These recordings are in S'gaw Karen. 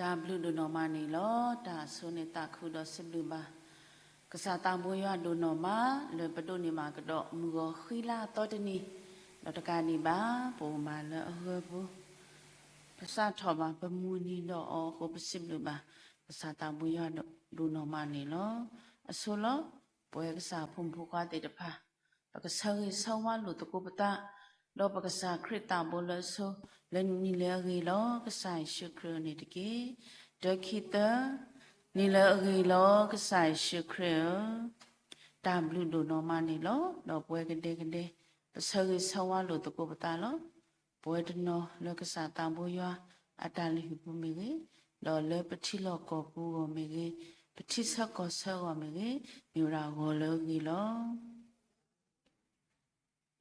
တၢ်ဘျုးဒိၣ်နီၢ်မးန့ၣ်လီၤ. တၢ်အဆိန့ၣ်သးခုဒီးစံးဘျုးဘၣ် ကစၢ်သးဘိယွၤဒိၣ်နီၢ်မး လၢပဒိးန့ၢ်ဘၣ်ကဒီးမုၢ်ဂီၤဃံလၤအသီတနံၤ, ဒီးတကးဒံးဘၣ် ပအိၣ်မးလၢအဂၢၢ်ပူၤ ပစးထီၣ်ဘၣ်ပမုၢ်နံၤဒီးအီၤအဃိ ပစံးဘျုးဘၣ် ကစၢ်သးဘိယွၤဒိၣ်နီၢ်မးန့ၣ်လီၤ. အဆိလီၤ. ပဝဲကစၢ်ဖိမုၣ်ဖိခွါသ့ၣ်တဖၣ် ပကဆၢဂ့ၤဆၢဝါလိာ်သကိးပသး, ဒီးပကစၢ်ခရံာ်သးဘိလၢအဆိ လၢနံၤလၢအဂ့ၤလီၤ. ကစၢ်ယ့ၣ်ၡူးခရံာ်အအိၣ်န့ၣ်တက့ၢ်. တၢ ခံ သၢ, နံၤလၢအဂ့ၤလီၤ ကစၢ်ယ့ၣ်ၡူးခရံာ်ဧၢ, တၢ်ဘျုးဒိၣ်နီၢ်မးန့ၣ်လီၤ. ဒီးပဝဲကဒဲကဒဲ ပဆၢဂ့ၤဆၢဝါလိာ်သကိးပသးလီၤ. ပဝဲတနီၤလၢကစၢ်သးဘိယွၤအတၢ်လုၢ်ဟံၣ်ပူၤမ့ၢ်ဂ့ၤ, ဒီးလၢပထံလီၢ်ကီၢ်ပူၤအဂီၢ်မ့ၢ်ဂ့ၤ, ပထံဆၢကီၢ်ဆၢအဂီၢ်မ့ၢ်ဂ့ၤ, မ့ၢ်ဝဲဒၣ်ဂီၤလၢအဂ့ၤလီၤ.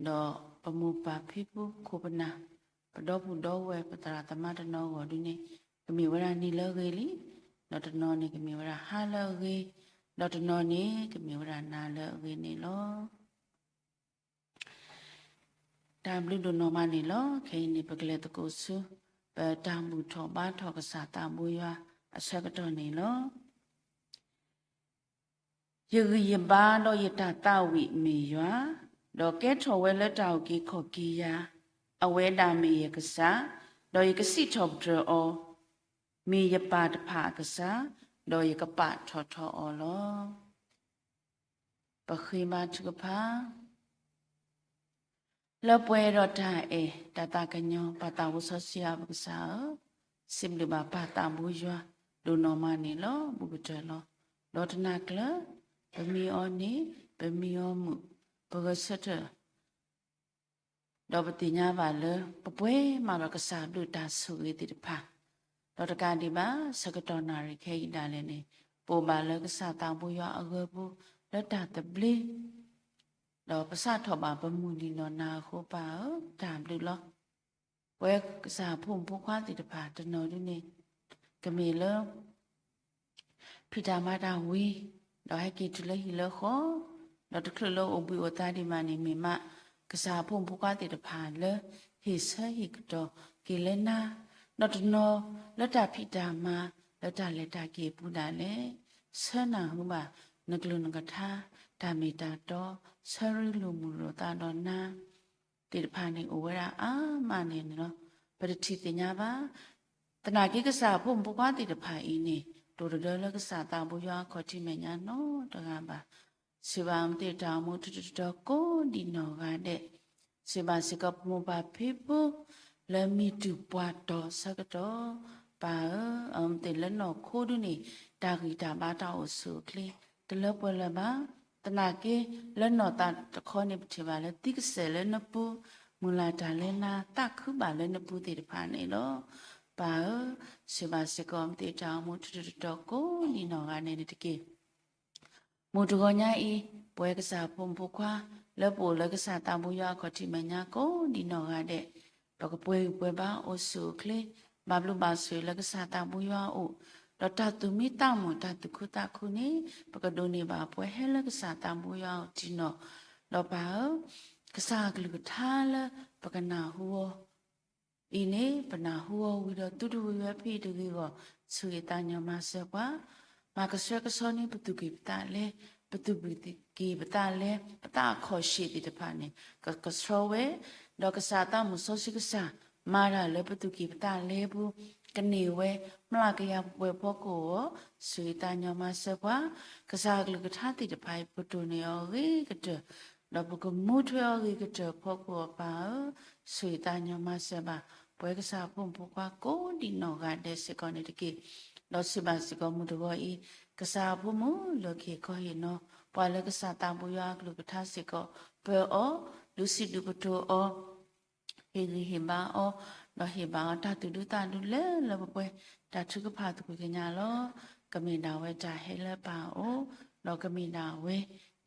ဒီးပမိၢ်ပၢ်ဖံဖုခိၣ်ပနၢ်, ပဒီပုၢ်ဒီဝဲၢ် ပသရၣ်သမါတနီၤအဂီၢ်ဒုန့ၣ် ကမ့ၢ်ဝဲဒၣ်နံၤလၢအဂ့ၤလံ, ဒီးတနီၤန့ၣ်ကမ့ၢ်ဝဲဒၣ်ဟါလၢအဂ့ၤ, ဒီးတနီၤန့ၣ်ကမ့ၢ်ဝဲဒၣ်နၤလၢအဂ့ၤန့ၣ်လီၤ. တၢ်ဘျုးဒိၣ်နီၢ်မးန့ၣ်လီၤ. ခဲအံၤန့ၣ် ပကလဲၤသကိးဆူ ပတၢ်ဘူၣ်ထီၣ်ဘါထီၣ်ကစၢ်သးဘိယွၤအဆၢကတီၢ်န့ၣ်လီၤ. ယဂံၢ်ယဘါဒီးယတၢ်သးဝံၣ်မ့ၢ်ယွၤ, ဒီးကဲထီၣ်ဝဲလၢတၢ်အုၣ်က့ၤခီၣ်က့ၤယၤ, အဝဲဒၣ်မ့ၢ်ယကစၢ်, ဒီးယကစံးထီၣ်ပတြၢၤအီၤ, မ့ၢ်ယပၢ်တဖၣ်အကစၢ်, ဒီးယကပာ်ထီၣ်ထီအီၤလီၤ. ပဃ့ဘါထုကဖၣ်. လၢပှဲၤဒီးတၢ်အဲၣ်တၢ်သးကညီၤ ပၢ်သးဘိစီဆှံယွၤပကစၢ်ဧၢ, စံးဘျုးဘၣ်ပၢ်သးဘိယွၤဒိၣ်နီၢ်မးန့ၣ်လီၤ. ဘူးကတၢၢ်လီၤ. ဒီးတနၤကျၢၤ ပမံအီၤန့ၣ် ပမံအီၤမုာ် ပဂဲၤဆၢထၢၣ် ဒီးပသ့ၣ်ညါဘၣ်လၢ ပပှဲၤမးဒီးကစၢ်ဘျုးတၢ်ဆိၣ်ဂ့ၤသ့ၣ်တဖၣ်, ဒီးတကးဒံးဘၣ် ဆၢကတီၢ်နၣ်ရံၣ်ခဲအံၤဒၣ်လဲာ်န့ၣ် ပအိၣ်ဘၣ်လၢကစၢ်သးဘိယွၤအဂၢၢ်ပူၤ လၢတၢ်သဘျ့ ဒီးပစးထီၣ်ဘၣ်ပမုၢ်နံၤနီၢ်နၤအဃိ ပၢ်ဧၢ, တၢ်ဘျုးလီၤ. ပဝဲကစၢ်ဖိမုၣ်ဖိခွါသ့ၣ်တဖၣ်တနီၤဒုန့ၣ် ကမ့ၢ်လၢ ဖံးတၢ်မၤတၢ်ဝံၤ ဒီးဟဲက့ၤတုၤလၢဟံၣ်လၢဃီ, ဒီးတချုးလၢအိၣ်ဘှံးအိၣ်သါဒံးဘၣ်န့ၣ် မ့ၢ်မး ကစၢ်ဖိမုၣ်ဖိခွါသ့ၣ်တဖၣ်လၢ ဟ့ၣ်ဆၢဟ့ၣ်ကတီၢ်က့ၤလၢနၤ, ဒီးတနီၤလၢတၢ်ဖံးတၢ်မၤ လၢတၢ်လဲၤတၢ်က့ၤအပူၤဒၣ်လဲာ် ဆၢနၢ်ဟူဘၣ် နကလုၢ်နကထါ တၢ်မ့ၢ်တၢ်တီ ဆၢရ့လိာ်မုာ်လိာ်သးဒီးနၤ သ့ၣ်တဖၣ်န့ၣ် အိၣ်ဝဲဒၣ်အါမးန့ၣ်လီၤ. ပတထံၣ်သ့ၣ်ညါဘၣ်. သနာ်က့ကစၢ်ဖိမုၣ်ဖိခွါသ့ၣ်တဖၣ်အံၤန့ၣ် တအိၣ်တဒၢလၢကစၢ်သးဘိယွၤအခီၣ်ထံးမဲာ်ညါနီတဂၤဘၣ်. စံးဘၣ်အမ့ၢ်သ့ၣ်တၢ်အိၣ်မူထူထူတီတီကိးဒံးနီၢ်ဂၤဒဲး, စံးဘၣ်စ့ၢ်ကီးပမိၢ်ပၢ်ဖံဖု လၢမံၤတူၢ်ပှၤတီၤဆၢကတီၢ်, ပၢ်ဧၢ, အမ့ၢ်သ့ၣ်လၢနီၢ်ခိဒုန့ၣ် တၢ်ဂံၢ်တၢ်ဘါတၢ်အိၣ်ဆူၣ်အိၣ်ချ့ တလၢပှဲၤလၢၤဘၣ်. သနာ်က့ လၢနီၢ်သးတခီန့ၣ် ပထံၣ်ဘၣ်လၢသံကစဲာ်လၢနပူၤ, မုၢ်လၢ်တၢ်လၢနၤ သးခုဘၣ်လၢနပူၤသ့ၣ်တဖၣ်န့ၣ်လီၤ. ပၢ်ဧၢ, စံးဘၣ်စ့ၢ်ကီးအမ့ၢ်သ့ၣ်တၢ်အိၣ်မူထူထူတီတီကိးဒံးနီၢ်ဂၤဒဲးန့ၣ်တက့ၢ်. မုၢ်တဂီၤညါအံၤ ပဝဲကစၢ်ဖိမုၣ်ဖိခွါ လၢပအိၣ်လၢကစၢ်သးဘိယွၤအခီၣ်ထံးမဲာ်ညါကိးဒံးနီၢ်ဂၤဒဲး, ပကပှဲၤဂံၢ်ပှဲၤဘါအိၣ်ဆူၣ်အိၣ်ချ့, ဘၣ်ဘျုးဘၣ်ဆိၣ်ဂ့ၤလၢကစၢ်သးဘိယွၤအအိၣ်, ဒီးတၢ်သူၣ်မံသးမုာ်တၢ်သူၣ်ခုသးခုန့ၣ် ပကဒိးန့ၢ်ဘၣ်ပှဲၤဟဲလၢကစၢ်သးဘိယွၤအအိၣ်တံၢ်နီၢ်, ဒီးပၢ်ဧၢ, ကစၢ်အကလုၢ်ကထါလၢပကနၢ်ဟူအီၤ အံၤန့ၣ် ပနၢ်ဟူအီၤဝံၤဒီးသုတဝံၤဝဲဖဲအံၤတဂ့ၤအဂီၢ် ဆိၣ်ဂ့ၤသးညီမၤစၢၤပှၤ, မၤကဆှဲကဆှီန့ၢ်ပသူၣ်ကံၢ်ပသးလဲ, ပသူၣ်ကံၢ်ပသးလဲ, ပသးအခီၣ်ဆ့ၣ်သ့ၣ်တဖၣ်န့ၣ် ကကဆှီဝဲ, ဒီးကစၢ်သးမုၣ်စီဆှံကစၢ် မၤတၢ်လၢပသူၣ်ကံၢ်ပသးလဲပူၤ ကန့ၢ်ဝဲ မျးကယၤပှဲၤဖီခိၣ်အဂီၢ် ဆိၣ်ဂ့ၤသးညီမၤစၢၤပှၤ, ကစၢ်အကလုၢ်ကထါသ့ၣ်တဖၣ်အံၤ ပကတိၢ်န့ၢ်အီၤအဂ့ၤကတၢၢ် ဒီးပကမူထွဲအီၤအဂ့ၤကတၢၢ်ဖီခိၣ်အပၢ်ဧၢ, ဆိၣ်ဂ့ၤသးညီမၤစၢၤဘၣ် ပဝဲကစၢ်အဖိမုၣ်ဖိခွါကိးဒံးနီၢ်ဂၤဒဲးစ့ၢ်ကီးန့ၣ်တက့ၢ်. ဒီးစံးဘၣ်စ့ၢ်ကီးမုၢ်တဂီၤအံၤ, ကစၢ်အဖိမုၣ်လၢကဟ့ၣ်ခီဟ့ၣ်နီၤ ပှၤလၢကစၢ်သးဘိယွၤအကလုၢ်ကထါစ့ၢ်ကီး ပၢၤအီၤ, ဒုးစံးဒုးကတိၤအီၤ ဟ့ၣ်ဂံၢ်ဟ့ၣ်ဘါအီၤ, ဒီးဟ့ၣ်ဘၣ်အီၤတၢ်သူၣ်ဒူသးဒူလၢလၢပှဲၤပှဲၤ တၢ်ထုကဖၣ်သကွံၢ်ကညးလီၤ. ကမ့ၢ်ဒၣ်ဝဲတၢ်ဟဲလၢပၢ်အအိၣ်, ဒီးကမ့ၢ်ဒၣ်ဝဲ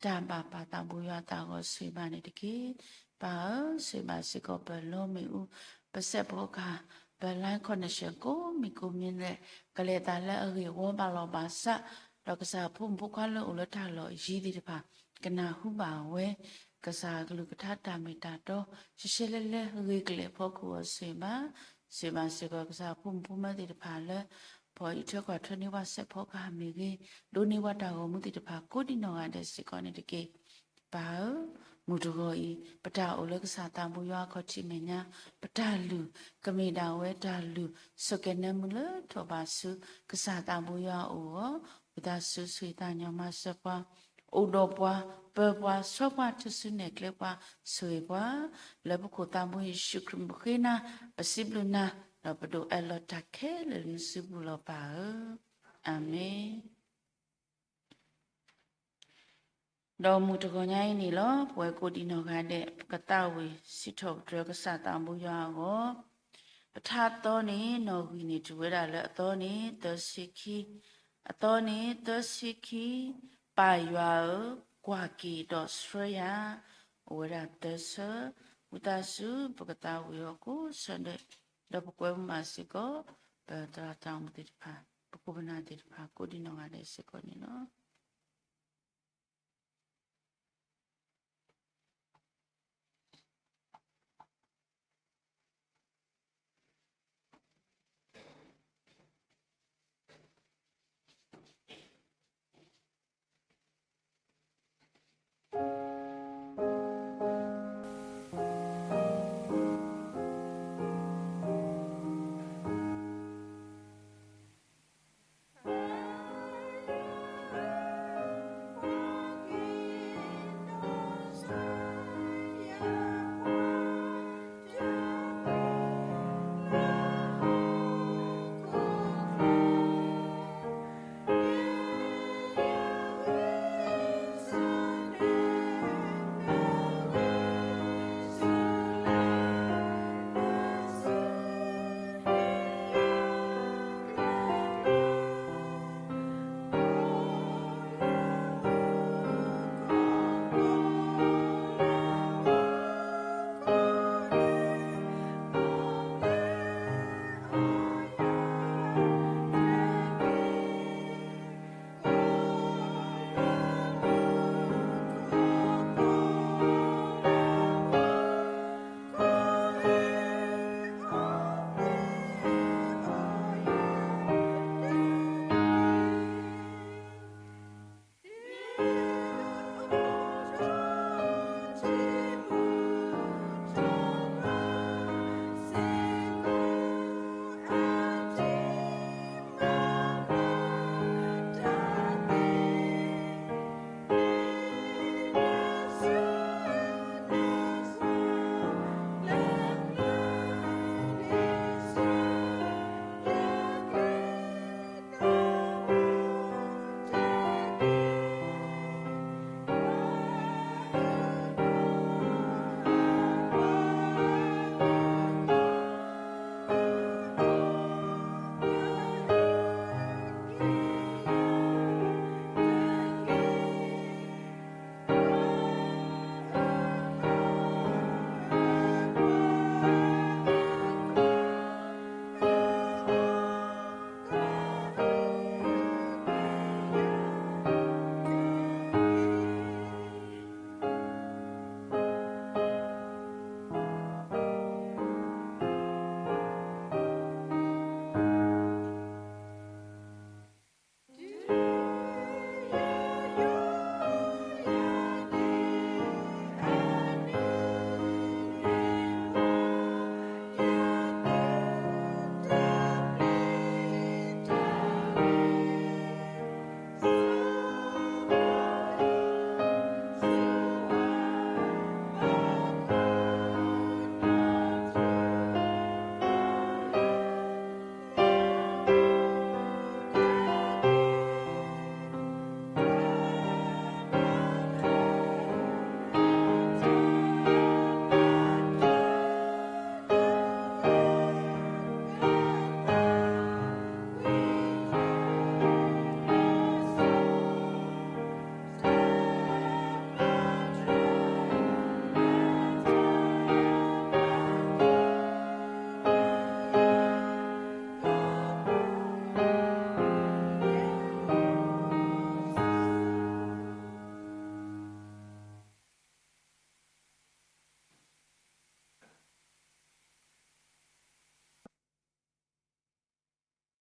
တၢ်ဘၣ်ပၢ်သးဘိယွၤသးဂီၤဆိၣ်ဂ့ၤဘၣ်န့ၣ်တက့ၢ်. ပၢ်ဧၢ, ဆိၣ်ဂ့ၤဘၣ်စ့ၢ်ကီးပလီမ့ၣ်အူ, ပစဲးပီကၤ, ပ line connection ကိးမံၤကိးမံၤဒဲး ကလဲၤသးလၢအဂ့ၢ်ဝီဘၣ်လီၤဘၣ်စး, ဒီးကစၢ်ဖိမုၣ်ဖိခွါလၢအိၣ်လၢတၢ်လီၢ်ယံၤသ့ၣ်တဖၣ် ကနၢ်ဟူဘၣ်ဝဲ ကစၢ်အကလုၢ်ကထါတၢ်မ့ၢ်တၢ်တီ ရှဲရှဲလဲၣ်လဲၣ် ဂ့ၤကလဲာ်ဖီခိၣ်အီၤဆိၣ်ဂ့ၤဘၣ်, ဆိၣ်ဂ့ၤဘၣ်စ့ၢ်ကီးကစၢ်ဖိမုၣ်ဖိခွါသ့ၣ်တဖၣ်လၢ ဖီအံးထွဲကွၢ်ထွဲန့ၢ်ပှၤစဲးဖီကဟၣ်မ့ၢ်ဂ့ၤ, ဒိးန့ၢ်ပှၤတၢ်ဂီၤမူသ့ၣ်တဖၣ်ကိးဒံနီၢ်ဂၤဒဲးစ့ၢ်ကီးန့ၣ်တက့ၢ်. ပၢ်ဧၢ, မုၢ်တဂီၤအံၤ ပတၢ်အိၣ်လၢကစၢ်သးဘိယွၤအခီၣ်ထံးမဲာ်ညါ, ပတၢ်လုၢ် ကမ့ၢ်ဒၣ်ဝဲတၢ်လုၢ် ဆိၣ်ကဲၤနၢမူလၢထီၣ်ဘးဆူ ကစၢ်သးဘိယွၤအအိၣ်အဂီၢ်, ဝံသးစူၤဆိၣ်ဂ့ၤသးကညီၤမၤစၢၤပှၤ, အိၣ်ဒီးပှၤ, ပၢၤပှၤ, ဆှၢပှၤ, ထုးစုနဲၣ်ကျဲပှၤ, ဆိၣ်ဂ့ၤပှၤ, လၢပခိၣ်သးဘိယ့ၣ်ၡူးခရံာ်မုၢ်ဃ့နၤ, ပစံးဘျုးနၤ, ဒီးပဒိးအဲၣ်လီၤတၢ်ခဲလၢာ်လၢနစုပူၤလီၤပၢ်ဧၢ, အၤမ့ၣ်. ဒီးမုၢ်တဂီၤညါအံၤန့ၣ်လီၤ ပဝဲကိးဒံနီၢ်ဂၤဒဲး ပကသးဝံၣ်စံးထီၣ်ပတြၢၤကစၢ်သးဘိယွၤအဂီၢ်, ပထါအသီန့ၣ် နီၣ်ဂံၢ်န့ၣ် တုၤဝဲဒၣ်လၢအသီန့ၣ် သၢဆံခံ, အသီန့ၣ် သၢဆံခံ, ပၢ်ယွၤဧၢ, ကွၢ်က့ၤဒီးဆှၢယၤ, အိၣ်ဝဲဒၣ်သၢဆၢ, ဝံသးစူၤ ပကသးဝံၣ်အီၤကိးဆၢဒဲး, ဒီးပကွဲမုာ်ဘၣ်စ့ၢ်ကီး ပသရၣ်တၢ်အိၣ်မူသ့ၣ်တဖၣ်, ပခိၣ်ပနၢ်သ့ၣ်တဖၣ် ကိးဒံနီၢ်ဂၤဒဲးစ့ၢ်ကီးန့ၣ်လီၤ.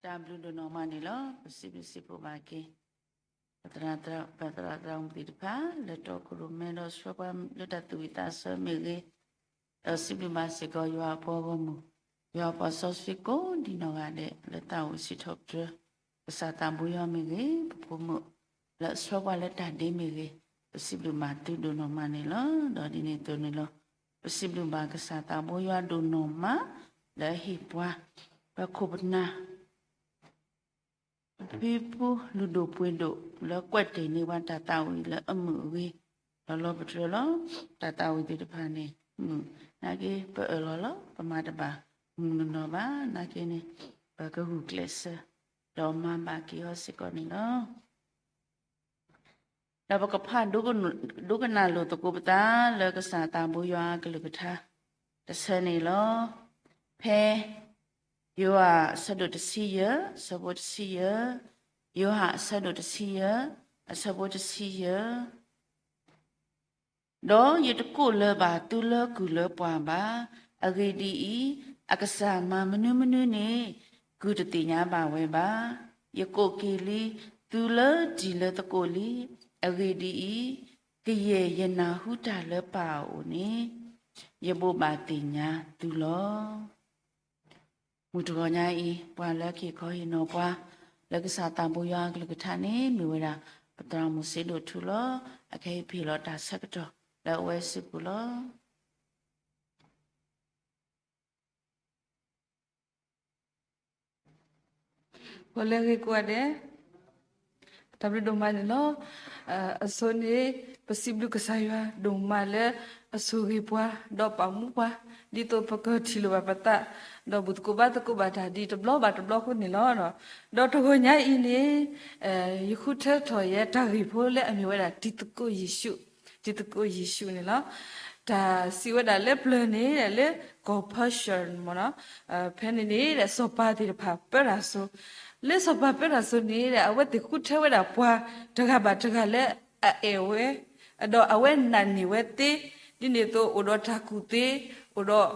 တၢ်ဘျုးဒိၣ်နီၢ်မးန့ၣ်လီၤ. ပစံးဘျုးစံးဖှိၣ်ဘၣ်က့ၤ ပသရၣ်သရၣ်မုၣ်သ့ၣ်တဖၣ် လၢတီခိၣ်ရိၣ်မဲဒီးဆှၢပှၤလၢတၢ်သူၣ်ဝံၣ်သးဆၢမ့ၢ်ဂ့ၤ, ဒီးစံးဘျုးဘၣ်စ့ၢ်ကီးယွၤအပှၤဂီၢ်မုၢ်, ယွၤအပှၤစီဆှံကိးဒံနီၢ်ဂၤဒဲး လၢတၢ်အိၣ်စံးထီၣ်ပတြၢၤ ကစၢ်သးဘိယွၤမ့ၢ်ဂ့ၤ, ပဖိမုၣ် လၢအဆှၢပှၤလၢတၢ်ဒ့မ့ၢ်ဂ့ၤ, ပစံးဘျုးဘၣ်သုဒိၣ်နီၢ်မးန့ၣ်လီၤ. ဒီးဒ်န့ၣ်အသိးန့ၣ်လီၤ. ပစံးဘျုးဘၣ်ကစၢ်သးဘိယွၤဒိၣ်နီၢ်မး လၢအဟ့ၣ်ပှၤ ပခိၣ်ပနၢ် ပဖံပူ လုၢ်ဒိၣ်ပှ့ၤဒိၣ် လၢကွဲးတ့ၢ်န့ၢ်ပှၤတၢ်သးဝံၣ်လၢအမုာ်အဂ့ၤ, လီၤလီၤပတြၢၤလီၤ. တၢ်သးဝံၣ်သ့ၣ်တဖၣ်န့ၣ် မုာ်နာ်က့ ပအၢၣ်လီၤလီၤ ပမၤတဘၣ်မုာ်နီၢ်နီၢ်ဘၣ်နာ်က့န့ၣ် ပကဂုာ်ကျဲးစၢး ဒီးမၤဘၣ်က့ၤအီၤစ့ၢ်ကီးန့ၣ်လီၤ. ဒီးပကဖးဒိကနၣ်လိာ်သကိးပသးလၢကစၢ်သးဘိယွၤအကလုၢ်ကထါ တဆၢန့ၣ်လီၤ. ဖဲ ယိၤဟၣ် အဆၢဒိၣ်တဆံယဲၢ် အဆၢဖိတဆံယဲၢ်, ယိၤဟၣ် အဆၢဒိၣ်တဆံယဲၢ် အဆၢဖိတဆံယဲၢ် ဒီးယတကိးလၢၤဘၣ်သုလၢကုၢ်လၢပှၢ်ဘၣ်. အဂ့ၢ်ဒ်အံၤ, အကစၢ်မၤမနုၤမနုၤန့ၣ် ကုၢ်တသ့ၣ်ညါဘၣ်ဝဲဘၣ်. ယကိးက့ၤလံသုလၢတံၤလၢသကိးလံ. အဂ့ၢ်ဒ်အံၤ, ကယဲၢ်ယနၢ်ဟူတၢ်လၢပၢ်အအိၣ်န့ၣ် ယဘိးဘၣ်သ့ၣ်ညါသုလီၤ. မုၢ်တဂီၤညါအံၤ ပှၤလၢက့ၤခီဟ့ၣ်နီၤပှၤ လၢကစၢ်သးဘိယွၤအကလုၢ်ကထါန့ၣ် မ့ၢ်ဝဲဒၣ် ပသရၣ်မုၣ်စ့ဒိၣ်ထူလီၤ. အကဟဲဟ့ၣ်လီၤတၢ်ဆၢကတီၢ်လၢအဝဲစုပူၤလီၤ. ပှၤလၢအဂ့ၤကိးဂၤဒဲး, တၢ်ဘျုးဒိၣ်မးန့ၣ်လီၤ. အဆိန့ၣ် ပစံးဘျုးကစၢ်ယွၤဒိၣ်မးလၢ အဆိၣ်ဂ့ၤပှၤ ဒီးပာ်မူပှၤ ဒ်သိးပကထံၣ်လိာ်ဘၣ်ပသး ဒီးဘူၣ်သကိးဘါသကိးဘၣ်တၢ်ဒ်တဘျီဘၣ်တဘျီအဃိန့ၣ်လီၤ. ဒီးတဂီၤညါအံၤန့ၣ် ယဃုထၢထီၣ်ယဲတၢ်ဂ့ၢ်ဖိလၢအမ့ၢ်ဝဲဒၣ်တံၤသကိးယ့ၣ်ၡူး, တံၤသကိးယ့ၣ်ၡူးန့ၣ်လီၤ. တၢ်စံးဝဲဒၣ်လၢပျၢၤန့ၣ် လၢကီၢ်ဖၢၡၢၣ်မ့ၢ်နီၤ, ဖဲန့ၣ်န့ၣ် စီၤပၤသ့ၣ်တဖၣ်ပၢတၢ်စိၤ, လၢစီၤပၤပၢတၢ်စိၤန့ၣ် အဝဲသ့ၣ်ဃုထၢဝဲဒၣ်ပှၤတဂၤဘၣ်တဂၤလၢအအဲၣ်ဝဲ ဒီးအဝဲနာ်န့ၢ်ဝဲသ့, ဒ်န့ၣ်အသိးအိၣ်ဒီးတၢ်ကူၣ်သ့, အိၣ်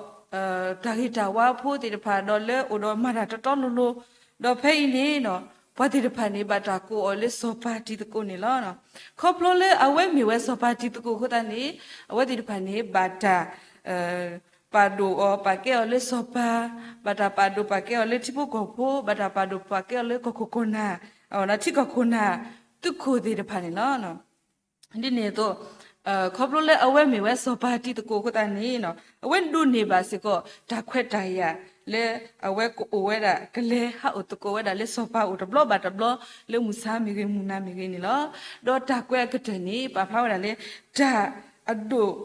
ဒီး တၢ်ဂ့ၤတၢ်ဝါဖိသ့ၣ်တဖၣ် ဒီးလၢအိၣ်ဒီးမၤတၢ်တီတီလိၤလိၤ, ဒီးဖဲအံၤန့ၣ် ပှၤသ့ၣ်တဖၣ်န့ၣ် ဘၣ်တၢ်ကိးအီၤလၢစီၤပၤတံၤသကိးန့ၣ်လီၤ. ခီဖျိလၢအဝဲမ့ၢ်ဝဲစီၤပၤတံၤသကိးအဃိသတးန့ၣ် အဝဲသ့ၣ်တဖၣ်န့ၣ် ဘၣ်တၢ် ပာ်ဒိၣ်အီၤပာ်ကဲအီၤလၢစီၤပၤ, ဘၣ်တၢ်ပာ်ဒိၣ်ပာ်ကဲအီၤလၢထံဖိကီၢ်ဖိ, ဘၣ်တၢ်ပာ်ဒိၣ်ပာ်ကဲအီၤလၢကီၢ်ခိၣ်ကီၢ်နၢ်, ထံကီၢ်ခိၣ်နၢ် သုးခိၣ်သ့ၣ်တဖၣ်န့ၣ်လီၤ. ဒ်န့ၣ်အသိး ခီဖျိလၢအဝဲမ့ၢ်ဝဲစီၤပၤတံၤသကိးအဃိသတးန့ၣ် အဝဲဒိးန့ၢ်ဘၣ်စ့ၢ်ကီး တၢ်ခွဲးတၢ်ယာ်လၢအဝဲကအိၣ်ဝဲဒၣ် ကလဲၤဟးအိၣ်သကိးဝဲဒၣ်လၢစီၤပၤအိၣ်တဘျီဘၣ်တဘျီ လၢမုၢ်ဆါမ့ၢ်ဂ့ၤ မုၢ်နၤမ့ၢ်ဂ့ၤန့ၣ်လီၤ. ဒီးတၢ်ကွဲးအကတၢၢ်န့ၣ် ပာ်ဖျါဝဲဒၣ်လၢ တၢ်အဒိၣ်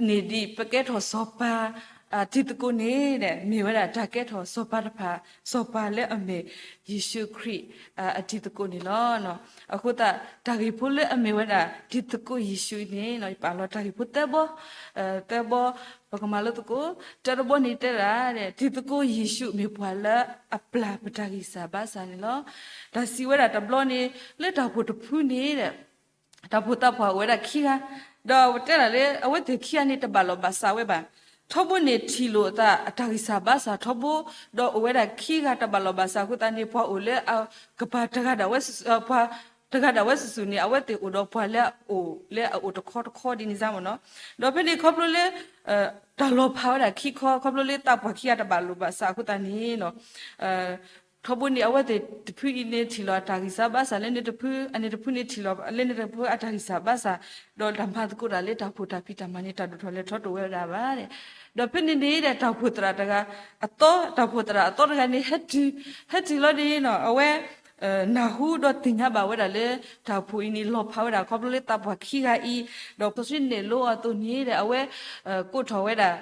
န့ၢ်ဒံးပကဲထီၣ်စီၤပၤ တံၤသကိးန့ၣ် မ့ၢ်ဝဲဒၣ်တၢ်ကဲထီၣ်စီၤပၤတဖၣ်, စီၤပၤလၢအမ့ၢ်ယ့ၣ်ၡူးခရံာ် အတံၤသကိးန့ၣ်လီၤ. အဃိသတး တၢ်ဂ့ၢ်ဖိလၢအမ့ၢ်ဝဲဒၣ် တံၤသကိးယ့ၣ်ၡူးန့ၣ် ယပာ်လီၤတၢ်ဂ့ၢ်ဖိသၢဘီ, သၢဘီ ပကမၤလိသကိး, တၢတဘီန့ၣ်တဲဒၣ် တံၤသကိးယ့ၣ်ၡူးမ့ၢ်ပှၤလၢအပျၢ်ပတၢ်ဂံၢ်စၢ်ဘါစၢ်န့ၣ်လီၤ. တၢ်စံးဝဲဒၣ်တဘျီန့ၣ် လၢတၢ်ဖှိၣ်တဖုန့ၣ် တၢ်ဖှိၣ်သးပှၢ်အိၣ်ဝဲဒၣ်ခံဂၤ, ဒီးတဲဒၣ်လၢ အဝဲသ့ၣ်ခံဂၤန့ၣ် တဘၣ်လိာ်ဘၣ်စးဝဲဘၣ်. ထီဘိန့ၣ်ထံၣ်လိာ်အသးအတၢ်ဂံၢ်စၢ်ဘါစၢ်ထီဘိ, ဒီးအိၣ်ဝဲဒၣ်ခံဂၤတဘၣ်လိာ်ဘၣ်စးအဃိသတးန့ၣ် ပှၤအိၣ်လၢအကပၤတဂၤဒၣ်ဝဲ, ပှၤတဂၤဒၣ်ဝဲစုာ်စုာ်န့ၣ် အဝဲသ့ၣ်အိၣ်ဒီးပှၤလၢအအိၣ်လၢအအိၣ်တခီတခီဒ်န့ၣ်စ့ၢ်မ့ၢ်နီၤ. ဒီးဖဲန့ၣ်ခီဖျိလၢ တၢ်လီၤဖးဝဲဒၣ်ခံခီ ခီဖျိလၢသးပှၢ်ခံဂၤတဘၣ်လိာ်ဘၣ်စးအဃိသတးန့ၣ် ထီဘိန့ၣ် အဝဲသ့ၣ်တဖုအံၤန့ၣ်ထံၣ်လီၤအတၢ်ဂံၢ်စၢ်ဘါစၢ်လၢန့ၣ်တဖု, အန့ၣ်တဖုန့ၣ်ထံၣ်လီၤလၢန့ၣ်တဖုအတၢ်ဂံၢ်စၢ်ဘါစၢ်, ဒီးတၢ်မၤသကိးတၢ်လၢတၢ်ဖှိၣ်တၢ်ဖံးတၢ်မၤန့ၣ် တၢ်ဒိၣ်ထီၣ်လဲၤထီၣ်တအိၣ်ဝဲဒၣ်ဘၣ်. ဒီးဖဲန့ၣ်န့ၣ်ဒီး တၢ်ဖှိၣ်သရၣ်တဂၤအသီ, တၢ်ဖှိၣ်သရၣ်အသီတဂၤန့ၣ် ဟဲတုၤ, ဟဲတုၤလီၤန့ၣ် အဝဲ နၢ်ဟူဒီးသ့ၣ်ညါဘၣ်ဝဲဒၣ်လၢ တၢ်ဖှိၣ်အံၤန့ၣ်လီၤဖးဝဲဒၣ်ခီဖျိလၢသးပှၢ်ခံဂၤအံၤ, ဒီးစီဆှံနဲၣ်လိအီၤအသိးန့ၣ်ဒီး အဝဲ ကိးထီၣ်ဝဲဒၣ်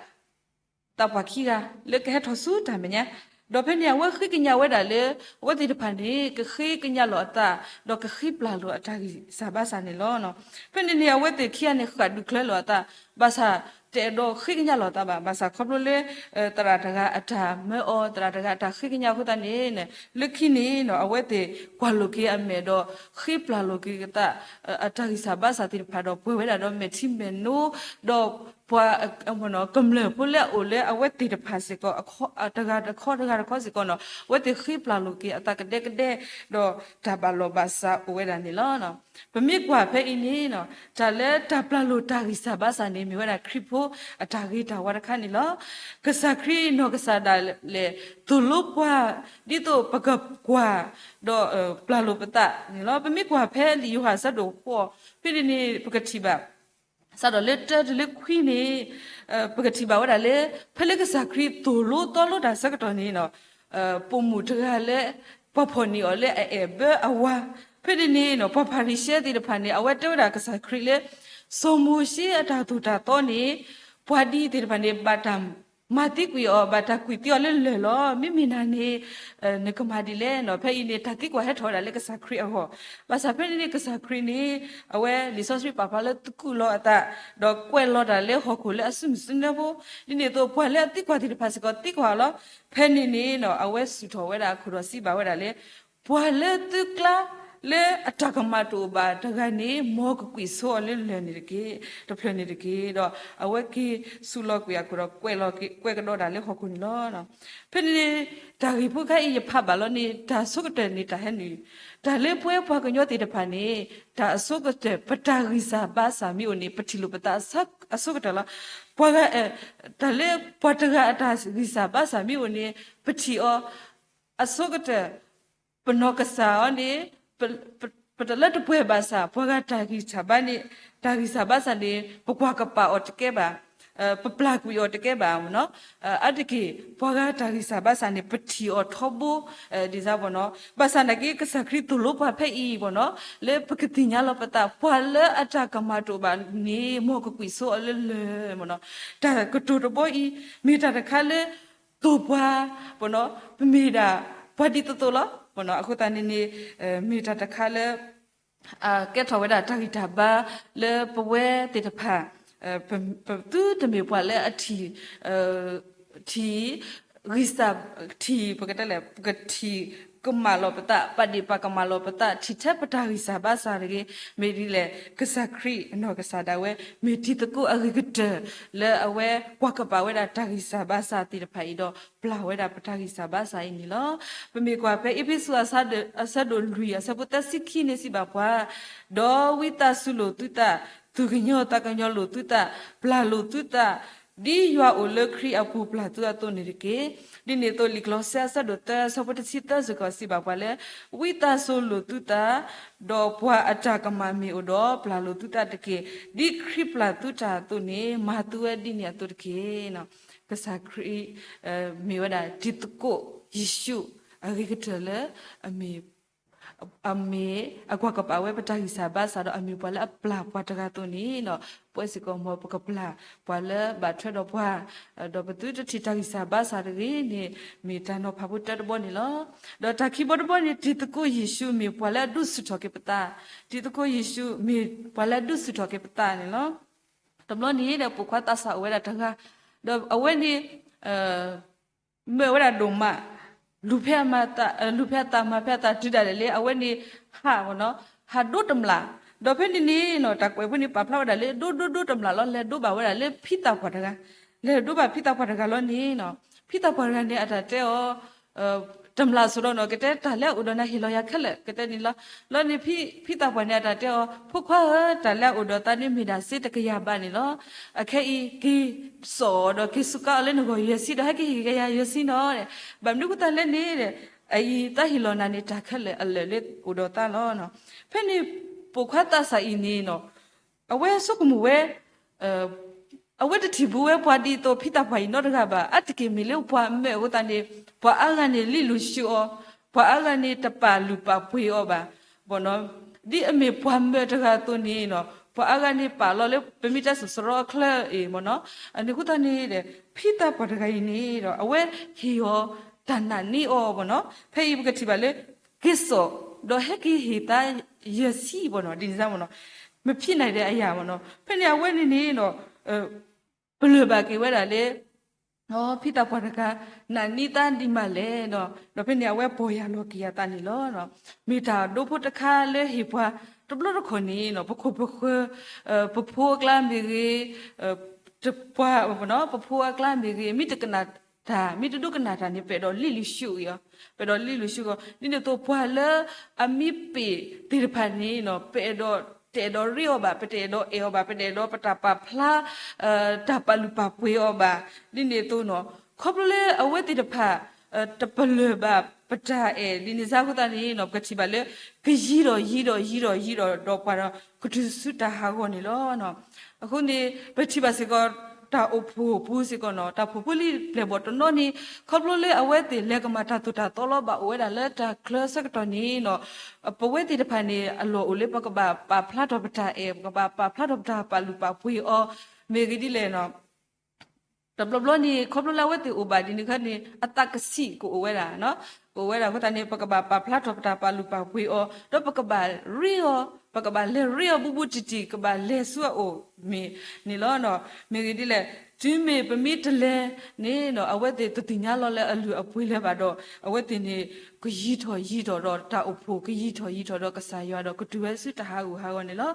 သးပှၢ်ခံဂၤ လၢကဟဲထီၣ်ဆူတၢ်မဲာ်ညါ, ဒီးဖဲန့ၣ် အဝဲဃ့ကညးဝဲဒၣ်လၢ အဝဲသ့ၣ်တဖၣ်န့ၣ် ကဃ့ကညးလီၤအသး ဒီးကဃ့ပျၢ်လိာ်အတၢ်ဂံၢ်စၢ်ဘါစၢ်န့ၣ်လီၤ. ဖဲန့ၣ်န့ၣ် အဝဲသ့ၣ်ခံဂၤန့ၣ် ဃၣ်ဒုးကျဲလီၤအသး, ဘၣ်ဆၣ်တအဲၣ်ဒိးဃ့ကညးလီၤအသးဘၣ်, ဘၣ်ဆၣ်ခီဖျိလၢ သရၣ်တဂၤအတၢ်မၢအီၤ, သရၣ်တဂၤအတၢ်ဃ့ကညးအဃိသတးန့ၣ် လၢခံန့ၣ် အဝဲသ့ၣ်ကွၢ်လိာ်က့ၤအမဲာ်ဒီး ဃ့ပျၢ်လိာ်က့ၤအသး အတၢ်ဂံၢ်စၢ်ဘါစၢ်သ့ၣ်တဖၣ်ဒီး ပှဲၤဝဲဒၣ်ဒီးမဲာ်ထံမဲာ်နိ ဒီး ပှၤကမျၢၢ်ဖိလၢအအိၣ်လၢအဝဲသ့ၣ်တဖၣ်စ့ၢ်ကီး တဂၤတခီတဂၤတခီစ့ၢ်ကီးန့ၣ် အဝဲသ့ၣ်ဃ့ပျၢ်လိာ်က့ၤအသးကဒဲကဒဲ ဒီးတၢ်ဘၣ်လီၢ်ဘၣ်စးအိၣ်ဝဲဒၣ်န့ၣ်လီၤ. ပမ့ၢ်ကွၢ်ဖဲအံၤန့ၣ် တၢ်လၢတၢ်ပျၢ်လိာ်တၢ်ဂံၢ်စၢ်ဘါစၢ်န့ၣ် မ့ၢ်ဝဲဒၣ်ခရံာ်ဖိအတၢ်ဂ့ၤတၢ်ဝါတခါန့ၣ်လီၤ. ကစၢ်ခရံာ်နီၢ်ကစၢ်ဒၣ်လဲာ် သိၣ်လိပှၤ ဒ်သိးပကကွၢ် ဒီးပျၢ်လိာ်ပသးန့ၣ်လီၤ. ပမ့ၢ်ကွၢ်ဖဲလံာ်ယိၤဟၣ်အဆၢဒိၣ်ဃိး ဖဲန့ၣ်န့ၣ် ပကထံၣ်ဘၣ် စးထီၣ်လၢတၢတုၤလၢခွံန့ၣ် ပကထံၣ်ဘၣ်ဝဲဒၣ်လၢ ဖဲလၢကစၢ်ခရံာ်သိၣ်လိသီလိတၢ်ဆၢကတီၢ်န့ၣ် ပိာ်မုၣ်တဂၤလၢ ပှၤဖီၣ်န့ၢ်အီၤလၢအအဲၣ်ဘၢအဝၤ ဖဲန့ၣ်န့ၣ် ပှၤဖၤရံၤၡဲသ့ၣ်တဖၣ်န့ၣ် အဝဲတဲဝဲဒၣ်ကစၢ်ခရံာ်လၢ စီၤမိၤၡ့အတၢ်သိၣ်တၢ်သီန့ၣ် ပှၤဒ်အံၤသ့ၣ်တဖၣ်န့ၣ် ဘၣ်တၢ်မၤသံကွံာ်အီၤ ဘၣ်တၢ်ကွံာ်သံအီၤလၢလၢၢ်လီၤ. မ့မ့ၢ်နၤန့ၣ် နကမၤဒ်လဲၣ်န့ၣ် ဖဲအံၤန့ၣ် တၢ်သံကွၢ်ဟဲထီၣ်ဝဲဒၣ်လၢကစၢ်ခရံာ်အဂီၢ်, ဘၣ်ဆၣ်ဖဲန့ၣ်န့ၣ် ကစၢ်ခရံာ်န့ၣ် အဝဲလံာ်စီဆှံပာ်ဖျါလၢသကူးလီၤအသး ဒီးကွဲးလီၤတၢ်လၢဟီၣ်ခိၣ်လၢအစုမုၢ်စုနၢဖိ, ဒ်န့ၣ်အသိး ပှၤလၢအသံကွၢ်သ့ၣ်တဖၣ်စ့ၢ်ကီးသံကွၢ်လီၤ. ဖဲန့ၣ်န့ၣ် အဝဲစူၢ်ထီၣ်ဝဲဒၣ်အခိၣ်ဒီးစံးဘၣ်ဝဲဒၣ်လၢ ပှၤလၢသုကျါလၢအတၢ်ကမၣ်တအိၣ်ဘၣ်တဂၤန့ၣ် မ်ကကွံာ်ဆိအီၤလၢလၢၢ်န့ၣ်တက့ၢ်, တဖျၢၣ်န့ၣ်တက့ၢ်. ဒီးအဝဲက့ၤစူးလီၤကွံာ်အခိၣ်ဒီး ကွဲးလီၤ ကွဲးကဒီးဒၣ်လၢဟီၣ်ခိၣ်န့ၣ်လီၤ. ဖဲန့ၣ်န့ၣ် တၢ်ဂ့ၢ်ဖိခါအံၤယဖးဘၣ်လီၤန့ၣ် တၢ်အဆိကတၢၢ်န့ၣ်တၢ်ဟဲနုာ်, တၢ်လၢပဝဲပှၤကညီသ့ၣ်တဖၣ်န့ၣ် တၢ်အဆိကတၢၢ် ပတၢ်ဂံၢ်စၢ်ဘါစၢ်မ့ၢ်အိၣ်န့ၣ် ပထံၣ်လိာ်ပသးအဆိကတၢၢ်လီၤ. ပှၤဂၤ တၢ်လၢပှၤတဂၤအတၢ်ဂံၢ်စၢ်ဘါစၢ်မ့ၢ်အိၣ်န့ၣ် ပထံၣ်အီၤ အဆိကတၢၢ် ပနီၢ်ကစၢ်အီၤန့ၣ် ပတလၢတပှဲၤဘၣ်ဆၣ် ပှၤဂၤတၢ်ဂံၢ်စၢ်ဘါန့ၣ် တၢ်ဂံၢ်စၢ်ဘါစၢ်န့ၣ် ပကွၢ်ကပာ်အီၤတကဲဘၣ်, ပပျၢ်ကွံာ်အီၤတကဲဘၣ်မ့ၢ်နီၤ. အါတက့ၢ် ပှၤဂၤတၢ်ဂံၢ်စၢ်ဘါစၢ်န့ၣ် ပထံၣ်အီၤထီဘိ ဒ်န့ၣ်မ့ၢ်နီၤ. ဘၣ်ဆၣ်နာ်က့ ကစၢ်ခရံာ်သိၣ်လိပှၤဖဲအံၤမ့ၢ်နီၤ လၢပကသ့ၣ်ညါလီၤပသး ပှၤလၢအတၢ်ကမၣ်တအိၣ်ဘၣ်န့ၣ် မ်ကကွံာ်ဆိအီၤလၢလၢၢ်မ့ၢ်နီၤ. တၢ်ကတိၤတဘီအံၤ မ့ၢ်တၢ်တခါလၢ သိၣ်ပှၤ ပနီၤ ပမ့ၢ်ဒၣ်ပှၤဒ်သိးသိးလီၤ. အဃိသတးန့ၣ်န့ၣ် မ့ၢ်တၢ်တခါလၢ ကဲထီၣ်ဝဲဒၣ်တၢ်ဂံၢ်တၢ်ဘါလၢပဝဲသ့ၣ်တဖၣ် ပသုတမ့ၢ်ပှၤလၢအထံၣ် ထံၣ် ဂံၢ်စၢ် ထံၣ် ပကတဲလဲၣ် ပကထံၣ်ကမၣ်လီၤပသး ပာ်ဒ့ၣ်ပာ်ကမၣ်လီၤပသး ထံၣ်ထဲပတၢ်ဂံၢ်စၢ်ဘါစၢ်တဂ့ၤ. မ့ၢ်ဒ်လဲၣ် ကစၢ်ခရံာ်အနီၢ်ကစၢ်ဒၣ်ဝဲ မ့ၢ်တံၤသကိးအဂ့ၤကတၢၢ် လၢအဝဲကွၢ်ကပာ်ဝဲဒၣ်တၢ်ဂံၢ်စၢ်ဘါစၢ်သ့ၣ်တဖၣ်အံၤဒီး ပျၢ်ဝဲဒၣ်ပတၢ်ဂံၢ်စၢ်ဘါစၢ်အံၤန့ၣ်လီၤ. ပမ့ၢ်ကွၢ်ဖဲအ့းဖ့းစူး အဆၢဒိၣ်လွံၢ် အဆၢဖိသၢဆံခံန့ၣ်စံးဘၣ်ပှၤ, ဒီးဝံသးစူၤလိာ်သုသး, သူၣ်ကညီၤသးကညီၤလိာ်သုသး, ပျၢ်လိာ်သုသး, ဒ်ယွၤအိၣ်လၢခရံာ်အပူၤပျၢ်သုအသိးန့ၣ်တက့ၢ်. ဒ်န့ၣ်အသိး လံာ်ကလီးစဲ အဆၢဒိၣ်သၢ အဆၢဖိတဆံသၢစ့ၢ်ကီးစံးဘၣ်ပှၤလၢ ဝံသးစူၤလိာ်သုသး, ဒီးပှၤအတၢ်ကမၣ်မ့ၢ်အိၣ်ဒီး ပျၢ်လိာ်သုသးတက့ၢ်. ဒ်ခရံာ်ပျၢ်သုတၢ်အသိးန့ၣ် မၤသုဝဲဒ်န့ၣ်အသိးတက့ၢ်. ကစၢ်ခရံာ် မ့ၢ်ဝဲဒၣ်တံၤသကိးယ့ၣ်ၡူးအဂ့ၤကတၢၢ်လၢ အမ့ၢ် အမ့ၢ်အကွၢ်ကပာ်ဝဲပတၢ်ဂံၢ်စၢ်ဘါစၢ်ဒီး အမ့ၢ်ပှၤလၢအပျၢ်ပှၤတဂၤအသိးန့ၣ် ပဝဲစ့ၢ်ကီးမ်ပကပျၢ်ပှၤလၢဘၣ်ထွဲဒီးပှၤ, ဒီးပသုတထံၣ်တၢ်ဂံၢ်စၢ်ဘါစၢ်တဂ့ၤန့ၣ် မ့ၢ်တၢ်နီၤဖးဖိတၢတဘီန့ၣ်လီၤ. ဒီးတၢ်ခံဘီတဘီန့ၣ် တံၤသကိးယ့ၣ်ၡူးမ့ၢ်ပှၤလၢအဒုးဆူၣ်ထီၣ်က့ၤပသး, တံၤသကိးယ့ၣ်ၡူးမ့ၢ်ပှၤလၢအဒုးဆူၣ်ထီၣ်က့ၤပသးန့ၣ်လီၤ. တဘျီန့ၣ်ဒီး ပိာ်ခွါသးစၢ်အိၣ်ဝဲဒၣ်တဂၤ, ဒီးအဝဲန့ၣ် မၢဝဲဒၣ်ဒိၣ်မး, လူၤဖဲအသး, လူၤဖဲအသး မၤဖဲအသး တုၤဒၣ်လဲာ်လၢ အဝဲန့ၣ် ဟးမ့ၢ်နီၤ, ဟးဒိတမျး, ဒီးဖဲန့ၣ်န့ၣ်နီၤ တၢ်ကွဲးဖိန့ၣ် ပာ်ဖျါဝဲဒၣ်လၢ ဒိဒိဒိတမျးလီၤ လဲၤဒိဘၣ်ဝဲဒၣ်လၢဖံသးပှၢ်တဂၤ, လဲၤဒိဘၣ်ဖံသးပှၢ်တဂၤလီၤန့ၣ်နီၤ, ဖံသးပှၢ်တဂၤန့ၣ် အတၢ်တဲအီၤ တမျးစိဒီးနီၤ ကတဲတၢ်လၢအအိၣ်ဒီးနၤဟ့ၣ်လီၤယၤခဲလၢာ် ကတဲန့ၣ်လီၤ. လီၤန့ၣ် ဖံသးပှၢ်န့ၣ် အတၢ်တဲအီၤ ဖိခွါဧၢ တၢ်လၢအအိၣ်ဒီးသးန့ၣ်မ့ၢ်ဒၣ်စ့တကယၤဘးန့ၣ်လီၤ. အခဲအံၤ က့ၤစိာ်ဒီးက့ၤစူးကါအီၤလၢနဂီၢ်ယဲၢ်ဆံဒီး ဟဲက့ၤဟ့ၣ်ကယၤယဲၢ်ဆံနီၤ. ဘၣ်မနုၤအဃိသတးလဲၣ်န့ၣ် အအံၤသးဟ့ၣ်လီၤနၤန့ၣ် တၢ်ခဲလၢာ်အလၢာ်လၢအိၣ်ဒီးသးလီၤ. ဖဲန့ၣ် ပိာ်ခွါသးစၢ်အံၤန့ၣ်နီၤ အဝဲဆိကမိၣ်ဝဲ အဝဲတထံၣ်ဘူးဝဲပှၤဒ်သိးဖံသးပှၢ်အံၤနီတဂၤဘၣ်. အါတက့ၢ်မ့ၢ်လၢပှၤမၢအဃိသတးန့ၣ် ပှၤအါဂၤန့ၣ်လံၣ်လူၤဆူအီၤ, ပှၤအါဂၤန့ၣ်တပာ်လုၢ်ပာ်ပှ့ၤအီၤဘၣ်. ဒ်အမ့ၢ်ပှၤမၢတဂၤအသိးန့ၣ်နီၤ ပှၤအါဂၤန့ၣ်ပာ်လီၤလၢ ပမ့ၢ်တဲစိၤစရီအချၢအံၤမ့ၢ်နီၤ. အန့ၣ်အဃိသတးန့ၣ် ဖံသးပှၢ်တဂၤအံၤန့ၣ်ဒီး အဝဲဟ့ၣ်အီၤတၢ်နာ်န့ၢ်အီၤမ့ၢ်နီၤ. ဖဲအံၤပကထံၣ်ဘၣ်လၢ က့ၤစိာ် ဒီးဟဲက့ၤဟ့ၣ်သးယဲၢ်ဆံမ့ၢ်နီၤ ဒ်န့ၣ်မ့ၢ်နီၤ မဖံးနၢ်ဒဲးအယၤမ့ၢ်နီၤ. ဖဲန့ၣ်အဝဲန့ၣ်န့ၣ်ဒီး ပလၢၢ်ဘၣ်က့ၤဝဲဒၣ်လၢ ဖံသးပှၢ်တဂၤ နာ်န့ၢ်သးဒံးမးလဲၣ်နီၤ. ဒီးဖဲန့ၣ်အဝဲပီၢ်ယၢ်လီၤက့ၤအသးန့ၣ်လီၤ. မ့ၢ်တၢ်ဒိဖိတခါလၢဟ့ၣ်ပှၤတဘျီတခီၣ်န့ၣ်နီၤ ပခိၣ်ပဃၢၤ ပဖိအကျါမ့ၢ်ဂ့ၤ တပှၤပဖိအကျါမ့ၢ်ဂ့ၤ မ့ၢ်တကနၣ်တၢ် မ့ၢ်တဒိကနၣ်တၢ်န့ၣ် ပအဲၣ်ဒိးလံၣ်လုၢ်ဆူအီၤ, ပအဲၣ်ဒိးလံၣ်လုၢ်ဆူအီၤ ဒ်န့ၣ်အသိး ပှၤလၢအမ့ၢ်ပ့ၢ်သ့ၣ်တဖၣ်န့ၣ် ပအဲၣ်ဒိး တအဲၣ်ဒိးရ့အီၤဘၣ်, ပတအဲၣ်ဒိးအဲၣ်အီၤဘၣ်, ပတအဲၣ်ဒိးပတၢ်ပာ်ဖျါ တၢ်ပာ်လုၢ်ပာ်ပှ့ၤအီၤဘၣ်. ဒ်န့ၣ်အသိးနီၤ ခီဖျိလၢအဝဲသ့ၣ်တဖၣ် တပလၢၢ်ဘၣ်ပတၢ်အဲၣ် ဒ်န့ၣ်စ့ၢ်အဃိသတးန့ၣ်နီၤ ပကထံၣ်ဘၣ်လၢ ကယံၤထီၣ်ယံၤထီၣ်ယံၤထီၣ်ယံၤထီၣ်ဒီးပှၤဒီး ကတုၤဆူတၢ်ဟးဂီၤန့ၣ်လီၤ. အဃိန့ၣ် ပထံၣ်ဘၣ်စ့ၢ်ကီး တၢ်အိၣ်ဖှိၣ်ပူၤစ့ၢ်ကီးနီၤ တၢ်အိၣ်ဖှိၣ်ဖိလံၤပျဲၢ်ဘီၣ်တနီၤန့ၣ် ခီဖျိလၢအဝဲသ့ၣ်လဲၤကမၤတၢ်သိၣ်တၢ်သီလီၤ ဘၣ်အိၣ်ဝဲဒၣ်လၢတၢ်ချၢအဆၢကတီၢ်န့ၣ်နီၤ ပဝဲသ့ၣ်တဖၣ်န့ၣ် အလီၢ်အိၣ်လၢပကဘၣ်ပာ်ဖျါထီၣ်ပတၢ်အဲၣ် ပကဘၣ်ပာ်ဖျါထီၣ်ပတၢ်ပာ်လုၢ်ပာ်ပှ့ၤအီၤ မ့ၢ်ဂ့ၤဒ်လဲၣ်နီၤ တဘျီဘျီန့ၣ် ခီဖျိလၢအဝဲသ့ၣ်အိၣ်ဘၣ်ဒ်န့ၣ်ခါန့ၣ် အသးကဆံးကအိၣ်ဝဲဒၣ်, ကအိၣ်ဝဲဒၣ်အဃိသတးန့ၣ် ပကဘၣ်ပာ်ဖျါထီၣ်ပတၢ်ပာ်လုၢ်ပာ်ပှ့ၤအီၤ ဒီးပကဘၣ်ရ့အီၤ, ပကဘၣ်လဲၤရ့အီၤဘူးဘူးတံၢ်တံၢ် ကဘၣ်လဲၤဆူအအိၣ်မ့ၢ်န့ၣ်လီၤ. မ့ၢ်ဂ့ၤဒ်လဲၣ် တုၤမ့ၢ်ပမ့ၢ်တလဲၤန့ၣ်နီၤ အဝဲသ့ၣ်တသ့ၣ်ညါလီၤလၢအလုၢ်အပှ့ၤလၢၤဘၣ်ဒီး အဝဲသ့ၣ်န့ၣ် ကယံၤထီၣ်ယံၤထီၣ်ဒီးတၢ်အိၣ်ဖှိၣ် ကယံၤထီၣ်ယံၤထီၣ်ဒီးကစၢ်ယွၤဒီးကတုၤဝဲဆူတၢ်ဟးဂူာ်ဟးဂီၤန့ၣ်လီၤ.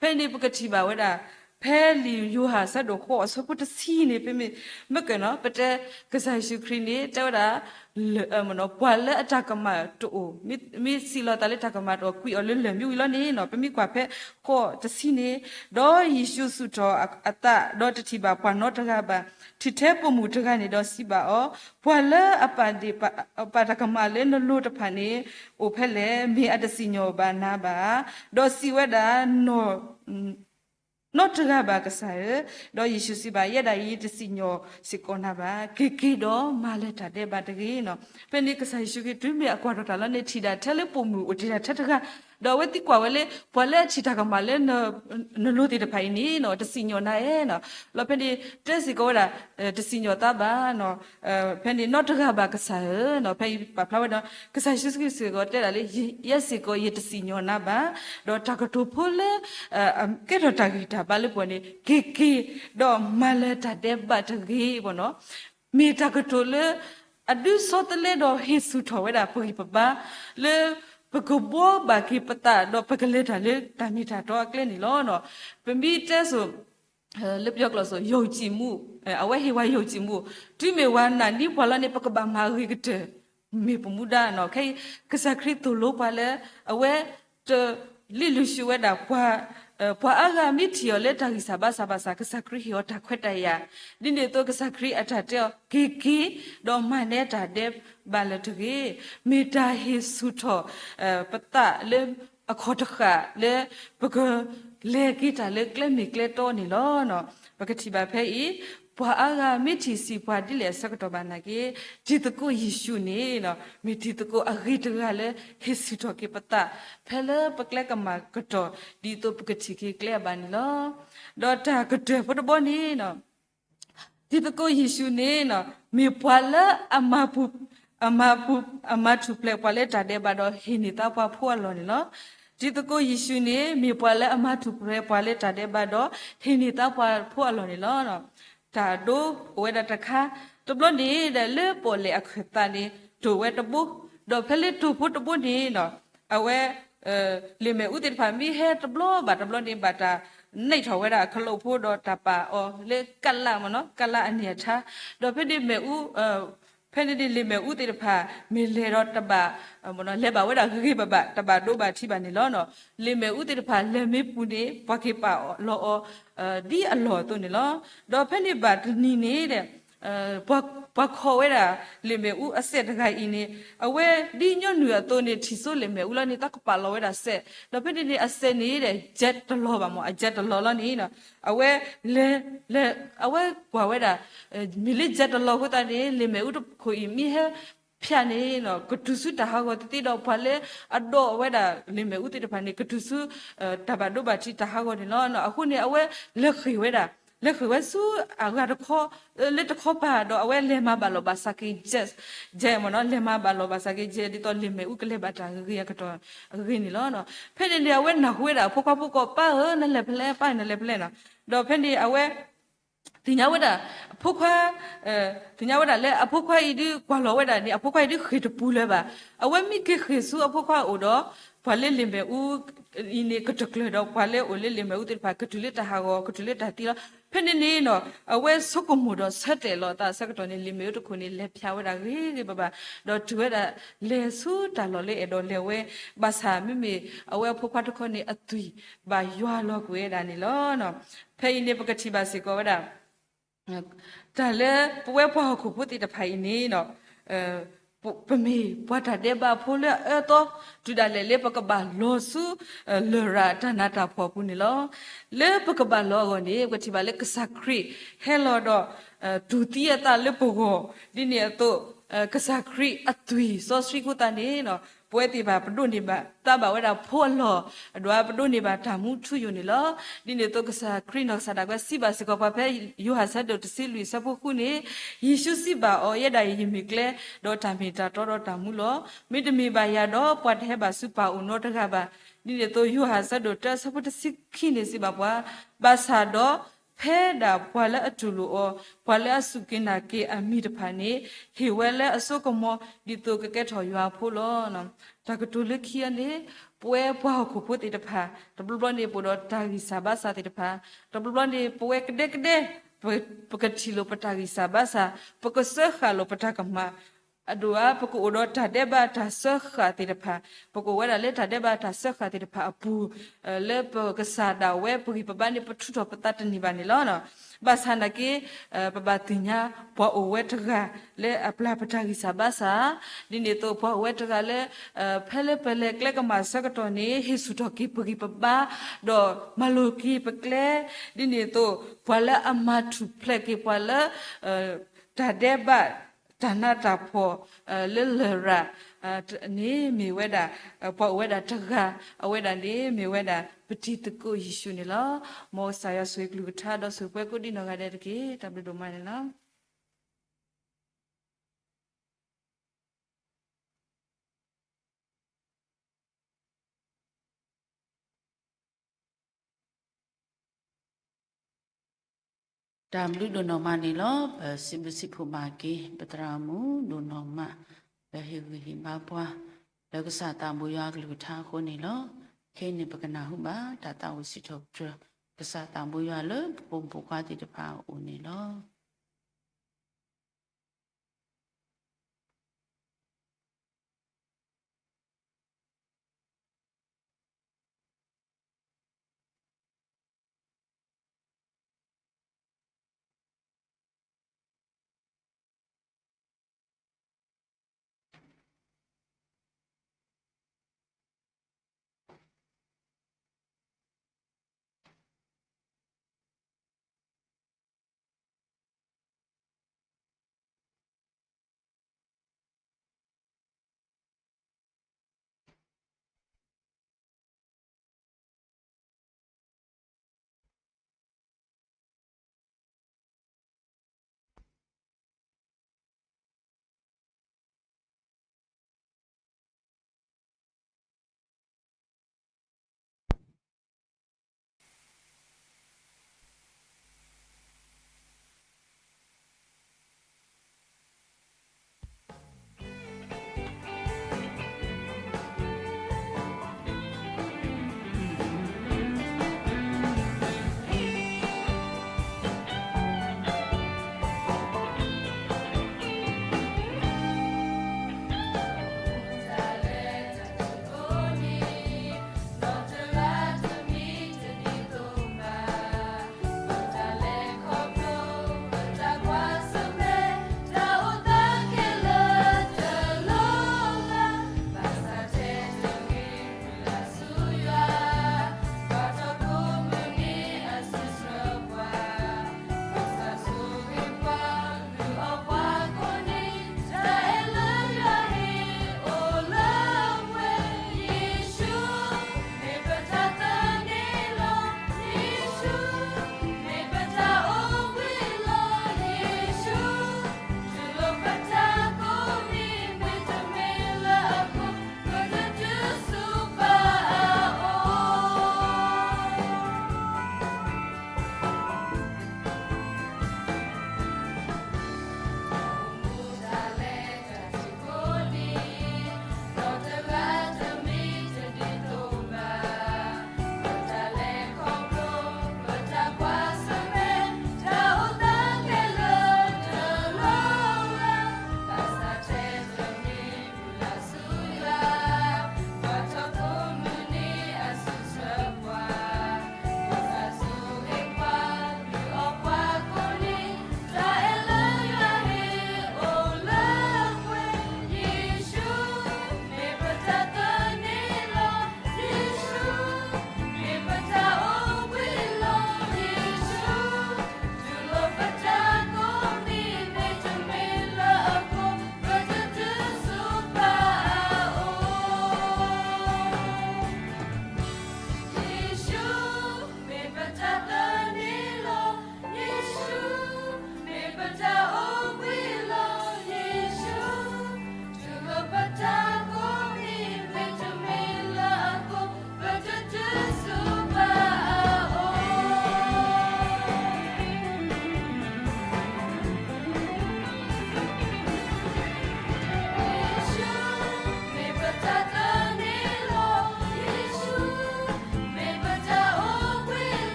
ဖဲန့ၣ်ပကထံၣ်ဘၣ်ဝဲဒၣ် ဖဲလံာ်ယိၤဟၣ်အဆၢဒိၣ်ဃိးအဆၢဖိတဆံန့ၣ် ပမ့ၢ်မ့ၢ်ကနီၤ ပတဲ ကစၢ်ယ့ၣ်ၡူးခရံာ်န့ၣ် တဲဝဲဒၣ် ပှၤလၢအတၢ်ကမၣ်တအိၣ် မ့ၢ်စံးလီၤသးလၢတၢ်ကမၣ်တအိၣ် ကွံာ်အီၤလၢလၢၢ်မ့ၢ်ဝံၤလီၤန့ၣ်နီၤ ပမ့ၢ်ကွၢ်ဖဲဃိးတဆံန့ၣ်, ဒီးယ့ၣ်ၡူးစူၢ်ထီၣ်အသး ဒီးတထံၣ်ဘၣ်ပှၤနီတဂၤဘၣ်, ထံၣ်ထဲပိာ်မုၣ်တဂၤန့ၣ်ဒီးစံးဘၣ်အီၤ, ပှၤလၢအပာ်ဒ့ၣ် ပာ်တၢ်ကမၣ်လၢနလိၤတဖၣ်န့ၣ် အိၣ်ဖဲလဲၣ်, မ့ၢ်အတစံၣ်ညီၣ်ဘၣ်နၤဘၣ်. ဒီးစံးဝဲဒၣ် နီၢ် နီတဂၤဘၣ်ကစၢ်ဧၢ, ဒီးယ့ၣ်ၡူးစံးဘၣ် ယဲဒၣ်အံၤတစံၣ်ညီၣ်စ့ၢ်ကီးနၤဘၣ်, က့ၤက့ၤဒီးမၤလၢၤတၢ်ဒဲးဘးတဂ့ၤနီၤ. ဖဲန့ၣ်ကစၢ်ယ့ၣ်ၡူးခရံာ်တုၤမ့ၢ်အကွၢ်ထီၣ်တၢ်လီၤန့ၣ် ထံၣ်ဒၣ်ထဲလၢပိာ်မုၣ်အိၣ်တ့ၢ်ဒၣ်ထဲတဂၤ, ဒီးအဝဲသံကွၢ်ဝဲလၢ ပှၤလၢအထံၣ်တၢ်ကမၣ်လၢ နလိၤသ့ၣ်တဖၣ်အံၤန့ၣ်နီၤ တစံၣ်ညီၣ်နၤဧါနီၤ. လီၤဖဲန့ၣ် တဲစ့ၢ်ကီးဝဲဒၣ် တစံၣ်ညီၣ်သးဘၣ်နီၤ. ဖဲန့ၣ်နီတဂၤဘၣ်ကစၢ်ဧၢနီၤ. ဖဲအံၤပာ်ဖျါဝဲဒီး ကစၢ်ယ့ၣ်ၡူးခရံာ်စ့ၢ်ကီးတဲဒၣ်လၢ ယဲစ့ၢ်ကီးယတစံၣ်ညီၣ်နၤဘၣ်, ဒီးတၢ်ကတိၤဖိလၢ ကဲထီၣ်တၢ်ဂံၢ်တၢ်ဘါလၢပှၤန့ၣ် က့ၤက့ၤဒီးမၤလၢၤတၢ်ဒဲးဘးတဂ့ၤဘၣ်နီၤ. မ့ၢ်တၢ်ကတိၤလၢ အဒုးဆီတလဲဒီးဟ့ၣ်ဆူၣ်ထီၣ်ဝဲဒၣ်ပဂံၢ်ပဘါ လၢပကဘှီဘၣ်က့ၤပသး ဒီးပကလဲၤတၢ်လၢတၢ်မ့ၢ်တၢ်တီအကျဲန့ၣ်လီၤ. ပမ့ၢ်တဲစိၤ လၢပယီၤကျိာ်စိၤ ယုံကြည်မှု, အဝဲဟ့ၣ်ဝဲယုံကြည်မှု, တုၤမ့ၢ်ဝဲနာ်န့ၢ်ပှၤလီၤန့ၣ် ပကဘၣ်မၤအဂ့ၤကတၢၢ် မ့ၢ်ပမူဒါနီၤ. ခဲအံၤ ကစၢ်ခရံာ်သိၣ်လိပှၤလၢ အဝဲ တလံၣ်လုၢ်ဆူၣ်ဝဲဒၣ် ပှၤအါဂၤမ့ၢ်ထံၣ်အီၤလၢတၢ်ဂံၢ်စၢ်ဘါစၢ်ဘၣ်ဆၣ် ကစၢ်ခရံာ်ဟ့ၣ်အီၤတၢ်ခွဲးတၢ်ယာ်, ဒ်န့ၣ်အသိးကစၢ်ခရံာ်အတၢ်တဲအီၤ က့ၤက့ၤ ဒီးမၤန့ၢ်တၢ်ဒဲးဘးလၢၤတဂ့ၤ, မ့ၢ်တၢ်ဟ့ၣ်ဆူၣ်ထီၣ် ပသးလၢ အခီၣ်တဃာ်လၢ ပကလဲၤက့ၤတၢ်လၢကျဲမ့ၢ်ကျဲတီန့ၣ်လီၤ. ပကထံၣ်ဘၣ်ဖဲအံၤ ပှၤအါဂၤမ့ၢ်ထံၣ်ဆံးပှၤဒ်လဲၣ်အဆၢကတီၢ်ဘၣ်နာ်က့ တံၤသကိးယ့ၣ်ၡူးန့ၣ် မ့ၢ်တံၤသကိးအဂ့ၤတဂၤလၢ ဟ့ၣ်ဆူၣ်ထီၣ်က့ၤပသး ဖဲလၢပကျဲကမၣ်ကတီၢ် ဒ်သိးပကထံၣ်က့ၤကျဲအဘၣ်န့ၣ်လီၤ. ဒီးတၢ်ကတၢၢ်ဖိတဘီန့ၣ် တံၤသကိးယ့ၣ်ၡူးန့ၣ် မ့ၢ်ပှၤလၢအမၤပူၤ အမၤပူၤ အမၤထူၣ်ဖျဲးပှၤလၢတၢ်ဒဲးဘးဒီး ဟ့ၣ်န့ၢ်သါပှၤဖိအလီၢ်န့ၣ်လီၤ. တံၤသကိးယ့ၣ်ၡူးန့ၣ် မ့ၢ်ပှၤလၢအမၤထူၣ်ဖျဲးပှၤလၢတၢ်ဒဲးဘးဒီး ဟ့ၣ်န့ၢ်သါပှၤဖိအလီၢ်န့ၣ်လီၤ. တၢ်ဒိအိၣ်ဝဲဒၣ်တခါ တဘျီန့ၣ်ဒီး လၢပီၣ်လဲၣ်အခၢၣ်သးန့ၣ် တိၢ်ဝဲတဘိ, ဒီးဖဲလၢတိၢ်ဖိတဘိန့ၣ် အဝဲ လံာ်မ့ၣ်အူသ့ၣ်တဖၣ် မ့ၢ်ဟဲတဘျီဘၣ်တဘျီန့ၣ် ဘၣ်တၢ်နဲၣ်ထီၣ်ဝဲဒၣ်အကလိးဖိဒီးတၢ်ပာ်အီၤလၢကလးမ့ၢ်နီၤ ကလးအန့ၣ်အထါ, ဒီးဖဲန့ၣ်မ့ၣ်အူ ဖဲန့ၣ်န့ၣ်လံာ်မ့ၣ်အူသ့ၣ်တဖၣ် မ့ၢ်လဲၤဒီးတဘၣ် လဲၤဘၣ်ဝဲဒၣ်ဂ့ၤဂ့ၤဘၣ်ဘၣ် တဘၣ်ဒိဘၣ်ထံးဘၣ်န့ၣ်လီၤ. လံာ်မ့ၣ်အူသ့ၣ်တဖၣ် လဲၤမ့ၢ်ပူၤန့ၣ် ပှၤက့ၤပာ်လီၤအီၤ ဒ်အလီၢ်အသိးန့ၣ်လီၤ. ဒီးဖဲန့ၣ်ဘၣ်တနံၤန့ၣ်ဒီး ပှၤခိးဝဲဒၣ် လံာ်မ့ၣ်အူအစဲးတဂၤအံၤန့ၣ် အဝဲဒ်ညီနုၢ်အသိးန့ၣ် ထံၣ်စိလံာ်မ့ၣ်အူလီၤန့ၣ် သးကပာ်လီၤဝဲဒၣ်စဲး, ဒီးဖဲန့ၣ်န့ၣ် အစဲးန့ၣ်ဒီး ယဲတလီၤဘၣ်မ့ၢ် အယဲတလီၤလီၤန့ၣ် အဝဲလဲၤ လဲၤ အဝဲကွၢ်ဝဲဒၣ် မ့ၢ်လၢယဲတလီၤအဃိသတးန့ၣ် လံာ်မ့ၣ်အူတခိၣ်အံၤ မ့ၢ်ဟဲဖၠးန့ၣ် ကတုၤဆူတၢ်ဟးဂီၤသ့သ့ဒီး ပှၤလၢအဒိးဝဲဒၣ်လံာ်မ့ၣ်အူသ့ၣ်တဖၣ်န့ၣ် ကတုၤဆူ တၢ်ဘၣ်ဒိဘၣ်ထံးတၢ်ဟးဂီၤန့ၣ်လီၤ. အဃိန့ၣ် အဝဲလဲၤဃ့ၢ်ဝဲဒၣ် လဲၤဃ့ၢ်ဝဲဆူအဂၤတခီ လၢတခီပၤ ဒီးအဝဲလဲၤမၤဘၣ်လီၤဘၣ်စးက့ၤ ယဲမ့ၢ်နီၤ လဲၤမၤဘၣ်လီၤဘၣ်စးက့ၤယဲ ဒ်သိးလံာ်မ့ၣ်အူကလဲၤဘၣ်တၢ်ဂ့ၤဂ့ၤအကတီၢ်အဂ့ၢ်န့ၣ်လီၤ. ဖဲန့ၣ်န့ၣ် အဝဲနၢ်ဟူဝဲဒၣ်အဖိခွါဖိကီၢ် ပၢ်ဧၢ နလဲၤဖဲလဲၣ် ပၢ်ဧၢ နလဲၤဖဲလဲၣ်နီၤ. ဒီးဖဲန့ၣ်အဝဲ သ့ၣ်ညါဝဲဒၣ် အဖိခွါ သ့ၣ်ညါဝဲဒၣ်လၢအဖိခွါအံၤဒုးကွၢ်လီၤဝဲဒၣ်န့ၣ် အဖိခွါအံၤဒုးဃ့ၢ်တပူၤလၢၤဘၣ်. အဝဲမ့ၢ်က့ၤဃ့ၢ်ဆူအဖိခွါအအိၣ်ဒီး ပှၤလၢလံာ်မဲာ်အူအံၤန့ၣ် ကတကျၢၤဒီးပှၤလၢအိၣ်လၢလံာ်မဲာ်အူသ့ၣ်တဖၣ် ကတုၤလၢတၢ်ဟးဂီၤ ကတုၤလၢတၢ်သံလီၤ. ဖဲန့ၣ်န့ၣ်ဒီး အဝဲဆိကမိၣ်ဒီးဆၢတဲာ်လီၤအသးအဆၢကတီၢ်န့ၣ် လံာ်မဲာ်အူတခိၣ်န့ၣ် လဲၤဖျါဝဲဒၣ်ဂ့ၤဂ့ၤဘၣ်ဘၣ် ဒီးတုၤဝဲဒၣ်လဲၤဆူတၢ်လီၢ်လၢအဲၣ်ဒိးလဲၤဝဲ ဘၣ်ဆၣ်မ့မ့ၢ်အဝဲအဖိခွါတခီန့ၣ် အသွံၣ်ဘၣ်ယွၤလီၤကွံာ်ဝဲဒၣ်န့ၣ်လီၤ. ဖဲအံၤန့ၣ် ပကထံၣ်ဘၣ်စ့ၢ်ကီးဝဲဒၣ် တၢ်လၢပဝဲပှၤဟီၣ်ခိၣ်ဖိသ့ၣ်တဖၣ်အံၤန့ၣ် ပမ့ၢ်ပှၤတၢ်ဒဲးဘးဖိလၢအအၢသီ တုၤဒၣ်လဲာ်လၢပကဘၣ်လီၤဆူ လရာ်တၢ်နးတၢ်ဖှီၣ်အပူၤန့ၣ်လီၤ. လၢပကဘၣ်လီၤအဂီၢ်န့ၣ် ပကထံၣ်ဘၣ်လၢကစၢ်ခရံာ်ဟဲလီၤဒီး တူၢ်သံအသးလၢပဂီၢ် ဒ်န့ၣ်အသိး ကစၢ်ခရံာ်အသွံၣ်စီဆှံအဃိသတးန့ၣ် ပဝဲသ့ၣ်တဖၣ်ပဒိးန့ၢ်ဘၣ်သးဘၣ်ဝဲဒၣ်ဖိအလီၢ် အဒိ ပဒိးန့ၢ်ဘၣ်တၢ်မူထူယိာ်န့ၣ်လီၤ. ဒ်န့ၣ်အသိးကစၢ်ခရံာ်နီၢ်ကစၢ်ဒၣ်ဝဲစံးဘၣ်စ့ၢ်ကီးပှၤဖဲ ယိၤဟၣ်ဆၢဒိၣ်တဆံလွံၢ်ဆၢဖိဃုန့ၣ်, ယ့ၣ်ၡူးစံးဘၣ်အီၤ, ယဲဒၣ်အံၤယမ့ၢ်ကျဲ, ဒီးတၢ်မ့ၢ်တၢ်တီဒီးတၢ်မူလီၤ. မ့တမ့ၢ်ဘၣ်ယၤဒီး ပှၤတဟဲဘၣ်ဆူပၢ်အအိၣ်နီတဂၤဘၣ်. ဒ်န့ၣ်အသိး ယိၤဟၣ်ဆၢဒိၣ်တၢဆၢဖိတဆံခံန့ၣ်စံးဘၣ်ပှၤ, ဘၣ်ဆၣ်ဒီး ဖဲဒၣ်ပှၤလၢအတူၢ်လိာ်အီၤ, ပှၤလၢအစူၢ်က့ၤနာ်က့ၤအမံၤတဖၣ်န့ၣ်, ဟ့ၣ်ဝဲလၢအစိကမီၤ ဒ်သိးကကဲထီၣ်ယွၤအဖိလီၤ. တၢ်ကတိၤလၢခံန့ၣ်, ပဝဲပှၤဟီၣ်ခိၣ်ဖိသ့ၣ်တဖၣ် တဘျီဘျီန့ၣ် ပအိၣ်ဒီးတၢ်ဂံၢ်စၢ်ဘါစၢ်သ့ၣ်တဖၣ်, တဘျီဘျီန့ၣ် ပဝဲကဒဲကဒဲ ပကထံၣ်လိာ်ပတၢ်ဂံၢ်စၢ်ဘါစၢ်, ပကစၢဃာ်လိာ်ပတၢ်ကမၣ်, အဒိ ပကအိၣ်ဒီးတၢ်ဒဲးဘးတၢ်စၢဃာ်သ့ၣ်တဖၣ်, ပကအိၣ်ဝဲဒၣ်လၢတၢ်ဒဲးဘးတၢ်စၢဃာ်သ့ၣ်တဖၣ်အပူၤ, လၢပကစၢ်ဒၣ်ဝဲပဂံၢ်ပဘါန့ၣ် ပထုးထီၣ်ပသးတန့ၢ်ဘၣ်န့ၣ်လီၤ. ဘၣ်ဆၣ်နာ်က့ ပဘၣ်သ့ၣ်ညါ ပှၤအိၣ်ဝဲတဂၤ လၢအပျၢ်ပတၢ်ဂံၢ်စၢ်ဘါစၢ်, ဒ်န့ၣ်အသိး ပှၤအိၣ်ဝဲတဂၤလၢ ဖဲလၢပလဲၤကျဲကမၣ်ဆၢကတီၢ်န့ၣ် ဟ့ၣ်ဆူၣ်ထီၣ်က့ၤပဂံၢ်ပဘါ, ဒီးမၤလိၤက့ၤပကျဲ, ဒ်န့ၣ်အသိး ပှၤလၢအမၤထူၣ်ဖျဲးက့ၤပှၤလၢ တၢ်ဒဲးဘး တၢ်နးတၢ်ဖှီၣ် လၢလရာ် န့ၣ်မ့ၢ်ဝဲဒၣ် ပှၤအိၣ်ဝဲဒၣ်တဂၤ, အဝဲဒၣ်န့ၣ်မ့ၢ်ဝဲဒၣ် ပတံၤသကိးယ့ၣ်ၡူးန့ၣ်လီၤ. မ်ကစၢ်ယွၤဆိၣ်ဂ့ၤကလုၢ်ကထါ ဒီးဆိၣ်ဂ့ၤပှၤကိးဒံးနီၢ်ဂၤဒဲးတက့ၢ်. တၢ်ဘျုးဒိၣ်မးန့ၣ်လီၤ. တၢ်ဘျုးဒိၣ်နီၢ်မးန့ၣ်လီၤ. ပစံးဘျုးစံးဖှိၣ်ဘၣ်က့ၤ ပသရၣ်မုၣ်ဒိၣ်နီၢ်မး လၢဟ့ၣ်ဂံၢ်ဟ့ၣ်ဘါပှၤ လၢကစၢ်သးဘိယွၤအကလုၢ်ကထါအဃိန့ၣ်လီၤ. ခဲအံၤန့ၣ် ပကနၢ်ဟူဘၣ် တၢ်သးဝံၣ်စံးထီၣ်ပတြၢၤ ကစၢ်သးဘိယွၤလၢပဖိမုၣ်ဖိခွါသ့ၣ်တဖၣ်အအိၣ်န့ၣ်လီၤ.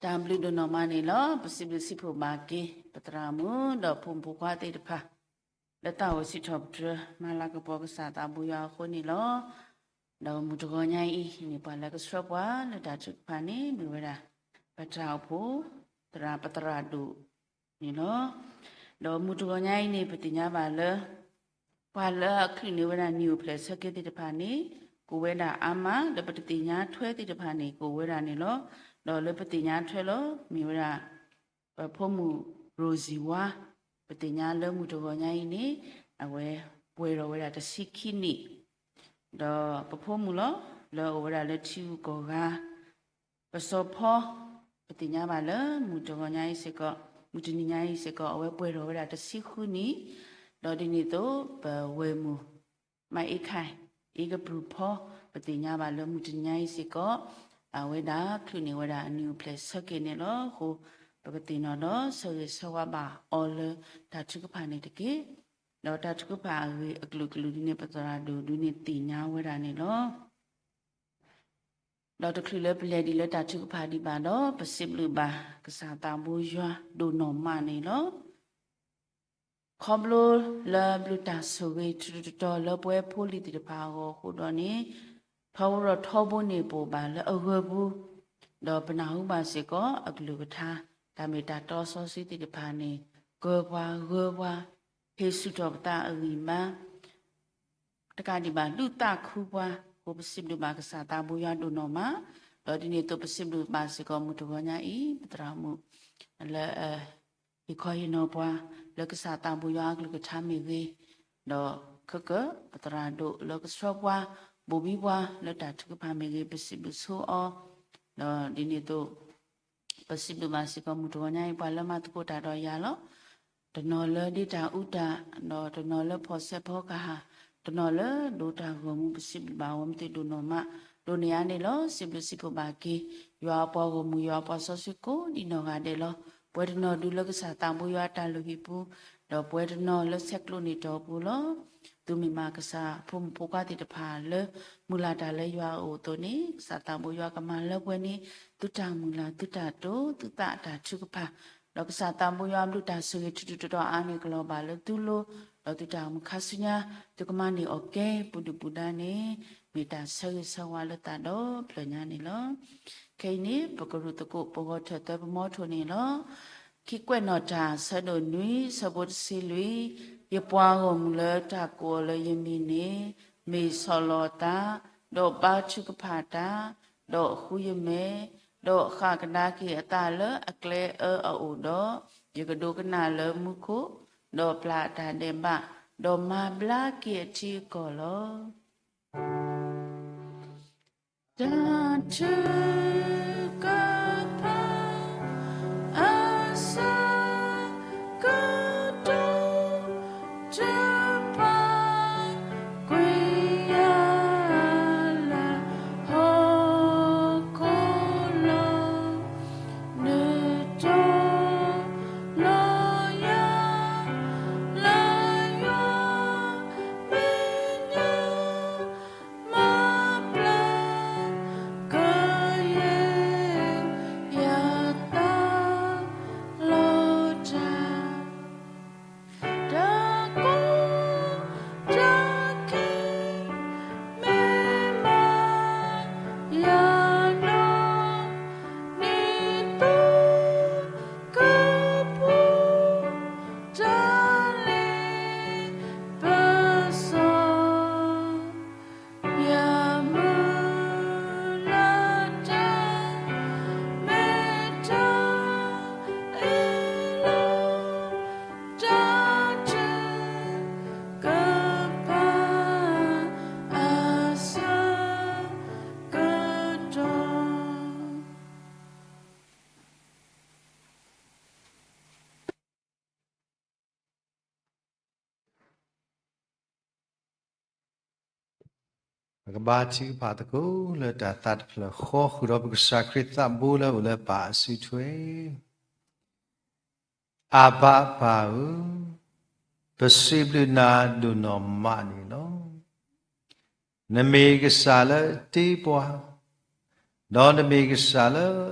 တၢ်ဘျုးဒိၣ်နီၢ်မးန့ၣ်လီၤ. ပစံးဘျုးစံးဖှိၣ်ဘၣ်က့ၤ ပသရၣ်မုၣ်ဒီးဖိမုၣ်ဖိခွါသ့ၣ်တဖၣ် လၢတၢ်အိၣ်စံးထီၣ်ပတြၢၤ မၤလၤကပီၤကစၢ်သးဘိယွၤအဃိန့ၣ်လီၤ. ဒီးမုၢ်တဂီၤညါအံၤန့ၣ် ပှၤလၢကဆှၢပှၤလၢတၢ်ထုကဖၣ်န့ၣ် မ့ၢ်ဝဲဒၣ် ပတၢ်အိၣ်ဖှိၣ် သရၣ်ပသရၣ်ဒိၣ်န့ၣ်လီၤ. ဒီးမုၢ်တဂီၤညါအံၤန့ၣ် ပသ့ၣ်ညါဘၣ်လၢ ပှၤလၢအချုးန့ၢ်ဝဲဒၣ်နံၣ်အိၣ်ဖျဲၣ်ဆၢက့ၤသ့ၣ်တဖၣ်န့ၣ် ကအိၣ်ဝဲဒၣ်အါမး ဒီးပတသ့ၣ်ညါထွဲသ့ၣ်တဖၣ်န့ၣ် ကအိၣ်ဝဲဒၣ်န့ၣ်လီၤ. ဒီးလၢပသ့ၣ်ညါထွဲလီၤ မ့ၢ်ဝဲဒၣ် ပဖိမုၣ်ရိၣ်စံၣ်ဝါ ပသ့ၣ်ညါလၢမုၢ်တဂီၤညါအံၤန့ၣ် အဝဲပှဲၤထီၣ်ဝဲဒၣ်တဆံခံနံၣ် ဒီးပဖိမုၣ်လီၤ လၢအအိၣ်ဝဲဒၣ်လၢထံဂုၤကီၢ်ဂၤ ပစီၤဖီ ပသ့ၣ်ညါဘၣ်လၢမုၢ်တဂီၤညါအံၤစ့ၢ်ကီး မုၢ်တနံၤညါအံၤစ့ၢ်ကီး အဝဲပှဲၤထီၣ်ဝဲဒၣ်တဆံဃုနံၣ် ဒီးဒ်န့ၣ်အသိး ပဝဲၢ်မုၣ် မၤအ့ခၢၣ် အ့ကပြုၢ်ဖီ ပသ့ၣ်ညါဘၣ်လၢမုၢ်တနံၤညါအံၤစ့ၢ်ကီး အဝဲဒၣ်ချုးန့ၢ်ဝဲဒၣ်အနံၣ်အိၣ်ဖျဲၣ်ဆၢက့ၤန့ၣ်လီၤ. အဃိ ပကသ့ၣ်နီၣ်ဒီးဆၢဂ့ၤဆၢဝါဘၣ်အီၤလၢတၢ်ထုကဖၣ်န့ၣ်တက့ၢ်. ဒီးတၢ်ထုကဖၣ်အဂ့ၢ်အကျိၤအကျဲဒ်န့ၣ် ပသရၣ်ဒိၣ်ဒ်န့ၣ်သ့ၣ်ညါဝဲဒၣ်န့ၣ်လီၤ. ဒီးတချုးလၢပလဲၤဒံးလၢတၢ်ထုကဖၣ်ဒံးဘၣ်ဒီး ပစံးဘျုးဘၣ်ကစၢ်သးဘိယွၤဒိၣ်နီၢ်မးန့ၣ်လီၤ. ခီဖျိလၢဘျုးတၢ်ဆိၣ်ဂ့ၤထူးထူးတီၤတီၤလၢပဝဲဖိလံၤသ့ၣ်တဖၣ်အဂီၢ်အဃိဒီးန့ၣ် ထီဘိဒီးထီဘိန့ၣ်ပအိၣ်ဘၣ်လၢအဂၢၢ်ပူၤ ဒီးပနၢ်ဟူဘၣ်စ့ၢ်ကီးအကလုၢ်ကထါ တၢ်မ့ၢ်တၢ်တီစီဆှံသ့ၣ်တဖၣ်န့ၣ် ကၢၤပှၤဂၢၤပှၤ ဟ့ၣ်ဆူၣ်ထီၣ်ပသးအဂံၢ်မး တကးဒံးဘၣ်ဒုးသးခုပှၤ အဃိပစံးဘျုးဘၣ်ကစၢ်သးဘိယွၤဒိၣ်နီၢ်မး ဒီးဒ်န့ၣ်အသိးပစံးဘျုးဘၣ်စ့ၢ်ကီးမုၢ်တဂီၤညါအံၤ ပသရၣ်မုၣ် လၢ ဟ့ၣ်ခီဟ့ၣ်နီၤပှၤ လၢကစၢ်သးဘိယွၤအကလုၢ်ကထါမ့ၢ်ဂ့ၤ, ဒီးခဲကၢၣ် ပသရၣ်ဒိၣ်လၢကဆှၢပှၤ ဘိၣ်ဘံပှၤလၢတၢ်ထုကဖၣ်မ့ၢ်ဂ့ၤ ပစံးဘျုးဆိအီၤ, ဒီးဒ်န့ၣ်အသိး ပစံးဘျုးဘၣ်စ့ၢ်ကီးမုၢ်တဂီၤညါအံၤ ပှၤလၢမၤသကိးတၢ်ဒီးယၤလီၤ. တနီၤလၢဒ့တၢ်အူတၢ်, ဒီးတနီၤလၢဖီၣ်ဆဲးဖီကဟၣ်, တနီၤလၢဒိးတၢ်ဂီၢ်မူ ပစံးဘျုးဘၣ်အဝဲမ့ၢ်သ့ၣ်ဒိၣ်နီၢ်မး, ဒိးန့ၢ်အါန့ၣ်လီၤ. စံးဘျုးစံးဖှိၣ်ဘၣ်က့ၤ ယွၤအပှၤဂီၢ်မုၢ် ယွၤအပှၤစီဆှံကိးဒံးနီၢ်ဂၤဒဲးလီၤ. ပဝဲတနီၤဒုးလၢကစၢ်သးဘိယွၤအတၢ်လုၢ်ဟံၣ်ပူၤ, ဒီးပဝဲတနီၤလၢဆဲးကျိးန့ၢ်တီၢ်ပူၤလီၤ. သုမ့ၢ်မၤကစၢ်ဖိမုၣ်ဖိခွါသ့ၣ်တဖၣ်လၢ မုၢ်လၢ်တၢ်လၢယွၤအအိၣ်အသိးန့ၣ် ကစၢ်သးဘိယွၤကမၤလၢပှဲၤန့ၢ် သုတၢ်မုၢ်လၢ်သုတၢ်တိာ် သုသးအတၢ်ထုကဖၣ်, ဒီးကစၢ်သးဘိယွၤအဘျုးတၢ်ဆိၣ်ဂ့ၤထူးထူးတီၤတီၤအါန့ၢ်ကလီၤဘၣ်လၢသုလိၤ, ဒီးသုတၢ်အိၣ်မူခါဆူညါ သုကမၤန့ၢ်အီၣ်ကဲပူၤဒုၣ်ပူၤဒါန့ၣ် မ့ၢ်တၢ်ဆၢဂ့ၤဆၢဝါလၢသးဒီဖျၢၣ်ညါန့ၣ်လီၤ. ခဲအံၤန့ၣ် ပကရူၢ်သကိးပဂီၤထၢၣ်သၢပမီထိၣ်န့ၣ်လီၤ. ခံကွဲးနီၣ်တၢ် ဆၢဒိၣ်နွံ ဆၢဖိတဆံလွံၢ်, ယပှၤဂီၢ်မုၢ်လၢတၢ်ကိးအီၤလၢယမံၤန့ၣ် မ့ၢ်ဆီၣ်လီၤအသး, ဒီးဘါထုကဖၣ်တၢ်, ဒီးဃုယမဲာ်, ဒီးဃၣ်ကဒါက့ၤအသးလၢအကျဲအၢအအိၣ်ဒီး, ယကဒိကနၣ်လၢမူခိၣ်, ဒီးပျၢ်အတၢ်ဒဲးဘး, ဒီးမၤဘျါက့ၤအထံအကီၢ်လီၤ. တၢ်ထုကဖၣ်အဆၢကတီၢ် တၢ်ပာ်ကွံာ်ယၤလၢဟီၣ်ခိၣ်လီၤ. နတိၢ်နီၣ်ယၤလၢယွၤမဲာ်ညါ မၤဘျါကယဲၢ်ယသးလီၤတၢ်, တၢ်ကိၢ်တၢ်ဂီၤ မ့ၢ်မၤယၤနီၢ် နံၣ်သိကပူၤ တၢ်လ့ပစီ ယမုၢ်လၢ်တၢ် မ့ၢ်တၢ်အ့ၣ်လိာ် တၢ်ထုကဖၣ်အဆၢကတီၢ် ပကဘါထုကဖၣ်သကိးလၢတၢ်သးတဖျၢၣ်ဃီ ဃုာ်ဒီးပကစၢ်ခရံာ်သးဘိလၢအအိၣ်လၢပၢ်အစုထွဲ. အဘၤပၢ်ဧၢ, ပစံးဘျုးနၤဒိၣ်နီၢ်မးန့ၣ်လီၤ. နမ့ၢ်ကစၢ်လၢအတ့ပှၤ, ဒီးနမ့ၢ်ကစၢ်လၢ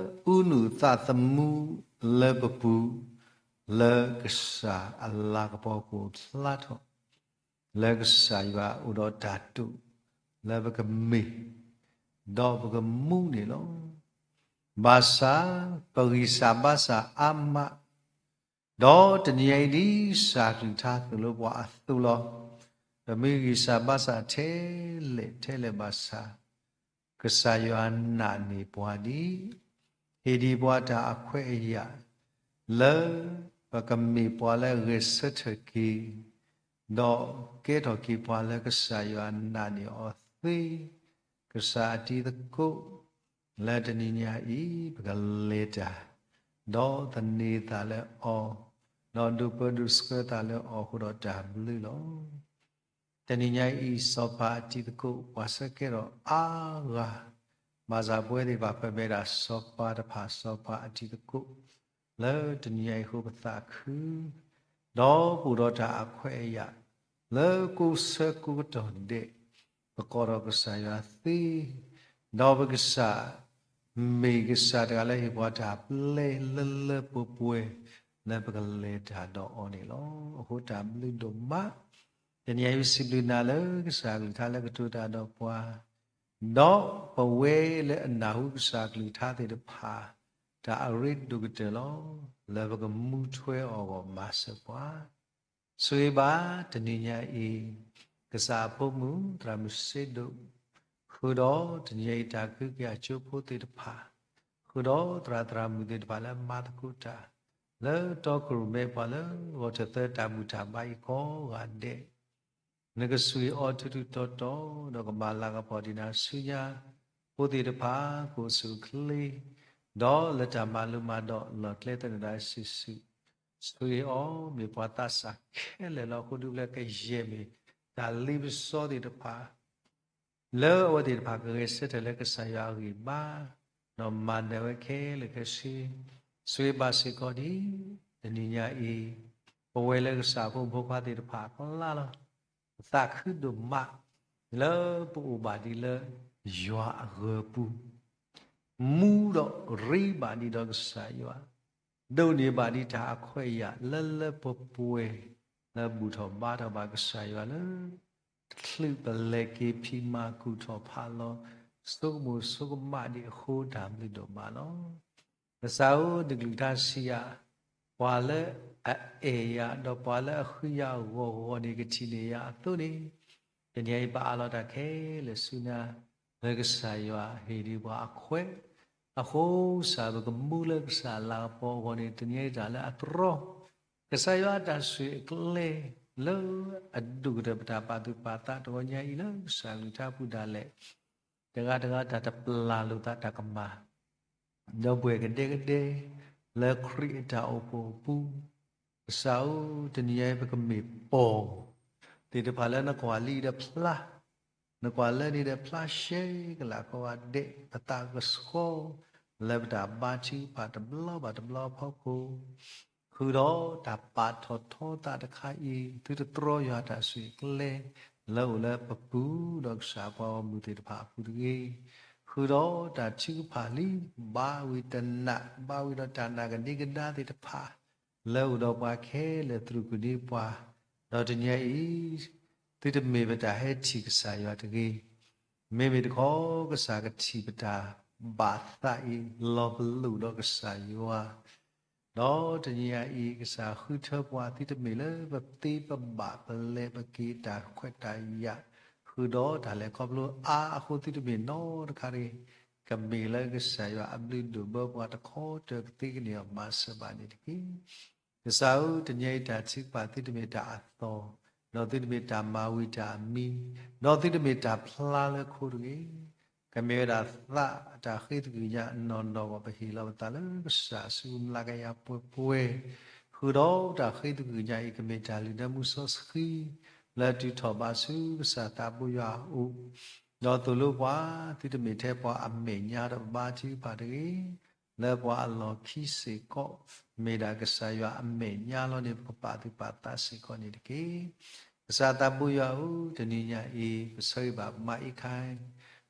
အူနုာ်သးသမူလၢပပူၤ, လၢကစၢ်အလၤကပီၤကအိၣ်ဖျါထီၣ်, လၢကစၢ်ယွၤအိၣ်ဒီးတၢ်တိာ်လၢပကမ့ၢ်, ဒီးပကမူန့ၣ်လီၤ. ဘၣ်ဆၣ်ပဂံၢ်စၢ်ဘါစၢ်အါမး, ဒီးတနံၤအံၤဒ်ကစၢ်ကလုၢ်ကထါသိၣ်လိပှၤအသိးလီၤ. ပမ့ၢ်ဂံၢ်စၢ်ဘါစၢ်ထဲလဲၣ်ထဲလဲၣ်ဘၣ်ဆၣ်, ကစၢ်ယွၤနာ်န့ၢ်ပှၤဒ်အံၤ, ဟ့ၣ်ဒံးပှၤတၢ်အခွဲးအယာ်, လၢပကမ့ၢ်ပှၤလၢအဂဲၤဆၢထၢၣ်က့ၤ, ဒီးကဲထီၣ်က့ၤပှၤလၢကစၢ်ယွၤနာ်န့ၢ်အီၤသ့, ကစၢ်အတံၤသကိး, လၢတနံၤညါအံၤ ပကလဲၤတၢ်, ဒီးသန့ၤသးလၢအီၤ, ဒီးဒိးပၢဒိးဆှၢသးလၢအီၤအဃိဒီးတၢ်ဘျုးလီၤ. တနံၤညါအံၤ စီၤပၤအတံၤသကိး ပှၤဆၢကဲထီၣ်အါဂၤ, ဘၣ်ဆၣ်ပဝဲသ့ၣ်တဖၣ် ပမ့ၢ်ဒၣ်စီၤပၤတဖၣ် စီၤပၤအတံၤသကိး, လၢတနံၤညါအံၤအဃိပသးခု, ဒီးပအိၣ်ဒီးတၢ်အခွဲးအယာ်, လၢကိးဆၢကိးကတီၢ်ဒဲး, ပကိးထီၣ်ကစၢ်ယွၤသ့, ဒီးပကစၢ် မ့ၢ်ကစၢ်တဂၤလၢဟ့ၣ်ပှၤတၢ်ပျဲလၢလၢပှဲၤပှဲၤ, လၢပကလဲၤတၢ်ဒီးအီၤန့ၣ်လီၤ. အဃိတၢ်ဘျုးဒိၣ်မး, တနံၤအံၤစံးဘျုးနၤလၢကစၢ်အကလုၢ်ကထါလၢကတိၤတၢ်ဒီးပှၤ, ဒီးပဝဲလၢအနၢ်ဟူကစၢ်အကလုၢ်ကထါသ့ၣ်တဖၣ်, တၢ်အရ့ဒိၣ်ကတၢၢ်လီၤ, လၢပကမူထွဲအီၤအဂီၢ်မၤစၢၤပှၤ ဆိၣ်ဂ့ၤဘၣ်တနံၤညါအံၤ, ကစၢ်အဖိမုၣ်သရၣ်မုၣ်စ့ဒိၣ်, ဃုာ်ဒီးတနံၤညါအံၤတၢ်ကဟုကယာ်ကၠိဖိသ့ၣ်တဖၣ်, ဃုာ်ဒီးသရၣ်သရၣ်မုၣ်သ့ၣ်တဖၣ်လၢမၤသကိးတၢ်, လၢတီခိၣ်ရိၣ်မဲပှၤလၢဂီၤထၢၣ်သၢတၢ်ဘူၣ်တၢ်ဘါအံၤကိးဂၤဒဲး နကဆိၣ်ဂ့ၤအီၤထူထူတီတီ, ဒီးကမၤလၤကပီၤဒံးနၤဆူညါ, ဖိသ့ၣ်တဖၣ်ကအိၣ်ဆူၣ်အိၣ်ချ့, ဒီးလၢတၢ်မၤလိမၤဒိးလီၢ်ကျဲသနၢၣ်ဒၣ်စုာ်စုာ်, ဆိၣ်ဂ့ၤအီၤမ့ၢ်ပှၤသးစၢ်ခဲလၢာ်လီၤ. အဃိဒုးဖျဲကယဲၢ်မ့ၢ်တၢ်လ့ပစီသ့ၣ်တဖၣ် လၢအဝဲသ့ၣ်တဖၣ်ကဂဲၤဆၢထၢၣ်လၢကစၢ်ယွၤအဂံၢ်ဘါ, ဒီးမၤနၢၤဝဲခဲလၢာ်ခဲဆ့, ဆိၣ်ဂ့ၤဘၣ်စ့ၢ်ကီးဒ် တနံၤညါအံၤ, ပဝဲလၢကစၢ်ဖိမုၣ်ဖိခွါသ့ၣ်တဖၣ်အကျါလီၤ. ပသးခုဒိၣ်မး, လၢပအိၣ်ဘၣ်ဒံးလၢယွၤအဂၢၤပူၤ, မူဒီးရ့ဘၣ်ဒံးဒီးကစၢ်ယွၤ, ဒိးန့ၢ်ဘၣ်ဒံးတၢ်အခွဲးအယာ်လၢလၢပှဲၤပှဲၤ, လၢဘူၣ်ထီၣ်ဘါထီၣ်ဘၣ်ကစၢ်ယွၤလၢ တချုးပလဲၤက့ၤဖံးမၤကူၣ်ထီၣ်ဖးလီၤ, ဆိကမိၣ်ဆိကမးဒံးအဃိတၢ်ဘျုးဒိၣ်မးလီၤ. ကစၢ်ဧၢ, နကလုၢ်ကထါစံးယၤ, ပှၤလၢအအဲၣ်ယၤ ဒီးပှၤလၢအဃုယၤအဂီၢ်ဂီၢ်န့ၣ် ကထံၣ်န့ၢ်ယၤအသိးန့ၣ်, တနံၤအံၤပအးလီၤတၢ်ခဲလၢာ်ဆူနၤ, လၢကစၢ်ယွၤဟ့ၣ်ဒံးပှၤအခွဲး, အဃိကစၢ်ပကမူလၢကစၢ်အလၤကပီၤအဂီၢ်န့ၣ် တနံၤအံၤတၢ်လၢအတြီ ကစၢ်ယွၤအတၢ်ဆိၣ်ဂ့ၤအကျဲ လၢအဒိၣ်ကတၢၢ်ပတၢ်ပာ်သူၣ်ပာ်သးတဂီၤညါအံၤလၢကစၢ်ကလုၢ်ကထါပူၤဒၣ်လဲာ်, တဂၤတဂၤတၢ်တပျၢ်လိာ်သးတၢ်ကမၣ်, ဒီပုၢ်ဝဲၢ်ကဒဲကဒဲ လၢခရံာ်အတၢ်အိၣ်ဖှိၣ်အပူၤ, ကစၢ်ဧၢ, တနံၤအံၤပကမ့ၢ်ပီၢ်သ့ၣ်တဖၣ်လၢနကွၢ်လံဒီးဖျါ နကွၢ်လၢန့ၣ်ဒီးဖျါရှဲကလာ်ကိးဂၤဒဲး, ပသးကဆှီလၢပတၢ်ဘါထုကဖၣ်တဘျီဘၣ်တဘျီအဖီခိၣ်, ဃုာ်ဒီးတၢ်ပာ်ထီၣ်ထီသးတခါအံၤ, သုတတြီယွၤတၢ်ဆိၣ်ဂ့ၤအကျဲ လၢအိၣ်လၢပပူၤဒီးကစၢ်ပှၤဂီၢ်မုၢ်သ့ၣ်တဖၣ်အပူၤတဂ့ၤ. ဃုာ်ဒီးတၢ်ထုကဖၣ်လံ, ဘါဝံၤတနး, ဘါဝံၤဒီးတၢ်နာ်ကဒံကဒါသ့ၣ်တဖၣ် လၢအိၣ်ဒီးပှၤခဲလၢာ်သရူးကဒံပှၤ, ဒီးတနံၤအံၤ သုတမ့ၢ်ပတၢ်ဟဲထံၣ်ကစၢ်ယွၤတဂ့ၤ. မ့မ့ၢ်တခီ ကစၢ်ကထံၣ်ပတၢ်ဘၣ်သးအံၤ လီၤပလိာ်ဒီးကစၢ်ယွၤ, ဒီးတနံၤအံၤ ကစၢ်ဃုထၢပှၤသုတမ့ၢ်လၢပသ့ပဘၣ်ပလဲၤပက့ၤ တၢ်ခွဲးတၢ်ယာ် ဃုာ်ဒီးတၢ်လဲၤခီဖျိအါအဃိ သုတမ့ၢ်နီတခါတဂ့ၤ. ကမ့ၢ်လၢကစၢ်ယွၤအဘျုးဒိၣ်ဘၢပှၤတခီတၢၤကသ့ကန့ၢ်အီၤမၤစၢၤဘၣ်န့ၣ်တက့ၢ်. ကစၢ်ဧၢ, တနံၤအံၤတၢ်ထုကဖၣ်သုတမ့ၢ်တၢ်အသီၣ်, ဒီးသုတမ့ၢ်တၢ်မၤဝံၤတၢ်အမံ, ဒီးသုတမ့ၢ်တၢ်ဖျါလၢခိတဂ့ၤ. ကမ့ၢ်ဝဲဒၣ်သးတၢ်ဃ့သကွံၢ်ညါအနီၢ်နီၢ်အဂီၢ် ပဟ့ၣ်လီၤပသးလၢကစၢ်ဆူမျးကယၤပှဲၤပှဲၤ, ဃုာ်ဒီးတၢ်ဃ့သကွံၢ်ညါအံၤ ကမ့ၢ်တၢ်လုၢ်နၢမူစီဆှံ လၢတုၤထီၣ်ဘးဆူကစၢ်သးဘိယွၤအအိၣ်, ဒီးသိၣ်လိပှၤ သုတမ့ၢ်ထဲပှၤအမဲာ်ညါဒီးပဘါထုကဖၣ်တဂ့ၤ, လၢပှၤအလီၢ်ခံစ့ၢ်ကီး မ့ၢ်ဒၣ်ကစၢ်ယွၤအမဲာ်ညါလီၤန့ၣ် ပကပာ်သူၣ်ပာ်သးစ့ၢ်ကီးန့ၣ်တက့ၢ်. ကစၢ်သးဘိယွၤဧၢ, တနံၤညါအံၤ ပဆၢဂ့ၤဘၣ်မါအံခါ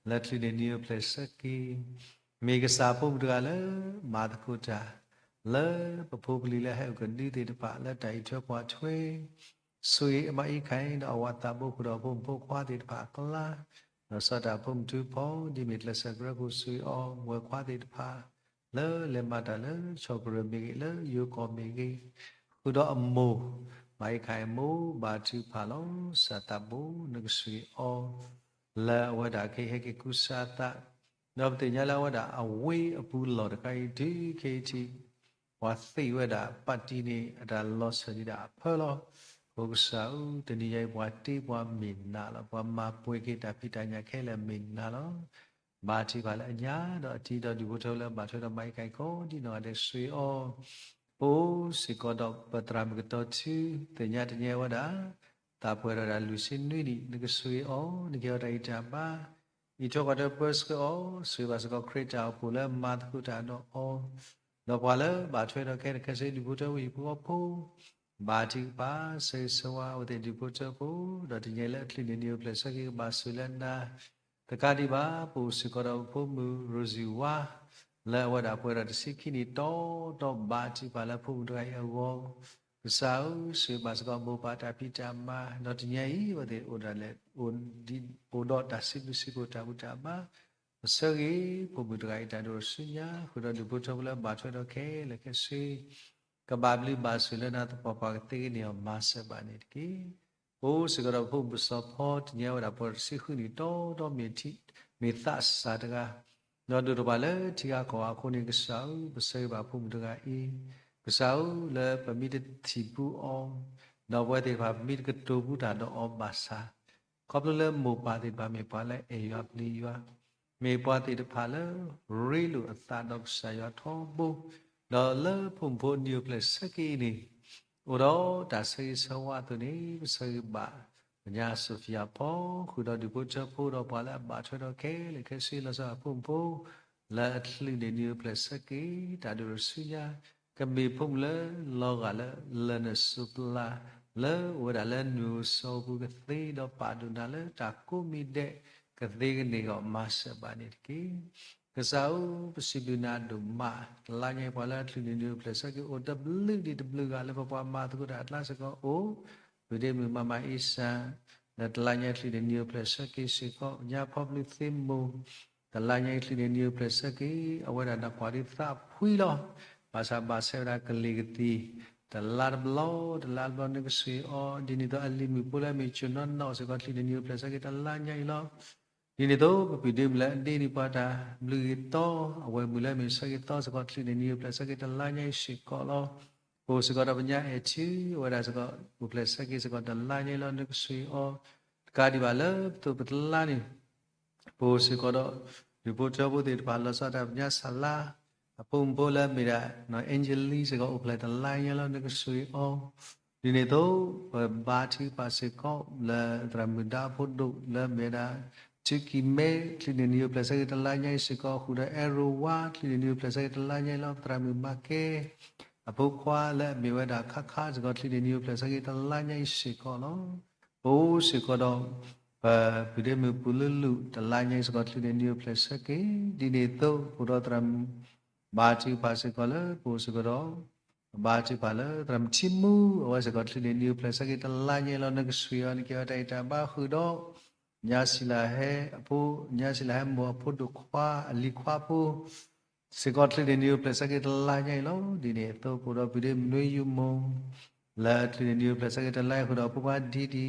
လၢချုးန့ၣ်နံၤအိၣ်ဖျဲၣ်ဆၢက့ၤ မ့ၢ်ကစၢ်အဖိမုၣ်တဂၤလၢ မၤသကိးတၢ် လၢပဖိပလံၤလၢဟဲအိၣ်ကဒုသ့ၣ်တဖၣ် လၢတၢ်အံးထွဲကွၢ်ထွဲ ဆိၣ်ဂ့ၤအမါအံၤခါအံၤ ဒီးအဝၤသးဘိဃုာ်ဒီးဖိမုၣ်ဖိခွါသ့ၣ်တဖၣ်အကျါ, ဒီးစီၤတၢ်ဖိမုၣ်ထူဖီ ဒ်မ့ၢ်ကျဲးစၢးကရၢခိၣ်ဆိၣ်ဂ့ၤအီၤ ဝဲၢ်ခွါသ့ၣ်တဖၣ် လၢလဲၤမၤတၢ်လၢ ဆီၣ်ကရၢၢ်မ့ၢ်ဂ့ၤ လၢယိၤကီၢ်မ့ၢ်ဂ့ၤ, ဃုာ်ဒီးအမိၢ် မၤအံၤခါအံၤမိၢ် ဘါထုကဖၣ်လီၤ. ကစၢ်သးဘိ နကဆိၣ်ဂ့ၤအီၤ လၢအဝဲဒၣ်ကဟဲက့ၤကူစါအသး, ဒီးပသ့ၣ်ညါလၢအဝဲဒၣ်အဝ့ၢ်အပူၤလီၢ်တခါအံၤ တုၤခဲအံၤထံး ပှၤသ့ၣ်ဝဲဒၣ်ပာ်တံၢ်န့ၣ် အတၢ်လီၤစၢၤဒံးဒၣ်အဖၢလီၤ. အိကစၢ်ဧၢ, တနံၤညါအံၤ ပှၤတ့ပှၤမ့ၢ်နးလီၤ, ပှၤမၤပှဲၤက့ၤတၢ်ဖံးတၢ်ညၣ်ခဲလၢာ်မ့ၢ်နးလီၤ. ဘါထုကဖၣ်လၢအညါဒီးအတံၤ ဒီးဒုးဖိထၢလၢဘၣ်ထွဲဒီးမၤအံၤခါအံၤကိးဒ်နီၢ်ဂၤဒဲး ဆိၣ်ဂ့ၤအီၤ, ပအိၣ်စ့ၢ်ကီးဒီးပသရၣ်မုၣ်ကတီၤထူ သ့ၣ်ညါတညဲဝဲဒၣ် သးပှဲၤဒီးတၢ်လွံၢ်ဆံနွံနံၣ် နကဆိၣ်ဂ့ၤအီၤ, နကဟဲအီၤတၢ်ဂံၢ်တၢ်ဘါ အံးထွဲကွၢ်ထွဲပၢဆှၢအီၤ, ဆိၣ်ဂ့ၤဘၣ်စ့ၢ်ကီးခရံာ်တၢ်အိၣ်ဖှိၣ်လၢမၤသကိးတၢ်ဒီးအီၤ, ဒီးပှၤလၢဘၣ်ထွဲဒီးခဲလၢာ်ခဲဆ့ ဒုးဖိထၢဝဲဟံၣ်ဖိဃီဖိ, ဘါထုကဖၣ် ဆၢဂ့ၤဆၢဝါအဝဲသ့ၣ်ဒုးဖိထၢဖိ, ဒီးတညဲလၢအချုးန့ၣ် နံၤအိၣ်ဖျဲၣ်ဆၢက့ၤကဘၣ်ဆိၣ်လၢနၤ, တကးဒံးဘၣ် ပအိၣ်စ့ၢ်ကီးဒီးပဖိမုၣ် ရိၤစံၤဝါ လၢအဝဲဒၣ်ပှဲၤဒီးတဆံခံနံၣ်တီတီ ဘါထုကဖၣ်လၢဖိမုၣ်တဂၤအံၤအဂီၢ်, ကစၢ်ဧၢ, ဆိၣ်ဂ့ၤဘၣ်စ့ၢ်ကီးမိၢ်ပၢ်တၢ်ဖံးတၢ်မၤ, ဒီးတညဲအံၤ အဝဲသ့ၣ်အိၣ်ဒၣ်လဲာ် အိၣ်ဒံး အိၣ်ဒီးတၢ်စံးဘျုးစံးဖှိၣ်တၢ်ဘူၣ်တၢ်ဘါ, ပဆၢဂ့ၤဖိမုၣ်တဂၤအံၤတၢ်ဒိၣ်ဆူညါ, ဃုာ်ဒီးဒုးဖိထၢဖိလၢဘၣ်ထွဲဒီးခဲလၢာ်ခဲဆ့ ကဘၣ်ဘျုးဘၣ်ဆိၣ်လၢနၤသပှၢ်ပှၢ်ကသ့ကန့ၢ်အီၤမၤစၢၤဘၣ်န့ၣ်တက့ၢ်. ပအိၣ်စ့ၢ်ကီးဒီးဖိမုၣ်ပစီၤဖီ တညဲဝဲဒၣ်ပှဲၤတဆံဃုနံၣ်တီတီ မ့ၢ်ထံ မ့ၢ်သးစၢ်တဂၤ, ဒီးဒိၣ်ထီၣ်ဘၣ်လၢထံဂၤကီၢ်ဂၤအဃိန့ၣ် ကစၢ်ဧၢ, ပဆၢဂ့ၤဘၣ်ဖိမုၣ်တဂၤအံၤ, ကစၢ်ဧၢ, လၢပမ့ၢ်တထံၣ်ဘူးအီၤ, ဒီးပဝဲသ့ၣ်တဖၣ်ပမ့ၢ်တကတိၤဘူးတၢ်ဒီးအီၤဘၣ်ဆၣ် ခီဖျိလၢမိၢ်ပၢ်သ့ၣ်တဖၣ်မ့ၢ်ပှၤလၢအဲၣ်ယွၤပျံၤယွၤ, မ့ၢ်ပှၤသ့ၣ်တဖၣ်လၢ ရ့လိာ်အသးဒီးကစၢ်ယွၤထီဘိ, ဒီးလၢဖိမုၣ်ဖိနံၤအိၣ်ဖျဲၣ်ဆၢက့ၤအံၤန့ၣ် အိၣ်ဒီးတၢ်ဆၢဂ့ၤဆၢဝါအသိးန့ၣ် ပဆၢဂ့ၤဘၣ် ပညါစီၤဖံးယၤဖီ ဃုာ်ဒီးဒုးဖိထၢဖိဒီးပှၤလၢအဘၣ်ထွဲဒီးခဲလၢာ်ခဲဆ့ လီၤဆီဒၣ်ဖိမုၣ်ဖိ လၢအချုးန့ၣ်နံၤအိၣ်ဖျဲၣ်ဆၢက့ၤ တၢ်ဒိၣ်ထီၣ်ဆူညါ ကမ့ၢ်ဖိမုၣ်လၢလီၤဂာ်လၢ လၢနစိၤပျၢ် လၢအိၣ်ဝဲဒၣ်လၢနုၢ်အိၣ်စီၤပူၤကသ့ဒီးပာ်ဒိၣ်နၤလၢတၢ်ကိးမံၤဒဲး ကသ့ကန့ၢ်အီၤမၤစၢၤဘၣ်န့ၣ်တက့ၢ်. ကစၢ်ဧၢ, ပစံးဘျုးနၤဒိၣ်မး, တလါညါအံၤပှၤလၢအချုးန့ၢ်နံၤအိၣ်ဖျဲၣ်ဆၢက့ၤအိၣ်တဘျုးဒံးတဘျုးဂၤ လၢပပှၤမၤသကိးတၢ်အကျါစ့ၢ်ကီးအိၣ်, ပုၢ်ဒ့မုၣ်မၤမၤအ့စၢ် လၢတလါညါအံၤချုးန့ၢ်နံၤအိၣ်ဖျဲၣ်ဆၢက့ၤစ့ၢ်ကီး ညါဖီဘျုးသ့မိၢ် တလါညါအံၤချုးန့ၢ်နံၤအိၣ်ဖျဲၣ်ဆၢက့ၤ အဝဲဒၣ်နၢ်ကွၢ်ဒ်သးဖှံလီၤ. ဘၣ်ဆၣ်ဘၣ်ဆဲးဝဲဒၣ်ကလံၤကသံၣ် တလါတဘျီ တလါတဘျီ နကဆိၣ်ဂ့ၤအီၤ, ဒ်န့ၣ်အသိးအလံၤမုၣ်ဖိလၢအမ့ၢ်ကၠိနီၢ်နီၢ်စ့ၢ်ကီး ချုးန့ၢ်နံၤအိၣ်ဖျဲၣ်ဆၢက့ၤတလါညါအံၤလီၤ. ဒ်န့ၣ်အသိး ပပုၢ်ဒ့မုၣ်လၢအဒ့န့ၢ်ပှၤတၢ်ဘျုးဂ့ၤတီ, အဝဲမုၣ်လၢအမ့ၢ်ဆၢဂ့ၤသီစ့ၢ်ကီး ချုးန့ၢ်နံၤအိၣ်ဖျဲၣ်ဆၢက့ၤတလါညါအံၤစ့ၢ်ကီးလီၤ. ပအိၣ်စ့ၢ်ကီးဒီးပညါအဲၣ်ထံ အဝဲဒၣ်စ့ၢ်ကီး အိၣ်ဖျဲၣ်ဆၢက့ၤစ့ၢ်ကီးတလါညါအံၤလီၤ နကဆိၣ်ဂ့ၤအီၤ, တကးဒံးဘၣ်လၢပသိးပတလါန့ၣ် ပအိၣ်စ့ၢ်ကီးဒီး ဒူၣ်ဖိထၢဖိသ့ၣ်တဖၣ် လီၤဆီဒၣ်တၢ်ပညါစၢ်လါ, အဖိမုၣ်ဖိလၢအမ့ၢ်ဒၣ် နီၢ်အ့ၣ်ကၠလံစ့ၢ်ကီး အိၣ်ဖျဲၣ်တလါညါလီၤ နကဆိၣ်ဂ့ၤအီၤ, ဒ်န့ၣ်အသိး ပဘါထုကဖၣ်စ့ၢ်ကီး လၢသရၣ်မုၣ်ဒါဖိဒိၣ်လၢအမ့ၢ်ဝဲဒၣ် ထုကံၤမဲ ချုးန့ၢ်နံၤအိၣ်ဖျဲၣ်ဆၢက့ၤတလါညါအံၤစ့ၢ်ကီး ဃုာ်ဒီးအဲၣ်ရိဝါ ချုးန့ၢ်နံၤအိၣ်ဖျဲၣ်ဆၢက့ၤတလါညါအံၤလီၤ ပသရၣ်မုၣ်မၤကဲ အဖိခွါလၢအမ့ၢ်ဝဲဒၣ်ခါခါစ့ၢ်ကီး ချုးန့ၢ်နံၤအိၣ်ဖျဲၣ်ဆၢက့ၤတလါညါအံၤစ့ၢ်ကီးလီၤ. ပအိၣ်စ့ၢ်ကီးဒီး ပပုၢ်ဒ့မုၣ်ပူၤလုလု တလါညါအံၤစ့ၢ်ကီး ချုးန့ၢ်နံၤအိၣ်ဖျဲၣ်ဆၢက့ၤ, ဒ်န့ၣ်အသိး ပအိၣ်ဒီးသရၣ်မုၣ် ဘါထုကဖၣ်စ့ၢ်ကီးလၢ ပအိၣ်စ့ၢ်ကီးဒီး ဘါထုကဖၣ်လၢသရၣ်မုၣ်ထံမူ အဝဲစ့ၢ်ကီး ချုးန့ၢ်နံၤအိၣ်ဖျဲၣ်ဆၢက့ၤတလါညါအံၤလီၤ နကဆိၣ်ဂ့ၤအီၤ နကဟဲအီၤတၢ်ဂံၢ်တၢ်ဘါဃုာ်ဒီး ညါစံလၤဟဲအဖိ, ညါစံလၤဟဲမိၢ်အဖိဒိၣ်ခွါ အလံၤခွါဖိ စ့ၢ်ကီး ချုးန့ၢ်နံၤအိၣ်ဖျဲၣ်ဆၢက့ၤတလါညါအံၤလီၤ. ဒ်န့ၣ်အသိး ပအိၣ်ဒီးပုၢ်ဒ့မုၣ်နွံယုမူ လၢချုးန့ၢ်နံၤအိၣ်ဖျဲၣ်ဆၢက့ၤတလါညါအံၤဃုာ်ဒီးဖိခွါဒံဒံ,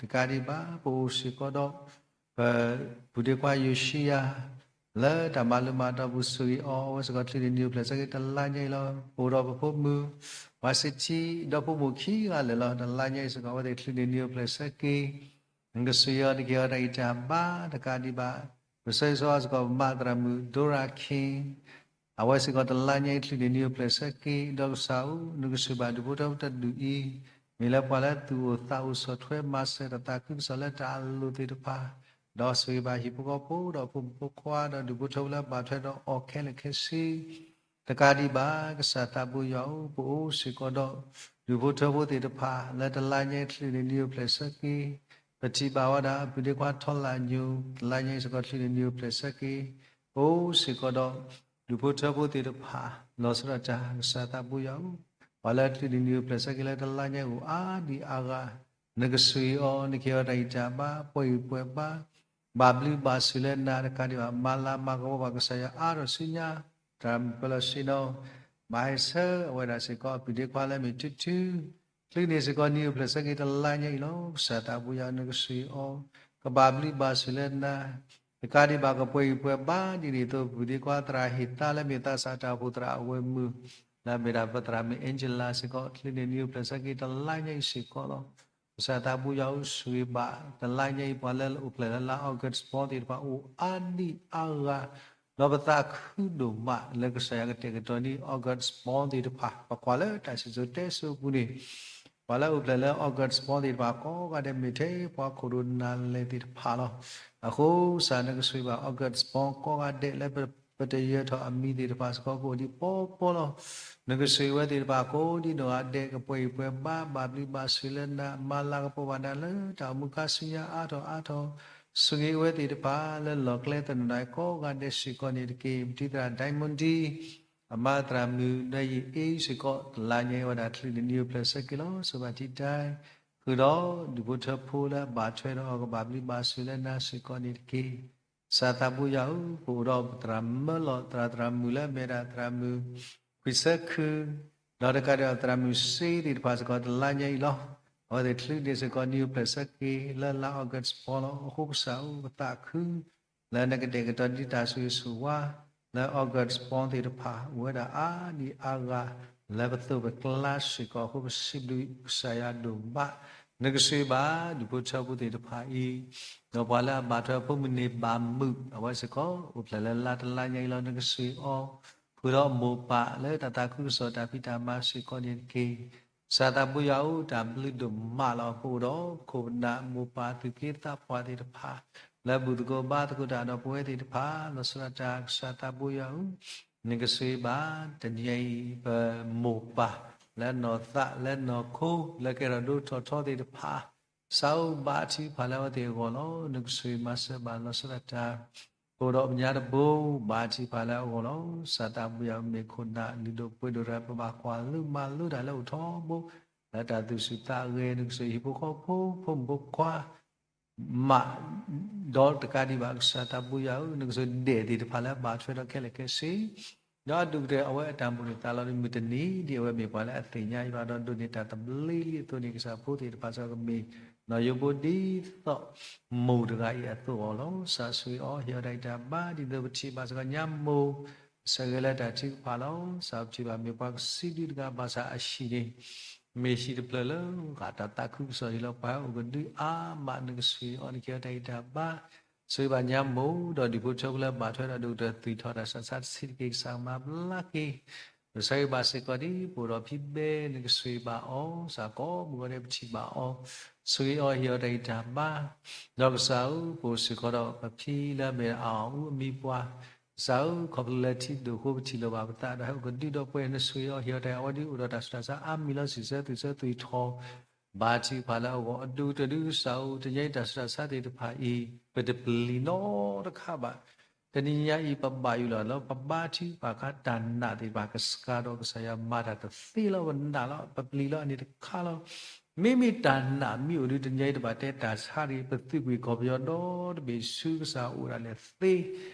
တကးဒံးဘၣ် ပအိၣ်စ့ၢ်ကီးဒီး ပပုၢ်ဒ့ခွါယိၤၡံယၤ လၢတၢ်မၤလိမၤဒိးပူၤဆိၣ်ဂ့ၤအီၤ အဝဲစ့ၢ်ကီး ချုးန့ၢ်နံၤအိၣ်ဖျဲၣ်ဆၢက့ၤတလါညါအံၤလီၤ. ပအိၣ်ဒီးပဖိမုၣ် ဝါစ့ထံ ဒီးဖိမိၢ်ခံဂၤလၢာ်လီၤ. တလါညါအံၤစ့ၢ်ကီး အဝဲသ့ၣ်ချုးန့ၢ်နံၤအိၣ်ဖျဲၣ်ဆၢက့ၤ နကဆိၣ်ဂ့ၤအီၤ နကဟဲအီၤတၢ်ဂံၢ်တၢ်ဘါ တကးဒံးဘၣ် ပဆၢဂ့ၤဆၢဝါစ့ၢ်ကီး ပမါသရၣ်မုၣ် ဒိရၤခ့ အဝဲစ့ၢ်ကီးတလါညါအံၤ ချုးန့ၢ်နံၤအိၣ်ဖျဲၣ်ဆၢက့ၤ ဒီးကစၢ်ဧၢ နကဆိၣ်ဘၣ်ဒူၣ်ဖိထၢဖိတဒူၣ်အံၤ မ့ၢ်လၢပှၤလၢသူၣ်အိၣ်သးအိၣ်ဆီၣ်ထွဲမၤစၢၤ တၢ်သးခုကစီၣ်လၢတၢ်အလိၤသ့ၣ်တဖၣ်, ဒီးဆိၣ်ဂ့ၤဘၣ်ဟံၣ်ဖိဃီဖိ ဒီးဖိမုၣ်ဖိခွါ ဒီးဒူၣ်ဖိထၢဖိလၢဘၣ်ထွဲဒီးအီၤခဲလၢာ်ခဲဆ့ တကးဒံးဘၣ် ကစၢ်သးဘိယွၤဧၢ, ပအိၣ်စ့ၢ်ကီးဒီး ဒူၣ်ဖိထၢဖိသ့ၣ်တဖၣ် လၢတလါညါအံၤ ချုးန့ၢ်နံၤအိၣ်ဖျဲၣ်ဆၢက့ၤ, ပထံၣ်ဘၣ်ဝဲဒၣ် ပုၢ်ဒ့ခွါထီလၣ်ညိၣ် တလါညါအံၤစ့ၢ်ကီး ချုးန့ၢ်နံၤအိၣ်ဖျဲၣ်ဆၢက့ၤ, အိၣ်စ့ၢ်ကီးဒီး ဒူၣ်ဖိထၢဖိသ့ၣ်တဖၣ် လီၤဆီဒၣ်တၢ် ကစၢ်သးဘိယွၤဧၢ, ပှၤလၢအချုးန့ၢ်နံၣ်အိၣ်ဖျဲၣ်ဆၢက့ၤလၢတလါညါအံၤအိၣ်အါဒံးအါဂၤ, နကဆိၣ်ဂ့ၤအီၤ နကဟ့ၣ်အီၤတၢ်ဂံၢ်တၢ်ဘါ ပှဲၤဂံၢ်ပှဲၤဘါ, ဘၣ်ဘျုးဘၣ်ဆိၣ်လၢနၤတကးဒံးဘၣ် မၤလၤမၤကပီၤဘၣ်ကစၢ်ယွၤအါထီၣ်ဆူညါ, တၢ်မုၢ်ပၢလီၤဆ့ၣ်နီၤ ဘၣ်ဟဲဆၢအဝဲဒၣ်စ့ၢ်ကီး အပုၢ်ဒ့ခွါလၢမ့ၢ်ထုထု ချုးန့ၢ်စ့ၢ်ကီးနံၣ်အိၣ်ဖျဲၣ်ဆၢက့ၤတလါညါအံၤလီၤ. ကစၢ်သးဘိယွၤ နကဆိၣ်ဂ့ၤအီၤ ကဘၣ်ဘျုးဘၣ်ဆိၣ်လၢနၤ, တကးဒံးဘၣ်ကပှဲၤဂံၢ်ပှဲၤဘါဒ်န့ၣ်အသိး ပုၢ်ဒ့ခွါသရၣ်ဟ့ၣ်သါလၢမ့ၢ်သးစၢ်တၢ်အိၣ်ဖှိၣ်သရၣ်အဝဲမုၢ် လၢအမ့ၢ်ဒၣ်ပသရၣ်မုၣ် Angela စ့ၢ်ကီး ချုးန့ၢ်နံၣ်အိၣ်ဖျဲၣ်ဆၢက့ၤတလါညါအံၤစ့ၢ်ကီးလီၤ. ကစၢ်သးဘိယွၤဧၢ ဆိၣ်ဂ့ၤဘၣ်တလါညါအံၤ ပှၤလၢအိၣ်ဖျဲၣ်လၢလါ August သီသ့ၣ်တဖၣ်အိၣ်အါဒံးအါဂၤ, ဒီးပသးခုဒိၣ်မးလၢကစၢ်ယွၤကတဲာ်ကတီၤန့ၢ် August သီသ့ၣ်တဖၣ် ပကွၢ်လၢတၢ်စံၣ်စိၤတဲစိၤအပူၤန့ၣ် ပှၤလၢအိၣ်ဖျဲၣ်လၢ August သီသ့ၣ်တဖၣ်ကိးဂၤဒဲး မ့ၢ်ထဲပှၤခိၣ်ဒိၣ်နၢ်လဲၢ်သ့ၣ်တဖၣ်လီၤ. အဃိကစၢ်နကဆိၣ်ဂ့ၤဘၣ် August သီကိးဂၤဒဲးလၢပတယၢၤထီၣ်အမံၤသ့ၣ်တဖၣ်စ့ၢ်ကီး ကအိၣ်ဒံးပီပီလီၤ. နကဆိၣ်ဂ့ၤဝဲသ့ၣ်တဖၣ်ကိးဒံးနီၢ်ဂၤဒဲး ကပှဲၤဂံၢ်ပှဲၤဘါ ဘၣ်ဘျုးဘၣ်ဆိၣ်လၢနၤ မၤလၤကပီၤဘၣ်နၤလၢတၢ်အိၣ်မူခါဆူညါအါထီၣ်အါထီၣ်, ဆိၣ်ဂ့ၤဝဲသ့ၣ်တဖၣ်လၢလီၢ်ကျဲသနၢၣ်ကိးဂၤဒဲးစ့ၢ်ကီးန့ၣ်တက့ၢ်. ပတံၤသရၣ် Diamond D အမါသရၣ်မုၣ်ဒီးယအ့စ့ၢ်ကီး တလါညါအံၤဝဲဒၣ်ချုးန့ၢ်နံၣ်အိၣ်ဖျဲၣ်ဆၢက့ၤလီၤ. ဆိၣ်ဂ့ၤဘၣ်ထံတၢ် ဃုာ်ဒီးဒူၣ်ဖိထၢဖိလၢအဘၣ်ထွဲဒီးအီၤ ကဘၣ်ဘျုးဘၣ်ဆိၣ်လၢနၤစ့ၢ်ကီးန့ၣ်တက့ၢ်. ကစၢ်သးဘိယွၤဧၢ, ပအိၣ်ဒီးပသရၣ်မၢလီၤ သရၣ်သရၣ်မုၣ်လၢအမ့ၢ်ဒၣ်သရၣ်မုၣ် ခွံဆၢခု ဒီးတကးဒံးဘၣ်သရၣ်မုၣ်စ့သ့ၣ်တဖၣ်စ့ၢ်ကီး တလါညါအံၤလီၤ. အဝဲသ့ၣ်ချုးန့ၢ်စ့ၢ်ကီးနံၣ်အိၣ်ဖျဲၣ်ဆၢက့ၤလၢလါ August သီလီၤ. အဃိကစၢ်ဧၢ, ပသးခု လၢနကတဲာ်ကတီၤဒံးတၢ်ဆိၣ်ဂ့ၤဆိၣ်ဝါ လၢ August သီသ့ၣ်တဖၣ် အိၣ်ဝဲဒၣ်အါဒံးအါဂၤ လၢပသိးပကျါစ့ၢ်ကီးအဃိ ပစံးဘျုးကစၢ်ယွၤဒိၣ်မး. နကဆိၣ်ဂ့ၤဘၣ်ဒူၣ်ဖိထၢဖိသ့ၣ်တဖၣ်အံၤ, ဒီးပှၤလၢအဘၣ်ထွဲအဖိမုၣ်န့ၣ်ဘၣ်မုာ် အဝဲစ့ၢ်ကီး အိၣ်ဖျဲၣ်လၢလါတလါညါအံၤလီၤ. နကဆိၣ်ဂ့ၤအီၤ ဃုာ်ဒီးအမိၢ်ပၢ်လၢတၢ်သးခုကစီၣ်တၢ်ဖံးတၢ်မၤစ့ၢ်ကီးန့ၣ်တက့ၢ်. ကစၢ်သးဘိယွၤဧၢ, တၢ်ဘျုးဒိၣ်မးလီၤ. ပအိၣ်ဒီးပခိၣ်ပနၢ်မိၢ်ပၢ်သူၣ်က့သးပှၢ်သ့ၣ်တဖၣ် လၢဘူၣ်သကိးဘါသကိးတၢ်ဒီးပဝဲသ့ၣ်တဖၣ် လီၤဆီဒၣ်တၢ် ကစၢ်သးဘိယွၤဧၢ, နကဆိၣ်ဂ့ၤဘၣ် တနံၤအံၤ ပမိၢ်ပၢ် လၢနီၢ်သးလၢနီၢ်ခိ လၢကဲထီၣ်ဒိၣ်ထီၣ်ထီသ့ၣ်တဖၣ် ကစၢ်ဧၢ ဘါထုကဖၣ်လၢအဝဲသ့ၣ်အဂီၢ်လီၤ. နကဆိၣ်ဂ့ၤမၤစၢၤဘၣ်လီၤဆီဒၣ်တၢ် ပအိၣ်ဒီးပညါတဘိ ဘါထုကဖၣ်လၢအဂီၢ်လီၤ. ကစၢ်သးဘိယွၤဧၢ, မ့ၢ်ခိၣ်နၢ်လုၢ်ဒိၣ်ပှ့ၤဒိၣ်တဂၤ ပဘၣ်ကွၢ်လၢမၤလိတၢ်လၢအိၣ်ထီဘိ လၢတၢ်သူၣ်ဆူၣ်သးဂဲၤ နကဆိၣ်ဂ့ၤဟံၣ်ဖိဃီဖိ ဖိမုၣ်ဖိခွါ မး ဒီးတကးဒံးဘၣ် ကစၢ်သးဘိယွၤဧၢ, နကဆိၣ်ဒဲးသ့ၣ်တဖၣ်လၢအဘၣ်ထွဲဒီးခဲလၢာ်ခဲဆ့ ဒီးအဒိၣ်ကတၢၢ်အဝဲအတၢ်မိၣ်န့ၢ်သးလီၤ မုၢ်တနံၤ ဒ်အဝဲမ့ၢ်ပှၤလၢအသ့ၣ်ညါယွၤဒီးဒိးန့ၢ်တၢ်သဘျ့လံအသိးန့ၣ် ကစၢ်ဖိသ့ၣ်တဖၣ်စ့ၢ်ကီးကမ့ၢ် နီၢ်ယိဘိဒ်သိးမိၢ်တဂၤအံၤအသိးအီၤလီၤ. ကစၢ်ဆိၣ်ဂ့ၤအီၤ ဟ့ၣ်အီၤတၢ်ဂံၢ်တၢ်ဘါ ဒ်သိးပထံၣ်ဘၣ်စ့ၢ်ကီးညါမိၢ် ဆၢဂ့ၤလၢတၢ်ထုကဖၣ်လီၤ. ကစၢ်ပထံၣ်ဘၣ်မ့ၢ်ပှၤကစံးဒုတဂၤဘၣ်ဆၣ်အဟံၣ်န့ၣ် မ့ၢ်ဟံၣ်တဖျၢၣ်လၢဂၤတၢ်သးခုကစီၣ်ယံၤလီၤ ပှၤဟဲအိၣ်ကဒုအါမး နကဆိၣ်ဂ့ၤအီၤ နကဟ့ၣ်အီၤတၢ်ဂံၢ်တၢ်ဘါ ဆိၣ်ဂ့ၤဘၣ်ညါမိၢ် ဒီးဒူၣ်ဖိထၢဖိလၢအဘၣ်ထွဲဒီးဒိၣ်ကတၢၢ် သွံၣ်ထီၣ်တၢ်ဆူးတၢ်ဆါတဆံးတက့ၢ် ကစၢ်မၤဘျါက့ၤ ပဆၢဂ့ၤဘၣ်စ့ၢ်ကီးဒ် ပအိၣ်ဒီးဖံဘဲ နကဆိၣ်ဂ့ၤဘၣ်အီၤ ကစၢ်ကိးမုၢ်ဂီၤဒဲးပထံၣ်ဘၣ်အီၤ ဆိၣ်ဂ့ၤအီၤဟ့ၣ်အီၤတၢ်ဂံၢ်တၢ်ဘါ ဒီးကစၢ်ဧၢ ပအိၣ်စ့ၢ်ကီးဒီးပဖံလၢအမ့ၢ်အအီၣ်အူအမံၤပှၢ် ကစၢ်ဧၢ ခီဖျိလၢထံဒိၣ်အဃိပထံၣ်လိာ်ဘၣ်ပသးဒီးဟဲအိၣ်ကဒုဒီးပှၤ နဆိၣ်ဂ့ၤအီၤဟ့ၣ်အီၤတၢ်ဂံၢ် အဝဲဒ်အိၣ်ဒီးတၢ်ဆူးတၢ်ဆါအါမံၤလီၤ စံးဆၢသွံၣ်ဆၢသွံၣ်ထီၣ် ဘါထုကဖၣ်လၢအဂီၢ် အဒိၣ်ကတၢၢ်ဒ်ကစၢ်ဧၢ တနံၤအံၤတၢ်ဆူးတၢ်ဆါသ့ၣ်တဖၣ်အံၤ ပတပျံၤနီတခါဘၣ် တနံၤညါအံၤပဘၣ်ယိၣ်လီၤလၢပဘါထုကဖၣ်အခါ တၢ်နာ်သ့ၣ်တဖၣ်ကစှၤဒီး ကစၢ်ယွၤမၤတၢ်တသ့လၢပနာ်လီၤ ပပျံၤလီၤအန့ၣ်တခါလီၤ. မ့မ့ၢ်တၢ်နာ်မ့ၢ်အိၣ်ဒုး တနံၤအံၤတဘၣ်တဲတၢ်ဆါတဂ့ၤ ပသူၣ်ကံၢ်ခီၣ်ပယီၤဒီတဘ့ၣ်ဆူကစၢ်အိၣ်ဒၣ်လဲာ်သ့.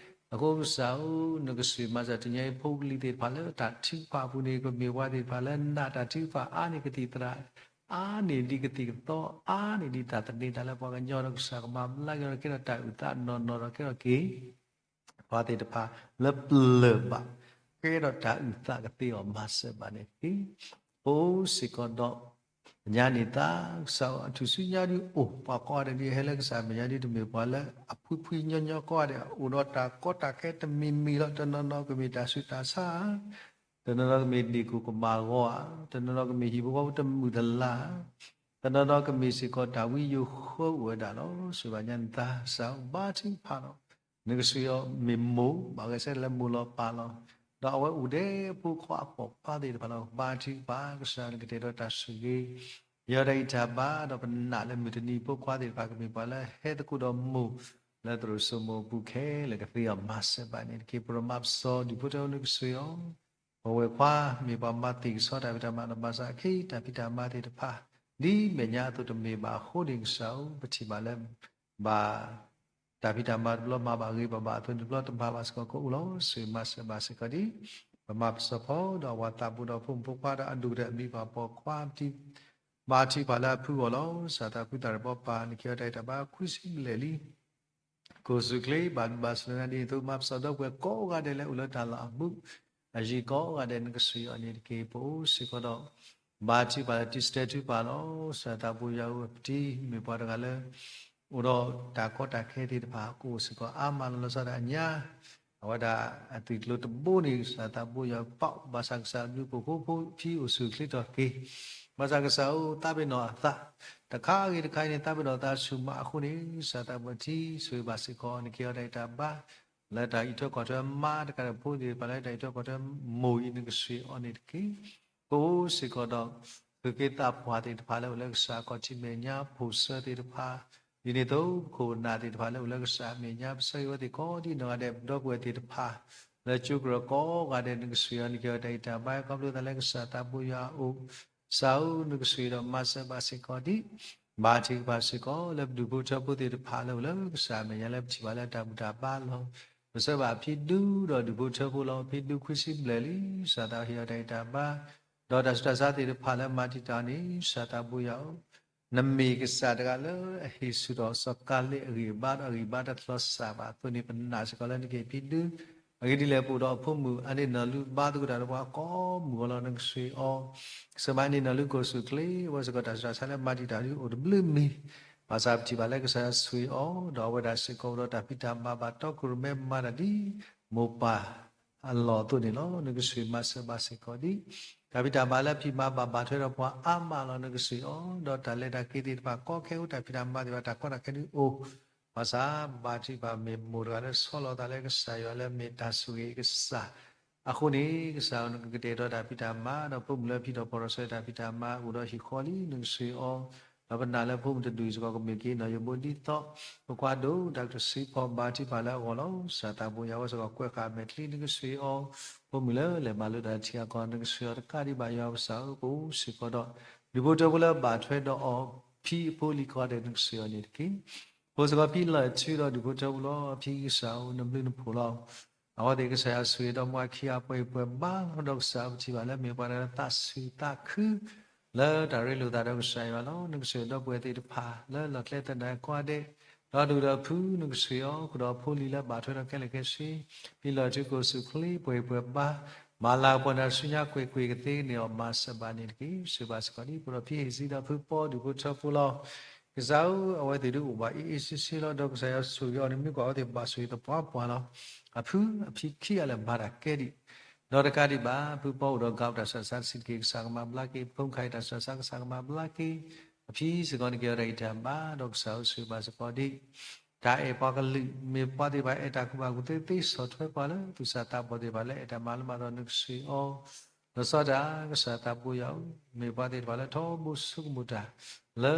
အဃိကစၢ်ဧၢ နကဆိၣ်ဂ့ၤမၤစၢၤ တနံၤအံၤဖိပလံၤသ့ၣ်တဖၣ်လၢတၢ်ထုကဖၣ်အပူၤန့ၣ် ကမ့ၢ်ပှၤသ့ၣ်တဖၣ်လၢနာ်တၢ်ထုကဖၣ်အါန့ၢ်ကသံၣ်သရၣ် အါန့ၢ်ဒံးကသံၣ်ကသီ အါန့ၢ်ဒံးတၢ်သန့ၤသးလၢပှၤကညီဒီး ကစၢ်ကမၤဘျါက့ၤဒီး ကဲထီၣ်တၢ်အုၣ်သးနီၢ်နီၢ်ဒီး ကဲထီၣ်က့ၤ ပှၤသ့ၣ်တဖၣ်လၢပလၢၢ်ဘၣ် ကဲထီၣ်တၢ်အုၣ်သးကသ့အီၤ မၤစၢၤဘၣ်န့ၣ်တက့ၢ်. ပအိၣ်စ့ၢ်ကီးဒီး ပညါန့ၢ်သး ကစၢ်အထူၣ်စုညါဒုးအိၣ် ပှၤကိးဂၤဒဲးဒ်ဟဲလၢကစၢ်မဲာ်ညါဒ် တမ့ၢ်ပှၤလၢအဖှံဖှံညီညီကိးဂၤဒဲး အိၣ်ဒီးတၢ်ကီတၢ်ခဲတမံၤမံၤလီၤ. တနီၤနီၤကမ့ၢ်တၢ်ဆူးတၢ်ဆါဧါ, တနီၤနီၤကမ့ၢ်ဒ့ၣ်ကိၢ်ကမၣ်ဂီၤဧါ, တနီၤနီၤကမ့ၢ်ဟံၣ်ဖိဃီဖိတမုာ်တလၤဧါ, တနီၤနီၤကမ့ၢ်စ့ၢ်ကီးတၢ်ဝံယိၤဃၢအိၣ်ဝဲဒၣ်လီၤ. ဆိၣ်ဂ့ၤဘၣ်ညါန့ၢ်သး ကစၢ်ဘါထုကဖၣ်လီၤ. နကဆိၣ်ဂ့ၤအီၤမ့ၢ်မိၢ် ဘၣ်ဂဲၤဆၢထၢၣ်လၢမိၢ်လီၤပၢ်လီၤ. ဒီးအဝဲအိၣ်ဒဲးဖိခွါအပိာ်ခွါသ့ၣ်တဖၣ်လီၤ. ဘါထုကဖၣ် ကစၢ်နကတဲာ်ကတီၤတၢ်ဆိၣ်ဂ့ၤ ယွၤတၢ်ဂံၢ်တၢ်ဘါ ဒီးပနာ်လၢမုၢ်တနံၤဖိခွါသ့ၣ်တဖၣ်ကမ့ၢ်ပှၤလၢဟဲသကိးဒီးမိၢ် လၢသရိာ်စိမိၤအပူၤခဲလၢာ်ကသ့အီၤမၤစၢၤဘၣ်န့ၣ်တက့ၢ်. ပရိမၤပစီဒူၣ်ဖိထၢဖိနကစၢ်အံၤ, ပဝဲခွါမ့ၢ်ပှၤမၤသ့ၣ်ကဆီတၢ်ဖံးတၢ်မၤဒီး ဘၣ်ဆၣ်အခ့တၢ်ဖံးတၢ်မၤသ့ၣ်တဖၣ် ဒ်မဲာ်ညါအသိးတမ့ၢ်ဘၣ်အဃိန့ၣ် ကစၢ်ဧၢ ပထံၣ်ဘၣ်လၢ ဘၣ် တၢ်ဖံးတၢ်မၤတဘျီမၤဘၣ်ဂ့ၤဘၣ်ဘၣ်အသိးန့ၣ်တဘျီတမၤဘၣ်စ့ၢ်ကီး ကအိၣ်လီၤ. ဆိၣ်ဂ့ၤမၤစၢၤဘၣ်စ့ၢ်ကီးဒ် ပမၤပစီဖီဒီးအဝၤသးဘိဒီးဖိမုၣ်ဖိခွါဒီးအဒိၣ်ကတၢၢ်အမံၤပှၤပိာ်ခွါ ဘါထုကဖၣ်လၢအဖုအဂီၢ်လီၤ. ကစၢ်သးဖုသးရၢၣ်ဘီပၢ် နကဲအီၤတၢ်အံၤတၢ်ဘါခွံဆံဘျဲၣ်လံ ကိၢ်ဆူၣ်ချ့ ဘၣ်ဘျုးဘၣ်ဆိၣ်ဂ့ၤနၤဒ်န့ၣ်အသိး မၤပစီဒီပုၢ်ဝဲၢ်ကိးဂၤဒဲးလၢအိၣ်လၢတၢ်လီၢ်အဘူး အယံၤကိးဂၤဒဲးနကစၢ်အံၤအီၤန့ၣ်တက့ၢ်. ပအိၣ်စ့ၢ်ကီးဒီး ဘါထုကဖၣ်လၢတံၤစတဲထူပၢ်လီၤ. ကစၢ်သးဘိယွၤဧၢ ပတံၤမ့ၢ်ပှၤတဂၤလၢ အိၣ်ဒီးတၢ်ကီတၢ်ခဲသ့ၣ်တဖၣ် ကအိၣ်စ့ၢ်ကီးအါမးလီၤ. လီၤဆီဒၣ်အညါ အဝဲဒၣ်အသွံၣ်ကျိၤတဘိန့ၣ် ကစၢ်သးဘိယွၤပာ် ဘၣ်ဆၣ်ကစၢ်အဘျုးအဖှိၣ်ဖိဖံအိၣ်ဆူၣ်ချ့ထီၣ်က့ၤ ဘၣ်ဆၣ်ကစၢ်ဧၢ သးပ့ၤနီၣ်အသး တခါဂ့ၤတခါအံၤန့ၣ် သးပ့ၤနီၣ်သးဆူၣ်မးအဃိန့ၣ် ကစၢ်သးဘိယွၤ ဆိၣ်ဂ့ၤဘၣ်စ့ၢ်ကီး နကဲအီၤတၢ်အံၤတၢ်ဘါ လၢတၢ်အံးထွဲကွၢ်ထွဲမါတကးဒီးဖိသ့ၣ်တဖၣ်လၢတၢ်အံးထွဲကွၢ်ထွဲမိၢ်အံၤနကစၢ်အံၤအီၤန့ၣ်တက့ၢ်. ပအိၣ်စ့ၢ်ကီးဒီး သုးက့သးပှၢ်သ့ၣ်တဖၣ်လၢအိၣ်လၢကစၢ်အခီၣ်ထံးမဲာ်ညါ ဖိၣ်စၢၤသ့ၣ်တဖၣ် ဒ်န့ၣ်အသိး ပခိၣ်ပနၢ်သ့ၣ်တဖၣ်လၢအိၣ်လၢကစၢ်အမဲာ်ညါ ပဆၢဂ့ၤဝဲသ့ၣ်ကိးဒံနီၢ်ဂၤဒဲး ဒီပုၢ်ဝဲၢ်သ့ၣ်တဖၣ် လၢကၠိကရၢၢ်ကိးဂၤဒဲး နကစၢ်အံၤအီၤ နကဲအီၤတၢ်အံၤတၢ်ဘါ ခီဖျိသးလၢကစၢ်သးဘိယွၤအအိၣ် ကစၢ်ဧၢ နကစၢ်အံၤဒီးမၤစၢၤဘၣ်စ့ၢ်ကီးဒ် ဘါထုကဖၣ်စ့ၢ်ကီး လၢပဒူၣ်ဖိထၢဖိသ့ၣ်တဖၣ်လၢအိၣ်လၢကစၢ်အမဲာ်ညါလၢပထံၣ်ဘၣ်လၢတၢ်ဘူၣ်တၢ်ဘါလီၤ. ပဆၢဘၣ်ဖံဒူဒီးဒူၣ်ဖိထၢဖိလီၤ. ဖံဒူခွံဆံဘျဲၣ်လံ ကစၢ်သးဟ့ၣ်အီၤတၢ်အံၤတၢ်ဘါ ဒီးတၢ်ဆူးတၢ်ဆါသ့ၣ်တဖၣ်လၢမၤတံာ်တာ်န့ၣ် ကစၢ်သးဘိယွၤဧၢ နမ့ၢ်ကစၢ်တဂၤလၢအဟ့ၣ်ဆူၣ်ထီၣ်စီၤကၤလ့းအဂံၢ်အဘါဒီးအဂံၢ်ဘါတၢ်ချီစၢ်ဘၣ်အသိးန့ၣ် ပနာ်စ့ၢ်ကီးလၢနကဟ့ၣ်ဖံဒူ အဂ့ၢ်ဒ်လဲၣ် ပအိၣ်ဒီးအဖိမုၣ်အန့ၢ်နီၢ်လူဘါသကိးတၢ်ဒီးပှၤကိးမုၢ်အလီၢ် နကစၢ်အံၤအီၤ ကစၢ်မၤန့ၢ်နီၢ်လူကိၢ်ဆူၣ်ချ့ အဝဲစ့ၢ်ကီးတၢ်ဆူးတၢ်ဆါလၢမၤတံာ်တာ်ဒ်အိၣ်တဘျုးမံၤ ဘၣ်ဆၣ်ပထံၣ်ဘၣ်လၢကစၢ်ယွၤဆိၣ်ဂ့ၤအီၤ ဒီးအဝဲဒၣ်စ့ၢ်ကီးအိၣ်ဒီးတၢ်ဖံးတၢ်မၤဘၣ်တီခိၣ်ရိၣ်မဲမၤတၢ်ဒ်မိၢ်ပၢ် အလီၢ်အသိးန့ၣ်လီၤ. နကစၢ်မၤစၢၤဘၣ်စ့ၢ်ကီးဒ် တၢ်ဖံးတၢ်မၤလၢဖံးမၤဘၣ်ဘၣ်ထွဲဒီးပှၤအါမးလီၤ. နကစၢ်အံၤအီၤ ဒီးတၢ်လဲၤတၢ်က့ၤသ့ၣ်တဖၣ်ကီခဲအိၣ် တၢ်ဖံးတၢ်မၤသ့ၣ်တဖၣ်တၢ်ကီတၢ်ခဲဒ်အိၣ် ဘၣ်ဆၣ်ဘါထုကဖၣ်မ့ၢ်မိၢ်တဂၤလၢဆီလီၤသးလၢကစၢ်ယွၤလၢမ့ၢ်တၢ်ဆိၣ်ဂ့ၤကစၢ် အဃိန့ၣ် ကစၢ်ဧၢ နကကတဲာ်ကတီၤတၢ်ဖံးတၢ်မၤ ဒီးဖိမုၣ်လၢဖံးထီၣ်ဖီၣ်ထီၣ်ဆၢတၢ်ဖံးတၢ်မၤ အိၣ်ဒီးဟံၣ်ဃီလံ နကစၢ်အံၤအီၤ ဒီးပနာ်လၢဖိမုၣ်တဒူၣ်စ့ၢ်ကီးကမ့ၢ်က့ၤနီၢ်ယိၤဘိဒ်သိး ဖိခွါဒိၣ်တၢ်ကစံးဖီၣ်ဘါထုကဖၣ်လၢအဂီၢ်လီၤ. ကစၢ်သးဘိယွၤဝဲစ့ၢ်ကီးကွဲးဃာ်မဲာ်ချံ နကစၢ်အံၤအီၤ ဖိမုၣ်လၢလဲၤမၤလိတၢ်ထံဂၤကီၢ် နကစၢ်အံၤအီၤတကးဒံးဘၣ်ယွၤပကစၢ်ဧၢ ပအိၣ်စ့ၢ်ကီးဒီး ဒူၣ်ဖိထၢဖိလၢဘၣ်ထွဲဒီးအီၤ ဖံအဖိလံၤကိးဂၤဒဲး နကစၢ်အံၤအီၤန့ၣ်တက့ၢ်. ဖိစ့ၢ်ကီးဖံလီၤထုဒီးဒူၣ်ဖိထၢဖိလီၤ. ဖံကစၢ်ဧၢ နဘျုးနဖှိၣ်လီၤ. အဝဲသ့ၣ်ကစၢ်ယွၤဆိၣ်ဂ့ၤဒီးမူအခံအပှဲၤပှဲၤဘါဒီးကစၢ်ပထံၣ်ဘၣ်လၢမ့ၢ်ပှၤတဂၤလၢသးဆူၣ်သးခု လၢတၢ်ရ့လိာ်သးဒီးကစၢ်ယွၤလီၤ. နကစၢ်ဒီပုၢ်ဝဲၢ်သ့ၣ်တဖၣ် လၢလီၢ်ကျဲသနၢၣ်ကိးဂၤဒဲး ဒီးဒူၣ်ဒီးဖု နကစၢ်အံၤအီၤ ဃုာ်ဒီးဖိလံၤလၢဘၣ်ထွဲဒီးခဲလၢာ်ခဲဆ့ ဖံလီၤထုကိၢ်ဆူၣ်ချ့ပှဲၤပှဲၤဘါ မၤလၤကပီၤနၤဆူညါကွ့ၢ်ကွ့ၢ်ကသ့န့ၣ်အီၤ မၤစၢၤဘၣ်န့ၣ်တက့ၢ်. ဆိၣ်ဂ့ၤဘၣ်စ့ၢ်ကီးဒ်ဖိဒီးဖံဟ့ၣ်စံဒီးဖုပီဒူၣ်ဖိထၢဖိလီၤ. ကစၢ်ဧၢ အဝဲသ့ၣ်ဒုးအိၣ်ဘၣ်အ့ၣ်အ့ၣ်ဆ့ဆ့လီၤ. ဒီးကစၢ်ယွၤဆိၣ်ဂ့ၤအီၤန့ၣ် မ့ၢ်ကွၢ်အဝဲသ့ၣ်ဘၣ်ဆိၣ်ဂ့ၤသပှၢ်ပှၢ်လီၤ. အဖုအဖံခံဂၤလၢာ်မၤတၢ်ကဲဒံး ဒီးတကးဒံးဘၣ် ဖုပီအိၣ်ဒီးကးပတၢ်ဆူးတၢ်ဆါတဆံးတက့ၢ် ကစၢ်ကမၤဘျါက့ၤ ဖိမုၣ်ခါအံၤတၢ်ဆူးတၢ်ဆါကစၢ်ကမၤဘျါက့ၤ အဖံစ့ၢ်ကီးန့ၣ်ကဲအီၤတၢ်ဂံၢ်တၢ်ဘါ ဒီးကစၢ်ဧၢဆိၣ်ဂ့ၤဘၣ်စ့ၢ်ကီးဒ် တၢ်အဲၣ်ပှၤကလုာ် မ့ၢ်ပှၤသ့ၣ်တဖၣ်အဲၣ်တၢ်ကူၣ်ဘၣ်ကူၣ်သ့သ့ ဆီၣ်ထွဲပှၤလၢသူၣ်စၢ်သးဘီၣ်သ့ၣ်တဖၣ်လၢအဲၣ်တၢ်မၤလၢမၤသီ နကစၢ်အံၤအီၤ လီၤဆီဒၣ်တၢ် ကစၢ်သးဘိယွၤဧၢ မ့ၢ်ပှၤသ့ၣ်တဖၣ်လၢထီဘိဆိကမိၣ်တၢ် လၢ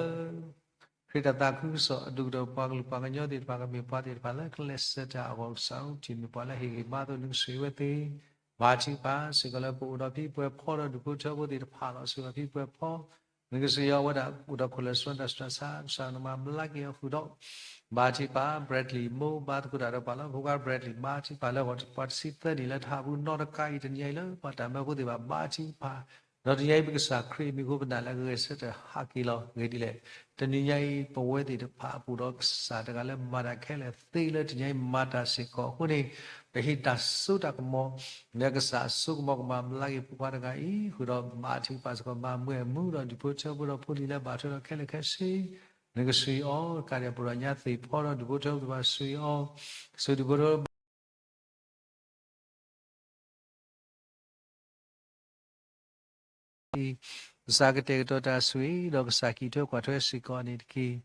ခရံာ်တၢ်သးခုကစီၣ်အဒိၣ်ကတၢၢ် ပှၤကလုာ်ပှၤကညီသ့ၣ်တဖၣ် ကမ့ၢ်ပှၤသ့ၣ်တဖၣ်လၢကလဲၤဆှၢတၢ်အဂီၢ် ကစၢ်ဧၢ ပထံၣ်န့ၢ်ပှၤလၢဟ့ၣ်ဂံၢ်ဘါအသိး နကစၢ်အံၤဝဲသ့ၣ် ဘါထုကဖၣ်စ့ၢ်ကီးလၢပအိၣ်ဒီးဖံပှဲၤဖီဒီးဒူၣ်ဖိထၢဖိသ့ၣ်တဖၣ်လီၤ. ဆိၣ်ဂ့ၤဖံပှဲၤဖီ နကစၢ်အံၤအီၤ အဝဲဒၣ်အိၣ်ဒီးခိၣ်လၢာ်စရီတၢ်ဆူးတၢ်ဆါ ကစၢ်နမၤဘျါက့ၤအီၤဃုာ်ဒီး ဘါထုကဖၣ် Bradley မိၢ်ဘါသကိးတၢ်ဒီးပှၤလၢဖိခွါ Bradley ဘါထုကဖၣ်လၢဂီၤပှၤတဆံသၢနံၣ်လၢထးပူၤနီတကးအံၤ တနံၤညါအံၤလၢပှၤတၢ်မၢဖိသ့ၣ်တဖၣ် ဘါထုကဖၣ် ဒီးတနံၤညါအံၤပကစၢ်ခရံာ်အမံၤအဃိ ပနာ်လၢဂဲၤဆၢထၢၣ်ဟးက့ၤလီၤ. ဂ့ၢ်ဒ်လဲၣ် တနံၤညါအံၤ ပဝဲသ့ၣ်တဖၣ်အပူၤဒီးကစၢ်တဂၤလၢမၤတၢ်ခဲလၢာ်သ့လၢတနံၤညါအံၤမၤတၢ်စ့ၢ်ကီးအဃိန့ၣ် ပဟ့ၣ်တၢ်စိတၢ်ကမီၤ လၢကစၢ်အစိကမီၤကမၤဘျါက့ၤဖိခွါတဂၤအံၤ ဃုာ်ဒီးဘါထုကဖၣ်စ့ၢ်ကီး မၤမုာ်မူဒီးဒူၣ်ဖိထၢဖိဒီးဖိလံၤလၢဘၣ်ထွဲဒီးခဲလၢာ်ခဲဆ့ နကစၢ်အံၤအီၤ ကးဒံးပရၤညါသ့ၣ်ဖီဒီးဒူၣ်ဖိထၢဖိသ့ၣ်တဖၣ် နကစၢ်အံၤအီၤ ကစၢ်ဒူၣ်ဖိထၢဖိ ကစၢ်ကတဲာ်ကတီၤတၢ်ဆိၣ်ဂ့ၤ ဒီးကစၢ်ကံၣ်ထွဲကွၢ်ထွဲစ့ၢ်ကီးန့ၣ်တက့ၢ်.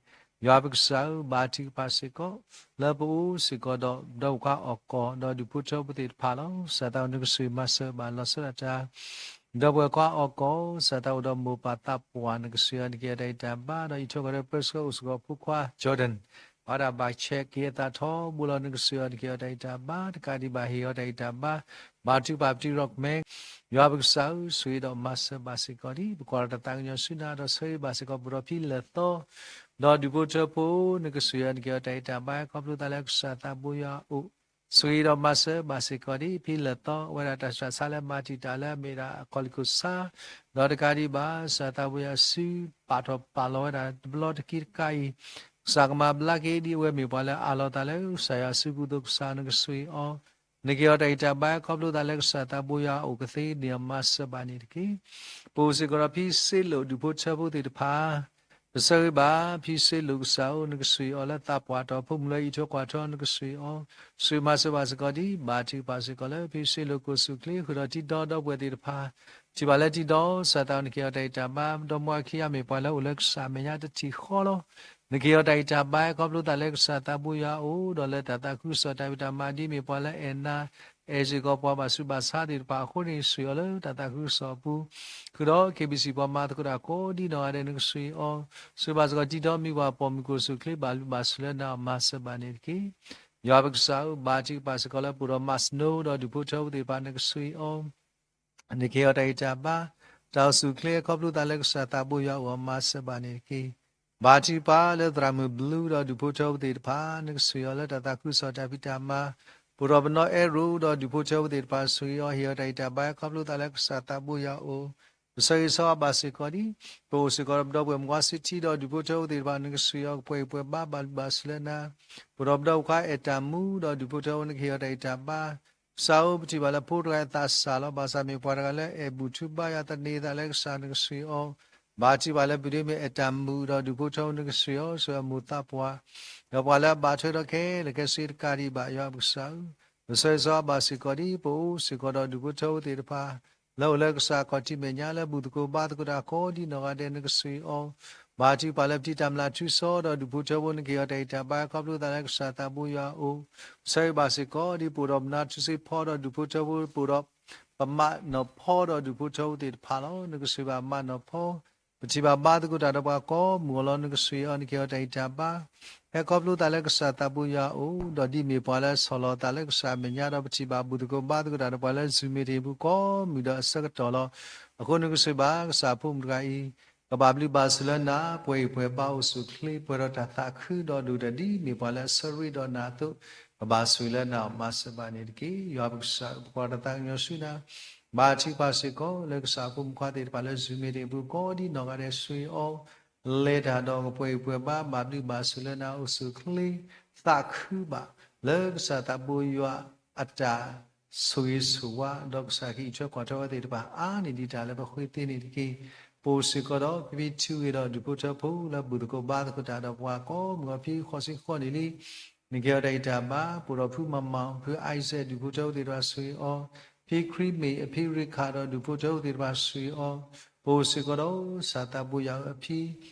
ယွၤပကစၢ်ဧၢ ဘါထုကဖၣ်စ့ၢ်ကီး လၢပအိၣ်စ့ၢ်ကီးဒီး ဒီးပှၤအီၣ်ကီၢ် ဒီးဒူၣ်ဖိထၢဖိသ့ၣ်တဖၣ်လီၤ. ကစၢ်သးနကစၢ်မၤစၢၤဘၣ်လီၤဆီဒၣ်တၢ် ဒီးပှၤခွါအီၣ်ကီၢ် ကစၢ်သးအိၣ်ဒီးမိၢ်ပၢ်သးပှၢ် နကစၢ်အံၤန့ၣ်ကဲအတၢ်ဂံၢ်တၢ်ဘါ ဒီးအံးထွဲကွၢ်ထွဲပၢဆှၢအိၣ်စ့ၢ်ကီးဖိခွါ Jordan အဝဲဒၣ်ဘၣ်ဆဲးက့ၤအသးထီဘိလီၤ. နကစၢ်ယွၤ နကဟ့ၣ်အီၤတၢ်ဂံၢ်တၢ်ဘါ, တကးဒံးဘၣ် ဟ့ၣ်အီၤတၢ်ဂံၢ်တၢ်ဘါ, ဘါထုကဖၣ်ပတံၤရီၣ်မဲ, ယွၤပကစၢ်ဧၢ, ဆိၣ်ဂ့ၤဒီးမၤစၢၤဘၣ်စ့ၢ်ကီးဒံး ပကွၢ်လီၤတၢ်သးကညီၤဆူနၤဒီး ဆၢဂ့ၤဘၣ်စ့ၢ်ကီး ပဒီးဖံလၢၢ်သီ ဒီးဒူၣ်ဖိထၢဖိ, နကစၢ်ယွၤ နကဟ့ၣ်အီၤတၢ်ဂံၢ်တၢ်ဘါ ခီဖျိသးလၢကစၢ်သးဘိယွၤအအိၣ်, ဆိၣ်ဂ့ၤဒီးမၤစၢၤဘၣ်စ့ၢ်ကီးဒံး ဖံလၢၢ်သီ, အဝဲဒၣ်တၢ်ဆှၢဆါလၢမၤတံာ်တာ်လၢအမ့ၢ်ဒၣ်အခီၣ်လံၢ်ခိၣ်ဆါ, ဒီးတကးဒံးဘၣ် ကစၢ်သးဘိယွၤစုပာ်ထီၣ်ပာ်လီၤဝဲဒၣ်တဘျီတက့ၢ်တခါအံၤ, ကစၢ်ကမၤဘျါက့ၤဒံးအဝဲမ့ၢ်ပှၤလၢအအးလီၤသးလၢကစၢ်ယွၤစုပူၤအသိး ကစၢ်နကစၢ်ယွၤ နကဟ့ၣ်အီၤတၢ်ဂံၢ်တၢ်ဘါ ခီဖျိသးလၢကစၢ်သးဘိယွၤအအိၣ်ကသ့န့ၣ် မၤစၢၤဘၣ်န့ၣ်တက့ၢ်. ပအိၣ်စ့ၢ်ကီးဒီးဖံစ့လိာ်ဒူၣ်ဖိထၢဖိသ့ၣ်တဖၣ်, ပဆၢဂ့ၤဘၣ် ဖံစ့လိာ်ကစၢ်ဧၢ, နကစၢ်ယွၤလၢသးပှၢ်တီၤ ဖိမုၣ်လၢအံးထွဲကွၢ်ထွဲ နကစၢ်ယွၤ ဆိၣ်ဂ့ၤမၤစၢၤဘၣ်စ့ၢ်ကီးဒံး ဘါထုကဖၣ်စ့ၢ်ကီးလၢဖံစ့လိာ်ကိၢ်ဆူၣ်ချ့ ဃုာ်ဒီးတံဒီဒီပုၢ်ဝဲၢ်သ့ၣ်တဖၣ်, ထံၣ်ဘၣ်လၢတံဒီ ကစၢ်သးနကဟ့ၣ်အီၤတၢ်ဂံၢ်တၢ်ဘါ, ဒီမါဝၤခံဂၤမ့ၢ်ပှၤလၢအိၣ်လၢကစၢ်အမဲာ်ညါတထံၣ်ဃီလီၤ. နကဟ့ၣ်အီၤတၢ်ဂံၢ်တၢ်ဘါ ခီဖျိသးလၢကစၢ်သးဘိယွၤအအိၣ်, ဒီးလၢတၢ်သးခုကစီၣ်တၢ်ဖံးတၢ်မၤဒ်မ့ၢ်ပှၤလၢအဲၣ်နၤ အဲၣ်စ့ၢ်ကီးပှၤဘၣ်ဆူးဘၣ်ဆါသ့ၣ်တဖၣ်အဃိန့ၣ် ဆိၣ်ဂ့ၤအီၤလၢတၢ်သးခုကစီၣ်အပူၤ, ဃုာ်ဒီး KBC ပှၤမၤသကိးတၢ်ကိးဒ်နီၢ်ဂၤဒဲး နကစၢ်ယွၤ ဆိၣ်ဂ့ၤဘၣ်စ့ၢ်ကီးတံဒီ မံၤပှၤပိာ်မုၣ်ကိၢ်ဆူၣ်ချ့ ဘၣ်ဘျုးဘၣ်ဆိၣ်လၢနၤ မၤစၢၤဘၣ်န့ၣ်တက့ၢ်. ယွၤပကစၢ်ဧၢ, ဘါထုကဖၣ်စ့ၢ်ကီးလၢပအိၣ်ဒီး မၤစနိ ဒီးဒူၣ်ဖိထၢဖိသ့ၣ်တဖၣ် နကစၢ်ယွၤ နကဟ့ၣ်အီၤတၢ်ဂံၢ်တၢ်ဘါ, တၢ်အိၣ်ဆူၣ်ချ့ ခီဖျိသးလၢကစၢ်သးဘိယွၤအအိၣ် မၤစၢၤဘၣ်န့ၣ်တက့ၢ်. ဘါထုကဖၣ်လၢသရၣ်မုၣ်ဘျုး ဒီးဒူၣ်ဖိထၢဖိသ့ၣ်တဖၣ် နကစၢ်ယွၤလၢတၢ်သးခုကစီၣ်တၢ်ဖံးတၢ်မၤ, ပအိၣ်ဒီးပနီၢ်အဲၣ်ရိၣ် ဒီးဒူၣ်ဖိထၢဖိသ့ၣ်တဖၣ် ဆိၣ်ဂ့ၤအီၤ ဟ့ၣ်အီၤတၢ်ဂံၢ်တၢ်ဘါ ခီဖျိသးလၢကစၢ်သးဘိယွၤအအိၣ်, ပဆၢဂ့ၤဆၢဝါဘၣ်စ့ၢ်ကီးဒံး, ပအိၣ်စ့ၢ်ကီးဒီးပဒီပုၢ်ဝဲၢ်မုၣ်ခွါစုထံ ဒီးဒူၣ်ဖိထၢဖိသ့ၣ်တဖၣ် နကစၢ်ယွၤ ကပှဲၤအံၤပှဲၤဘါ ဘၣ်ဘျုးဘၣ်ဆိၣ်လၢနၤ, ပအိၣ်ဒီးပဒီပုၢ်ဝဲၢ်ခွါအဲၣ်တၢ်မူ ဒီးဒူၣ်ဖိထၢဖိ နကဟ့ၣ်အီၤတၢ်ဂံၢ်တၢ်ဘါ, ကစၢ်ဧၢ ပထံၣ်ဘၣ်လၢဖိတဂၤအသးစၢ်လီၤ, ဘၣ်ဆၣ်မ့ၢ်ပှၤတဂၤလၢအဲၣ်ဘူၣ်ထူဘါယွၤ သန့ၤသးလၢကစၢ် နကစၢ်ယွၤ ဘါထုကဖၣ်လၢပဒိၣ်မ့ၢ်အဲၣ်တၢ်မူ ဒီးဒူၣ်ဖိထၢဖိ နကစၢ်ယွၤ ဆိၣ်ဂ့ၤအမိၢ်သးပှၢ်, ဒီးပှၤလၢအဘၣ်ထွဲဒီးခဲလၢာ်ခဲဆ့ တကးဒံးဘၣ် ယွၤပကစၢ်ဧၢ, ပဆၢဂ့ၤဆၢဝါဘၣ်စ့ၢ်ကီးဒံး ပအိၣ်စ့ၢ်ကီးဒီးဒူၣ်ဖိထၢဖိသ့ၣ်တဖၣ် လၢအိၣ်လၢကစၢ်ခီၣ်ထံးမဲာ်ညါ လၢဘူၣ်သကိးဘါသကိးတၢ်ကိးဒ်နီၢ်ဂၤဒဲး နကစၢ်ယွၤ ဘါထုကဖၣ်လၢပတံၤတၢ်မျၢ်ထူစီ ဒီးဒူၣ်ဖိထၢဖိ နကဟ့ၣ်အီၤတၢ်ဂံၢ်တၢ်ဘါ ခီဖျိသးလၢကစၢ်သးဘိယွၤအအိၣ်, ပဆၢဂ့ၤဘၣ်စ့ၢ်ကီးဒံး ပအိၣ်ဒီးပနါထူစ့ဖီ ဒီးဒူၣ်ဖိထၢဖိ ပအိၣ်ဒီး ပမးနီၢ်ဖီ ဒီးဒူၣ်ဖိထၢဖိသ့ၣ်တဖၣ်လီၤ. နကစၢ်ယွၤမးနီၢ်ဖီ, ပထံၣ်ဘၣ်ဘါသကိးတၢ်ဒီးပှၤကိးမုၢ်အီၤလီၤ. နကစၢ်ယွၤ နကဟ့ၣ်အီၤတၢ်ဂံၢ်တၢ်ဘါ ဟဲခီဖျိသးလၢကစၢ်သးဘိယွၤအအိၣ်, ဒီးဒ်မ့ၢ်ပှၤလၢဆီၣ်လီၤသးလၢကစၢ်အမဲာ်ညါ ဒီးပထံၣ်ဘၣ်ဘူၣ်သကိးဘါသကိးတၢ်ဒီးပှၤလၢ Zoom meeting ပူၤကိးမုၢ်ဒီးအဆၢကတီၢ်လီၤ. အဃိနကစၢ်ယွၤ ကစၢ်ဖိမုၣ်တဂၤအံၤ ကဘၣ်ဘျုးဘၣ်ဆိၣ်လၢနၤ, ပှဲၤအံၤပှဲၤဘါအိၣ်ဆူၣ်ချ့ ပှဲၤဒီးတၢ်သးခုဒီးဒိၣ်တၢ်ဒ်မ့ၢ်ပှၤလၢအဆၢရ့ဒီးနၤအသိး, ကဘၣ်ဆိၣ်ဂ့ၤလၢနၤ မၤစၢၤဘၣ်န့ၣ်တက့ၢ်. ယွၤပကစၢ် ပကွၢ်တၢ်သးကညီၤဆူနၤ, ဘါထုကဖၣ်စ့ၢ်ကီးလၢကစၢ်ဖိမုၣ်ခွါသ့ၣ်တဖၣ်လၢ Zoom meeting ပူၤကိးဒ်နီၢ်ဂၤဒဲး ဆိၣ်ဂ့ၤအီၤ လဲၤတၢ်ဒီးကပှဲၤအံၤပှဲၤဘါ ဘၣ်ဘျုးဘၣ်ဆိၣ်လၢနၤ အိၣ်ဆူၣ်ချ့ သးခုဘၣ် လၢကစၢ်သးဘိယွၤအတၢ်ဆိၣ်ဂ့ၤဆိၣ်ဝါ ဒီးကစၢ်ကအံးထွဲကွၢ်ထွဲဝဲသ့ၣ်တဖၣ် အါန့ၢ်ဒံးတၢ်လၢပဃ့သ့န့ၣ်တက့ၢ်. ပအိၣ်စ့ၢ်ကီးဒီးဖံဖံထူဂ့ၤဒီးဒူၣ်ဖိထၢဖိလၢဘူၣ်သကိးဘါသကိးတၢ်ဒီးပှၤကိးမုၢ်အီၤ ဖံဃိးဆံဃိးနံၣ်လံ နကဟ့ၣ်အီၤတၢ်ဂံၢ်တၢ်ဘါ, ပအိၣ်ဒီးဖုမၤမၤ ဖု Isaac ဒူၣ်ဖိထၢဖိသ့ၣ်တဖၣ် ဆိၣ်ဂ့ၤအီၤ, ဖံခရံာ်မ့ၢ် အဖံရ့ခၣ်ဒီးဒူၣ်ဖိထၢဖိသ့ၣ်တဖၣ် ဆိၣ်ဂ့ၤအီၤ, ပအိၣ်စ့ၢ်ကီးဒီးကစၢ်သးဘိယွၤအဖံ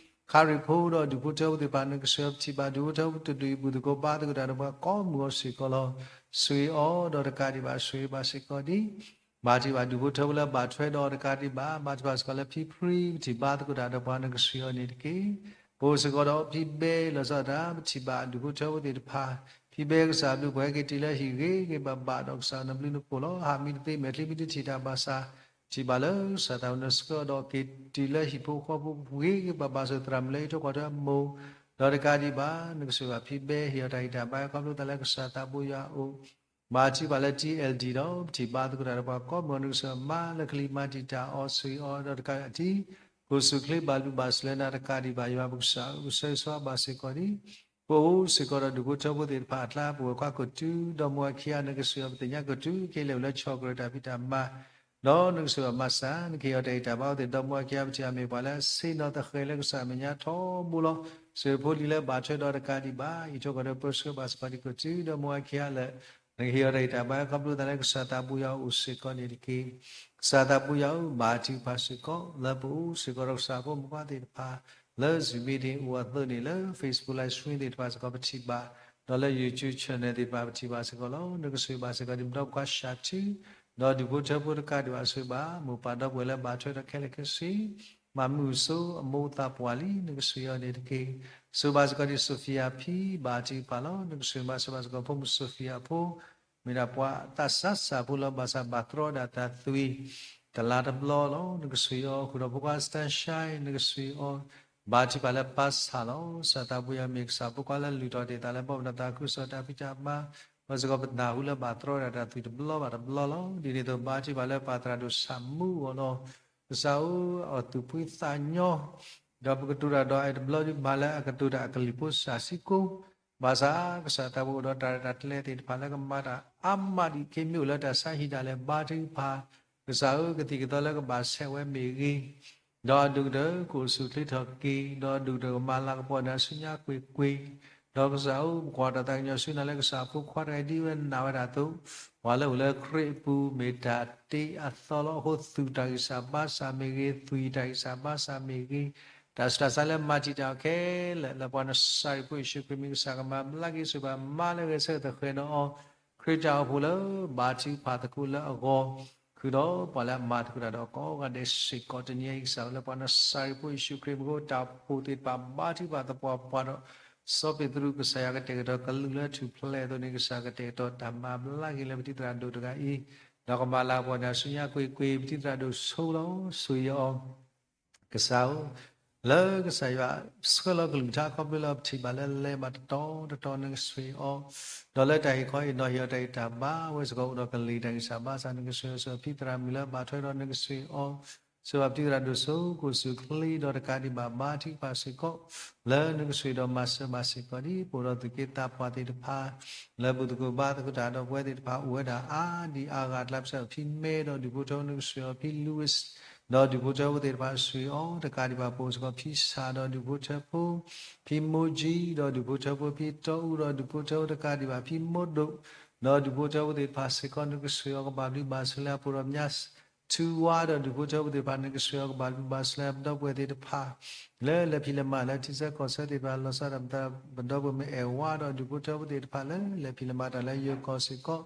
ခါရံၣ်ဖိဒီးဒူၣ်ဖိထၢဖိသ့ၣ်တဖၣ် နကစၢ်ယွၤ ပထံၣ်ဘၣ်ဒူၣ်ဖိထၢဖိတဒူၣ်အံၤ ဘူၣ်သကိးဘါသကိးတၢ်ဒီးပှၤကိးမုၢ်အီၤစ့ၢ်ကီးလီၤ. ဆိၣ်ဂ့ၤအီၤဒီးတကးဒံးဘၣ် ဆိၣ်ဂ့ၤဘၣ်စ့ၢ်ကီးဒံး ဘၣ်ထံၣ်ဘၣ်ဒူၣ်ဖိထၢဖိလၢဘၣ်ထွဲဒီးတကးဒံးဘၣ် ဘါထုကဖၣ်စ့ၢ်ကီးလၢဖံဖရံ ပထံၣ်ဘါသကိးတၢ်ဒီးပှၤ နကစၢ်ယွၤန့ၣ်တက့ၢ်. ပအိၣ်စ့ၢ်ကီးဒီးဖံဘဲလီၤဆီဒၣ်တၢ် ပထံၣ်ဘၣ်ဒူၣ်ဖိထၢဖိသ့ၣ်တဖၣ် ဖံဘဲကစၢ်ဘျုးပှၤဟဲက့ၤတုၤလၢဟံၣ်ဂ့ၤဂ့ၤဘၣ်ဘၣ်ဒီး ကစၢ်နဘျုးနဖှိၣ်လီၤ. ဟးမံတသ့ မဲာ်ချံမံတထံၣ်တၢ်ဘၣ်ဆၣ် ထံၣ်ဘၣ်လၢကစၢ်သးဝဲနဆှၢဒီးက့ၤတုၤလၢဟံၣ်ဖိဃီဖိဂ့ၤဂ့ၤဘၣ်ဘၣ် ဆိၣ်သရၣ်မုၣ်လၢအံးထွဲကွၢ်ထွဲအမိၢ် ဒီးတကးဒံးဘၣ် နကစၢ်ယွၤ ဖံဘဲဟ့ၣ်အီၤတၢ်ဂံၢ်တၢ်ဘါ ခီဖျိသးလၢကစၢ်သးဘိယွၤအအိၣ် ဘါထုကဖၣ်လၢ TLD ဒီး ပထံၣ်ဘါသကိးတၢ်ဒီးပှၤကိးမုၢ်အီၤ နကစၢ်ယွၤမၤလၢကလံၤမၤတံာ်တာ်အီၤ ဆိၣ်ဂ့ၤအီၤဒီးတကးဒံး ကိၢ်ဆူၣ်ချ့ ဘၣ်ဘျုးဘၣ်ဆိၣ်လၢနၤတကးဒံးဘၣ် ယွၤပကစၢ်ဧၢ, ပဆၢဂ့ၤဆၢဝါဘၣ်စ့ၢ်ကီးဒံး ပအိၣ်စ့ၢ်ကီးဒီးဒူၣ်ဖိထၢဖိသ့ၣ်တဖၣ်အကျါ ပဝဲၢ်ခွါကီၢ်တု ဒီမါဝၤခံဂၤ နကစၢ်ယွၤ ပသ့ၣ်ညါကီၢ်တုက့လၢာ်ဝဲလၢဆီၣ်ကရၢၢ်တၢ်ဖံးတၢ်မၤ ဒီးနကစၢ်ယွၤမၤစၢၤ နကဟ့ၣ်အီၤတၢ်ဂံၢ်တၢ်ဘါအဝဲသ့ၣ် ဒီမါဝၤခံဂၤ ပထံၣ်အီၤမ့ၢ်ပှၤလၢအဆ့ၣ်နီၤသဃဲၤလၢကစၢ်အမဲာ်ညါထီဘိလီၤ. စံးဖိလံၤလၢဘၣ်ထွဲဒီးတကးဒံးဘၣ် အံးထွဲကွၢ်ထွဲ ပၢဆှၢဘၣ်စ့ၢ်ကီးဒံးကီၢ်တု ဒီမါဝၤခံဂၤလၢာ် နကဟ့ၣ်အီၤတၢ်ဂံၢ်တၢ်ဘါ ခီဖျိသးလၢကစၢ်သးဘိယွၤအအိၣ်စ့ၢ်ကီးန့ၣ်တက့ၢ်. ကစၢ်သးဘိယွၤဧၢ, ဘါထုကဖၣ်စ့ၢ်ကီး လၢပအိၣ်စ့ၢ်ကီးဒီးကစၢ်ဖိမုၣ်ခွါသ့ၣ်တဖၣ် လၢ Zoom meeting အအိၣ်အသိးန့ၣ် လၢ Facebook live stream သ့ၣ်တဖၣ်စ့ၢ်ကီးပထံၣ်ဘၣ်, ဒီးလၢ YouTube channel သ့ၣ်တဖၣ်ပထံၣ်ဘၣ်စ့ၢ်ကီးလီၤ. နကစၢ်ယွၤဘၣ်စ့ၢ်ကီးဒံး ပဒီပုၢ်ခွါစှၤထု ဒီးဒူၣ်ဖိထၢဖိတကးဒံးဘၣ် ဆိၣ်ဂ့ၤဘၣ် မိၢ်ပၢ်ဒီပုၢ်ဝဲၢ်လၢဘၣ်ထွဲဒီးခဲလၢာ်ခဲဆ့ မၤမုာ်စိၤအမိၢ်သးပှၢ်လံ နကစၢ်ယွၤန့ၣ်တက့ၢ်. ဆိၣ်ဂ့ၤဘၣ်စ့ၢ်ကီးဒ် Sophia ဖံ ဘါထုကဖၣ်လီၤ. နကဆိၣ်ဂ့ၤဘၣ်စ့ၢ်ကီး ဖိမုၣ် Sophia အဖိ မ့ၢ်ဒၣ်ပှၤသးစၢ်စၢ်ဖိလၢ ဘၣ်ဆၣ်ဘၣ်တြီဒၣ်တၢ်သွံၣ် တလါတဘျီလီၤ. နကဆိၣ်ဂ့ၤအီၤ ဃုာ်ဒီးဖိခွါ Stan Shine, နကဆိၣ်ဂ့ၤအီၤ ဘါထုကဖၣ်လၢ ပၢ်ဆၣ်လီၤ. ကစၢ်သးဘိယွၤ မ့ၢ်ကစၢ်ဖိခွါလၢလုၢ်ထီၣ်တ့ၢ်သးလၢ ဘီမုၢ်ဒီးသးခုကစီၣ်တၢ်ဖံးတၢ်မၤ ပစ့ၢ်ကီးပနၢ်ဟူလၢ ဘၣ်တြီဒၣ်တၢ်သွံၣ်တဘျီဘၣ်တဘျီလီၤ. ဒ်န့ၣ်အသိး ဘါထုကဖၣ်လၢ ပၢ်သရၣ်ဒိၣ်ဆၣ်မူအဂီၢ်လီၤ. ကစၢ်ဧၢ, အသူၣ်ဖှံသးညီ ဒီးပကတိၤတၢ်ဒီး အဲၣ်တဘျီဒုးမၤလၢအကတိၤတၢ်အကလုၢ်ဖိစၢ်စံကိ, ဘၣ်ဆၣ်ကစၢ်သးဘိအိၣ်ဒီးတၢ်ရဲၣ်တၢ်ကျဲၤသ့ၣ်တဖၣ်လၢကမၤတၢ်အါမးဒ်ခဲမ့ၢ်အိၣ်လၢတၢ်ဆါဟံၣ်ဒၣ်လဲာ် ဘါထုကဖၣ်, ကစၢ်ဧၢ, ကသံၣ်ကသီလၢကဘၣ်ဆဲးဝဲမ့ၢ်ဂ့ၤ, ဒီးအဒိၣ်ကတၢၢ်ကအိၣ်ဆူၣ်ချ့ထီၣ်က့ၤ, ဒီးအဒိၣ်ကတၢၢ်ကမၤလၤကပီၤန့ၢ်အစုညါကွ့ၢ်ကွ့ၢ်, ဒီးကစၢ်ဧၢ, ပကွၢ်တၢ်သးကညီၤဆူနၤလၢ ကစၢ်ဖိခွါတဂၤအံၤ ဒ်ဝဲနာ်ဝဲဒၣ်အသိး, ပှၤလၢအိၣ်လၢခရံာ်အပူၤ မ့ၢ်တၢ်တ့အသီလီၤ. အဃိသူၣ်တၢ်ဂံၢ်စၢ်ဘါစၢ်မ့ၢ်ဂ့ၤ, သွံၣ်တၢ်ဂံၢ်စၢ်ဘါစၢ်မ့ၢ်ဂ့ၤ, တၢ်ဆူးတၢ်ဆါလၢမၤတံာ်တာ်အီၤခဲလၢာ် လၢပှၤနစၤရ့းဖိယ့ၣ်ၡူးခရံာ်မံၤ ကစၢ်ကမၤဘျါက့ၤ ဆိၣ်ဂ့ၤဘၣ်မါလၢဂဲၤဆၢထၢၣ်သဃဲၤဒီးအီၤ, ခရံာ်တၢ်အိၣ်ဖှိၣ်လၢဘါထုကဖၣ်သကိးလၢအဂီၢ်, ဃုာ်ဒီးပှၤလၢအမၤသကိးတၢ်ဒီးကိးဂၤဒဲးစ့ၢ်ကီး တနံၤအံၤ ကစၢ်ဧၢ, လၢပှၤနစၤရ့းဖိယ့ၣ်ၡူးခရံာ်မံၤ တၢ်အိၣ်ဖှိၣ်သ့ၣ်တဖၣ် ဘါထုကဖၣ်သပှၢ်ပှၢ်ဒီး စီၤပ့းတရူး ကစၢ်ယွၤကတဲာ်ကတီၤကလူးလၢထူၣ်ဖျဲးအသိးန့ၣ် ကစၢ်ကတဲာ်ကတီၤတၢ်မၤဘျါက့ၤလၢပထံသရၣ်ဒိၣ်တဂၤအံၤ, ဒီးကမၤလၤကပီၤန့ၢ်အစုညါကွ့ၢ်ကွ့ၢ် ပထံသရၣ်ဒိၣ်ဆိလီၤ. ဆိၣ်ဂ့ၤအီၤ ကစၢ်ဧၢ, လၢကစၢ်ယွၤဆှၢလီၤကလုၢ်ကထါခီဖျိလၢပထံၣ်ဘၣ်လၢလဲၤဘၣ်တတီၤတတီၤ နကဆိၣ်ဂ့ၤအီၤ, ဒီးလၢတၢ်ဟ့ၣ်ခီဟ့ၣ်နီၤဟ့ၣ်အီၤတၢ်ဂံၢ်တၢ်ဘါဝဲစ့ၢ်ကီး အိၣ်ဒီးကလံၤတၢ်ဂံၢ်စၢ်ဘါစၢ် နကဆိၣ်ဂ့ၤအီၤ စၢၤဖံသရၣ်မုၣ်လၢဘၣ်ထွဲဒီးနကဆိၣ်ဂ့ၤအီၤ, စၢၤဘၣ်ပထံသရၣ်ဒိၣ်ဆိ ကအိၣ်ဆူၣ်ချ့ဒီးတကးဒံးဘၣ် ဘါထုကဖၣ်စ့ၢ်ကီး လၢနကဆိၣ်ဂ့ၤဒီးမၤစၢၤဘၣ်စ့ၢ်ကီးဒ် ပအိၣ်ဒီးသူၣ်က့သးပှၢ်သ့ၣ်တဖၣ် လၢဘူၣ်သကိးဘါသကိးတၢ်ဒီးပဝဲသ့ၣ်တဖၣ်အိၣ်ဝဲဒၣ်အါဒံးအါဂၤတလါ ပစံးဖံမဲဒီးဒူၣ်ဖိထၢဖိ နကဆိၣ်ဂ့ၤအီၤ ဖံလူးဝ့း ဒီးဒူၣ်ဖိထၢဖိသ့ၣ်တဖၣ် ဆိၣ်ဂ့ၤအီၤ တကးဒံးဘၣ် ပအိၣ်စ့ၢ်ကီးဖံဆၣ်ဒီးဒူၣ်ဖိထၢဖိ ဖံမိၢ်ကၠံဒီးဒူၣ်ဖိထၢဖိ ဖံတီအူဒီးဒူၣ်ဖိထၢဖိ တကးဒံးဘၣ် ဖံမိၢ်ဒိၣ် ဒီးဒူၣ်ဖိထၢဖိသ့ၣ်တဖၣ်စ့ၢ်ကီး နကဆိၣ်ဂ့ၤအီၤ ကဘၣ်ဘျုးဘၣ်ဆိၣ်လၢအပူၤဒီး မၠါ ထူဝါဒီးဒူၣ်ဖိထၢဖိသ့ၣ်တဖၣ် နကဆိၣ်ဂ့ၤအီၤ ကဘၣ်ဘျုးဘၣ်ဆိၣ်လၢပဒီပုၢ်ဝဲၢ်သ့ၣ်တဖၣ် လၢလဲၤဖံးလဲၤမၤလၢထံဆၢကီၢ်ဆၢသ့ၣ်တဖၣ် လီၤဆီဒၣ်တၢ် ပဒီပုၢ်ဝဲၢ်မ့ၢ်အဲၣ်ဝါဒီးဒူၣ်ဖိထၢဖိသ့ၣ်တဖၣ် လၢလဲၤဖံးလဲၤမၤတၢ်လၢယိၤကီၢ်စ့ၢ်ကီး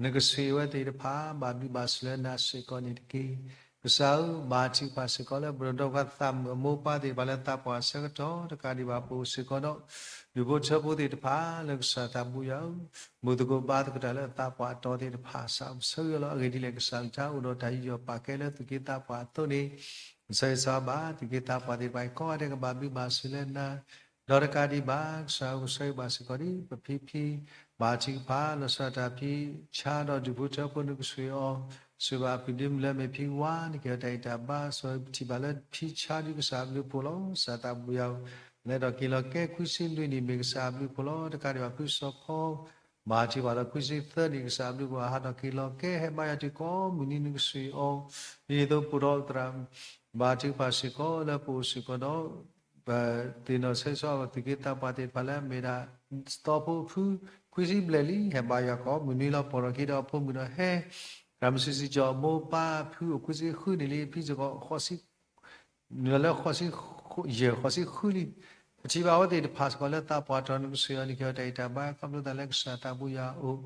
နကဆိၣ်ဂ့ၤဝဲသ့ၣ်တဖၣ် ဘၣ်ဘျုးဘၣ်ဆိၣ်လၢနၤစ့ၢ်ကီးန့ၣ်တက့ၢ်. ကစၢ်ဧၢ, ဘါထုကဖၣ်စ့ၢ်ကီးလၢပဒီပုၢ်ဝဲၢ်သးမုာ်အမိၢ်ပၢ်သ့ၣ်တဖၣ်လၢသးပှၢ်အဆၢကတီၢ် တကးဒံးဘၣ် ပအိၣ်စ့ၢ်ကီးဒီး ဒူၣ်ဖိထၢဖိသ့ၣ်တဖၣ် လၢကစၢ်သးဘိယွၤဧၢ, ဘူၣ်သကိးဘါသကိးတၢ်လၢသးပှၢ်အတီၤသ့ၣ်တဖၣ် စးဆၢဂ့ၤလီၤ. အဂ့ၢ်ဒ်လဲၣ် ကစၢ်ကလုၢ်ကထါအိၣ်ဒီးတၢ်ယူးယီၣ်ပာ်ကဲလၢသူၣ်က့သးပှၢ်အသိးန့ၣ် ကစၢ်ယွၤဆိၣ်ဂ့ၤဘၣ် သူၣ်က့သးပှၢ်သ့ၣ်တဖၣ်အံၤ ကိးဂၤဒဲးကဘၣ်ဘျုးဘၣ်ဆိၣ်လၢနၤ ဒီးတကးဒံးဘၣ် ကစၢ်ဧၢ ကဆိၣ်ဂ့ၤဘၣ်စ့ၢ်ကီးဒ် ပဖံဖံ ဘါထုကဖၣ် လီၤဆီဒၣ်တၢ်ဖံဆါဒီးဒူၣ်ဖိထၢဖိ နကဆိၣ်ဂ့ၤအီၤ, ဆိၣ်ဂ့ၤဘၣ်ဖုဒ့မုၣ်လၢအမ့ၢ်ဖံဝါ နကဟ့ၣ်အီၤတၢ်ဂံၢ်တၢ်ဘါ ဆိၣ်ဂ့ၤပထံၣ်ဘၣ်လၢဖံဆါဒ်ကစၢ်အဘျုးအဖှိၣ်လီၤ. ကစၢ်သးဘိယွၤဧၢ, လဲၤထီၣ်က့ၤလီၤကဲခွံဆံလွံၢ်နံၣ်မ့ၢ်ကစၢ်အဘျုးအဖှိၣ်လီၤ. တကးဒံးဘၣ်ဖုစီၤခီ ဘါထုကဖၣ်လၢခွံဆံသၢနံၣ် ကစၢ်အဘျုးအဖှိၣ်အဟးထီၣ်က့ၤလီၤကဲ ဟဲဘါယွၤတုၤကိးမုၢ်နံၤ နကဆိၣ်ဂ့ၤအီၤ, ဒ်န့ၣ်အသိးပအိၣ်ဒီးသရၣ် ဘါထုကဖၣ်စ့ၢ်ကီးလၢပအိၣ်စ့ၢ်ကီးဒီး ပသ့ၣ်နီၣ်ဆၢဂ့ၤဆၢဝါဘၣ်သူၣ်က့သးပှၢ်သ့ၣ်တဖၣ်လၢအမ့ၢ်ဒၣ် သီဖိဖု ခွံဆံဘျဲၣ်လံ ဟဲဘါယွၤကိးမုၢ်နံၤလီၤ ပိာ်ထီၣ်က့ၤဒီးအဖိမုၣ်ဒီးဟဲ, ရၤမစုစံကၠီၤအမိၢ်ပၢ်ဖုအိၣ်ခွံဆံဃုနံၣ်လံ ဖံစ့ၢ်ကီး ဃိးဆံ နုာ်လီၤလၢဃိးဆံယဲၢ် ဃိးဆံဃုလံ. ပထံၣ်ဘၣ်အဝဲသ့ၣ်တဖၣ်စ့ၢ်ကီးလၢသးပှၢ်တီၤ နကဆိၣ်ဂ့ၤအီၤ နကဟ့ၣ်အီၤတၢ်ဂံၢ်တၢ်ဘါ ခီဖျိသးလၢကစၢ်သးဘိယွၤအအိၣ်,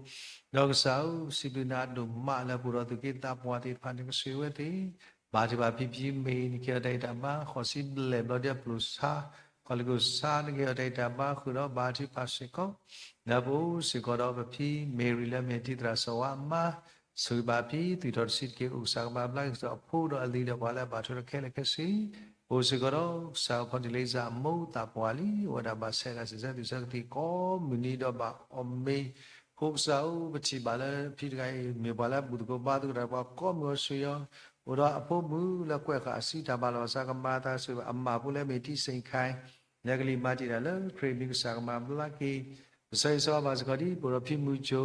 ဒီးကစၢ်ဧၢ စံးဘျုးနၤဒိၣ်မးလၢပအိၣ်ဒီးသူၣ်က့သးပှၢ်သ့ၣ်တဖၣ် နကဆိၣ်ဂ့ၤဝဲသ့ၣ်, ဘါထုကဖၣ်ဖံဖံမ့ၢ် နကဟ့ၣ်အီၤတၢ်ဂံၢ်တၢ်ဘါ ဃိးဆံဘျဲၣ်ဘျီဒ်အပျိၢ်ဆါ ကီၢ်လ့ၢ်ခိၣ်ဆါ နကဟ့ၣ်အီၤတၢ်ဂံၢ်တၢ်ဘါဃုာ်ဒီးဘါထုကဖၣ်စ့ၢ်ကီး လၢပအိၣ်စ့ၢ်ကီးဒီးပဖံ မ့ၢ်ရံလၢအမ့ၢ်ထံသရၣ်စီၤဝါအမါ ဆိၣ်ဂ့ၤဘၣ်ဖံ သွံၣ်ထီၣ်တဆံးတက့ၢ် အိၣ်ကစၢ်ကမၤဘျါက့ၤအဖိဒီးအလံၤဒီးပှၤလၢအဘၣ်ထွဲဒီးခဲလၢာ်ခဲဆ့, ပအိၣ်စ့ၢ်ကီးဒီးကစၢ်အဖိတံၢ်လံစၢ်အမိၢ်သးပှၢ်လံ အဝဲဒၣ်ဘၣ်ဆဲးဒၣ်စံးဆၢသူၣ်ဆၢကသံၣ်ကိးမုၢ်နံၤဒီးဘၣ်အီၣ်မ့ၤ, အဃိကစၢ်ဧၢ ပထံၣ်ဘၣ်လၢဖံတဂၤအံၤ မ့ၢ်ပှၤလၢဘူၣ်သကိးဘါသကိးတၢ်ဒီးပှၤကိးမုၢ်အီၤဆိၣ်ဂ့ၤအီၤ, အိၣ်ဒီးအဖိမုၣ်လၢကွဲးဃာ်အစံးတၢ်ဘၣ်လီၤ ကစၢ်ကမၤသးဆိၣ်ဂ့ၤဘၣ်အမါဖိလၢအမ့ၢ်ထံစ့ၣ်ခါ လၢကလံၤမၤတံာ်တာ်လၢခရံာ်မံၤ ကစၢ်ကမၤဘျါက့ၤ, ကစၢ်ယွၤဆိၣ်ဂ့ၤဘၣ်စ့ၢ်ကီးဒ် ပအိၣ်ဒီးဖံမုၢ်ကၠိ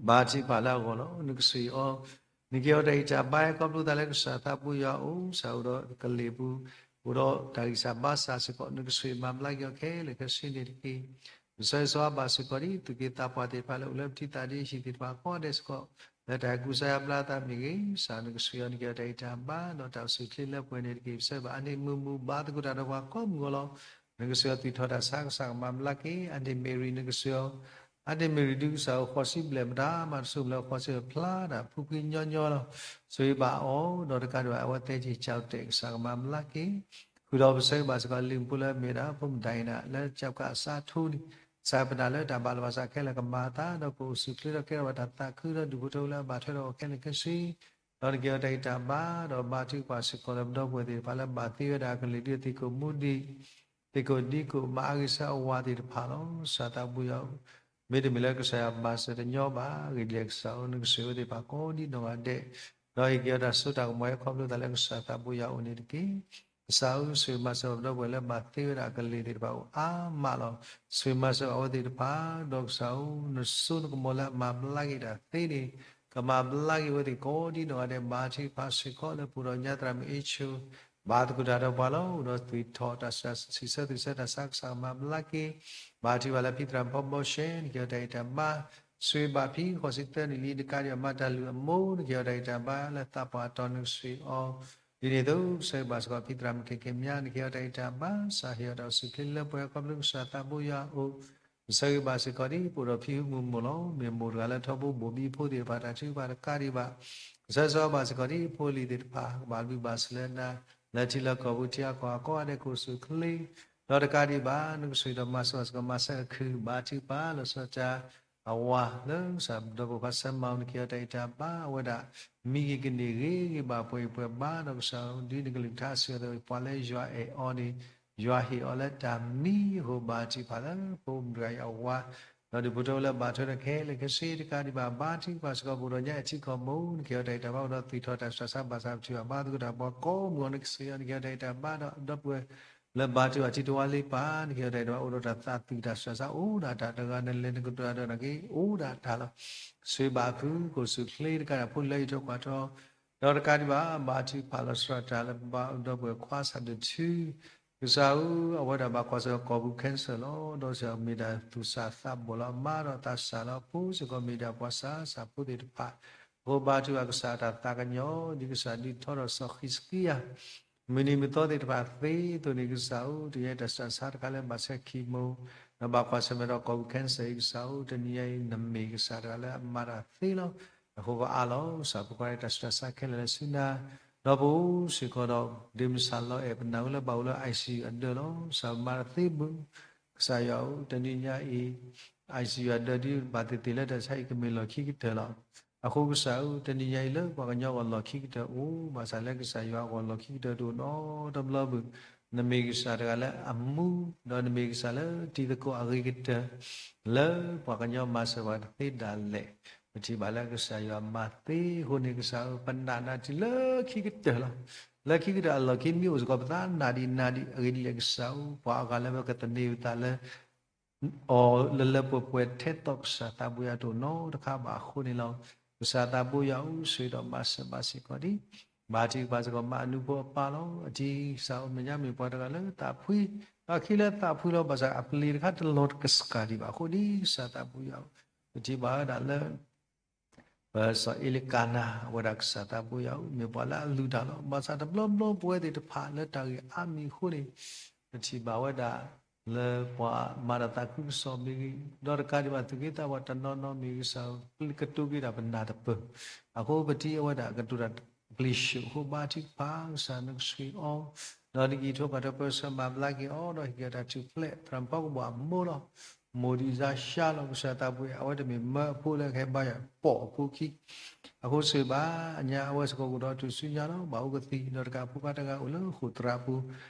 ဘါထုကဖၣ်လၢအဂီၢ်လီၤ. နကဆိၣ်ဂ့ၤအီၤ, နကဟ့ၣ်အီၤတၢ်ဂံၢ်တၢ်ဘါ ခီဖျိသးလၢကစၢ်သးဘိယွၤအအိၣ်, ကစၢ်အိၣ်ဒီးကလ့ၢ်ပူၤ, အိၣ်ဒီးတၢ်ဂံၢ်စၢ်ဘါစၢ်စ့ၢ်ကီး နကဆိၣ်ဂ့ၤမၤဘျါက့ၤအီၤခဲလၢာ်ခဲဆ့န့ၣ်တက့ၢ်. ကစၢ်ယွၤဆိၣ်ဂ့ၤဘၣ်စ့ၢ်ကီးဒ် သူၣ်က့သးပှၢ်သ့ၣ်တဖၣ်လၢအိၣ်လၢပထံသးဒ့ဟံၣ်သ့ၣ်တဖၣ်ကိးဂၤဒဲးစ့ၢ်ကီး, လၢတၢ်ကူစါယါဘျါသးမ့ၢ်ဂ့ၤ, ကစၢ်နကဆိၣ်ဂ့ၤအီၤ နကဟ့ၣ်အီၤတၢ်ဂံၢ်တၢ်ဘါ ဒီးတၢ်အိၣ်ဆူၣ်ချ့လၢပှဲၤန့ၣ်တက့ၢ်. ပဆၢဘၣ်အါန့ၢ်မုာ်မုာ်ဘါသကိးတၢ်ဒီးပှၤကိးမုၢ်အီၤလီၤ. နကဆိၣ်ဂ့ၤအီၤသွံၣ်ထီၣ်တၢ်ဆါ ကစၢ်ကမၤဘျါက့ၤ, အါန့ၢ်မ့ၢ်ရံနကဆိၣ်ဂ့ၤအီၤ, အါန့ၢ်မ့ၢ်ရံဒုး ကစၢ်ဧၢ ဃိးဆံဘျဲၣ်မတၤမၤတစိၤမုၢ်လၢဃိးဆံအဖျါဒၣ် ဖုခွံညီညီလီၤ. ဆိၣ်ဂ့ၤဘၣ်အီၤ ဒီးတကးဒံးဘၣ်အဝဲသဲက့ၤ ကၠီတဲာ် ကစၢ်ကမၤဘျါက့ၤ ဃုာ်ဒီးပဆၢဂ့ၤဘၣ်စ့ၢ်ကီးလံာ်မူဖိလၢအမ့ၢ်ဒၣ် ဖိမုၣ်ဒၤအံၤနၤ လၢကၠၢပ်ကၣ်အစးထူန့ၣ်, ကစၢ်ပနာ်လၢတၢ်ဘၣ်လီၤဘၣ်စးခဲလၢာ်ကမၤအသး ဒီးကအိၣ်ဆူၣ်ချ့ဒီးကဲထီၣ်ဘၣ်တၢ်သးခု ဒီးဒူၣ်ဖိထၢဖိလၢအဘၣ်ထွဲဒီးအီၤခဲလၢာ်ခဲဆ့, ဒီးနကဟ့ၣ်အီၤတၢ်ဂံၢ်တၢ်ဘါ ဒီးဘါထုကဖၣ်စ့ၢ်ကီးလၢပဒီပုၢ်ဝဲၢ်သ့ၣ်တဖၣ်လၢဘၣ်သ့ဝဲဒၣ်အကလုာ်ဒ်အသ့ၣ်ကိးမူဒံး, သ့ၣ်ကိးဒံကိး မၤအါဂ့ၤဆၢအဝၤသ့ၣ်တဖၣ်လီၤ. ကစၢ်သးဘိယွၤဧၢ, မ့တမ့ၢ်လၢကစၢ်ယွၤမၤစၢၤတညီဘၣ် အဂ့ၢ်ဒ်လဲၣ်ကစၢ်ဧၢ, နကဆိၣ်ဂ့ၤဝဲသ့ၣ်တဖၣ်ကိးဒ်နီၢ်ဂၤဒဲး, ဒီးဟ့ၣ်က့ၤအီၤတၢ်စိတၢ်ကမီၤ ဟဲခီဖျိသးလၢကစၢ်သးဘိယွၤအအိၣ်န့ၣ်တက့ၢ်. ကစၢ်ဧၢ, ဆိၣ်ဂ့ၤမၤစၢၤပဒီပုၢ်ဝဲၢ်လၢဘၣ်သ့ဝဲဒၣ်အကလုာ်သ့ၣ်တဖၣ်အိၣ်အါမးလီၤ. ဆိၣ်ဂ့ၤမၤစၢၤအဝဲသ့ၣ်တဖၣ်, ဒီးကစၢ်ဧၢ, နစိနကမီၤလၢအမၤဘျါက့ၤတၢ်သ့န့ၣ်, ကမၤဘျါက့ၤဝဲသ့ၣ်ကိးဒ်နီၢ်ဂၤဒဲး, ဘါထုကဖၣ်စ့ၢ်ကီးလၢပအိၣ်ဒီးညါသရၣ်မုၣ်အ့ၣ်ဆိ, ဘၣ်သကိးတၢ်ဒီးပှၤလီၤ, အိၣ်ဒီးသွံၣ်ထီၣ်တၢ်စံးဆၢ သွံၣ်ဆၢတၢ်ဆါ ကစၢ်မၤဘျါက့ၤ, ဘါထုကဖၣ်လၢဖံသရၣ်ဖီဘီရှဲ နကဟ့ၣ်အီၤတၢ်ဂံၢ်တၢ်ဘါ, ဆိၣ်ဂ့ၤဘၣ်ဖံဃိးဆံသၢနံၣ်လံ တကးဒံးဘၣ်မၤတၢ်လုၢ်အမိၢ် နကဟ့ၣ်အီၤတၢ်ဂံၢ်တၢ်ဘါလၢသးပှၢ်အတီၤ နကဆိၣ်ဂ့ၤအီၤ ဒ်န့ၣ်အသိး ကစၢ်ဂ့ၤဘၣ်စ့ၢ်ကီးဖံသရၣ်မုၣ်ခဲခဲမး နကဟ့ၣ်အီၤတၢ်ဂံၢ်တၢ်ဘါ ကစၢ်ဟ့ၣ်အီၤတၢ်အိၣ်ဆူၣ်ချ့လၢပှဲၤခီဖျိကစၢ်သးဘိယွၤအအိၣ်, ကစၢ်ဂ့ၤဘၣ်စ့ၢ်ကီးဒ်ပအိၣ်ဒီးဖံဟုမုၢ်မိၢ်လီၤ. မ့ၢ်မိၢ်တဂၤလၢထီဘိဘိၣ်ဘံဖိသ့ၣ်တဖၣ် တၢ်ထုကဖၣ်တကးဒံးဘၣ်, ကစၢ်စ့ၢ်ကီးဘၣ်စ့ၢ်ကီးဒ်ဖိလံၤသ့ၣ်တဖၣ် ကဘၣ်ဘျုးဘၣ်ဆိၣ်လၢနၤ လၢထံလၢကီၢ်ပူၤ ထံအကီၢ်အကီၢ်ဒဲး ကအိၣ်ဆူၣ်ချ့ ဒီးတကးဒံးဘၣ် နကဆိၣ်ဂ့ၤဒီးမၤစၢၤဘၣ်စ့ၢ်ကီး မၤစၢၤအခုၣ် ဘါထုကဖၣ်လီၤဆီဒၣ်တၢ် အဝၤလၢကစၢ်ဒီးပိာ်ခွါဆၢမၤအီၤ နကဟ့ၣ်အီၤတၢ်ဂံၢ်တၢ်ဘါ အဝဲဒၣ် မံဂ့ၤကန့ၢ်ဂ့ၤဂ့ၤဘၣ် ပှဲၤဂံၢ်ပှဲၤဘါဒီး ကစၢ်ဧၢ ဒ်နကလုၢ်ကထါစံးအသိး ပှၤလၢယွၤအဲၣ်အီၤန့ၣ် ယွၤဟ့ၣ်အီၤလၢတၢ်မံအဃိ ဘါထုကဖၣ်လၢဖိမုၣ်တဂၤအံၤအဝၤ ဒီးဒူၣ်ဖိထၢဖိလၢဘၣ်ထွဲဒီးခဲလၢာ်ခဲဆ့ တကးဒံးဘၣ် ဘါထုကဖၣ်စ့ၢ်ကီး ပအိၣ်ဒီးညါအထံကီၢ်မူ နကဟ့ၣ်အီၤတၢ်ဂံၢ်တၢ်ဘါ အိၣ်ဒီးသွံၣ်ထီၣ်တၢ်စံးဆၢ ဘၣ်ဆၣ်ပထံၣ်ဘၣ်ဘါသကိးတၢ်ပှၤကိးမုၢ်အံၤ နကဆိၣ်ဂ့ၤအီၤ နကဟ့ၣ်အီၤတၢ်ဂံၢ်တၢ်ဘါ ဒီးဒီပုၢ်ဝဲၢ်လၢဘါထုကဖၣ်ထံတဝါလ့ပၢ် နကဟ့ၣ်အီၤတၢ်ဂံၢ်တၢ်ဘါ အိၣ်ဒီးတၢ်သးသွံၣ်တၢ်စံးဆၢ အိၣ်ဒၣ်တၢ်တဂၤ နလဲၤနကတိၤတၢ်ဒီးနက့ၤ အိၣ်ဒၣ်တၢ်လီၤ. ဆိၣ်ဂ့ၤဘၣ်အဖု ကအိၣ်ဆူၣ်ချ့တကးဒံး ဖိလၢအံးထွဲကွၢ်ထွဲ ဒီးတကးဒံးဘၣ် ဘါထုကဖၣ်လီၤဆီဒၣ်တၢ်လၢ ဒီပုၢ်ဝဲၢ်ခွါစးဒိၣ်ထူ ကစၢ်ဧၢ အဝဲဒၣ်ဘၣ်ကွၢ်ဆၢၣ်ကီၢ်ပူၤ cancer လီၤ. ဒီးစ့ၢ်ကီးမ့ၢ်ဒၣ်သူၣ်စၢ်သးဘီၣ်လီၤ အမါဒီးသးစၢ်လီၤ ဖိစ့ၢ်ကီးမ့ၢ်ဒၣ်ပှၤစၢ်စၢ်ဖိသ့ၣ်တဖၣ် အဃိဘါထုကဖၣ်ကစၢ်တၢ်သးကညီၤ ဒ်ကစၢ်ဒုးထီဒီးစီၤဃံးစကံယၤ မုၢ်နံၤမုၢ်သီသ့ၣ်တဖၣ်သ့အသိးန့ၣ် ကစၢ်ဧၢ တယဲတၢ်စံးဆၢတခါလၢဘၣ်ဆဲ chemo ဒီးဘၣ်ကွၢ်ဆၢၣ်မဲာ်ဒီးကီၢ်ပူၤ cancer အံၤ ကစၢ်ဧၢ တနံၤညါအံၤ နမ့ၢ်ကစၢ်တဂၤလၢအမၤတၢ်သ့လီၤ. အဃိပအါလီၤ ကစၢ်ဖိခွါတၢ်ဆူးတၢ်ဆါခဲလၢာ်လၢဆူနၤ ဒီးပအိၣ်စ့ၢ်ကီးဒီး ဒ့မုၣ်စၢ်လီၤအဲၣ် ပနၢ်ဟူလၢဘၣ်အိၣ်လၢ ICU အဒၢးလီၤ. ကစၢ်မၤတၢ်သ့မုၢ် ကစၢ်ယွၤဧၢ တနံၤညါအံၤ ICU အဒၢးဒ်ဘၣ်သ့ၣ်သ့ၣ်လၢတၢ်ဆါအံၤ ကမ့ၢ်လီၢ်ခံကတၢၢ်လီၤ. အဃိကစၢ်ဧၢ တနံၤညါအံၤလၢပှၤကညီအဂီၢ်လီၢ်ခံကတၢၢ်အိၣ် ဘၣ်ဆၣ်လၢကစၢ်ယွၤအဂီၢ်လီၢ်ခံကတၢၢ်တအိၣ်နီတဘျီဘၣ်. နမ့ၢ်ကစၢ်တဂၤလၢအမူ ဒီးနမ့ၢ်ကစၢ်လၢတံၤသကိးအဂ့ၤကတၢၢ် လၢပှၤကညီမၤစၢၤပှၤတသ့ဒၣ်လဲာ် ပထံၣ်ဘၣ်လၢကစၢ်ယွၤမၤသ့အဃိန့ၣ် ကစၢ်ဧၢ ပနာ်နၤတုၤလၢခံကတၢၢ်လီၤ. လၢခံကတၢၢ်အလီၢ်ခံမ့ၢ်အိၣ်စ့ၢ်ကီး ပသးနာ်ဒံးနာ်ဒံး အဂ့ၢ်ဒ်လဲၣ်ကစၢ်ဧၢ ပှၤအဂၤလၢပကသန့ၤပသးလၢ အီၤလၢလၢပှဲၤပှဲၤထဲသိးကစၢ်သးဘိယွၤတအိၣ်နီတခါဘၣ်အဃိန့ၣ်လီၤ. ကစၢ်သးဘိယွၤဧၢ ဆိၣ်ဂ့ၤဒီးမၤစၢၤဘၣ်စ့ၢ်ကီးဒံး ဘါထုကဖၣ်စ့ၢ်ကီး မါအနူဖိအပၢ်လီၤ. အထံကစၢ်ဧၢ မဲာ်ညါမ့ၢ်ပှၤတဂၤလၢသးဖှံ အခံလၢသးဖှံလီၤ ဘၣ်ဆၣ်အပျ့ၤတခါတလီၤကစၢ်ဒံးဘၣ် အဃိဒ်ကစၢ်သးဘိယွၤဧၢ ပထံၣ်ဘၣ်ဝဲဒၣ်လၢ ပစီၤအ့လကၤနၤ အဝဲဒၣ်ကစၢ်သးဘိယွၤဧၢ မ့ၢ်ပှၤလၢအလုၢ်တၢ်လီၤ. ဘၣ်ဆၣ်တဘျီဘျီ ပဝဲသ့ၣ်တဖၣ်လၢတၢ်ဂ့ၢ်အါမံၤအဃိန့ၣ် ပထံၣ်ဘၣ်ဝဲဒၣ် လၢပှၤမၤတၢ်သးခုကစီၣ်မ့ၢ်ဂ့ၤ, ဒီးတကးဒံးဘၣ် သူၣ်က့သးပှၢ်တနီၤနီၤမ့ၢ်ဂ့ၤ ကစၢ်ဧၢ ကတိၤက့ၤတၢ်ပနၢ်တပၢၢ်. အဃိပထံၣ်အဝဲဒၣ်ကတိၤတၢ်ပျ့ၤၡိၣ်အဃိ ဘါထုကဖၣ်ကစၢ် နကဆိၣ်ဂ့ၤအီၤ, ဒီးနကဟ့ၣ်ထီၣ်ပှၤတၢ်ပၢဆှၢမၤဘျါက့ၤအီၤ ဒီးဟ့ၣ်က့ၤတၢ်ထူၣ်ဖျဲး သရၣ်မုၣ်ဖီကဘီၣ်အမိၢ်လီၤ. မိၢ်ဒံးစါရှါလီၤ ကစၢ်သးဘိယွၤ အဝဲတမ့ၢ်မၢအဖိလၢကဟဲဘါယွၤပိာ်အဖိခံ အဃိစ့ၢ်ဘၣ် အညါအဝဲစ့ၢ်ကီးအိၣ်ဒီးထူၣ်စုညါလီၤ. ဘၣ်အိၣ်ကသံၣ် ဒီးတကးဖိခွါတဂၤအိၣ်လၢဃိာ်သရၣ်ပူၤ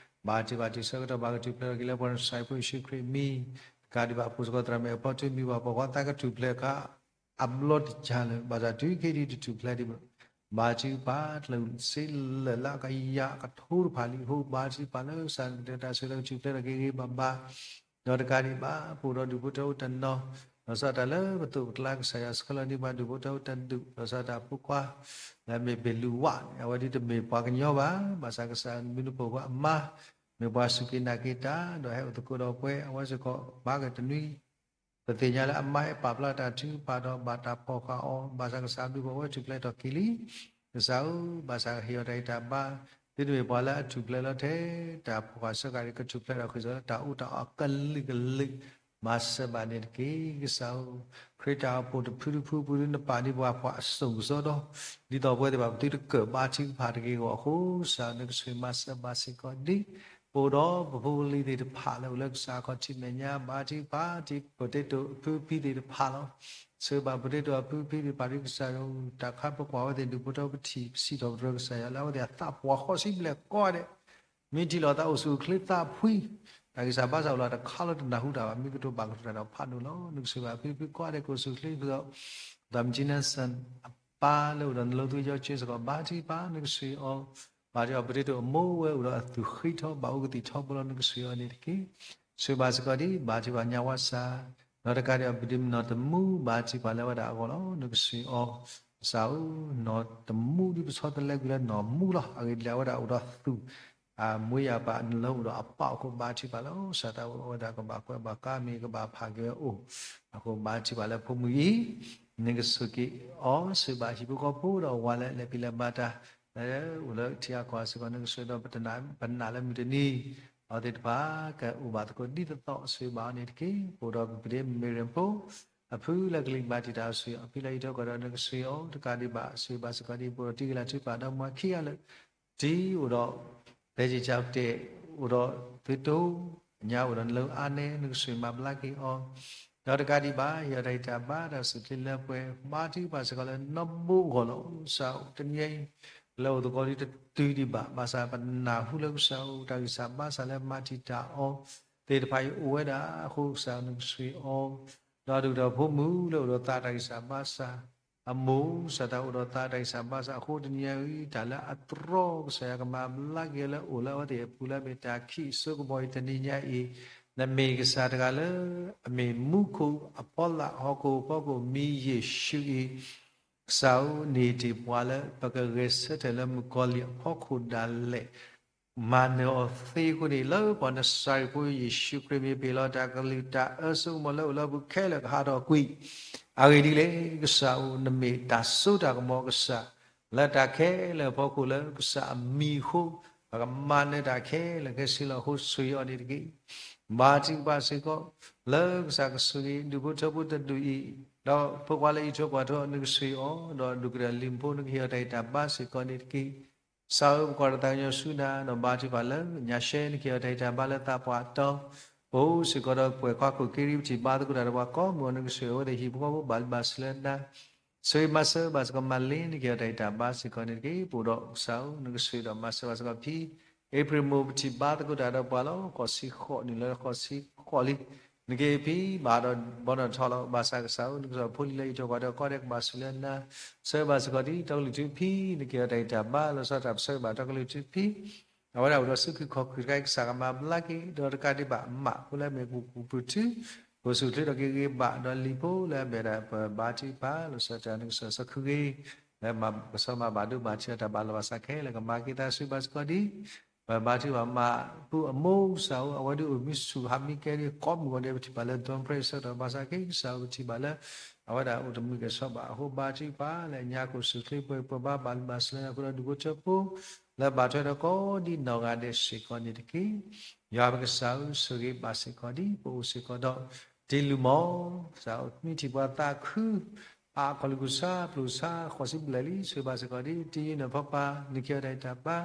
ဘၣ်ထံၣ်ဘၣ်ထံၣ်ဆၢကတီၢ်ဘၣ်ကထူၣ်ဖျဲးထီၣ်က့ၤလၢပှၤကစၢ်ဖိယ့ၣ်ၡူးခရံာ်မံၤ, တကးဒံးဘၣ် ဖိစ့ၢ်ကီးသရၣ်မုၣ်အဖီထူမံၤဘၣ် ပိာ်ခွါသးကထူၣ်ဖျဲးအခါ အဘျီတကၢ်လၢၤ ဘၣ်ဆၣ်တုၤခဲအံၤဒ်တထူၣ်ဖျဲးဒံးဘၣ်. ဘါထုကဖၣ်တၢ်စ့လၢာ်လၢအကယၤကထိတဖၣ်လံအဃိ ဘါထုကဖၣ်လၢကစၢ်ကတၢၢ်တၢ်ဆၢကတီၢ်ကထူၣ်ဖျဲးထီၣ်က့ၤဂ့ၤဂ့ၤဘၣ်ဘၣ် ဒီးတကးဒံးဘၣ် ပအိၣ်ဒီးဒူၣ်ဖိထၢဖိတနီၤ လီၤဆီဒၣ်တၢ်လၢပသိးပကျါ ကစၢ်ယွၤဆှၢလီၤန့ၢ်ပှၤဒူၣ်ဖိထၢဖိတဒူၣ် လီၤဆီဒၣ်တၢ်ဖိခွါ လၢမ့ၢ်ဘ့ၣ်လူၤဝးန့ၣ် အဝဲဒ်တမ့ၢ်ပှၤကညီဘၣ် ဘၣ်ဆၣ်ကစၢ်မ့ၢ်နဖိခွါအမါ မ့ၢ်ပှၤစူၢ်က့ၤနာ်က့ၤတၢ် ဒီးဟဲအိၣ်သကိးဒီးပှၤ အဝဲစ့ၢ်ကီးမၤကတနွံ ပသ့ၣ်ညါလၢအမါဟဲပာ်ဖျါတၢ်ထုကဖၣ်ဒီးဘၣ်တၢ်ဖီၣ်ဃာ်အီၤ ဘၣ်ဆၣ်ကစၢ်ဘျုးဖှိၣ်ဝဲထူၣ်ဖျဲးထီၣ်က့ၤလံ. ကစၢ်ဧၢ ဘၣ်ဆၣ်ဟ့ၣ်အီၤတၢ်ဂံၢ်တၢ်ဘါ သုတမ့ၢ်ပှၤလၢအထူၣ်ဖျဲးလီၤထဲ တၢ်ဖီၣ်ဃာ်ဆၢကတီၢ် ကထူၣ်ဖျဲးထီၣ်ဃ့ၢ်စၢၤလၢတၢ်အူတၢ်အီအကလုာ်ကလုာ် မၤစၢၤဘၣ်န့ၣ်တက့ၢ်. ကစၢ်ဧၢ ခရံာ်တၢ်အိၣ်ဖှိၣ်တဖုတဖု ပှၤဒုးနပာ်ဒံးပှၤဖှီၣ်အစိၣ်ကစီဒီ ဒ်သိးပဝဲသ့ၣ်တဖၣ်ပသုတကၢၣ်ဘါထုကဖၣ်တဂ့ၤအဂီၢ်အဃိ ကစၢ်နကဆိၣ်ဂ့ၤမၤစၢၤဘၣ်စ့ၢ်ကီးဒံး အိၣ်ဒီးပဖိပလံၤသ့ၣ်တဖၣ်လၢအိၣ်လၢကစၢ်အခီၣ်ထံးမဲာ်ညါ ဘါထုကဖၣ် potato အဖုဖံသ့ၣ်တဖၣ်လီၤ. ဆိၣ်ဂ့ၤဘၣ် potato အဖုဖံသ့ၣ်တဖၣ်ဒ်ကစၢ်ယွၤ တၢ်ခါပကွၢ်ဝဲသ့ၣ် ဒုးဖိထၢဖိထံၣ် ပစံးထီၣ်ပတြၢၤကစၢ်ယွၤလၢအဝဲသ့ၣ်အသးပှၢ်ဃီစံးဘျဲၣ်ကိးဂၤဒဲး မ့ၢ်ထံၣ်လိာ်သးအိၣ်ဆူၣ်အိၣ်ချ့သးဖှံ တၢ်ဂံၢ်စၢ်ဘါစၢ်အိၣ်လီၤတခါလၢတနၢ်ဟူတၢ်ဘၣ် မ့ၢ်ကတိၤဘၣ်ကတိၤတၢ်ဒီးဖးဒိၣ်လီၤ. နကဆိၣ်ဂ့ၤဘၣ်ဖံဖုကိးဂၤဒဲး ကအိၣ်ဆူၣ်အိၣ်ချ့ဒီး ဒီးမ့ၢ်ကၠံနၢ်စၢၣ်အပၢ်လၢအိၣ်ဒီးနလိသူကၠီကၠ့စ့ၢ်ကီး ဘါထုကဖၣ် နကဆိၣ်ဂ့ၤအီၤ ဘါထုကဖၣ် potato အမိၢ်ဝဲအိၣ်ဒီးအသူၣ်ဃ့ထီဘၣ်အိၣ်ကသံၣ်ထီဘိလီၤ နကဆိၣ်ဂ့ၤအီၤန့ၣ်တက့ၢ်. ဆိၣ်ဂ့ၤဘၣ်စ့ၢ်ကီးဒ် ဘါထုကဖၣ်ညါဝါစၢ် ဒီးတကးဒံးဘၣ် ပဒုးမ့ၢ်နီၢ်တမူ ဘါထုကဖၣ်လၢအဝဲဒၣ်အဂီၢ်လီၤ. နကဆိၣ်ဂ့ၤအီၤ ကစၢ်ဧၢ နီၢ်တမူဒ်ပဆီတလဲကွံာ်လၢနီၢ်မူလီၤ. အဂ့ၢ်ဒ်လဲၣ် အဝဲဒၣ်အိၣ်ဒီးသူၣ် အမူယၤပာ်နလၢအိၣ်ဒီးအပၢ်အဃိ ဘါထုကဖၣ်လီၤ. စၢ်သးဝဲဒၣ်ကဘၣ်ကွဲးဘၣ်ကါ မ့ၢ်ကဘၣ်ဖးက့ၤဝဲအိၣ် အဃိဘါထုကဖၣ်လၢဖိမုၣ်အံၤ နကဆိၣ်ဂ့ၤအီၤ ဆိၣ်ဂ့ၤဘၣ်ဟံၣ်ဖိဃီဖိဒီးဝၤလၢလဲၤဖံးလဲၤမၤတၢ် လၢအိၣ်လၢထံအကီၢ်စ့ၢ်ကီး နကဆိၣ်ဂ့ၤဒီး ပနာ်လၢမုၢ်တနံၤ အဝဲသ့ၣ်တဖၣ် ကအိၣ်ဘၣ်သကိးဒ်သိးသိး ဆိၣ်ဂ့ၤဘၣ်အီၤန့ၣ်တက့ၢ်. ပအိၣ်ဒီးပပဒ့မ့ၢ်ရ့ၣ်ဖိ အဖုလၢကလံၤဘၣ်တံာ်တာ် ဆိၣ်ဂ့ၤအီၤဖံလၢဟံၣ်ထိၣ်ကီၢ်ဒီး နကဆိၣ်ဂ့ၤအီၤ တကးဒံးဘၣ် ဆိၣ်ဂ့ၤဘၣ်စ့ၢ်ကီးဒ် ပအိၣ်ဒီးတံၤဂ့ၤလၤထုကဖၣ်ဒီးမါခံဂၤလၢ တံၤအိၣ်ဒီး သဲက့ၤကၠီတဲာ် အိၣ်ဒီးသုတိၢ် ညါအိၣ်ဒီးနလၢအါနဲ နကဆိၣ်ဂ့ၤမၤဘျါက့ၤအီၤ ဒီးတကးဒံးဘၣ် ဟ့ၣ်အီၤတၢ်ဂံၢ်တၢ်ဘါ တၢ်စူၢ်ချ့လၢပှဲၤ ဘါထုကဖၣ်စ့ၢ်ကီးလၢနီၢ်ဘိအဂီၢ်လီၤ. ကစၢ်ဧၢ တနံၤအံၤ လၢအိၣ်သကိးဒ်တတုၤဒံးဘၣ် ဘၣ်ဆၣ်ပနၢ်ဟူလၢကစၢ်ဧၢ တၢ်ဂံၢ်စၢ်ဘါစၢ်လၢမၤတံာ်တာ်အီၤသ့ၣ်တဖၣ်အံၤအိၣ်ဝဲဒၣ်အဃိ ကစၢ်ဧၢ နကဆိၣ်ဂ့ၤအီၤ ဒီးဒုၣ်ဒီးဖိမုၣ်လၢအိၣ်ဒီးသးတၢ်ဂံၢ်စၢ်ဘါစၢ် အမိၢ် ကစၢ်တၢ်အိၣ်ဒီးသးတၢ်ဂံၢ်စၢ်ဘါစၢ်အဃိ တနံၤအံၤ တၢ်လၢအတြီ ကစၢ်ယွၤကမၤဘျါက့ၤလၢအိၣ်လၢအဝဲသ့ၣ်အပူၤလၢအမ့ၢ်တၢ်ခံးစိကမီၤအံၤ တနံၤညါအံၤ နမ့ၢ်ကစၢ်တဂၤလၢ အမ့ၢ်မူခိၣ်အဖီလာ် ဟီၣ်ခိၣ်ဖီခိၣ်မံၤယ့ၣ်ၡူးအံၤ ကစၢ်ဧၢ န့ၢ်တ့ၢ်ပှၤလၢ ပကဂဲၤဆၢထၢၣ်လၢမုၣ်ကီၤလံၢ်အဖီခိၣ်ဒၣ်လဲာ် မၤနၢၤအီၤသ့အဃိန့ၣ် လၢပှၤနစၤရ့းဖိယ့ၣ်ၡူးခရံာ်မ့ၢ်ပ့ၤလီၤတၢ်ကလုၢ်တၢ်အၢစိကမီၤလၢအိၣ်လၢအပူၤခဲလၢာ်ကဟးထီၣ်ကွံာ် အဂ့ၢ်ဒ်လဲၣ် ကစၢ်ဧၢ နမ့ၢ်တၢ်စိတၢ်ကမီၤကစၢ် လၢတၢ်ခဲလၢာ်အဖီခိၣ်လၢကစၢ်အမံၤအဃိ ပကမၤနၢၤတၢ်ခဲလၢာ်ခဲဆ့လီၤအဃိ ဆိၣ်ဂ့ၤအီၤန့ၣ်တက့ၢ်. ဘါထုကဖၣ်စ့ၢ်ကီး လၢကစၢ်ကဆိၣ်ဂ့ၤ ဒူၣ်ဖိထၢဖိတဒူၣ်အံၤ ဒီးဖိခွါလၢအံးထွဲကွၢ်ထွဲ နကဆိၣ်ဂ့ၤအီၤ ဒီးဒူၣ်ကတၢၢ်လံၤဖိ နကဟ့ၣ်အီၤတၢ်ဂံၢ်တၢ်ဘါစ့ၢ်ကီးန့ၣ်တက့ၢ်. ကစၢ်ဧၢ ပကွၢ်တၢ်သးကညီၤဆူနၤ ဒီးဘါထုကဖၣ်လၢညါ share နကဟ့ၣ်အီၤတၢ်ဂံၢ်တၢ်ဘါလၢသးပှၢ်တီ ပအိၣ်စ့ၢ်ကီးဒီးပှဲၤခွါခိၣ်က့ရံ ပထံၣ်ဘါသကိးတၢ်ဒီးပှၤကိးမုၢ်အီၤ နကဆိၣ်ဂ့ၤအဝဲသ့ၣ်ဟံၣ်ဖိဃီဖိဘၣ်လံဘၣ်ဆဲးလၢနၤ ဆိၣ်ဂ့ၤမၤစၢၤဘၣ်စ့ၢ်ကီး မၤလ့ နကဟ့ၣ်အီၤတၢ်ဂံၢ်တၢ်ဘါစ့ၢ်ကီးန့ၣ်တက့ၢ်. ပအိၣ်ဒီးကစၢ်ဧၢ နကဆိၣ်ဂ့ၤဒီးမၤစၢၤဘၣ်စ့ၢ်ကီးဖံ အ့ဖြ့ၣ်မိၢ် ပထံၣ်ဘါသကိးတၢ်ဒီးပှၤလီၤ ဃိးဆံဃိးနံၣ်လၢဃိးဆံဃိးလံ နကဟ့ၣ်ဖံဘၣ်ဒီးဘီနီၣ်ထီလီၤ ဘၣ်ဆၣ်ကစၢ်ဧၢ နကဆိၣ်ဂ့ၤဖိလံၤလၢအံးထွဲကွၢ်ထွဲကိးဂၤဒဲးကဘၣ်ဆူၣ်လၢနၤ ဆၢဂ့ၤဘၣ်စ့ၢ်ကီးဒ် တီကလုာ်ထူဖံ နကဟ့ၣ်အီၤတၢ်ဂံၢ်တၢ်ဘါ လီၤဆီဒၣ်တၢ်ပဆၢဂ့ၤဘၣ်တီကလုာ်ထူဖံ အဝဲဒၣ်အိၣ်ဒီးစုခုၣ်ခီၣ်ခုၣ်တခါအံၤ ကစၢ်ကမၤဘျါက့ၤ ဒီးတကးဒံးဘၣ် မးဖိလၢအမ့ၢ်ပူၤပူၤထူ ကအိၣ်ဆူၣ်အိၣ်ချ့ထီၣ်က့ၤဂ့ၤဘၣ် ဒီးလံၤဖိလၢအမ့ၢ်ဒၣ်ပဘါထုကဖၣ် လီၤဆီဒၣ်တၢ် နကစၢ်စီၤခုဂ့ၤ လၢကဆီမၤဘၣ်ဒိဘၣ်ထံးအတၢ်ဘၣ်လီၤဘၣ်စးခဲလၢာ် ကမၤက့ၤသး ဆိၣ်ဂ့ၤဘၣ်စ့ၢ်ကီးဒ် ပဘါထုကဖၣ်မး ပူၤအမိၢ်ကစၢ်ဧၢ အဝဲဒၣ်အိၣ်မံဆူၣ်ဟးမံကဲဒ် ကိးမုၢ်ဂီၤဒဲး ပထံၣ်ဘၣ်လၢ Don Praise ဒီးဘၣ်ဆၣ်က့ၤ ကစၢ်ဧၢ ပထံၣ်ဘၣ်လၢ အဝဲဒၣ်အိၣ်တမုာ်ကဲၣ်ဆိးဘၣ်အဃိ ဘါထုကဖၣ်လၢညါ ကအိၣ်ဆူၣ်အိၣ်ချ့ပှဲၤပှဲၤဘါ ဘၣ်လံဘၣ်ဆဲးလၢနၤအဃိဒီး ဒူၣ်ဖိထၢဖိ လၢဘၣ်ထွဲဒီးကိးဒ်နီၢ်ဂၤဒဲးစ့ၢ်ကီးန့ၣ်တက့ၢ်. ယွၤပကစၢ်ဧၢ ဆိၣ်ဂ့ၤဘၣ်စ့ၢ်ကီးဒ် ပအိၣ်စ့ၢ်ကီးဒီး တ့လူမီၤ ကစၢ်ဧၢ မ့ၢ်ထံၣ်ပှၤသးခု အါခီၣ်လူၤကဆါ ပျုၤဆါ ဃိးဆံဘျဲၣ်လံ ဆိၣ်ဂ့ၤဘၣ်စ့ၢ်ကီးဒ် တံၤယုၢ်နီၢ်ဖီပၤ နကဟ့ၣ်အီၤတၢ်ဂံၢ်တၢ်ဘါ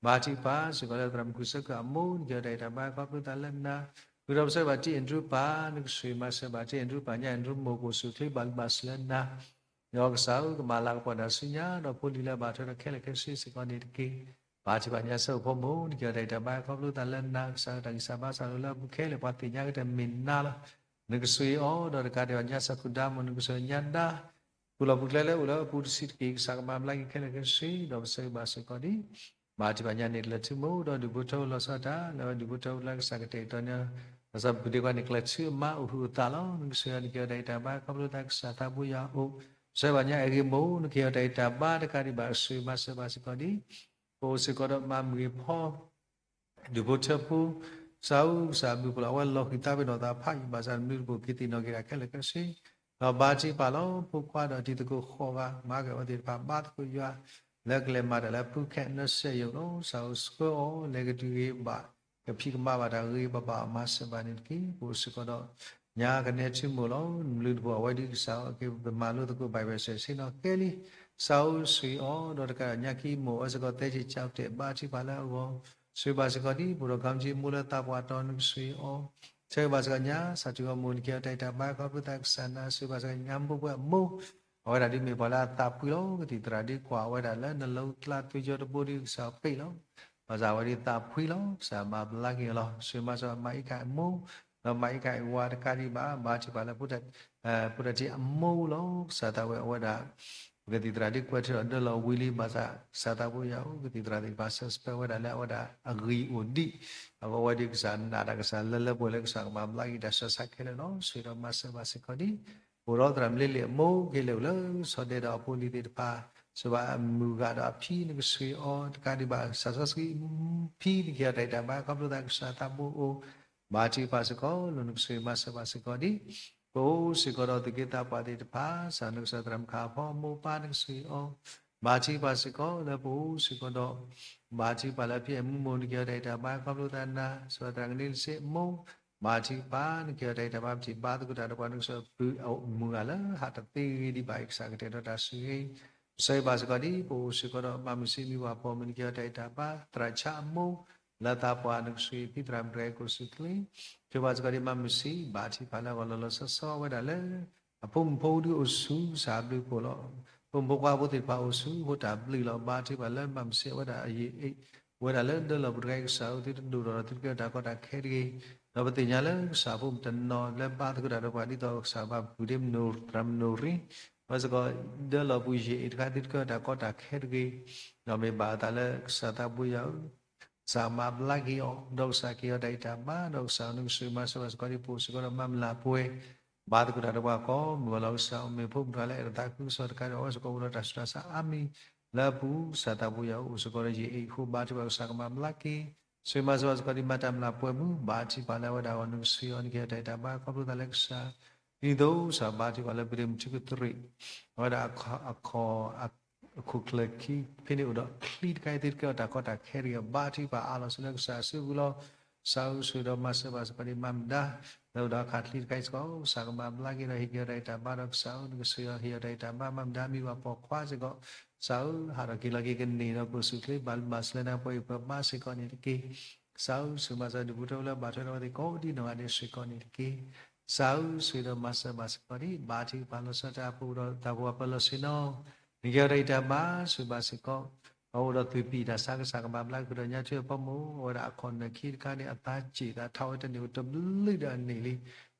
ဘါထုကဖၣ်စ့ၢ်ကီးလၢသရၣ်မုၣ်ခုၣ်ဆၢကၢအမိၢ် နကဟ့ၣ်အီၤတၢ်ဂံၢ်တၢ်ဘါ ခီဖျိသးလၢနၤ ဃုာ်ဒီးပဆၢဂ့ၤဘၣ်တံၤအဲၣ်ဒရူးပၢ် နကဆိၣ်ဂ့ၤမၤစၢၤဘၣ် တံၤအဲၣ်ဒရူးပၢ်ညါ အဲၣ်ဒရူးမိၢ် ကအိၣ်ဆူၣ်အိၣ်ချ့ဘၣ်လံဘၣ်ဆဲးလၢနၤ ယွၤကစၢ်ဧၢ ကမၤလၤကပီၤတၢ်ဆူညါ ဒီးဖိလံၤလၢအဘၣ်ထွဲဒီးခဲလၢာ်ခဲဆ့စ့ၢ်ကီးန့ၣ်တက့ၢ်. ဘါထုကဖၣ်ညါ ဆၢအိၣ်ဖိမိၢ် နကဟ့ၣ်အီၤတၢ်ဂံၢ်တၢ်ဘါ ခီဖျိသးလၢနၤ ကစၢ်ဧၢ တၢ်ဂံၢ်စၢ်ဘါစၢ်လၢလၢအပူၤခဲလၢာ် ပှၤသ့ၣ်ညါကတၢၢ်မ့ၢ်နၤလီၤ. နကဆိၣ်ဂ့ၤအီၤ ဒီးတကးဒံးဘၣ်ညါ စီၤခုၣ်ဒါမိၢ် နကဆိၣ်ဂ့ၤညါဒါ ပူၤလီၢ်ပူၤကျဲလၢအိၣ်လၢအပူၤတဆံးတက့ၢ် ကစၢ်ကမၤဘျါက့ၤခဲလၢာ်ခဲဆ့ ဒီးပဆၢဂ့ၤဘၣ်စ့ၢ်ကီးဒ် ဘါထုကဖၣ်ညါန့ၣ် ကျဲၤထူမိၢ် ဒီးဒူၣ်ဖိထၢဖိလီၤဆီဒၣ်တၢ် လၢဒူၣ်ဖိထၢဖိလၢကစၢ်ကတဲာ်ကတီၤန့ၣ် လီၤဆီပူၤဒ့ခွါန့ၣ် ကျဲၤထူအမါအိၣ်ဟုၣ်အိၣ်သးလီၤ. နကဆိၣ်ဂ့ၤအီၤ နကဟ့ၣ်အီၤတၢ်ဂံၢ်တၢ်ဘါ ခီဖျိသးကစၢ်သးဘိယွၤအအိၣ် ပဆၢဂ့ၤဘၣ်ညါ အဲၣ်ဂ့ၤမိၢ် နကဟ့ၣ်အီၤတၢ်ဂံၢ်တၢ်ဘါ တကးဒံးဘၣ် ဆိၣ်ဂ့ၤမၤစၢၤဘၣ်စ့ၢ်ကီးဒ် ပအိၣ်စ့ၢ်ကီးဒီးမၤမုၢ်ဂ့ၤဖီ ဒူၣ်ဖိထၢဖိ ကစၢ်ဧၢ ကစၢ်ဘျုးဖှိၣ်လီၤ အဝဲလီၤဃံၤသးပ့ၤနီၣ်သးဖးယံာ်ဘၣ်ဆၣ် နဘျုးတဘိၣ်က့ၤသ့ၣ်နီၣ်က့ၤတၢ်ခဲလၢာ်ခဲဆ့ ဒီးဘါထုကဖၣ်လီၤ ဖိခွါဒီးတံၤသကိးဃိးဂၤ မၤက့ၤအဝဲသ့ၣ်တဖၣ်ဘါသကိးယွၤ လၢကလဲၤမၤတၢ်လၢ ဖုခဲ nursing home လီၤ. ကစၢ်ဧၢ ဆှၢအီၤ လဲၤကတုၤဂ့ၤဘၣ် ကဖံးကမၤဘၣ်တၢ်ဂ့ၤဘၣ်ဘၣ် မၤစၢၤဘၣ်န့ၣ်တက့ၢ်. ပအိၣ်စ့ၢ်ကီးဒီး ညါကနဲထူမိၢ်လီၤ. နဘျုးတဘိၣ်အဝဲဒ်ကစၢ်ဧၢ က့ၤပမၤလိသကိး Bible စဲးဆ့နီၢ်ကဲလံ ကစၢ်ဧၢ ဆိၣ်ဂ့ၤအီၤ ဒီးတကးညါခံမိၢ်အဝဲစ့ၢ်ကီး သဲက့ၤကၠီတဲာ် ဘါထုကဖၣ်လၢအဂီၢ် ဆိၣ်ဂ့ၤဘၣ်စ့ၢ်ကီးဒ်ပအိၣ်ဒီးခီမ့ၢ်ကၠံအမိၢ်လၢသးပှၢ်တီၤ နကဆိၣ်ဂ့ၤအီၤ, ဆိၣ်ဂ့ၤဘၣ်စ့ၢ်ကီးညါ စးထီၣ်အမိၢ် နကဟ့ၣ်အီၤတၢ်အဲၣ်တၢ်ဘါ ခီဖျိသးကစၢ်နၤ, ဆိၣ်ဂ့ၤဘၣ်စ့ၢ်ကီးညါ မိၢ်ပှၢ်အမိၢ်, အဝဲဒၣ်ဒ်မ့ၢ်ပှၤလၢအသးဖှံလီၤ, ကသံၣ်သရၣ်ဒ်ကွၢ်အဝဲဒၣ်လၢနလိကျါ သွေးကြောတံပါ ဒ်ကစၢ်ပ့ၢ်လီၤ, ဘၣ်ဆၣ်အဝဲဒ်သးဖှံလီၤ, ကစၢ်မၤဘျါက့ၤအီၤလီၤ, ဆိၣ်ဂ့ၤမၤစၢၤ မၤအံးကၣ်အမိၢ်, ဒီးမၤအံးကၣ်အဝၤတကးဒံးဘၣ်, ဘါထုကဖၣ်လၢ ဖိတၢ်ထံၣ်အမိၢ်လီၤ, ကစၢ်သးဝဲအဝဲဒၣ် ပကသံၣ်သရၣ်ဒ်ကွဲးထီၣ်ဒီးလီၤဝံၤလံ, ဘၣ်ဆၣ်ကစၢ်သးဘိယွၤအိၣ် ကသံၣ်သရၣ်သ့ၣ်တဖၣ် ဆၢစပၢဝဲဒၣ်လၢအဝဲဒၣ်အဂံၢ်အိၣ်ဒံး, အဃိအဝဲဒ်ကစၢ်နာ်တၢ် ကစၢ်လၢလၢပှဲၤပှဲၤလၢကစၢ်ကမၤဘျါက့ၤတၢ်ဆၢဆါခဲလၢာ်လီၤ, ဆိၣ်ဂ့ၤဒီးမၤစၢၤဘၣ်စ့ၢ်ကီးဒ် ပအိၣ်ဒီးသရၣ်မုၣ်လ့လ့ၣ်အမိၢ် ကဟ့ၣ်လၢအအိၣ်လၢဆီဒဲဒီးအဖိအလံၤသ့ၣ်တဖၣ်, ဆိၣ်ဂ့ၤဘၣ်အမုၢ်ဂၤဒီးအဖံ နကဆိၣ်ဂ့ၤအီၤတကးဒံးဘၣ်, ကစၢ်စီဆှံဖံ နကဟ့ၣ်အီၤတၢ်အဲၣ်တၢ်ဘါ ခီဖျိသးကစၢ်သးဘိအိၣ်, ဘါထုကဖၣ်စ့ၢ်ကီးလီၤ, နကဆိၣ်ဂ့ၤမၤစၢၤဘၣ်စ့ၢ်ကီးဒ် ပအိၣ်စ့ၢ်ကီးဒီးသူၣ်က့သးပှၢ်သ့ၣ်တဖၣ်, ကစၢ်နကစၢ်သရၣ်မုၣ်ခါအဖီအမိၢ်ပၢ် နကဆိၣ်ဂ့ၤအီၤ, ဘါထုကဖၣ်စ့ၢ်ကီးလၢပအိၣ်စ့ၢ်ကီးဒီး ဘါထုကဖၣ်လၢအဖံအမုၢ်မိၢ် နကဟ့ၣ်အီၤတၢ်အဲၣ်တၢ်ဘါ ခီဖျိသးနၤ, ဆိၣ်ဂ့ၤသရၣ်ကန့လစ့အမိၢ်, ဘါထုကဖၣ် နကဟ့ၣ်အီၤတၢ်အဲၣ်တၢ်ဘါ ပထံၣ်ဘါသကိးတၢ်ဒီးပှၤ နကဆိၣ်ဂ့ၤအပုၢ်အမုၢ်ဂၤလၢဟးတသ့ဂ့ၤဒံးဘၣ်အံၤ ကစၢ်ကတဲာ်ကတီၤတၢ်ဆိၣ်ဂ့ၤ ဆိၣ်ဂ့ၤဘၣ်စ့ၢ်ကီးဒ် ပအိၣ်စ့ၢ်ကီးဒီး မၤမုၢ်ဆံး မံၤပှၢ်ပိာ်မုၣ် နကဟ့ၣ်အီၤတၢ်အဲၣ်တၢ်ဘါ, သရၣ်ဆါအမိၢ် လၢသးပှၢ် နကဆိၣ်ဂ့ၤဖံသရၣ်မုၣ်တဂၤအံၤ ကိးဆူၣ်ချ့, ဆိၣ်ဂ့ၤဘၣ်စ့ၢ်ကီးဒ် မၤမုၢ်ဆံး ဘါထုကဖၣ်လၢအဂီၢ်လီၤလီၤဆီဆီ အဝဲဒၣ်လၢ အဖိမုၣ်ဖိဒုးအိၣ်ဆူကစၢ်အဘျုးအဖှိၣ်လီၤ. ဖိမုၣ်ဖိခွါဖိသ့ၣ်တဖၣ်အိၣ်ဆူ ဟိတၢ်ဘျုးလီၤ. ဘါထုကဖၣ်လၢမၤမုၢ်ဆံးအဝဲဒၣ်အယံာ်အ့ၣ်, အဝဲဒၣ်လၢဒၢလီၢ်ပူၤတခါအံၤ ကစၢ်ဧၢ သုတဒိၣ်ထီၣ်ဒီးသုတကဲထီၣ်တၢ်ကီတၢ်ခဲတဂ့ၤ. ဒီးပသ့ၣ်ညါလၢကစၢ်ဖိမုၣ်တနီၤလၢဘါသကိးတၢ်ဒီးပှၤဒ်သိးကစၢ်ဘၣ်ပူၤဒ်မနိၣ်သရၣ်မနိၣ်ရံ, အဝဲစ့ၢ်ကီး ဒၢလီၢ်ပူၤယံာ်အ့ၣ်တခါ သုတကဲထီၣ်တၢ်ကီတၢ်ခဲတဂ့ၤ. ဒီးမ့ၢ်ဘၣ်အသးလၢကစၢ်သးဘိယွၤဧၢ ကစၢ်မၤဘျါက့ၤအီၤ, ဒီးကစၢ်ကဟ့ၣ်အီၤတၢ်အဲၣ်တၢ်ဘါ, ဒီးကစၢ်နကဆိၣ်ဂ့ၤမၤစၢၤဘၣ်စ့ၢ်ကီးဒ် ပအိၣ်စ့ၢ်ကီးဒီးမၤမုၢ်လၢ်ပှဲၤ ဘါသကိးတၢ်ဒီးပှၤကိးမုၢ်နံၤလီၤ. ကစၢ်မ့ၢ်ဖိမုၣ်တဂၤလၢအဲၣ်ဒိးသးခုကစီၣ်တခါဒီး အဝဲစ့ၢ်ကီးအိၣ်ဒီးတၢ်ဆူးတၢ်ဆါအါမံၤလၢအပူၤ, ကစၢ်သးဘိယွၤအိၣ်စ့ၢ်ကီးဒီးယံာ်အ့ၣ်အဃိ ဘါထုကဖၣ်ကစၢ်ကမၤဘျါက့ၤ ဆိၣ်ဂ့ၤမၤစၢၤဘၣ်စ့ၢ်ကီးဒ်မၤတၢ်မုၢ်လၢ်ပှဲၤမုၢ်, ဘါထုကဖၣ်လၢအဝဲဒၣ်အဂီၢ် နကဆိၣ်ဂ့ၤအီၤ နကဟ့ၣ်အီၤတၢ်အဲၣ်တၢ်ဘါ ခီဖျိသးလၢကစၢ် ဒ်သိးကစၢ်ဘါထုကဖၣ်လၢပဒ့မုၣ်ထူကတရံး အဝဲဒၣ်အခီၣ် အခိၣ်ချၢခံဖဲန့ၣ်အိၣ်ဒီးချံတခါအံၤ သုတကဲထီၣ်တၢ်ကီတၢ်ခဲတဂ့ၤ. ဘါထုကဖၣ်အးလီၤဆူလၢကစၢ်အစုပူၤလီၤ. ကစၢ်ဧၢ ဆိၣ်ဂ့ၤဒီးမၤစၢၤဘၣ်စ့ၢ်ကီးဒ်မၤမုၢ်ဒါ လၢအိၣ်ဒီးအခးချံတခါအံၤစ့ၢ်ကီး ကစၢ်ကမၤဘျါက့ၤဒီးဟ့ၣ်က့ၤအီၤတၢ်အဲၣ်တၢ်ဘါဒီး ကစၢ်ဧၢ နကဆိၣ်ဂ့ၤအီၤ ဟ့ၣ်အီၤတၢ်အဲၣ်တၢ်ဘါ မၤမုၢ်ဒါ မံၤပှၢ်ပိာ်ခွါစ့ၢ်ကီး ကစၢ်ဧၢ ဟးထီၣ်က့ၤလီၤက့ၤကန့ၢ်ဒီး ကိးဆူၣ်ချ့ ဘၣ်လၢဘၣ်စလဲနၤ ပှၤအံၤပှၤဘါစ့ၢ်ကီးန့ၣ်တက့ၢ်. ကစၢ်ဧၢ ဆိၣ်ဂ့ၤမၤစၢၤဒူၣ်ဖိထၢဖိလၢဘၣ်ထွဲဒီးအဝဲသ့ၣ်ကိးဒ်နီၢ်ဂၤဒဲးစ့ၢ်ကီးန့ၣ်တက့ၢ်. ကစၢ်ဧၢ ဆိၣ်ဂ့ၤဒီးမၤစၢၤဘၣ်စ့ၢ်ကီးဒ် ဘါထုကဖၣ်လီၤဆီတၢ်အပူၤဒီးတၢ်ပဝဲပၢၤလီၢ်ဆ့ၣ်နီၤ နကဟ့ၣ်အီၤတၢ်အဲၣ်တၢ်ဘါ ဆိၣ်ဂ့ၤဘၣ်စ့ၢ်ကီး အအိၣ်ဒီးသူၣ်ပံၢ်တၢ်ဆါ ကစၢ်ကမၤဘျါက့ၤဒီးညါထွဲအဖီမိၢ် အဝဲဒၣ်အခီၣ်နၢၣ်ခံတခါန့ၣ် အသးစ့ၢ်သးထီၣ်ဝဲတန့ၢ်အိၣ်တဘျုးဒီးအန့ၢ်လံ.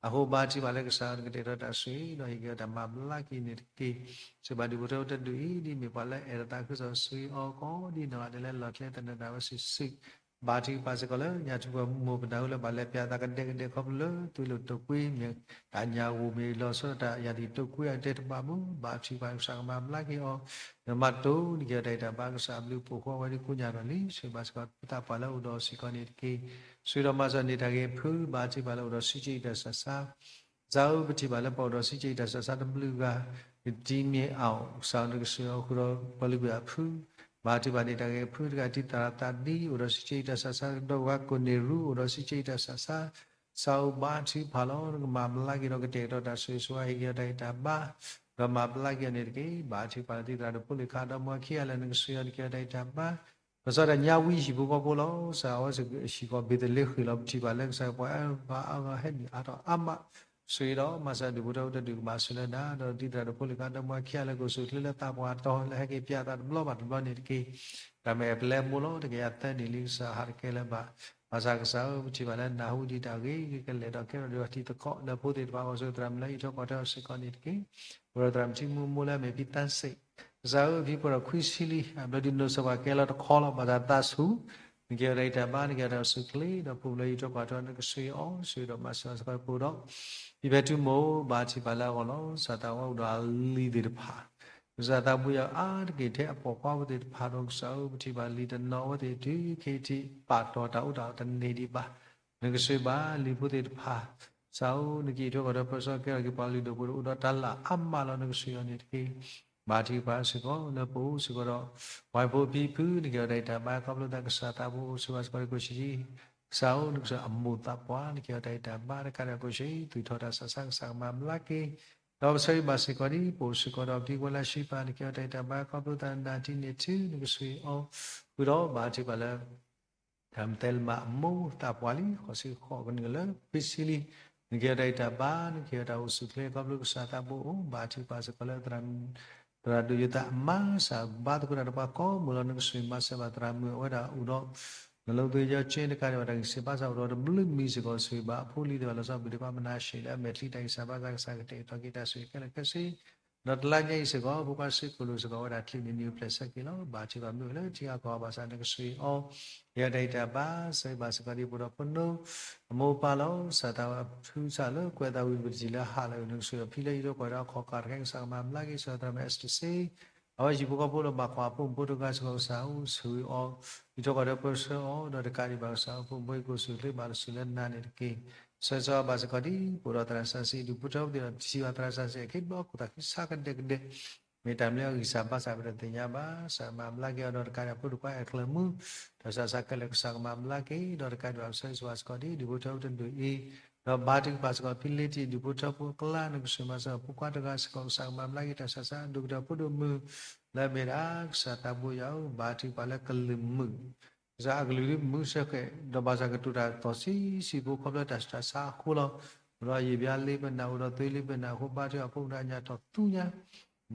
အဃိဘါထုကဖၣ်လၢကစၢ်နကတဲာ်ကတီၤတၢ်ဆိၣ်ဂ့ၤဒီးဟ့ၣ်က့ၤအီၤတၢ်မၤဘျါက့ၤန့ၣ်တက့ၢ်. ဆိၣ်ဂ့ၤဘၣ်ဒူၣ်ဖိထၢဖိတဒူၣ်အံၤ ဒ်မ့ၢ်ပှၤလၢအဲၣ်ဒိးသးခုကစီၣ်ဆိၣ်ဂ့ၤအီၤကိးဒ်နီၢ်ဂၤဒဲးလၢလီၢ်ကျဲသနၢၣ်ဒၣ်ဝဲစုာ်စုာ် ဘါထုကဖၣ်စ့ၢ်ကီးလၢညါထူပှၤမိၢ်ပနၢ်ဟူလၢဘၣ်လဲၤပၠးသးကဒဲကဒဲခီဖျိလၢသွံၣ်လိာ်တိာ်ကွံ မ့ၢ်တၢ်ညၣ်ဂိၢ်မ့ၢ်လီၤဆီဒၣ်တၢ်ယၤဒ်တိာ်ကွံအတဲတဘၣ်မူ ဘါထုကဖၣ်ကစၢ်ကမၤဘျါက့ၤအီၤ နမၤတိၢ်နက့ၤအီၤတၢ်အဲၣ်တၢ်ဘါ ကစၢ်အဘျုးအဖှိၣ်ဃီဝဲဒ်ကိညၣ်နီၢ်လံ ဆိၣ်ဂ့ၤဘၣ်စ့ၢ်ကီးသးပှၢ်လၢအိၣ်ဒီးစ့ၢ်ကီးန့ၣ်တက့ၢ်. ဆိၣ်ဂ့ၤဒီးမၤစၢၤန့ၢ်တၢ်ဂ့ၤဖု ဘါထုကဖၣ်လၢအိၣ်ဒီးစုစ့ၣ်အံၤတၢ်ဆးဆါ ကစၢ်ဧၢ ပထံၣ်ဘၣ်လၢပှၤအိၣ်ဒီးစုစ့ၣ်အံၤတၢ်ဆးဆါတဘျုးဂၤ ကတံမ့ၢ်အီၤ ကစၢ်ဧၢ နကဆိၣ်ဂ့ၤအီၤဃုာ်ဒီးပှၤလုၢ်ကွံာ်အဖု ဘါထုကဖၣ်န့ၢ်တၢ်ဂ့ၤဖုတဂၤ တံၤသရၣ်သးဒံ အိၣ်ဒီးစုစ့ၣ်အံၤတၢ်ဆးဆါ ဒီးဝၤကိၣ်န့ၢ်ရူ အိၣ်ဒီးစုစ့ၣ်အံၤတၢ်ဆးဆါ ကစၢ်ဧၢ ဘါထုကဖၣ်လီၤ နကမၤဘျါက့ၤဒီးကတဲာ်ကတီၤတၢ်ဆိၣ်ဂ့ၤဆိၣ်ဝါ ဟ့ၣ်က့ၤအီၤတၢ်ဂံၢ်တၢ်ဘါ ဒီးမၤဘျါက့ၤအီၤန့ၣ်တက့ၢ်. ဘါထုကဖၣ်လၢတံၤသရၣ်ဒီးဖိလံၤခါဒီးမွဲခံဂၤလၢနကဆိၣ်ဂ့ၤအီၤ နက့ၤအီၤတၢ်ဂံၢ်တၢ်ဘါ ကစီၣ်တၢ်ညါဝံဟံၣ်ဖိဃီဖိလီၤ. ကစၢ်အဝဲစ့ၢ်ကီးဟံၣ်ဃီဘ့ၤသလ့ဃ့ၢ်လီၤ ပထံၣ်ဘၣ်လၢကစၢ်ပှၤအၢပှၤအါဂၤဟဲနုာ်အါထီၣ်အါမး ဆိၣ်ဂ့ၤဒီးမၤစၢၤဒူၣ်ဖိထၢဖိတဒူၣ်ကဘၣ်ဆိၣ်လၢနၤ ဒီးတံၤသရၣ်ဒီးဖိလံၤခါဒီးမွဲခံဂၤလၢကအိၣ်ဆူၣ်အိၣ်ချ့လၢသးပှၢ်တီၤ လၢဟဲက့ၤပၠးသးတဘျီဘၣ်တဘျီန့ၣ်တက့ၢ်. တၢ်မ့ၢ်ပျဲမိၢ်လီၤ တကယၤသၢနံၣ်လံ ကစၢ်ဟးတကဲလၢၤဘၣ်. ဘၣ်ဆၣ်ကစၢ်ဧၢ ပထံၣ်ဘၣ်လၢနၢ်ဟူဒံးတၢ်ဂ့ၤကလဲာ်ဒီးကဲထီၣ်ဒံးအီၤတံၤသကိး လၢဖိသ့ၣ်တဖၣ်အဂီၢ် ဆိၣ်ဂ့ၤသရၣ်မုၣ်လၢအံးထွဲကွၢ်ထွဲအီၤစ့ၢ်ကီးန့ၣ်တက့ၢ်. အိၣ်ဒီးသရၣ်မုၣ်ထံမူမိၢ်လၢအမ့ၢ်ဖံသၣ်စ့ၣ် ကစၢ်ဧၢ ဖံဖိဒီးခွံဆံလံ အဘျီဒုးနိးစၢၤပှၤကဲလီၤတခီလီၤ ဘၣ်သးသးဆူၣ် နက့ၤအီၤတၢ်ဂံၢ်တၢ်ဘါ နက့ၤအီၤတၢ်အိၣ်ဆူၣ်အိၣ်ချ့ ဒီးဖိလၢအံးထွဲကွၢ်ထွဲအီၤ နကဆိၣ်ဂ့ၤအီၤ ဆိၣ်ဂ့ၤဒီးမၤစၢၤစ့ၢ်ကီးပအိၣ်ဒီး ဖံဖဲထူမိၢ် ဘါထုကဖၣ်လၢအဂီၢ်လီၤ. ကစၢ်သးဝဲအိၣ်ဒီးအလံၤသ့ၣ်တဖၣ် ကစၢ်သးဘိယွၤအါတက့ၢ်ထဲအပိာ်ခွါဖိသ့ၣ်တဖၣ်ဒီး ကစၢ်ဧၢ ပထံၣ်ဘၣ်လံာ်တနီၤအဝဲသ့ၣ်တုၤခဲအံၤထံး ပာ်တီၤတၢ်အိၣ်တၢ်အီၣ်တန့ၢ်ဒံးဘၣ် နကဆိၣ်ဂ့ၤဘၣ်လံာ်ဖိသ့ၣ်တဖၣ် ကစၢ်ဧၢ နကအံးထွဲကွၢ်ထွဲပၢဆှၢကဲထီၣ်က့ၤပှၤလုၢ်ဒိၣ်ပှ့ၤဒိၣ်အိၣ်ဒီးတၢ်လၢအမးလီၤ နကဆိၣ်ဂ့ၤအီၤန့ၣ်တက့ၢ်. ဘါထုကဖၣ်စ့ၢ်ကီးလၢပအိၣ်စ့ၢ်ကီးဒီး ပှၤဖိအဖံဖု နက့ၤအီၤတၢ်ဂံၢ်တၢ်ဘါ ခီဖျိသးကစၢ်သးဘိအိၣ်ဆိၣ်ဂ့ၤဘၣ်စ့ၢ်ကီးလၢကိးဆံး ကစၢ်ဧၢ နကဆိၣ်ဂ့ၤအမိၢ်သးပှၢ် နက့ၤအီၤတၢ်ဂံၢ်တၢ်ဘါ တကးဒီးကိးဆံး သူၣ်ထီၣ်တၢ်ဆးဆါ ကစၢ်ကမၤဘျါက့ၤ ဒီးပဆၢဂ့ၤဘၣ်စ့ၢ်ကီးဒ် ပအိၣ်စ့ၢ်ကီးဒီးပထံကဝဲၤလါရှ့ပၢ် နက့ၤအီၤတၢ်ဂံၢ်တၢ်ဘါ ခီဖျိသးနၢ်တံၢ်န့ၢ်ထူ နကဆိၣ်ဂ့ၤအီၤ ဃုာ်ဒီးဘါထုကဖၣ်လၢ တၢ်မ့ၢ်တဲလၢမးအမိၢ်သးပှၢ်လံ ဃိးဆံဃိးကနံၣ်လၢခွံဆံလံ, နကဟ့ၣ်အီၤတၢ်အံးတၢ်ဘါ နကဟ့ၣ်အီၤတၢ်အိၣ်ဆူၣ်အိၣ်ချ့ ခီဖျိကစၢ်သးဘိအိၣ် ဘါထုကဖၣ်စ့ၢ်ကီးလၢ သရၣ်ဒိၣ်ယိၤသးအမါ ကစၢ်ဘါသကိးတၢ်ဒီးပှၤကိးမုၢ်လီၤ နကဆိၣ်ဂ့ၤမၤစၢၤဘၣ်သရၣ်မုၣ်အဝဲဒၣ်အိၣ်ဒီး နလိသ့ယီကၠ့တကးဒံးဘၣ် တၢ်ဂံၢ်စၢ်ဘါစၢ်အိၣ်ဒီးတဘျုးမံၤစ့ၢ်ကီး ဆိၣ်ဂ့ၤဘၣ်အဖိလံၤသ့ၣ်တဖၣ် လီၤဆီဘုၣ်ဒံးပှၤမနၤရှ့လၢအမဲာ်ချံတၢ်ဂံၢ်စၢ်ဘါစၢ် ကစၢ်ကတဲာ်ကတီၤက့ၤတၢ်ဆိၣ်ဂ့ၤခဲလၢာ်ခဲဆ့ ဒီးတလါညါအံၤစ့ၢ်ကီး ဖိခွါစ့ၢ်ကီးလိၤစ့ၢ်ကီး အဝဲဒၣ်ချံးန့ၣ် နံၣ်အိၣ်ဖျဲၣ်ဆၢက့ၤလီၤ. ဘါထုကဖၣ်မ့ၢ်အိၣ်လၢထံဂၤကီၢ်ဂၤဘၣ်ဆၣ် နကဆိၣ်ဂ့ၤအီၤ ကဟ့ၣ်အီၤတၢ်အံးတၢ်ဘါ ဆိၣ်ဂ့ၤဘၣ်စ့ၢ်ကီးဒ်ဖိဒီးဖိနီၣ် အမိၢ်ပၢ်လီၤ. ကစၢ်သးဝံၣ်ထုကဖၣ်လၢကွဲးသးဝံၣ်တပတံၤလၢဟးလၢအဂ့ၢ် နကဆိၣ်ဂ့ၤအီၤဖံလၢအံးထွဲကွၢ်ထွဲအခီၣ်ကၢ်တခါ ကစၢ်ကမၤဘျါက့ၤ ဆိၣ်ဂ့ၤသရၣ်မုၣ် Esther စ့ အဝဲဟံၣ်ဖိဃီဖိလၢဘၣ်ကွၢ်အဖိမုၣ်ဖိတဂၤစ့ၢ်ကီး ကစၢ်အိၣ်ဆိၣ်ဂ့ၤအီၤ အံးထွဲကွၢ်ထွဲပၢဆှၢအီၤ ဒီးတကးဒံးဘၣ် ကစၢ်အိၣ်ဖိမုၣ်ဖိအံးကအိၣ်ဆူၣ်အိၣ်ချ့ ဘၣ်တၢ်ဆိၣ်ဂ့ၤလၢနၤန့ၣ်တက့ၢ်. ဆၢဂ့ၤဆၢဝါဘၣ်စ့ၢ်ကီးဒ်ဖိဒီးသရၣ်စၤစံး ဒူၣ်ဖိထၢဖိသ့ၣ်ဒီး ထံၣ်ဘၣ်သရၣ်စၤစံး အခ့ဘီခိၣ်သးဃံဆါကဒဲကဒဲ မ့ၢ်တၢ်မနုၤအဂံၢ်စၢ်ဘါစၢ်ပတသ့ၣ်ညါဘၣ် ကစၢ်မၤဘျါက့ၤအီၤဒီးတကးဒံးဖိတခွါအဲၣ်ကျၢၤမုၣ် တၢ်ဆးဆးခဲလၢာ် ကစၢ်ကမၤဘျါက့ၤ ဒီးတကးဒံးဘၣ် ဆၢဂ့ၤဆၢဝါစ့ၢ်ကီးဒ် ဒူၣ်ဖိထၢဖိတဒူၣ်အံၤ ဒီးဘါထုကဖၣ်စ့ၢ်ကီးဖံလ့တံၢ် ဒူၣ်ဖိထၢဖိအကျါ နကဆိၣ်ဂ့ၤမၤစၢၤဖိခွါတဂၤစ့ၢ်ကီး ကစၢ်ကမၤဘျါက့ၤ တၢ်ဆးဆး ဒိၣ်ကတၢၢ်ဖိဒိၣ်မုၣ် လၢအမ့ၢ်ဒၣ် ကစၢ်သးဘိယွၤဧၢ ဘါထုကဖၣ်လၢကလုာ်မုာ် ကစၢ်အကလုာ်ဒ်မုာ်ဆၢဃဲး ဒီးဘၣ်ဆၣ်ကတိၤတၢ်သီၣ်ဆံးဆံးဖိခီဖျိတၢ်ဆူးတၢ်ဆါအဃိလီၤ. အိၣ်ဒီးယံာ်ဘျါလ့ပနၢ် အိၣ်ဒီးသွ့လ့ပနၢ်အဃိ ဘါထုကဖၣ်ဖိမုၣ်တဂၤညါထီၣ်သူညါ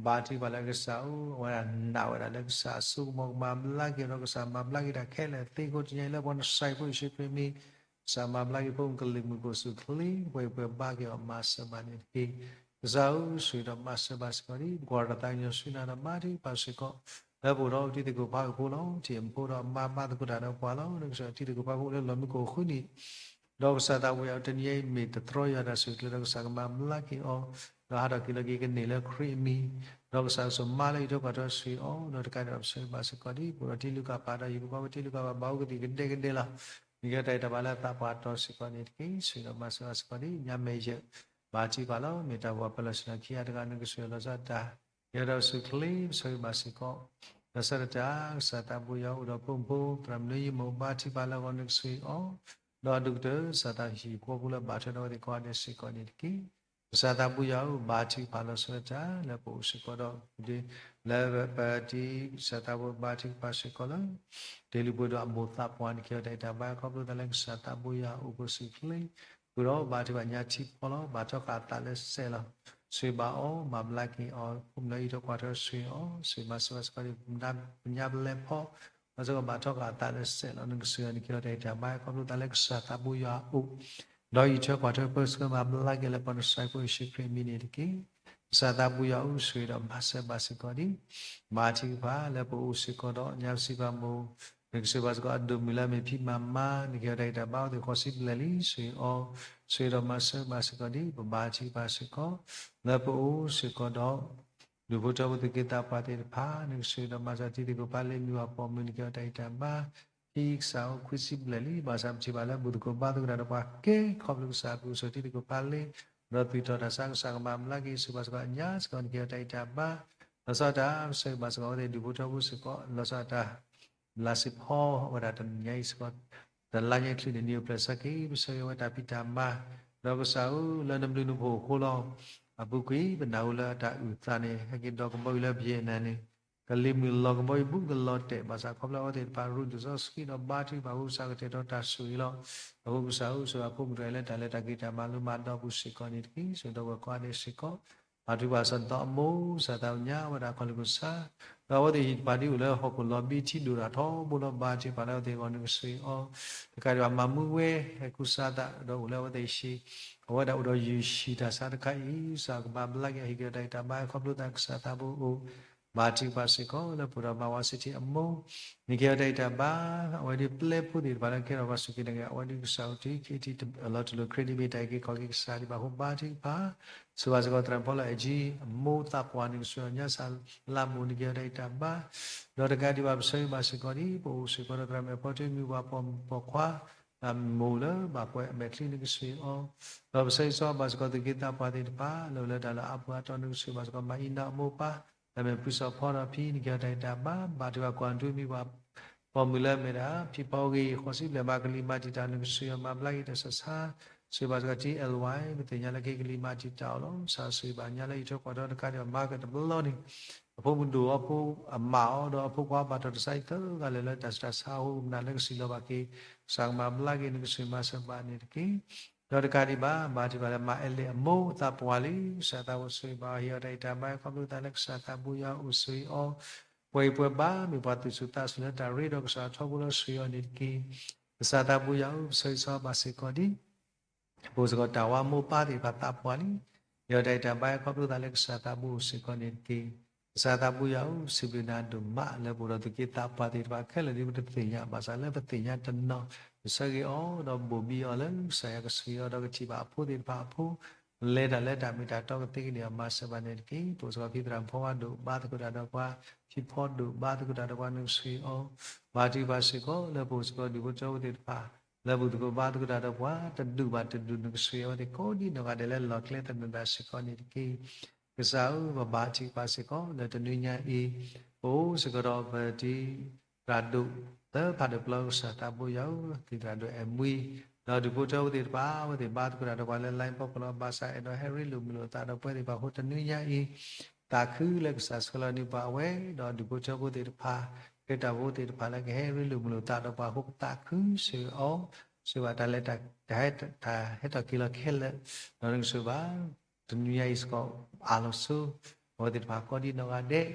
ဘါထုကဖၣ်လၢကစၢ်ဧၢ အဝဲဒၣ်နာ်ဝဲဒၣ်လၢကစၢ်အစိကမီၤကမၤဘျါက့ၤဒီး ကစၢ်မၤဘျါက့ၤတၢ်ခဲလၢာ်သ့အဃိ တနံၤအံၤလၢပှၤကစၢ်ယ့ၣ်ၡူးခရံာ်အမံၤ ကစၢ်မၤဘျါက့ၤဖိမုၣ်ကလုာ်မုာ်ကအိၣ်ဆူၣ်အိၣ်ချ့ ပှဲၤပှဲၤဘါက့ၤအီၤမၤစၢၤဘၣ်န့ၣ်တက့ၢ်. ကစၢ်ဧၢ ဆိၣ်ဂ့ၤဒီးမၤစၢၤဘၣ်စ့ၢ်ကီးဒ် ပကွၢ်တၢ်သးကညီၤဆူနၤဒီးဘါထုကဖၣ်စ့ၢ်ကီး လၢပအိၣ်ဒီးတံၤသကိးဖးအုၣ်ဖိလီၤ. ထံၣ်အမူဖိဒီးအမါဘါသကိးတၢ်ဒီးပှၤလီၤ. နကဆိၣ်ဂ့ၤတံၤသကိးဖးအုၣ်ဖိလၢလီၢ်မံခိၣ်ဃုနံၣ် ဒီးကစၢ်သးဘိယွၤဧၢ တနံၤအံၤ မ့ၢ်တသြီယွၤတၢ်ဆိၣ်ဂ့ၤအကျဲဒီး ကစၢ်ကမၤဘျါက့ၤအီၤ ဒီးဟးထီၣ်က့ၤလီၤက့ၤကန့ၢ်လၢခရံာ်အမံၤ ဒီးကစၢ်ကဆိၣ်မါလၢအံးထွဲကွၢ်ထွဲဆိၣ်ဂ့ၤအီၤ ဒီးတကးဒံးဘၣ် ပဆိၣ်ဂ့ၤဘၣ်စ့ၢ်ကီးဒ် ပအိၣ်ဒီးတံၤလုၢ်ကၣ်ပာ်ဒီး ဟံၣ်ဖိဃီဖိတံၤလုၢ်ကၣ်ပာ် ဘၣ်အိၣ်ကသံၣ်ကဒဲကဒဲလီၤ. နကဟ့ၣ်အီၤတၢ်အံးတၢ်ဘါလၢအသးပှၢ်တီၤစ့ၢ်ကီးန့ၣ်တက့ၢ်. ဆိၣ်ဂ့ၤဒီးမၤစၢၤဘၣ်စ့ၢ်ကီးဒ် ညါမဲာ်ယဲၢ် ဘါထုကဖၣ်လီၤ. မ့ၢ်တၢ်ဂီၤပၢလီၤဆ့ၣ်နီၤခံဂၤတဂၤ နကဆိၣ်ဂ့ၤလီၤဆီဒၣ်တၢ် ကဟ့ၣ်အီၤတၢ်အိၣ်ဆူၣ်အိၣ်ချ့ ပဆိၣ်ဂ့ၤဘၣ်စ့ၢ်ကီး လီၤဆီဒၣ်တၢ် ကစၢ်သးဘိယွၤအိၣ်ဒီးဖိမုၣ်ဖိ သရၣ်မုၣ်လၢယမိၢ်ဘါထုကဖၣ်လၢအဂီၢ် နကဆိၣ်ဂ့ၤအီၤ ဒီးအဒိၣ်ကတၢၢ် ကစၢ်သးဟံၣ်ဖိဃီဖိလၢဘၣ်ထွဲဒီးအဝဲသ့ၣ်ကိးဂၤဒဲးစ့ၢ်ကီးန့ၣ်တက့ၢ်. ကစၢ်သးဘိယွၤဧၢ ဘါထုကဖၣ်လီၤဆီဒၣ်တၢ် လၢပအိၣ်စ့ၢ်ကီးဒီး လၢပတံၤ ကစၢ်သးဘိဘါထုကဖၣ်စ့ၢ်ကီးလၢ တ့ၢ်လုၢ်ပှ့ၤဒိၣ်အမိၢ်သးပှၢ်န့ၣ် ကဟ့ၣ်အီၤတၢ်အံးတၢ်ဘါ ခီဖျိသးလၢကစၢ်သးဘိယွၤအိၣ်ကအိၣ်ဆူၣ်အိၣ်ချ့ ဃုာ်ဒီးဘါထုကဖၣ်ညါထံဖီလီၤ. ဘၣ်ထီၣ်ဃာ်အသးလၢစဲးလီၤ. ဆိၣ်ဂ့ၤဘၣ်အီၤ မၤဘျါက့ၤအီၤ ဖိမုၣ်လၢအံးထွဲကွၢ်ထွဲဆိၣ်ဂ့ၤအီၤ ဆိၣ်ဂ့ၤမၤစၢၤဘၣ်စ့ၢ်ကီးဒ် ပညါပလဲဖီ ဘၣ်ဆၣ်ကဘၣ်ထီၣ်ဃာ်အသးလၢစဲးလီၤ. နကဆိၣ်ဂ့ၤအီၤ နကဟ့ၣ်အီၤတၢ်အံးတၢ်ဘါ ခီဖျိသးလၢကစၢ်သးဘိယွၤအအိၣ် ဒီးအံးထွဲကွၢ်ထွဲပၢဆှၢ မၤဘျါက့ၤလၢပှၤကစၢ်ယ့ၣ်ၡူးခရံာ်အမံၤန့ၣ်တက့ၢ်. ကစၢ်သးဘိယွၤဧၢ ဆိၣ်ဂ့ၤဒီးမၤစၢၤဘၣ်စ့ၢ်ကီးဒ် ဘါထုကဖၣ်လၢပအိၣ်စ့ၢ်ကီးဒီး ညါပစံးပာ်မိၢ် နကဆိၣ်ဂ့ၤဘၣ်စ့ၢ်ကီးအဒိၣ်မုၢ်လၢအမ့ၢ်ဖံမၤမါ နကဟ့ၣ်အီၤတၢ်အံးတၢ်ဘါ အဝဲသ့ၣ်ဃိးဆံဘျဲၣ်လံ ဆိၣ်ဂ့ၤအီၤ ဆိၣ်ဂ့ၤဒီးမၤစၢၤဘၣ်စ့ၢ်ကီးဒ် ပဘါထုကဖၣ်စ့ၢ်ကီး လၢပအိၣ်စ့ၢ်ကီးဒီး ဒူၣ်ဖိထၢဖိသူၣ်က့သးပှၢ်သ့ၣ်တဖၣ် နကဆိၣ်ဂ့ၤဒီးမၤစၢၤတံၤသကိးဖးလ့ မုၢ်ဝၤပိာ်မုၣ် နကဟ့ၣ်အီၤတၢ်အံးတၢ်ဘါ ဖံကစၢ်အိၣ်ခွံဆံဘျဲၣ်လံ ဘၣ်ဆၣ်ပထံၣ်ဘၣ်လၢဘူၣ်သကိးဘါသကိးတၢ်ဒီးပှၤကဲ ခီဖျိကစၢ်အကလုၢ်ကထါတံၤသကိးဖးလ့ ဒီးသူၣ်ထီၣ်တၢ်ဆါ ကစၢ်ကမၤဘျါက့ၤ ဆိၣ်ဂ့ၤဘၣ်စ့ၢ်ကီးညါစ့ၢ်ကီး နကဟ့ၣ်အီၤတၢ်အံးတၢ်ဘါ လီၤဆီဒၣ်တၢ် ပဆိၣ်ဂ့ၤဘၣ်စ့ၢ်ကီးအဝဲသ့ၣ်ဒူၣ်ဖိထၢဖိစ့ၢ်ကီး လီၤဆီဒၣ်တၢ် ဘျးစ့ၢ်ဖီဝဲဒၣ်တနံၤညါအံၤစ့ၢ်ကီး တလါညါအံၤချုးန့ၣ် နံၤအိၣ်ဖျဲၣ်ဆၢက့ၤ ပဆၢဂ့ၤဝဲတၢ်ဖံးတၢ်မၤ ဒီးကစၢ်ဧၢ လၢနဘျုးနဖှိၣ်အဃိလီၤ. အပူၤကွံာ် ပနၢ်ဟူလၢတၢ်အုၣ်သးန့ၣ် ဟဲက့ၤဒီးကဘီယူၤလၢပယဲၢ်နၤန့ၣ် ကလံၤမုၢ်လီၤကဘီယူၤဘူးကလီၤတဲာ် ဘၣ်ဆၣ်ခီဖျိအဝဲသ့ၣ်တဖၣ် ရူးဒုးစီဆှံဒီးဘါထုကဖၣ်အဃိ ကစၢ်ကတဲာ်ကတီၤတၢ်ဆိၣ်ဂ့ၤလီၤ. အဃိကစၢ်ဧၢ ဆိၣ်ဂ့ၤအဖိမုၣ်တဂၤလၢတၢ်လဲၤတၢ်က့ၤတၢ်မၤလိမၤဒိးပူၤစ့ၢ်ကီးန့ၣ်တက့ၢ်. ဆိၣ်ဂ့ၤဒီးပှၤကိးဂၤဒဲးစ့ၢ်ကီး ဘါထုကဖၣ်စီၤတီအမိၢ် ကစၢ်သးဝံၣ်ညါဝဲဒၣ်ခီၣ်လ့ၢ်ကစၢ် ဒီးအဝဲသ့ၣ်ဟံၣ်တဖၣ်ဒ်အိၣ်လၢဟီၣ်ခိၣ်လီၤဘံထံဒိၣ်တၢ်ထီဘိလီၤ ဘါထုကဖၣ်လၢအဝဲသ့ၣ်အဂီၢ် နကဆိၣ်ဂ့ၤအီၤ တကးဒံးဘၣ်မၤမူဝဲ ဟဲကူစါသးဒီးအိၣ်လၢအဝဲသ့ၣ်ဟံၣ် အဝဲဒၣ်အိၣ်ဒီးယုၢ်ဆံၣ်တၢ်ဆါတခါအံၤ ကစၢ်ကမၤဘျါက့ၤအဟံၣ်က့ၤအီၤတၢ်အံးတၢ်ဘါ ခီဖျိသးကစၢ်သးဘိအိၣ် ဘါထုကဖၣ်စ့ၢ်ကီးလၢပအိၣ်ဒီးမၤဝါစ့ၢ်ထံအမိၢ် နကဟ့ၣ်အီၤတၢ်အံးတၢ်ဘါ အဝဲဒ်ပျဲဖိသ့ၣ်တဖၣ်လၢကဲထီၣ်ပှၤစူၢ်က့ၤနာ်က့ၤ အဝဲဒ်ကစၢ်အိၣ်တ့ၢ်က့ၤထံအလီၤတူၢ်လိာ်ခရံာ်ဒ်မ့ၢ်တၢ်အုၣ်က့ၤခီၣ်က့ၤကစၢ် ဒ်ဘၣ်ဃိဘါထုကဖၣ် ဆိၣ်ဂ့ၤဘၣ်စ့ၢ်ကီးသရၣ်ဖီလၢအဲၣ်ကၠံ အမိၢ်သးပှၢ် နကဆိၣ်ဂ့ၤအီၤညါစၢ်လါမိၢ် နကဟ့ၣ်အီၤတၢ်အံးတၢ်ဘါ ဒီးတကးဒံးဘၣ်ပဆၢဂ့ၤဘၣ်စ့ၢ်ကီးဒ် ပအိၣ်စ့ၢ်ကီးဒီးသရၣ်မုၣ်အဖီတ့ၢ် မုၢ်ဝၤပိာ်ခွါ မိၢ်လၢဘၣ်ကွဲးအမဲာ်ချံ နကဆိၣ်ဂ့ၤအီၤ ဒီးပဆၢဂ့ၤဆၢဝါဘၣ်စ့ၢ်ကီးသူၣ်က့သးပှၢ်သ့ၣ်တဖၣ် လၢအိၣ်လၢတၢ်လၢအါပူၤအါတီၤ နကဆိၣ်ဂ့ၤဘၣ်စ့ၢ်ကီး မၤအံၤနၤအမိၢ်ပၢ် လၢအမ့ၢ်ဖုစီၤဖီဒီးဖံ နကဟ့ၣ်အီၤတၢ်အံးတၢ်ဘါ ဘါထုကဖၣ်ကွၢ်ဒူမံၤဝဲ ပိာ်မုၣ်လၢအမ့ၢ်ဒၣ် ဖံဖီဂ့ၤ ဃိးဆံဘျဲၣ် မၤကလံၤမၤတံာ်တာ် နကဆိၣ်ဂ့ၤအီၤမၤဘျါက့ၤတၢ်ဆါဆါ ဆိၣ်ဂ့ၤဘၣ်စ့ၢ်ကီး ထံ L Y ပသ့ၣ်ညါလၢက့ၤကလံၤမၤတံာ်တာ်အီၤလီၤ ကစၢ်ဆိၣ်ဂ့ၤဘၣ်ညါလၢအံးထွဲကွၢ်ထွဲတခါဒံးဘၣ် မၤကတဘျီန့ၣ် အဖိမုၣ်ဒိၣ်အီၤဖိအမါအီၤ ဒီးအဖိခွါဘၣ်ထီၣ်တစါအံၤသၢဂၤလၢာ်လၢတၢ်ဆူးတၢ်ဆါအဃိ မနုၤလၢကစံးလီၤဘၣ်က့ၤ, ကစၢ်ကမၤဘျါက့ၤနကစၢ်မၤစၢၤဘၣ်န့ၣ်တက့ၢ်. ဒီးတကးဒံးဘၣ် ဘါထုကဖၣ်လၢမၤအဲလ့ၣ်အမိၢ်သးပှၢ်လံ, ကစၢ်သးဘိၣ်ဆိၣ်ဂ့ၤဘၣ်အီၤ ဟ့ၣ်အီၤတၢ်အံးတၢ်ဘါ ခီဖျိသးလၢကစၢ်သးဘိယွၤအိၣ်ဆိၣ်ဂ့ၤအီၤ, ပှဲၤအံၤပှဲၤဘၣ် မ့ၢ်ပှၤသူၣ်စူၤသးစူၤလၢတၢ်ရ့ဒီးကစၢ်ထီဘိလၢဆိၣ်ဂ့ၤအီၤန့ၣ်တက့ၢ်. ကစၢ်သးဘိယွၤဧၢ ပဆၢဂ့ၤဆၢဝါဘၣ်စ့ၢ်ကီးဒံး ပအိၣ်စ့ၢ်ကီးတၢ်ဝါမိၢ်ပၢ်သ့ၣ်တဖၣ်သးပှၢ်လံ, ဟ့ၣ်အီၤတၢ်အံးတၢ်ဘါ ခီဖျိသးလၢကစၢ်သးဘိအိၣ်စ့ၢ်ကီးန့ၣ်တက့ၢ်. ကစၢ်သးဘိယွၤဧၢ ပစံးဘျုးနၤဒိၣ်မးလၢပအိၣ်ဒီးသုးက့သးပှၢ်သ့ၣ်တဖၣ်ခဲလၢာ်ဒ်ပတသ့ၣ်ညါ ဘၣ်ဆၣ်လၢပသ့ၣ်ညါတနီၤ ပဆၢဂ့ၤအီၤ ဒီးဘိၣ်ဘံအီၤလၢ ကစၢ်ယွၤကဆိၣ်ဂ့ၤအီၤဒီးကထံၣ်ဘၣ်အဖိသ့ၣ်တဖၣ်အဖိ လဲၤတၢ်လၢတၢ်မ့ၢ်တၢ်တီကသ့ကန့ၢ်အီၤ မၤစၢၤဘၣ်န့ၣ်တက့ၢ်. ပအိၣ်စ့ၢ်ကီးဖံသရၣ်မုၣ်ဖီဝါဒိၣ်ဘါသကိးတၢ်ဒီးပှၤ, ဖံဖီဒိၣ်ဘါသကိးတၢ်ဒီးပှၤ နကဆိၣ်ဂ့ၤအီၤ, ဘါထုကဖၣ်စ့ၢ်ကီးလၢပအိၣ်စ့ၢ်ကီးဒူၣ်ဖိထၢဖိသ့ၣ်တဖၣ် လၢဘူၣ်သကိးဘါသကိးတၢ်ဒီးပှၤ တဒူၣ်ဘၣ်တဒူၣ် နကဆိၣ်ဂ့ၤအဝဲသ့ၣ်ကိးဒံနီၢ်ဂၤဒဲးလၢလီၢ်ကျဲသနၢၣ်ဒၣ်စ့ၢ်ကီးန့ၣ်တက့ၢ်. ကစၢ်ဧၢ ပဘါထုကဖၣ်စ့ၢ်ကီးလၢတနွံညါအံၤ ပအိၣ်စ့ၢ်ကီးဒီးပတံၤ သရၣ်ဒိၣ် သၢဖးဒိၣ်ပျီ ကစၢ်သးဘိယွၤဧၢ သရၣ်ဒိၣ်အဲၣ်မှံ ဒီးဒူၣ်ဖိထၢဖိသ့ၣ်တဖၣ် အဝဲသ့ၣ်ဘါသကိးတၢ်ဒီးပှၤလၢ line ဖီခိၣ်လီၤ ဘၣ်ဆၣ်အဲၣ်ဒိးဟဲရ့လိာ်မုာ်လိာ်သးဒီးပဝဲသ့ၣ်တဖၣ်အဃိ တနွံညါအံၤ သးခုလၢကစၢ်ဆှၢလီၤန့ၢ်ပှၤအဝဲ ဒီးဒူၣ်ဖိထၢဖိသ့ၣ်တဖၣ် ခရံာ်ဖိသ့ၣ်တဖၣ်လၢ ကဟဲရ့လိာ်မုာ်လိာ်သးဒီးပှၤအဃိ ပသးခုဆိၣ်ဂ့ၤအီၤ ဆိၣ်ဂ့ၤဘၣ်တၢ်လဲၤ တၢ်ဟဲထီၣ်က့ၤလီၤခဲလၢာ် ဒီးနကဆိၣ်ဂ့ၤဘၣ် တနွံညါအံၤစ့ၢ်ကီး အၢၣ်လီၤဆူ အဝဲသ့ၣ်တဖၣ်ကိးဒံနီၢ်ဂၤဒဲး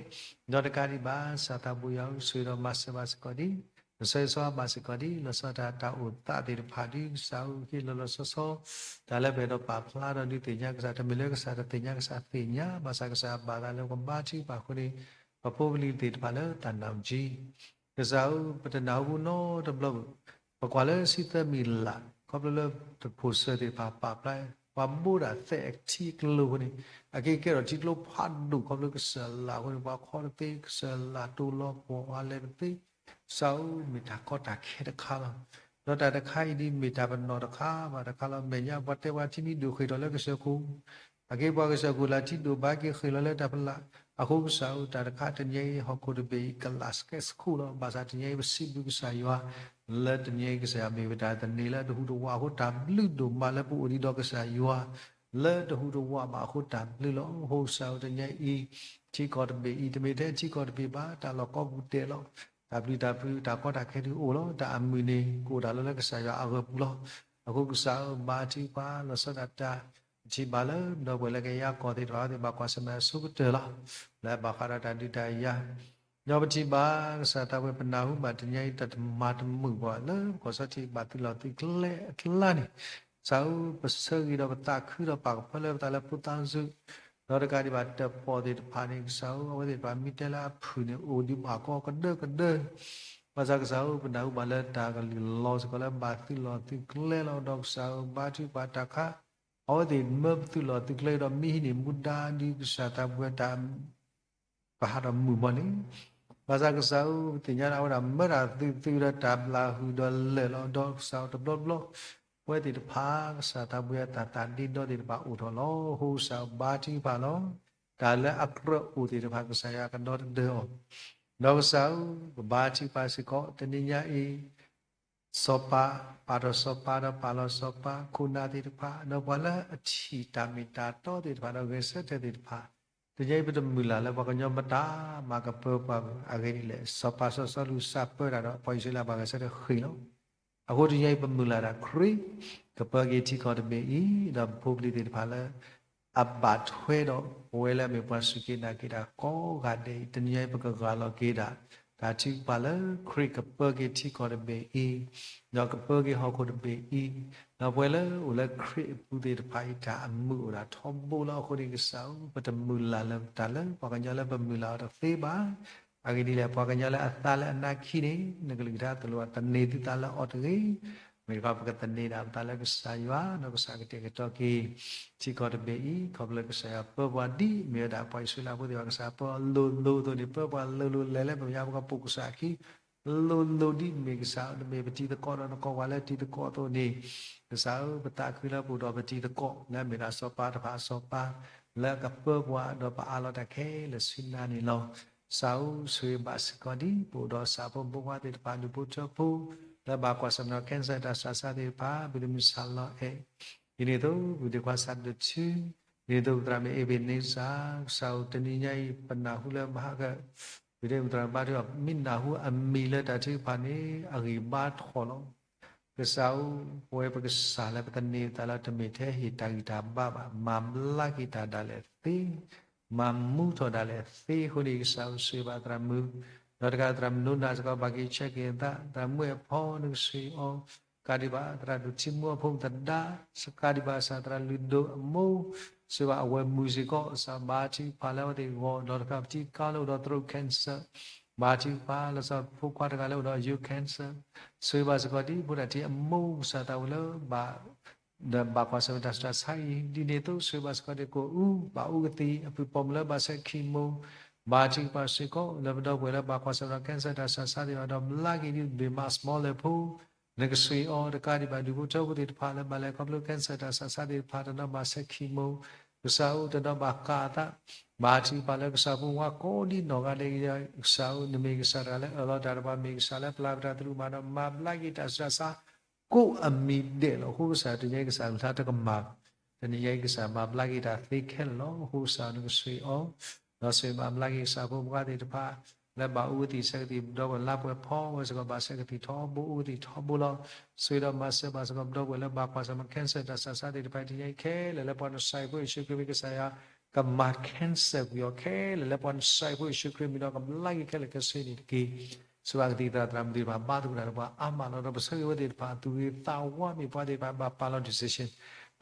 ဒီးတကးဒံးဘၣ် ကစၢ်သးဘိယွၤဧၢ ဆိၣ်ဂ့ၤဒီးမၤစၢၤဘၣ်စ့ၢ်ကီးဒံး ပဆၢဂ့ၤဆၢဝါဘၣ်စ့ၢ်ကီးဒံး လီၤဆီဒၣ်တၢ်အိၣ်သးသ့ၣ်တဖၣ်ဒ်ကစၢ်ဧၢ ဟ့ၣ်လီၤလီၤဆီဆီ တၢ်လၢပအဲၣ်ဒိးပာ်ဖျါဒီးဒုးသ့ၣ်ညါကစၢ် တမ့ၢ်လၢကစၢ်တသ့ၣ်ညါ ကစၢ်သ့ၣ်ညါ ဘၣ်ဆၣ်ကစၢ်ဘၣ်သးလၢပကဘါထုကဖၣ်အဃိန့ၣ် ပဖိပလံၤသ့ၣ်တဖၣ်လၢတၢ်နာ်ကံ ကစၢ်ဧၢ ပတနၢ်ဟူပူၤနီတဘျီဘၣ် ပကွၢ်လၢဆံသၢမံၤလၢ် ခီဖျိလၢတဖိးစၢၤသ့ၣ်တဖၣ်ပာ်ဖျါ ပှၤဘိးဒၣ်သဲးအထံအကလိၤအဃိန့ၣ် အက့ၤကဲထီၣ်ထံကျိဖးဒိၣ် ခီဖျိကစၢ်လၢ်အဃိန့ၣ် ပှၤခီတသ့ ကစၢ်လၢ်တူၢ်လီၤပှီၢ်ဝါလဲၤတသ့ ကစၢ်ဧၢ မ့ၢ်တၢ်ကီတၢ်ခဲတခါလီၤ. ဒီးတၢ်တခါအံၤဒ်မ့ၢ်တၢ်ပနီၣ်တခါဘၣ်တခါလီၤ. မဲာ်ညါပှၤတဲပှၤထံမံၤဒိၣ်ဃ့ၢ်ထီၣ်လၢကစၢၢ်ခိၣ် အက့ၤပှၤကစၢၢ်ခိၣ်လၢထံဒိၣ်ဘၣ်က့ၤဃ့ၢ်လီၤလၢတၢ်ဖီလာ် အဃိကစၢ်ဧၢ တၢ်တခါတနံၤအံၤ ဟီၣ်ခိၣ်တဘ့ၣ်အံၤ ကလးစကဲးစခိၣ်လီၤ. ဘၣ်ဆၣ်တနံၤအံၤ ပစံးဘျုးကစၢ်ယွၤ လၢတနံၤအံၤ ကစၢ်ယွၤမ့ၢ်ဝဲတၢ်သန့ၤလၢတဟူးတဝးအဃိ တၢ်ဘျုးဒိၣ်မးလၢပအိၣ်ဒံးဒီးကစၢ်ယွၤ လၢတဟူးတဝးဘၣ်အဃိ တၢ်ဘျုးလီၤ. အဃိကစၢ်ဧၢ တနံၤအံၤ ထံကီၢ်တဘ့ၣ်အံၤ တမ့ၢ်ထဲထံကီၢ်တဘ့ၣ်ဘၣ် တၢ်လီၢ်ကိးပူၤဒဲးလီၤ. တၢ်ပျံၤတၢ်ဖုး တၢ်ကီတၢ်ခဲဒုးအိၣ်လီၤ. တၢ်အမုာ်န့ၣ် ကအိၣ်ဒၣ်လီၤလၢကစၢ်ယွၤအဂၢၢ်ပူၤလီၤ. အဃိကစၢ်ဧၢ ဘါထုကဖၣ်လီၤဆီဒၣ်တၢ် ပထံၣ်ဘၣ်လၢ ဒီပုၢ်ဝဲၢ်လၢကယၤကီၢ်သ့ၣ်တဖၣ် အဝဲသ့ၣ်ဘၣ်ကွၢ်ဆၢၣ်မဲာ်အဆိကတၢၢ်လီၤ. လၢအဘၣ်ဃးဒီးတၢ်ဒုးတၢ်ယၤ ဒီးပထံၣ်ဘၣ် ကစၢ်သးဝဲ ပနၢ်ဟူဘၣ်တနံၤအံၤ တၢ်တမၤတမုာ်ပှၤလၢ ပကီၢ်စီထံးဘၣ်သုးလီၢ်သုးကျဲအကျါန့ၣ် ကစၢ်ဧၢ ပဆၢဂ့ၤဒီးပသးခုဒီးပာ်ကဖၢလၢပသးလၢဖိသၣ်စူၤ ဒီးတကးဒံးဘၣ်တၢၣ်ပီၣ်သ့ၣ်တဖၣ်န့ၣ် ကစၢ်ဧၢ အဝဲသ့ၣ်တဖၣ်မ့ၢ်တဲလၢအဖုၣ်န့ၣ် အိၣ်ဒံးဘၣ်ကီကဒၢကဒၢ ဘၣ်ဆၣ်ကစၢ်ဧၢ ပနၢ်ဟူဘၣ်လၢတၢ်ကလုၢ်လီၤစ့ၢ်ကီးလၢဘၣ်သုးလီၢ်သုးကျဲလီၤ. ဒီးကစၢ်ဧၢ ဘါထုကဖၣ်တၢ်ခါ အဝဲသ့ၣ်မၢပသုးလီၢ်သုးကျဲဒီး မ့ၢ်ဟံးန့ၢ်မူဒါဒ်ကစၢ်သးပှၢ်တၢ် ပဟးထီၣ်မုာ်မီၢ်န့ၣ် ဘၣ်ဆၣ်ကစၢ်ဧၢ ပသ့ၣ်ညါဒၣ်ဝဲဒၣ် မၢတၢ်သုးသုးဒီးတၢ်ဘျၣ်ဟုၣ်ဒီးလၢာ်လီၤ. ဒီးကစၢ်တဘျီဘျီ ပဝဲသ့ၣ်တဖၣ် ကစၢ်သးပှၢ်တၢ်သးဒ့ဒီသ့ၣ်တဖၣ်အိၣ်ထီၣ်လီၤ. အဃိကစၢ်ဘါထုကဖၣ်လီၤ. တၢ်လၢအကြၢးအိၣ်သ့ၣ်တဖၣ် ကစၢ်ယွၤကဒီတဒၢအီၤ ဒီးကစၢ်ဧၢ ပဘါထုကဖၣ်စ့ၢ်ကီး တနံၤညါအံၤ စီၤပၤ ပာ်ထီၣ်စီၤပၤဒီးပာ်လီၤစီၤပၤ ခိၣ်နၢ်သ့ၣ်တဖၣ် ဒီးပှၤလၢအထံၣ်တၢ်မ့ၢ်တၢ်တီသ့ၣ်တဖၣ် ဒီးဂဲၤဆၢထၢၣ်သ့ၣ်တဖၣ် တနံၤအံၤပတမုၢ်လၢ်လၢပှၤကညီမတၤမၤကပၢပှၤအဂ့ၢ်ဒ်လဲၣ်. စီၤပၤစီၤစီလူးစံးပၢတၢ်ဒီး ပှၤအံၣ်စရ့လးဘၣ်ဂဲၤဆၢထၢၣ်ဃ့ၢ်လီၤ. အဃိတနံၤအံၤပမုၢ်လၢ်ဒၣ်ခရံာ် ကပၢက့ၤထံကီၢ်တဘ့ၣ်အံၤ ဒီးပဖိပလံၤသ့ၣ်တဖၣ်လၢ အဘၣ်ထွဲဒီး ပဝဲလၢအမ့ၢ်ပှၤစူၢ်က့ၤနာ်က့ၤတၢ်ကိးဂၤဒဲးအံၤ တနံၤအံၤပကဂၢ်လီၤက့ၤဒၣ် တၢ်ထုကဖၣ်လၢခရံာ်ကပၢက့ၤထံကီၢ်တဘ့ၣ်အံၤ ဒီးကပၢက့ၤဟီၣ်ခိၣ်တဘ့ၣ်အံၤ ဒီးပဝဲလၢအိၣ်လၢခရံာ်အပူၤသ့ၣ်တဖၣ်အံၤ တၢ်အမုာ်အိၣ်ဒၣ်ထီဘိလီၤ. အဃိန့ၣ်ကစၢ်ဧၢ ပတမုၢ်လၢ်လၢတၢ်လၢပှၤကညီလၢပမုၢ်လၢ်အီၤတသ့ဘၣ်. အဂ့ၢ်ဒ်လဲၣ် ပှၤကညီလၢအသါလၢအနါခံန့ၣ် နကလုၢ်ကထါသိၣ်လိ သန့ၤသုသးလၢအီၤတဂ့ၤ. မ့ၢ်တခီပကသန့ၤဒၣ်ပသးလၢကစၢ်ယွၤ ဒီးကစၢ်ကတဲာ်ကတီၤက့ၤ ထံကီၢ်တဘ့ၣ်အံၤ ခီဖျိလၢကစၢ်ယွၤပၢပှၤဒ်မ့ၢ်ဝဲဒၣ်ပှၤအံၣ်စရ့လးဖိသ့ၣ်တဖၣ် ကစၢ်ပၢအီၤလိၤလိၤအသိးန့ၣ် ပၢပှၤလိၤလိၤလဲၤလၢပမဲာ်ညါပကပိာ်ကစၢ်အခံ လိၤလိၤဒ်မ့ၢ်ကစၢ် တမ့ၢ်ပတံၤသကိးဒီးနကိးပှၤလၢတံၤသကိးအသိးန့ၣ် ကစၢ်ဧၢ ပသးခုလၢပအိၣ်ဒီးပတံၤသကိး လၢအမ့ၢ်ဒၣ်စီၤပၤတဖၣ်အစီၤပၤ လၢအကပၢပှၤဒီးပအးလီၤတၢ်ခဲလၢာ်ဆူနၤန့ၣ်လီၤ. ကစၢ်ဧၢ ဆိၣ်ဂ့ၤဘၣ်စ့ၢ်ကီးဒ် ပအိၣ်ဒီးဆၣ်ဖိမုၣ်ဖိခွါသ့ၣ်တဖၣ် ဒူၣ်ဖိထၢဖိ လၢဘၣ်ကွၢ်ဆၢၣ်မဲာ် cancer တၢ်ဆူးတၢ်ဆါသ့ၣ်တဖၣ် ဘုၣ်တမုၢ်ဆၣ်လီၤအဲၣ် ဒ်န့ၣ်အသိး ဘုၣ်ဒ့ခွါဆၣ်ဒိၣ်ထူ ဒ်သိးပသရၣ်မုၣ်အ့ဘ့းနံစၢ်, ကစၢ်ဧၢ တနံၤညါအံၤ ပနၢ်ဟူလၢမဟါက ပဒ့မုၣ်သရၣ်ဘါထုကဖၣ် မ့ၢ်နၢ်ဟူအမံၤလၢတၢ်ထုကဖၣ်န့ၣ် အဂံၢ်ဘါထီၣ်လီၤ. ကစၢ်ဧၢ, ပဝဲပကစၢ်လၢပသန့ၤသးလၢတမ့ၢ်ထဲဟ့ၣ်တၢ်ဂံၢ်တၢ်ဘါဘၣ်, မၤဘျါက့ၤတၢ်ဒၣ်လဲာ်သ့, မၤမူထီၣ်ဒၣ်လဲာ်သ့အဃိန့ၣ် ကစၢ်ဧၢဆိၣ်ဂ့ၤဘၣ်သရၣ်မုၣ်, ဒီးတကးသရၣ်မုၣ်နိနၤစ့ၢ်ကီး ဘၣ်က့ၤဆဲးက့ၤအသး, သရၣ်မုၣ်အဲၣ်ဖီ နကဆိၣ်ဂ့ၤအီၤ ကးဒံးဘၣ်သရၣ်ဒိၣ်ထံမူအဖိမုၣ်သဒါ, စကးဒံးဘၣ်ကစၢ်သရၣ်လုၢ်ဒိၣ်အမိၢ်, ဆိၣ်ဂ့ၤဘၣ်အဝဲမုၣ်စ့ၢ်ကီး ကစၢ်ဘါထုကဖၣ်လၢအဝဲသ့ၣ်ဂီၢ်, ဒီးတကးပတံၤကါလၢအိၣ်ဒီး throat cancer, ဘါထုကဖၣ်လၢကစၢ်ဖိခွါတဂၤလၢအိၣ်ဒီး urine cancer, ဆိၣ်ဂ့ၤဘၣ်စ့ၢ်ကီးဒ် ဖိဒၣ်ထံအမိၢ် ကစၢ်သးဝဲလၢ ဒီးဘၣ်ကွၢ်ဆၢၣ်မဲာ်တၢ်ဆူးတၢ်ဆါအံၤ, ဒ်န့ၣ်အသိး ဆိၣ်ဂ့ၤဘၣ်စ့ၢ်ကီးဒ်ကိၣ်အူ ဘၣ်အူကသံၣ် အဖုၣ်ပိာ်မုၣ်လၢဘၣ်ဆဲး chemo, ဘါထုကဖၣ်စ့ၢ်ကီး လၢပဒီပုၢ်ဝဲၢ်လၢဘၣ်ကွၢ်ဆၢၣ်မဲာ် cancer တၢ်ဆူးတၢ်ဆါသ့ၣ်တဖၣ် ဒီးဘျါက့ၤဒ် baby mama လၢဖိ, နကဆိၣ်ဂ့ၤအီၤ တကးဒံးဘၣ် ဒူၣ်ဖိထၢဖိသ့ၣ်တဖၣ်လၢဘၣ်လဲၤခီဖျိ cancer တၢ်ဆူးတၢ်ဆါသ့ၣ်တဖၣ် တနီၤဘၣ်ဆဲး chemo, ကစၢ်ဧၢ တနီၤဘၣ်ကးအသး, ဘါထုကဖၣ်လၢကစၢ်ဖိခွါကိးဒ်နီၢ်ဂၤဒဲး, ကစၢ်ဧၢ နမ့ၢ်ကစၢ်တဂၤလၢအၢၣ်လီၤတၢ်ဒီးပှၤ မ့ၢ်ကစၢ်လၢပျၢ်ပတၢ်သရူးမးဒီး မၤဘျါက့ၤတၢ်ဆူးတၢ်ဆါ ကိးအမံၤဒဲးလီၤ. အဃိကစၢ်တနံၤညါအံၤ ကစၢ်အကလုၢ်ကထါတကမၣ်, တနံၤညါအံၤ ကစၢ်မၤဘျါက့ၤတၢ်သ့ခဲလၢာ်လီၤ. အဃိကစၢ်နကဆိၣ်ဂ့ၤအီၤ, ဒီးဆိၣ်ဂ့ၤဘၣ်ဘျါက့ၤကစၢ်ဖိခွါသ့ၣ်တဖၣ် လၢဘၣ်အူကသံၣ်ဆဲးကသံၣ် ပဒီပုၢ်ဝဲၢ်လါပှဲၤဖီဝဲစ့ၢ်ကီး ဘၣ်ဆဲးကသံၣ်ထီဘိ အူကသံၣ်ထီဘိလီၤ. ဆိၣ်ဂ့ၤဒီးမၤစၢၤဘၣ်စ့ၢ်ကီး ပဒီပုၢ်ဝဲၢ်လၢဘၣ်ကွၢ်ဆၢၣ်မဲာ် cancer တၢ်ဆူးတၢ်ဆါသ့ၣ်တဖၣ် တနံၤညါအံၤခဲလၢာ် လၢပှၤနစၢ်ဖိယ့ၣ်ၡူးခရံာ်မ့ၢ်ကစၢ်ယွၤ ကမၤ cancer ကွံာ်အီၤခဲလၢာ် လၢပှၤနစၢ်ဖိယ့ၣ်ၡူးခရံာ်မံၤဒီး ကဘျါက့ၤခဲလၢာ်ခဲဆ့န့ၣ်တက့ၢ်. ဆိၣ်ဂ့ၤကသံၣ်သရၣ်သရၣ်မုၣ်သ့ၣ်တဖၣ် ဘါသကိးတၢ်ဒီးပှၤအါမးလီၤ. ဒီးပဆိၣ်ဂ့ၤဝဲသ့ၣ်တဖၣ် သူၣ်ဂ့ၤသးဝါမ့ၢ်ပှၤသ့ၣ်တဖၣ် ဘၣ်ပာ်လီၤ decision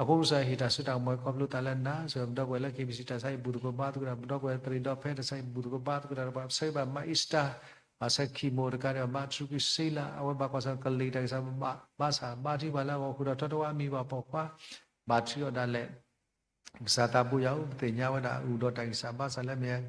အဃိကစၢ်ဟ့ၣ်တၢ်စိတၢ်ကမီၤခီဖျိသးလၢနၤ, ဆိၣ်ဂ့ၤပဒီပုၢ်ဝဲၢ်လၢ KBC တၢ်ဆါအံၤ ဘူၣ်သကိးဘါသကိးတၢ်, ပဒီပုၢ်ဝဲၢ်သရံးဒီဖဲတၢ်ဆါအံၤ ဘူၣ်သကိးဘါသကိးတၢ်ဒီးပှၤ, ဆိၣ်ဂ့ၤဘၣ်မၤ Easter, ဘၣ်ဆဲး chemo တကးဒံးဘၣ် မၤ ထြူးက့ၤစ့လး အဝဲဘၣ်ကွၢ်ဆၢၣ်မဲာ်ကလံၤတၢ်ဂံၢ်စၢ်ဘါစၢ်, ဘါထုကဖၣ်လၢအဂီၢ်ဃုာ်ဒီးထီတဝါအမံၤပှၤပိာ်ခွါ ဘၣ်ထုးအီၤဒၣ်လဲာ် ကစၢ်သးဘိယွၤဧၢ, ပသ့ၣ်ညါဝဲဒၣ်အအိၣ်ဒီးတၢ်ဂံၢ်စၢ်ဘါစၢ်လၢမ့ၢ်,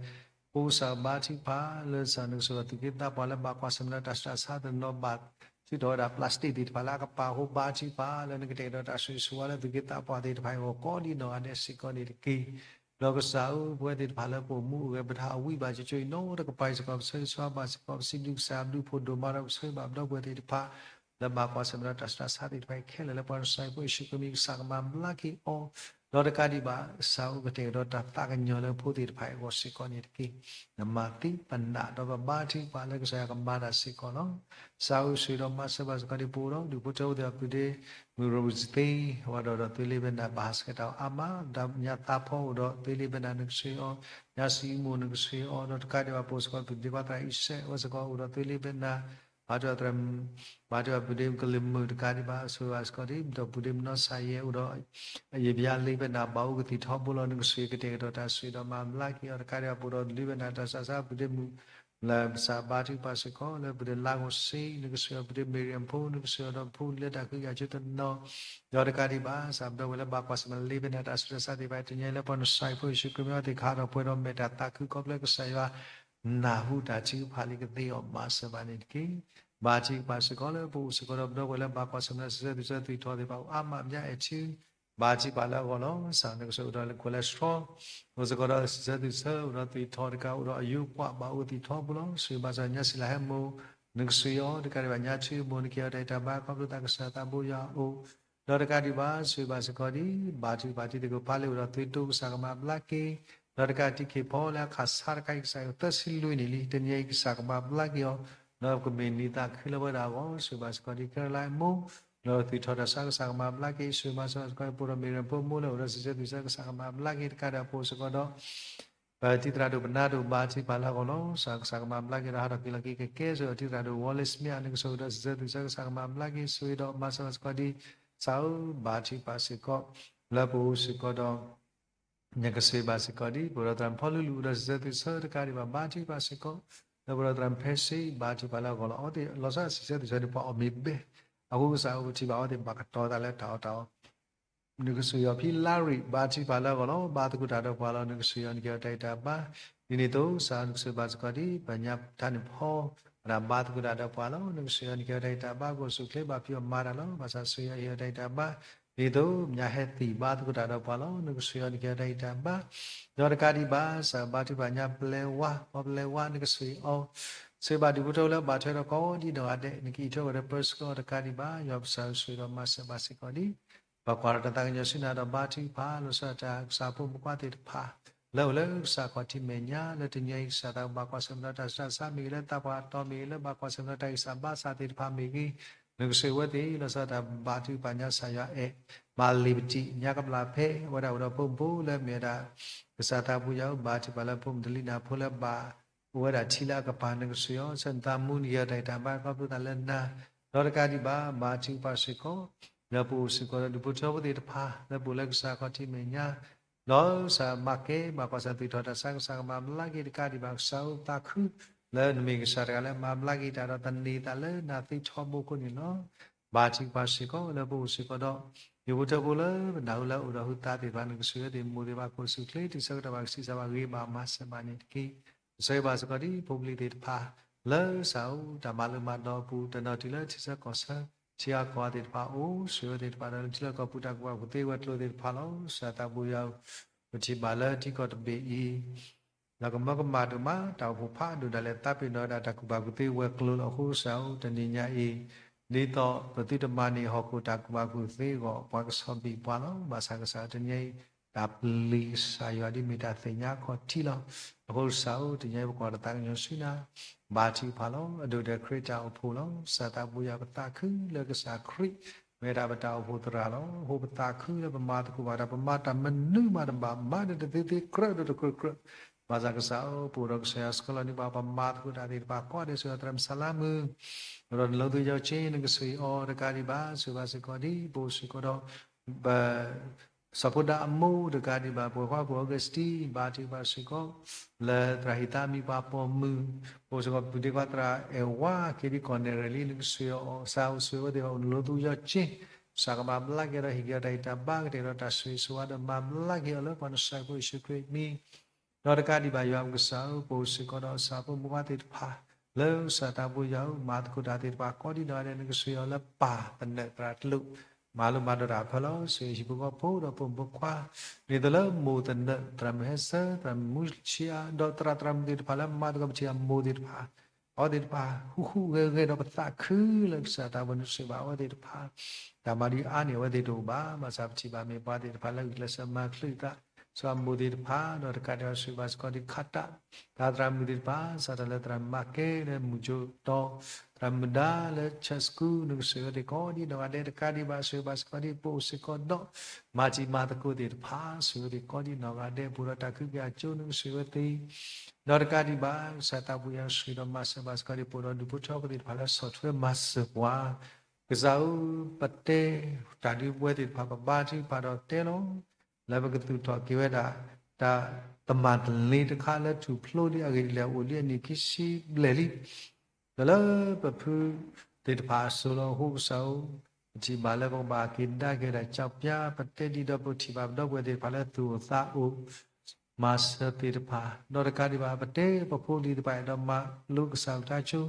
အဃိကစၢ်ဘါထုကဖၣ်လၢကစၢ်နကဆိၣ်ဂ့ၤအီၤ သူၣ်က့သးပှၢ်လၢဘၣ်ကွၢ်ဆၢၣ်မဲာ်ဒီးတၢ်ဆူးတၢ်ဆါ တနီၤဘၣ်ထုးထီၣ်ဝဲဒၣ် plastic သ့ၣ်တဖၣ်လၢအကပၤအဃိ ဘါထုကဖၣ်လၢနကတဲာ်ကတီၤတၢ်ဆိၣ်ဂ့ၤဆိၣ်ဝါလၢသူၣ်က့သးပှၢ်သ့ၣ်တဖၣ်အဂီၢ် ကိးဒံးနီၢ်ဂၤဒဲးစ့ၢ်ကီးန့ၣ်တက့ၢ်. ဒီးကစၢ်ဧၢ, ပဝဲသ့ၣ်တဖၣ်လၢပအိၣ်မူအိၣ်ဂဲၤ ပတၢ်အဝံဘၣ်ကၠိကၠိအံၤ နီတကပၤအံၤစ့ၢ်ကီး ပဆၢဂ့ၤဆၢဝါဘၣ်စ့ၢ်ကီး ပစံးဘျုးကစၢ် ဘျုးဖှိၣ်ဒိၣ်မးဒီး ပဆၢဂ့ၤဘၣ်ပဒီပုၢ်ဝဲၢ်သ့ၣ်တဖၣ် လၢဘၣ်ကွၢ်ဆၢၣ်မဲာ်ဒီးတၢ်ဆူးတၢ်ဆါသ့ၣ်တဖၣ်အံၤခဲလၢာ် လၢပှၤနစၢ်ဖိယ့ၣ်ၡူးခရံာ်မံၤ ကစၢ်ကမၤဘျါက့ၤအီၤ, ဒီးတကးဒံးဘၣ် ကစၢ်ဧၢ ကတဲာ်ကတီၤတၢ်သးကညီၤလၢဖိသ့ၣ်တဖၣ်အဂီၢ်စ့ၢ်ကီးန့ၣ်တက့ၢ်. နမၤသံပနာ်ဒီးပဘါထုကဖၣ်လၢကစၢ်ယွၤကမၤတၢ်စ့ၢ်ကီးလီၤ. ကစၢ်ဧၢ ဆိၣ်ဂ့ၤဒီးမၤစၢၤဘၣ်စ့ၢ်ကီးဒ်ပအိၣ်ဒီး ဒူၣ်ဖိထၢဖိသ့ၣ်တဖၣ် ပုၢ်ဒ့မုၣ်ရိၣ်ဘၢၣ်သ့ ဝဲဒီးဒီးသွ့လ့ဘဲနၤ ဘၣ်ဟးဆှဲးတၢ်အီၤအါမး, ဒီးညါသးဖီအိၣ်ဒီးသွ့လ့ဘဲနၤ နကဆိၣ်ဂ့ၤအီၤ, ညါစံမူ နကဆိၣ်ဂ့ၤအီၤ, ဒီးတကးဒံးဘၣ် ပအိၣ်စ့ၢ်ကီး ပုၢ်ဒ့ခွါသရၣ်အံၤစဲး ဝဲစ့ၢ်ကီးအိၣ်ဒီးသွ့လ့ဘဲနၤ ဘါထုကဖၣ်သရၣ် ဘါထုကဖၣ်ပုၢ်ဒ့ကလုာ်မုာ်တကးဒံးဘၣ် ဆိၣ်ဂ့ၤဘၣ်စ့ၢ်ကီးဒ် ဒီးပုၢ်ဒ့မုၣ်နီၢ်စၢ်ယဲအိၣ်ဒီး ယဘျါလ့ဘဲနၤ ဘၣ်အူကသံၣ်ထီဘိလီၤ နကဆိၣ်ဂ့ၤကတဲာ်ကတီၤတၢ်ဆိၣ်ဂ့ၤဒီးမၤဘျါက့ၤအီၤ တကးဒံးဘၣ် ပအိၣ်ဒီးလ့ဘဲနၤ တၢ်ဆူးတၢ်ဆါ ပုၢ်ဒ့မုၣ် လၢကစၢ်ဘါထုကဖၣ်စ့ၢ်ကီး လၢပုၢ်ဒ့လါကီၢ်စ့ နကဆိၣ်ဂ့ၤအီၤ ပုၢ်ဒ့မ့ၢ်ရံၣ်အဖိ နကဆိၣ်ဂ့ၤအီၤဒီးဖိလၢတၢ်ဃ့ကညးကၠိတနီၤ ဒီးတကးဒံးဘၣ် ကစၢ်ပဒီပုၢ်ဝဲၢ်လၢဘၣ်ကွၢ်ဆၢၣ်မဲာ်လ့ဘဲနၤ တၢ်ဆူးတၢ်ဆါသ့ၣ်တဖၣ် တနံၤညါအံၤလၢပှၤနစၢ်ဖိယ့ၣ်ၡူးခရံာ်မံၤ အဝဲသ့ၣ်ကဟးထီၣ်ပှဲၤဒီးမဲာ်တၢ်သးခုခီဖျိကစၢ်ယွၤ နၢ်ဟူတၢ်ထုကဖၣ်လံကသ့အီၤ မၤစၢၤဘၣ်န့ၣ်တက့ၢ်. ဘါထုကဖၣ်စ့ၢ်ကီးလၢပအိၣ်စ့ၢ်ကီးဒီးပဒီပုၢ်ဝဲၢ်လၢဘၣ်ကွၢ်ဆၢၣ်မဲာ်ဒီးစံးဆၢသူၣ်ဆၢသွံၣ်ထီၣ်သ့ၣ်တဖၣ် အိၣ်အါမး ပညါအဲၣ်ထံ ဘါထုကဖၣ်လၢအဂီၢ်လီၤ. ကစၢ် နကဆိၣ်ဂ့ၤဒီးလၢ cholesterol အိၣ်စ့ၢ်ကီးဒီးစံးဆၢသူၣ်ဆၢ အိၣ်ဒီးသွံၣ်ထီၣ်တကး အိၣ်ဒီးအယိပှၤ ဘၣ်အူသံၣ်ထီဘိလီၤ. ဆိၣ်ဂ့ၤဘၣ်စ့ၢ်ကီး ညါစံလၤဟဲမိၢ် နကဆိၣ်ဂ့ၤအီၤ တကးဒံးဘၣ် ညါထံမိၢ် နကဟ့ၣ်အီၤတၢ်အံၣ်တၢ်ဘါ ခီဖျိသးကစၢ်သးဘိယွၤအအိၣ် ဒီးတကးဒံးဘၣ် ဆိၣ်ဂ့ၤဘၣ်စ့ၢ်ကီးဒ် ဘါထုကဖၣ်တံၤသကိးဖးလံ အိၣ်ဒီးသွံၣ်တိ ကစၢ်ကမၤဘျါက့ၤ ဒီးတကးတံၤခံဖီလၢအခးဆါတခါအံၤ ကစၢ်ယွၤသၢဆံလွံၢ်နံၣ်လံ တနံၤအံၤ ကစၢ်ကမၤဘျါက့ၤအီၤ ဒီးကမ့ၢ်နံၤသးခုလၢပဝဲဒၣ်အဂီၢ် ဆိၣ်ဂ့ၤဘၣ်စ့ၢ်ကီးဒ် ခဲရလါမိၢ် ဒီးသွံၣ်ထီၣ်တၢ်ဆါ ကစၢ်ကမၤဘျါက့ၤ ဆိၣ်ဂ့ၤဘၣ်စ့ၢ်ကီး ပအိၣ်ဒီးမ့ၢ်ရံၣ်ဖိမိၢ်လၢအိၣ်ဒီးစံးဆၢသူၣ်ဆၢ ကစၢ်ကမၤဘျါက့ၤ တကးဒံးဘၣ် ပအိၣ်စ့ၢ်ကီးဒီး ပတံၤသရၣ်ဒိၣ်ပနါဒိၣ် ဘါထုကဖၣ်လၢအဂီၢ်လီၤ. ကစၢ် ကစၢ်ကမၤဘျါက့ၤဒီးဟးထီၣ်က့ၤလီၤက့ၤကကဲ ဆိၣ်ဂ့ၤတံၤသရၣ်ဒိၣ် Wallace Smith အနကဆိၣ်ဂ့ၤဒီးစံးဆၢသူၣ်ဆၢ ကစၢ်ကမၤဘျါက့ၤ ဆိၣ်ဂ့ၤဒီးမၤစၢၤဘၣ်စ့ၢ်ကီးဒ် ကစၢ်ဧၢ ဘါထုကဖၣ်စ့ၢ်ကီး လၢပအိၣ်စ့ၢ်ကီးဒီး နကဆိၣ်ဂ့ၤဘၣ်စ့ၢ်ကီးဒ် ပအိၣ်ဒီးသရၣ်ဖီလူလူ အိၣ်ဒီးစံးဆၢသူၣ်ဆၢ တကးဒံးဘၣ် ဘါထုကဖၣ်စ့ၢ်ကီး လၢပအိၣ်ဒီးသရၣ်ဖဲစ့ ဘါထုကဖၣ်လၢအဂီၢ်လီၤ. အဝဲသ့ၣ်လီၤဆီဒၣ်တၢ်စံးဆၢသူၣ်ဆၢန့ၣ် ပှၤအီၣ်မ့ၤဘဲ အဃိကစၢ်ဧၢ ပထံၣ်ဘၣ်အဝဲသ့ၣ်ဘၣ်ကတီၤသးလၢတၢ်အီၣ်တၢ်အီ နကဆိၣ်ဂ့ၤအီၤဖံလါရံၣ် ဘါထုကဖၣ်လၢအဂီၢ်လီၤ. ဘါသကိးတၢ်ဒီးပှၤလီၤ နကဆိၣ်ဂ့ၤအီၤ နကဟ့ၣ်အီၤတၢ်အံၣ်တၢ်ဘါ ဒ်န့ၣ်အသိး ကစၢ် နကဆိၣ်ဂ့ၤဘၣ်စ့ၢ်ကီးဒ် ပညါတၢ်န့ၣ်ဖီ ဝဲဒၣ်ဘါသကိးတၢ်ဒီးပှၤလီၤ. နကဆိၣ်ဂ့ၤအီၤ နကဟ့ၣ်အီၤတၢ်အံၣ်တၢ်ဘါ ကအိၣ်ဆူၣ်အိၣ်ချ့ ဘၣ်ဖံးအီၣ်မၤတၢ်လီၤ. ဘၣ်ဆၣ်ဆိၣ်ဂ့ၤအီၤ ဟ့ၣ်အီၤတၢ်အံၣ်တၢ်ဘါ ဒ်သိး ပညါဟဲသံၣ် ဘါသကိးတၢ်ဒီးပှၤလီၤ. နကဆိၣ်ဂ့ၤအီၤ နကဟ့ၣ်အီၤတၢ်အံၣ်တၢ်ဘါ ဒီးတကးဒံးဘၣ် ကစၢ် ဘါထုကဖၣ်ညါပျဲဝါ ပီပျဲဝါ နကဆိၣ်ဂ့ၤအီၤ ဆိၣ်ဂ့ၤဘၣ်ဒူၣ်ဖိထၢဖိလၢဘၣ်ထွဲဒီးကိးဒံးနီၢ်ဂၤဒဲး နကအံးထွဲဝဲဒီးပၢဆှၢအီၤ တကးဒံးဘၣ် ယွၤပကစၢ်ဆိၣ်ဂ့ၤဒီးမၤစၢၤဘၣ်စ့ၢ်ကီးဒ် ပကွၢ်ဒီးတၢ်သးကညီၤဆူနၤဒီးဘါထုကဖၣ် လီၤဆီဒၣ်တၢ်ကစၢ်ဖိမုၣ်ဖိခွါသ့ၣ်တဖၣ် လၢအိၣ်လၢကစၢ်ခီၣ်ထံးမဲာ်ညါ လၢတနံၤအံၤကစၢ်သးဘၣ်ကွၢ်ဆၢၣ်မဲာ်ဒီးတၢ်ဆူးတၢ်ဆါမ့ၢ်ဂ့ၤ လၢသးပှၢ်တီၢ်မ့ၢ်ဂ့ၤ လၢဘၣ်ကွၢ်ဆၢၣ်မဲာ်ဒီးတၢ်ဂံၢ်စၢ်ဘါစၢ်သ့ၣ်တဖၣ်မ့ၢ်ဂ့ၤ နကဆိၣ်ဂ့ၤဝဲသ့ၣ် လီၤဆီဒၣ်တၢ်ဘါထုကဖၣ်ညါ ကစၢ်ယွၤအဲၣ် မၤလံာ်ပတံာ်ညါကမျၢၢ်ဖဲ အဝဲဒၣ်အိၣ်ဒီးဖိမုၣ်ဖိလၢအမ့ၢ်ဝဲဒၣ် ကစၢ်သးပူၤယၤအိၣ် ဘါထုကဖၣ်လၢဖိမုၣ်တလံၤနၤဖိလၢဘၣ် အိၣ်ဝဲဒၣ်ထံလၢအကပၤ နကဆိၣ်ဂ့ၤအီၤ ဆၢနသးမူနက့ၤအီၤတၢ်ဂံၢ်တၢ်ဘါခီဖျိသးလၢနၤ ဒီးတကးဒံးဘၣ် ဘါထုကဖၣ်စ့ၢ်ကီး လၢပအိၣ်စ့ၢ်ကီးဒီးဒူၣ်ဖိထၢဖိသ့ၣ်တဖၣ် လၢပအိၣ်လၢကစၢ်ခီၣ်ထံးမဲာ်ညါ ဒီးကစၢ်မၤကဲ ဘၣ်ကွၢ်ဆၢၣ်မဲာ်ထီၣ်တၢ်ဆါ ကစၢ်ကမၤဘျါက့ၤတကးဒံးဘၣ် ကစၢ်အိၣ်သးခု လၢနမ့ၢ်ကစၢ်တဂၤလၢမၤဘျါက့ၤတၢ်ဒီးသန့ၤသးလၢနၤသ့ထီဘိအဃိန့ၣ်လီၤ. ဘါထုကဖၣ်စ့ၢ်ကီး လၢပအိၣ်စ့ၢ်ကီးဒီး ဒူၣ်ဖိထၢဖိလၢပနၢ်ဟူလၢအအိၣ်ဒီးဟုသးသ့ၣ်တဖၣ် နကဆိၣ်ဂ့ၤဝဲသ့ၣ် မိၢ်သ့ၣ်တဖၣ် ကိးဆူၣ်ချ့ တုၤဆၢကတီၢ်ဘၣ်ကဆံးစၢ်ဘၣ်ဂ့ၤဘၣ်မၤစၢၤဘၣ်န့ၣ်တက့ၢ်. ကဆိၣ်ဂ့ၤဘၣ်စ့ၢ်ကီးဒ်ဖိပလံၤသ့ၣ်တဖၣ် လၢကစၢ်အိၣ်တၢ်မၤလိမၤဒိးအပူၤ တနီၤတုၤလၢထံဆၢကီၢ်ဆၢ ထံဂၤကီၢ်ဂၤသ့ၣ်တဖၣ်အအိၣ် ဆိၣ်ဂ့ၤဝဲသ့ၣ်တဖၣ်ဒီး လၢထံလၢကီၢ်ပူၤ တၢ်ကူၣ်ဘၣ်ကူၣ်သ့ဝဲၤကျိၤသ့ၣ်တဖၣ်လီၤ. ကစၢ်သးပူၤယၤ ပထံၣ်ဘၣ်လၢထံကီၢ်တဘ့ၣ်အံၤ ဒီးကမၢကမၣ်ဒိၣ်မး တၢ်အိၣ်ဖှိၣ်ဖးဒိၣ်ဒၣ်လဲာ် သးပ့ၤနီၣ်ဝဲဒၣ်တၢ်ကူၣ်ဘၣ်ကူၣ်သ့ဝဲၤကျိၤလီၤ. အဃိကစၢ်အိၣ် တနံၤညါအံၤ ဒ်သိးပသုတမၤန့ၢ်ဟီၣ်ခိၣ်တၢ်ကူၣ်ဘၣ်ကူၣ်သ့အဂီၢ် ပှၤကဆီၣ်ဘံၣ်ပှၤလီၤ. ဘၣ်ဆၣ်ကစၢ်တနံၤညါအံၤ တၢ်ပျံၤကစၢ်ယွၤဒ်မ့ၢ်တၢ်သ့ၣ်ညါအခီၣ်ထံးလီၤ. အဃိကစၢ်အိၣ် တနံၤညါအံၤ ပကွၢ်တၢ်သးကညီၤဆူနၤ ဘါထုကဖၣ်လီၤ. အဒိၣ်ဒီးခရံာ်တၢ်အိၣ်ဖှိၣ်လီၤ. ကစၢ်သးပူၤယၤပသးခုလၢကစၢ်ခရံာ် မ့ၢ်ဝဲဒၣ်ပတၢ်အိၣ်ဖှိၣ်သရၣ်လီၤ. အဃိပသးခုလၢပမၤသကိးဘၣ်တၢ် ပမၤတၢ်မနုၤမးတဘၣ် မၤဒီးတသ့သ့ ကြၢးဒီးတကြၢးကြၢး ဘၣ်ဆၣ်ကစၢ်အိၣ် ပအိၣ်ဒီးကစၢ်ယွၤဆှၢလီၤန့ၢ်ပှၤ ပမၤသကိးတၢ်သ့ၣ်တဖၣ် ကိးဒံးဆူသရၣ်မုၣ်ဆါလါမုၣ် ဒီးနလိသယီၤက့ နကဆိၣ်ဂ့ၤအီၤတကးဒံးဘၣ် ဆိၣ်ဂ့ၤဘၣ်စ့ၢ်ကီးဒ် ပအိၣ်စ့ၢ်ကီးဒီး ပ စီၤဖိဒါအမိၢ်တကးဒံးဘၣ် ပဝဲၢ်ခွါပှၤအီကူးစတံ ဘါထုကဖၣ်စ့ၢ်ကီး လၢသရၣ်ဟံးသါမံၤပှၤပိာ်မုၣ် ပအိၣ်စ့ၢ်ကီး ပဒ့ခွါသရၣ်အဲၣ်ဝါ က့ဒ်ကီၢ်နဲၣ်ရွဲၣ်လံ နကဆိၣ်ဂ့ၤအီၤ ကစၢ်အိၣ်ဆိၣ်ဂ့ၤဝဲသ့ၣ် အိၣ်နလိသယီၤက့ ကစၢ်ကမၤဘျါက့ၤဒီးဟ့ၣ်က့ၤအီၤတၢ်ဂံၢ်တၢ်ဘါ ကတဲာ်ဒီးတၢ်ဆိၣ်ဂ့ၤဆိၣ်ဝါဒီးမၤဘျါက့ၤအီၤလၢပှၤနဆှၢဖိယ့ၣ်ၡူးခရံာ်အမံၤ ဒီးတကးဒံးဘၣ်ယွၤပကစၢ်ဧၢ ပအိၣ်စ့ၢ်ကီးဒီးအဆၣ်ဖိမုၣ်ခွါသ့ၣ်တဖၣ် လၢကစၢ်သးပူၤယၤဧၢ မၤသကိးတၢ်သ့ၣ်တဖၣ်ကိးဒံးနီၢ်ဂၤဒဲး နကဆိၣ်ဂ့ၤအီၤလၢပၢ်သနၢၣ်သရၣ်တလိၣ် မၤလိမၤဒိးတၢ်ဖဲလီၤ ဆိၣ်ဂ့ၤဟံၣ်ဖိဃီဖိဒီးဖိမုၣ်ဖိခွါ ဒ်သိးလၢမိၢ်သနၢၣ် သရၣ်မုၣ်ဟဲဆၢ သရၣ်မုၣ်ဆံးအါ ဒီးသရၣ်သရၣ်မုၣ်သ့ၣ်တဖၣ်လၢမၤသကိးပထံၣ်အမိၢ်သ့ၣ်တဖၣ် အဝဲသ့ၣ်တဖၣ် ဃူဃူဂဲၤဂဲၤဒီးပသးခုလၢကစၢ်သးပူၤနဆိၣ်ဂ့ၤဘၣ်အဝဲသ့ၣ်တဖၣ် တၢ်မၤဒံးအါန့ၢ်အဝဲသ့ၣ်တအိၣ်ဘၣ် ဘၣ်ဆၣ်ပထံၣ်ဘၣ်မ့ၢ်ပှၤသ့ၣ်တဖၣ်လၢဂုာ်ကျဲးစၢးမၤချုးသး ဆိမိၢ်သ့ၣ်တဖၣ် ဒီးတကးဒံးဘၣ်ဆိၣ်ဂ့ၤဘၣ်စ့ၢ်ကီးဒ်ခးတၢ် တၢ်သရၣ်မုၣ်သ့ၣ်တဖၣ် စးထီၣ်လၢသရၣ်မၤကဲလၢမုၢ်ကၠိတီ သရၣ်မုၣ်ဒါလၢ church school နကဆိၣ်ဂ့ၤဝဲသ့ၣ်ကိးဒံးနီၢ်ဂၤဒဲး တကးဒံးဘၣ်ဆိၣ်ဂ့ၤဘၣ်စ့ၢ်ကီးဒ်ပအိၣ်စ့ၢ်ကီးဒီး မၤတံၤမၤသကိးသ့ၣ်တဖၣ် ဆိၣ်ဂ့ၤဝဲသ့ၣ်ကိးဒံးနီၢ်ဂၤဒဲး ပအိၣ်ဒီးတၢ်ကဟုကယာ်ကၠိ နကဆိၣ်ဂ့ၤဝဲသ့ၣ် ဒီးတကးဒံးဘၣ် ကစၢ်သးပူၤယၤဆိၣ်ဂ့ၤဒီးမၤစၢၤဘၣ်စ့ၢ်ကီးဒ်ပအိၣ်ဒီးဒူၣ်ဖိထၢဖိသ့ၣ်တဖၣ်လၢဆီၣ်ထွဲမၤစၢၤပှၤ ကစၢ်ဧၢ ပတဲတၢ်ဒ်ပဝဲသ့ၣ်တဖၣ် ပဘါထုကဖၣ်ဒီးတဲလီၤ လၢပကသူၣ်ထီၣ်က့ၤဝဲဒၣ် တၢ်တမၤတလ့တခါလၢထူၣ်ဖျိဒ်အဂ့ၢ်ဒ်လဲၣ် အိၣ်ဒ်အနံၣ်ခံဆံဘျဲၣ်လံ ဒီးလၢပဖုသ့ၣ်တဖၣ်အစိၤလီၤ အဃိကစၢ်ဧၢ ပထံၣ်ဘၣ်လၢပကဘၣ်က့ၤကဒါက့ၤဝဲဒၣ် ကၠီပျါ ပတဲဒ်ဒီးပထံၣ်ဘၣ်ပဒီပုၢ်ဝဲၢ်သ့ၣ်တဖၣ်လၢသူၣ်အိၣ်သးအိၣ် မၤစၢၤသ့ၣ်တဖၣ် ဒီးတကးဒံးဘၣ် ပတဲပဖိပလံၤသ့ၣ်တဖၣ်အဲၣ်ဒိးမၤလိကစၢ်အကလုၢ်ကထါကၠိ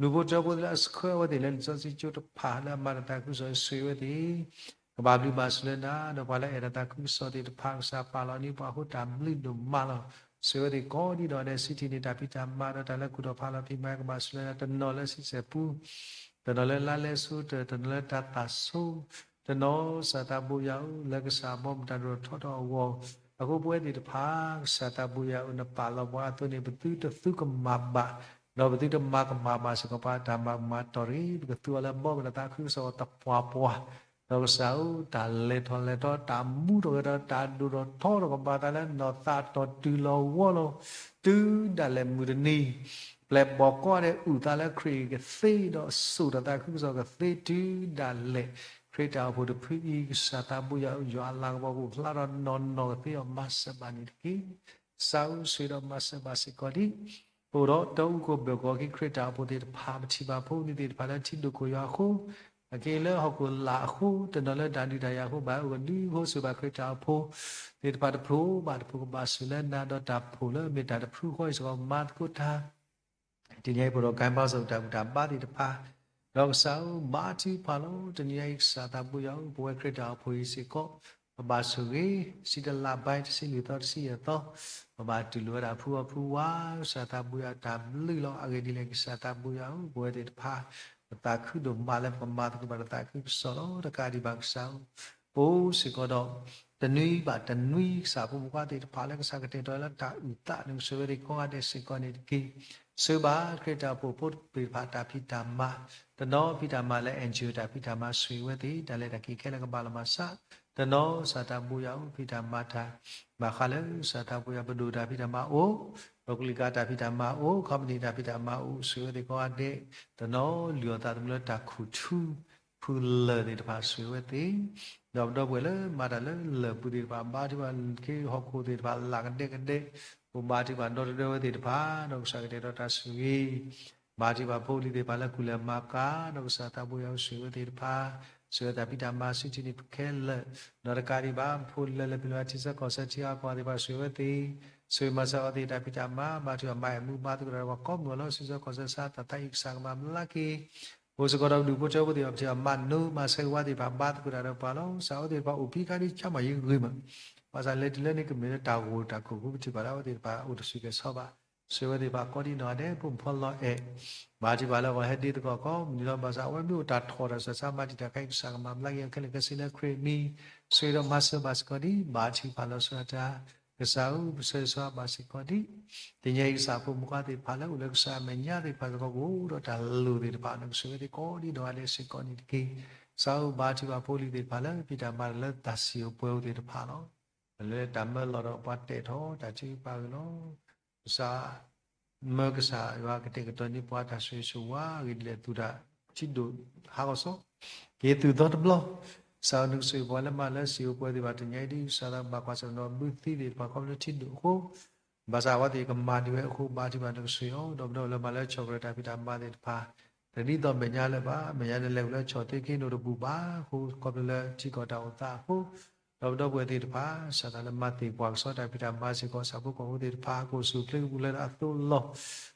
ဒူၣ်ဖိထၢဖိလၢအဆှၢအဝဲသ့ၣ်လၢလံာ်စီဆှံကၠိတဖၣ် လၢအမၤတၢ်သးခုကစီၣ်ဆိၣ်ဂ့ၤဝဲသ့ၣ် ကဘၣ်ဘျုးဘၣ်ဆိၣ်လၢနၤ ဒီးပှၤလၢအဲၣ်ဒိးတၢ်သးခုကစီၣ်သ့ၣ်တဖၣ် ကစၢ်ပာ်လီၤန့ၢ်ပှၤအဃိတၢ်ဘျုးဒိၣ်မးလီၤ. ဆိၣ်ဂ့ၤဝဲသ့ၣ်ကိးဒံးနီၢ်ဂၤဒဲး စံးထံၣ်န့ၢ်တၢ်ဖံးတၢ်မၤဒီးတၢ်လၢကူၣ်ထီၣ်ဖးလီၤဖံးမၤ ကဘၣ်ဆိၣ်လၢနၤ တနီၤလၢဆံဆဲၣ်ပူ တနီၤလၢလါလဲဆိ တနီၤလၢတၢ်သၣ်ဆိ တနီၤ ကစၢ်သးဘိယၤဧၢ လၢကစၢ်အဘီမုၢ်တၢ်ဒိၣ်ထီၣ်ထီထီၣ်အဂီၢ် အဃိပဝဲသ့ၣ်တဖၣ် ကစၢ်သးဘိယၤဧၢ နပာ်လီၤပှၤအသိးန့ၣ် ပသုတသူကမၣ်ဘၣ် ဒီးပသုတမၤကမၣ်ဘၣ်စ့ၢ်ကီးပှၤတၢ်မၤကမၣ်တီၢ်တဂ့ၤ ပကသူအီၤလၢဘီမုၢ်တၢ်သးခုကစီၣ်သပှၢ်ပှၢ် ဒီးကစၢ်ဧၢ တၢ်လဲၤထီၣ်လဲၤထီ တၢ်မူထီၣ်ဂဲၤထီၣ် တၢ်ဒိၣ်ထီၣ်ထီထီၣ်ကဘၣ်သးလၢနီၢ်သးတီၢ်တုၤလီၤဝီလီၤ တုၤဒၣ်လဲာ်မုၢ်တနံၤ ပျဲၢ်ဘီၣ်ကီၢ်ဒဲးအုၣ်သးလၢခရံာ်ကသ့ဒီးစိာ်တၢ်သးခုကစီၣ်ကသ့တုၤဒၣ်လဲာ် ခရံာ်တၢ်အိၣ်ဖှိၣ်တဖုအံၤ ကစၢ်သးဘိယၤဧၢ ယွၤအလၤကပီၤကအိၣ်ဖျါထီၣ်နီၢ်နီၢ်ကသ့အီၤမၤစၢၤဘၣ်န့ၣ်တက့ၢ်. ကစၢ်ဧၢ ဆိၣ်ဂ့ၤဒီးမၤစၢၤဘၣ်စ့ၢ်ကီးဒ် ပအိၣ်ဒီးတၢ်အူကီၢ်ဘၢၣ်ကီၢ်က့ၤခရံာ်တၢ်အိၣ်ဖှိၣ်သ့ၣ်တဖၣ် ပထံၣ်ဘၣ်ဖိန့ၣ်သ့ၣ်တဖၣ်လၢထံဒိၣ်ခိၣ်ယွၤအဃိ အက့ၤလၢဟီၣ်ခိၣ်လာ်အဃိ တနီၤလၢတၢ်ဒုးတၢ်ယၤအဃိ ဘၣ်အဂီၢ်ဒုးအဃိ ဆိၣ်ဂ့ၤဘၣ်ခရံာ်တၢ်အိၣ်ဖှိၣ်သ့ၣ်တဖၣ်တဖုဘၣ်တဖုကဘၣ်ဆိၣ်လၢနၤဒီးတၢ်ဖှိၣ်လၢအမ့ၢ်တၢ်တဖုဃီအံၤစ့ၢ်ကီးမၤသကိးတၢ် တနံၤအံၤ ပအိၣ်ဒီးကဲဘါစိာ်တၢ်ဘူၣ်တၢ်ဘါသ့ၣ်တဖၣ် ဒီးကစၢ်ဧၢ ဘါထုကဖၣ်လီၤ တနံၤအံၤ ကစၢ်သးဘိယၤဧၢ ပဝဲခရံာ်တၢ်အိၣ်ဖှိၣ်အံၤစ့ၢ်ကီး ပဘၣ်ဆိၣ်ဂ့ၤ တဆံတလါဘါ တဆံလွံၢ်သီ တဆံယဲၢ်သီ ပဘၣ်တူၢ်လိာ်ဝဲဒၣ်ဖုအီၣ်ဖုဝါ ကစၢ်သးဘိယၤတၢ်ဘျုးလီၤ အဂ့ၢ်ဒ်လဲၣ် ကစၢ်သးဘိယၤဧၢ ပဝဲသ့ၣ်တဖၣ် ပသးခုဒိၣ်မးလၢပကမၤသကိးဘၣ်တၢ်သးခုကစီၣ်လီၤ တကးဒံးဘၣ်ကစၢ်ဧၢ အိၣ်စ့ၢ်ကီးဒီး တနွံဘၣ်တနွံ ကစၢ်ဖိမုၣ်ဖိခွါသ့ၣ်တဖၣ်လၢကစၢ်ကတဲာ်ကတီၤလၢတၢ်အုၣ်သး နကဆိၣ်ဂ့ၤဝဲသ့ၣ်ကိးဂၤဒဲးစ့ၢ်ကီးန့ၣ်တက့ၢ်. ဆိၣ်ဂ့ၤဘၣ်ခရံာ်တၢ်အိၣ်ဖှိၣ်ဖိသ့ၣ်တဖၣ်တၢ်ဖံးတၢ်မၤ, တနီၤဖံးတၢ်မၤလၢ NGO တၢ်ဖံးတၢ်မၤ ဆိၣ်ဂ့ၤဝဲသ့ၣ် တၢ်လဲၤတၢ်က့ၤခဲလၢာ်ကဘၣ်လီၤမၢ်ဆါ, တနီၤကစၢ်သးဘိယွၤအိၣ်ဖံးတၢ်မၤတၢ် ဘၣ်ဃးလၢကစၢ်သးဘိယွၤ ပဒိၣ်တၢ်ဖံးတၢ်မၤအိၣ်, ဒီးကလံးကၤတၢ်ဖံးတၢ်မၤအိၣ်, ခီပနံၣ်တၢ်ဖံးတၢ်မၤအိၣ် ဆိၣ်ဂ့ၤဝဲသ့ၣ်ကိးဂၤဒဲး, တနီၤလုၢ်အီၣ်သးသမူလၢတၢ်ခူၣ်ထူ ဖုလၢၢ်သ့ၣ်တဖၣ် ဆိၣ်ဂ့ၤဝဲသ့ၣ်, ဒီးပဒီပုၢ်ဝဲၢ်လၢမၤတၢ်လၢလၢၢ်ပူၤသ့ၣ်တဖၣ် ဘါထုကဖၣ်ခ့ဟီၣ်ခိၣ်သ့ၣ်တဖၣ် လၢ်ကဒဲကဒဲ, အိၣ်ဘါထုကဖၣ်ဒီတဒၢဝဲသ့ၣ်တဖၣ် ဒီးကစၢ်ကတဲာ်ကတီၤတၢ်ဆိၣ်ဂ့ၤ, ဘါထုကဖၣ်ဖိလံၤသ့ၣ်တဖၣ်လၢကူၣ်လဲၤမၤကၤ ဒီးကစၢ်သးဘိယွၤဆိၣ်ဂ့ၤဝဲသ့ၣ်တဖၣ်, ဆိၣ်ဂ့ၤတၢ်ဖံးတၢ်မၤ စုထံနံၣ်ခဲလၢာ်, ဒီးတကးဒံးဘၣ် ဖိလၢလဲၤဖံးလီၤထံဆၢကီၢ်ဆၢ ထံအီၣ်ကီၢ်သ့ၣ်တဖၣ် ဆိၣ်ဂ့ၤဝဲသ့ၣ်, ဆိၣ်ဂ့ၤမၤစၢၤအီၤသ့ၣ်တၢ်ဖံးတၢ်မၤ ဘါထုကဖၣ်မၤအမူ ဘါသကိးတၢ်ဒီးပှၤကိးမုၢ်အလီၢ် စုဆၢကီၢ်ဆၢ စးထီၣ်သးအံၤ ကစၢ်ကမၤဘျါက့ၤ အိၣ်စ့ၢ်ကီးဒီးပဒူၣ်ဖိထၢဖိသ့ၣ်တဖၣ် ပထံၣ်ဘၣ်မၤနိ မၤဆၢဂ့ၤဝါသ့ၣ်တဖၣ် ဘါသကိးတၢ်ဒီးပှၤလီၤ. စးအိၣ်သ့ၣ်တဖၣ်အိၣ်ဖံးခါဒ်ကၢ်မၤယံၤဂ့ၤမး, ဘၣ်ဆၣ်လဲၤတုၤလၢန့ၣ် ကမ့ၢ်လၢတၢ်ဂီၤတၢ်ခိၣ်အဃိ ပထံၣ်ဘၣ်လၢအဝဲသ့ၣ်တဖၣ်အိၣ်တဆူၣ်ကဲၤဆီဘၣ်, ဆိၣ်ဂ့ၤဝဲသ့ၣ်တဖၣ်ကိးဒံနီၢ်ဂၤဒဲး ဖိမုၣ်ဖိလီၤအဲၣ်, ဘါထုကဖၣ်လၢဂီၤဟဲဒ်သကိးကိးမုၢ်နံၤလီၤ. ဘၣ်ဆၣ်အဝဲမ့ၢ်အိၣ်တၢ်ထီၣ်တၢ်စၢၤဆါမၤတံာ်တာ်ခဲအံၤ ကစၢ်ကမၤဘျါက့ၤအီၤခဲလၢာ်ခဲဆ့လၢခရံာ်အမံၤ, ဆိၣ်ဂ့ၤဒီးမၤစၢၤဘၣ်စ့ၢ်ကီးဒံး ဘါထုကဖၣ်လီၤဆီဒၣ်တၢ် ကစၢ်ဧၢ ပဆၢဂ့ၤဆၢဝါဘၣ်စ့ၢ်ကီးဒံး, တနံၤအံၤကစၢ်ဖိမုၣ်ဖိခွါသ့ၣ်တဖၣ်လၢအိၣ်လၢကစၢ်အမဲာ်ညါသ့ၣ်တဖၣ်စ့ၢ်ကီး ကအိၣ်ဒီးတၢ်လိၣ်သ့ၣ်တဖၣ် နကဆိၣ်ဂ့ၤဝဲသ့ၣ်ကိးဒံနီၢ်ဂၤဒဲးစ့ၢ်ကီးန့ၣ်တက့ၢ်. ကစၢ်ဧၢ ဘါထုကဖၣ်ဖိလံၤသ့ၣ်တဖၣ်လၢ ဖံးတၢ်မၤတၢ်လၢတၢ်စံၣ်ဧိၤပှဲၤဧိၤသ့ၣ်တဖၣ်လီၤ. လၢတၢ်မၢလီၤဒီးပှၤတဲာ်ထီၣ်တၢ်ထုကဖၣ်အဂ့ၢ်လီၤ. ကစၢ် မၢကစၢ်ယွၤကတဲာ်ကတီၤန့ၢ်ပှၤတၢ်ဆိၣ်ဂ့ၤဆိၣ်ဝါ ဂ့ၤဒ်လဲၣ်သူၣ်တၢ်ထံဒိၣ်ဟးဂီၤစီၤ, က့ၤသူၣ်သီတဘျီ, ကစၢ်ဧၢ နကဆိၣ်ဂ့ၤပှၤလၢမၤလၢစံၣ်ဧိၤပှဲၤသ့ၣ်တဖၣ် တနံၤအံၤဒ်ကစၢ်သးဘၣ်ကွၢ်ဆၢၣ်နီၤဘုသံသ့ၣ်တဖၣ် ခီဖျိလၢထံဒိၣ်အဃိ, ဘၣ်ဆၣ်အဝဲသ့ၣ်ကမၤဒံးဝဲအဃိ ဘါထုကဖၣ်နကဆိၣ်ဂ့ၤအီၤ ဒီးပဒီပုၢ်ဝဲၢ်လၢမၤလၢဆီၣ်ထွဲတၢ်ဖံးတၢ်မၤသ့ၣ်တဖၣ်, တဒ်သိးမဲာ်ညါလၢၤဘၣ်, မဲာ်ညါန့ၣ်လဲၤဝဲလၢဆီၣ်သ့က့ၤနိၣ်တပူၤဘၣ်အဃိ ခီဖျိလၢထံကီၢ်တၢ်အိၣ်သးအဃိ, ဒီးပဒီပုၢ်ဝဲၢ်သ့ၣ်တဖၣ် စးထီၣ်လၢမၤသ့ၣ်ပှၢ်ကစီၣ်တၢ်ဖံးတၢ်မၤစ့ၢ်ကီး ဆၣ်ဖိကီၢ်ဖိသ့ၣ်တဖၣ် ကအိၣ်ဆူၣ်ချ့ကပူၤလၢအသိးလီၤ.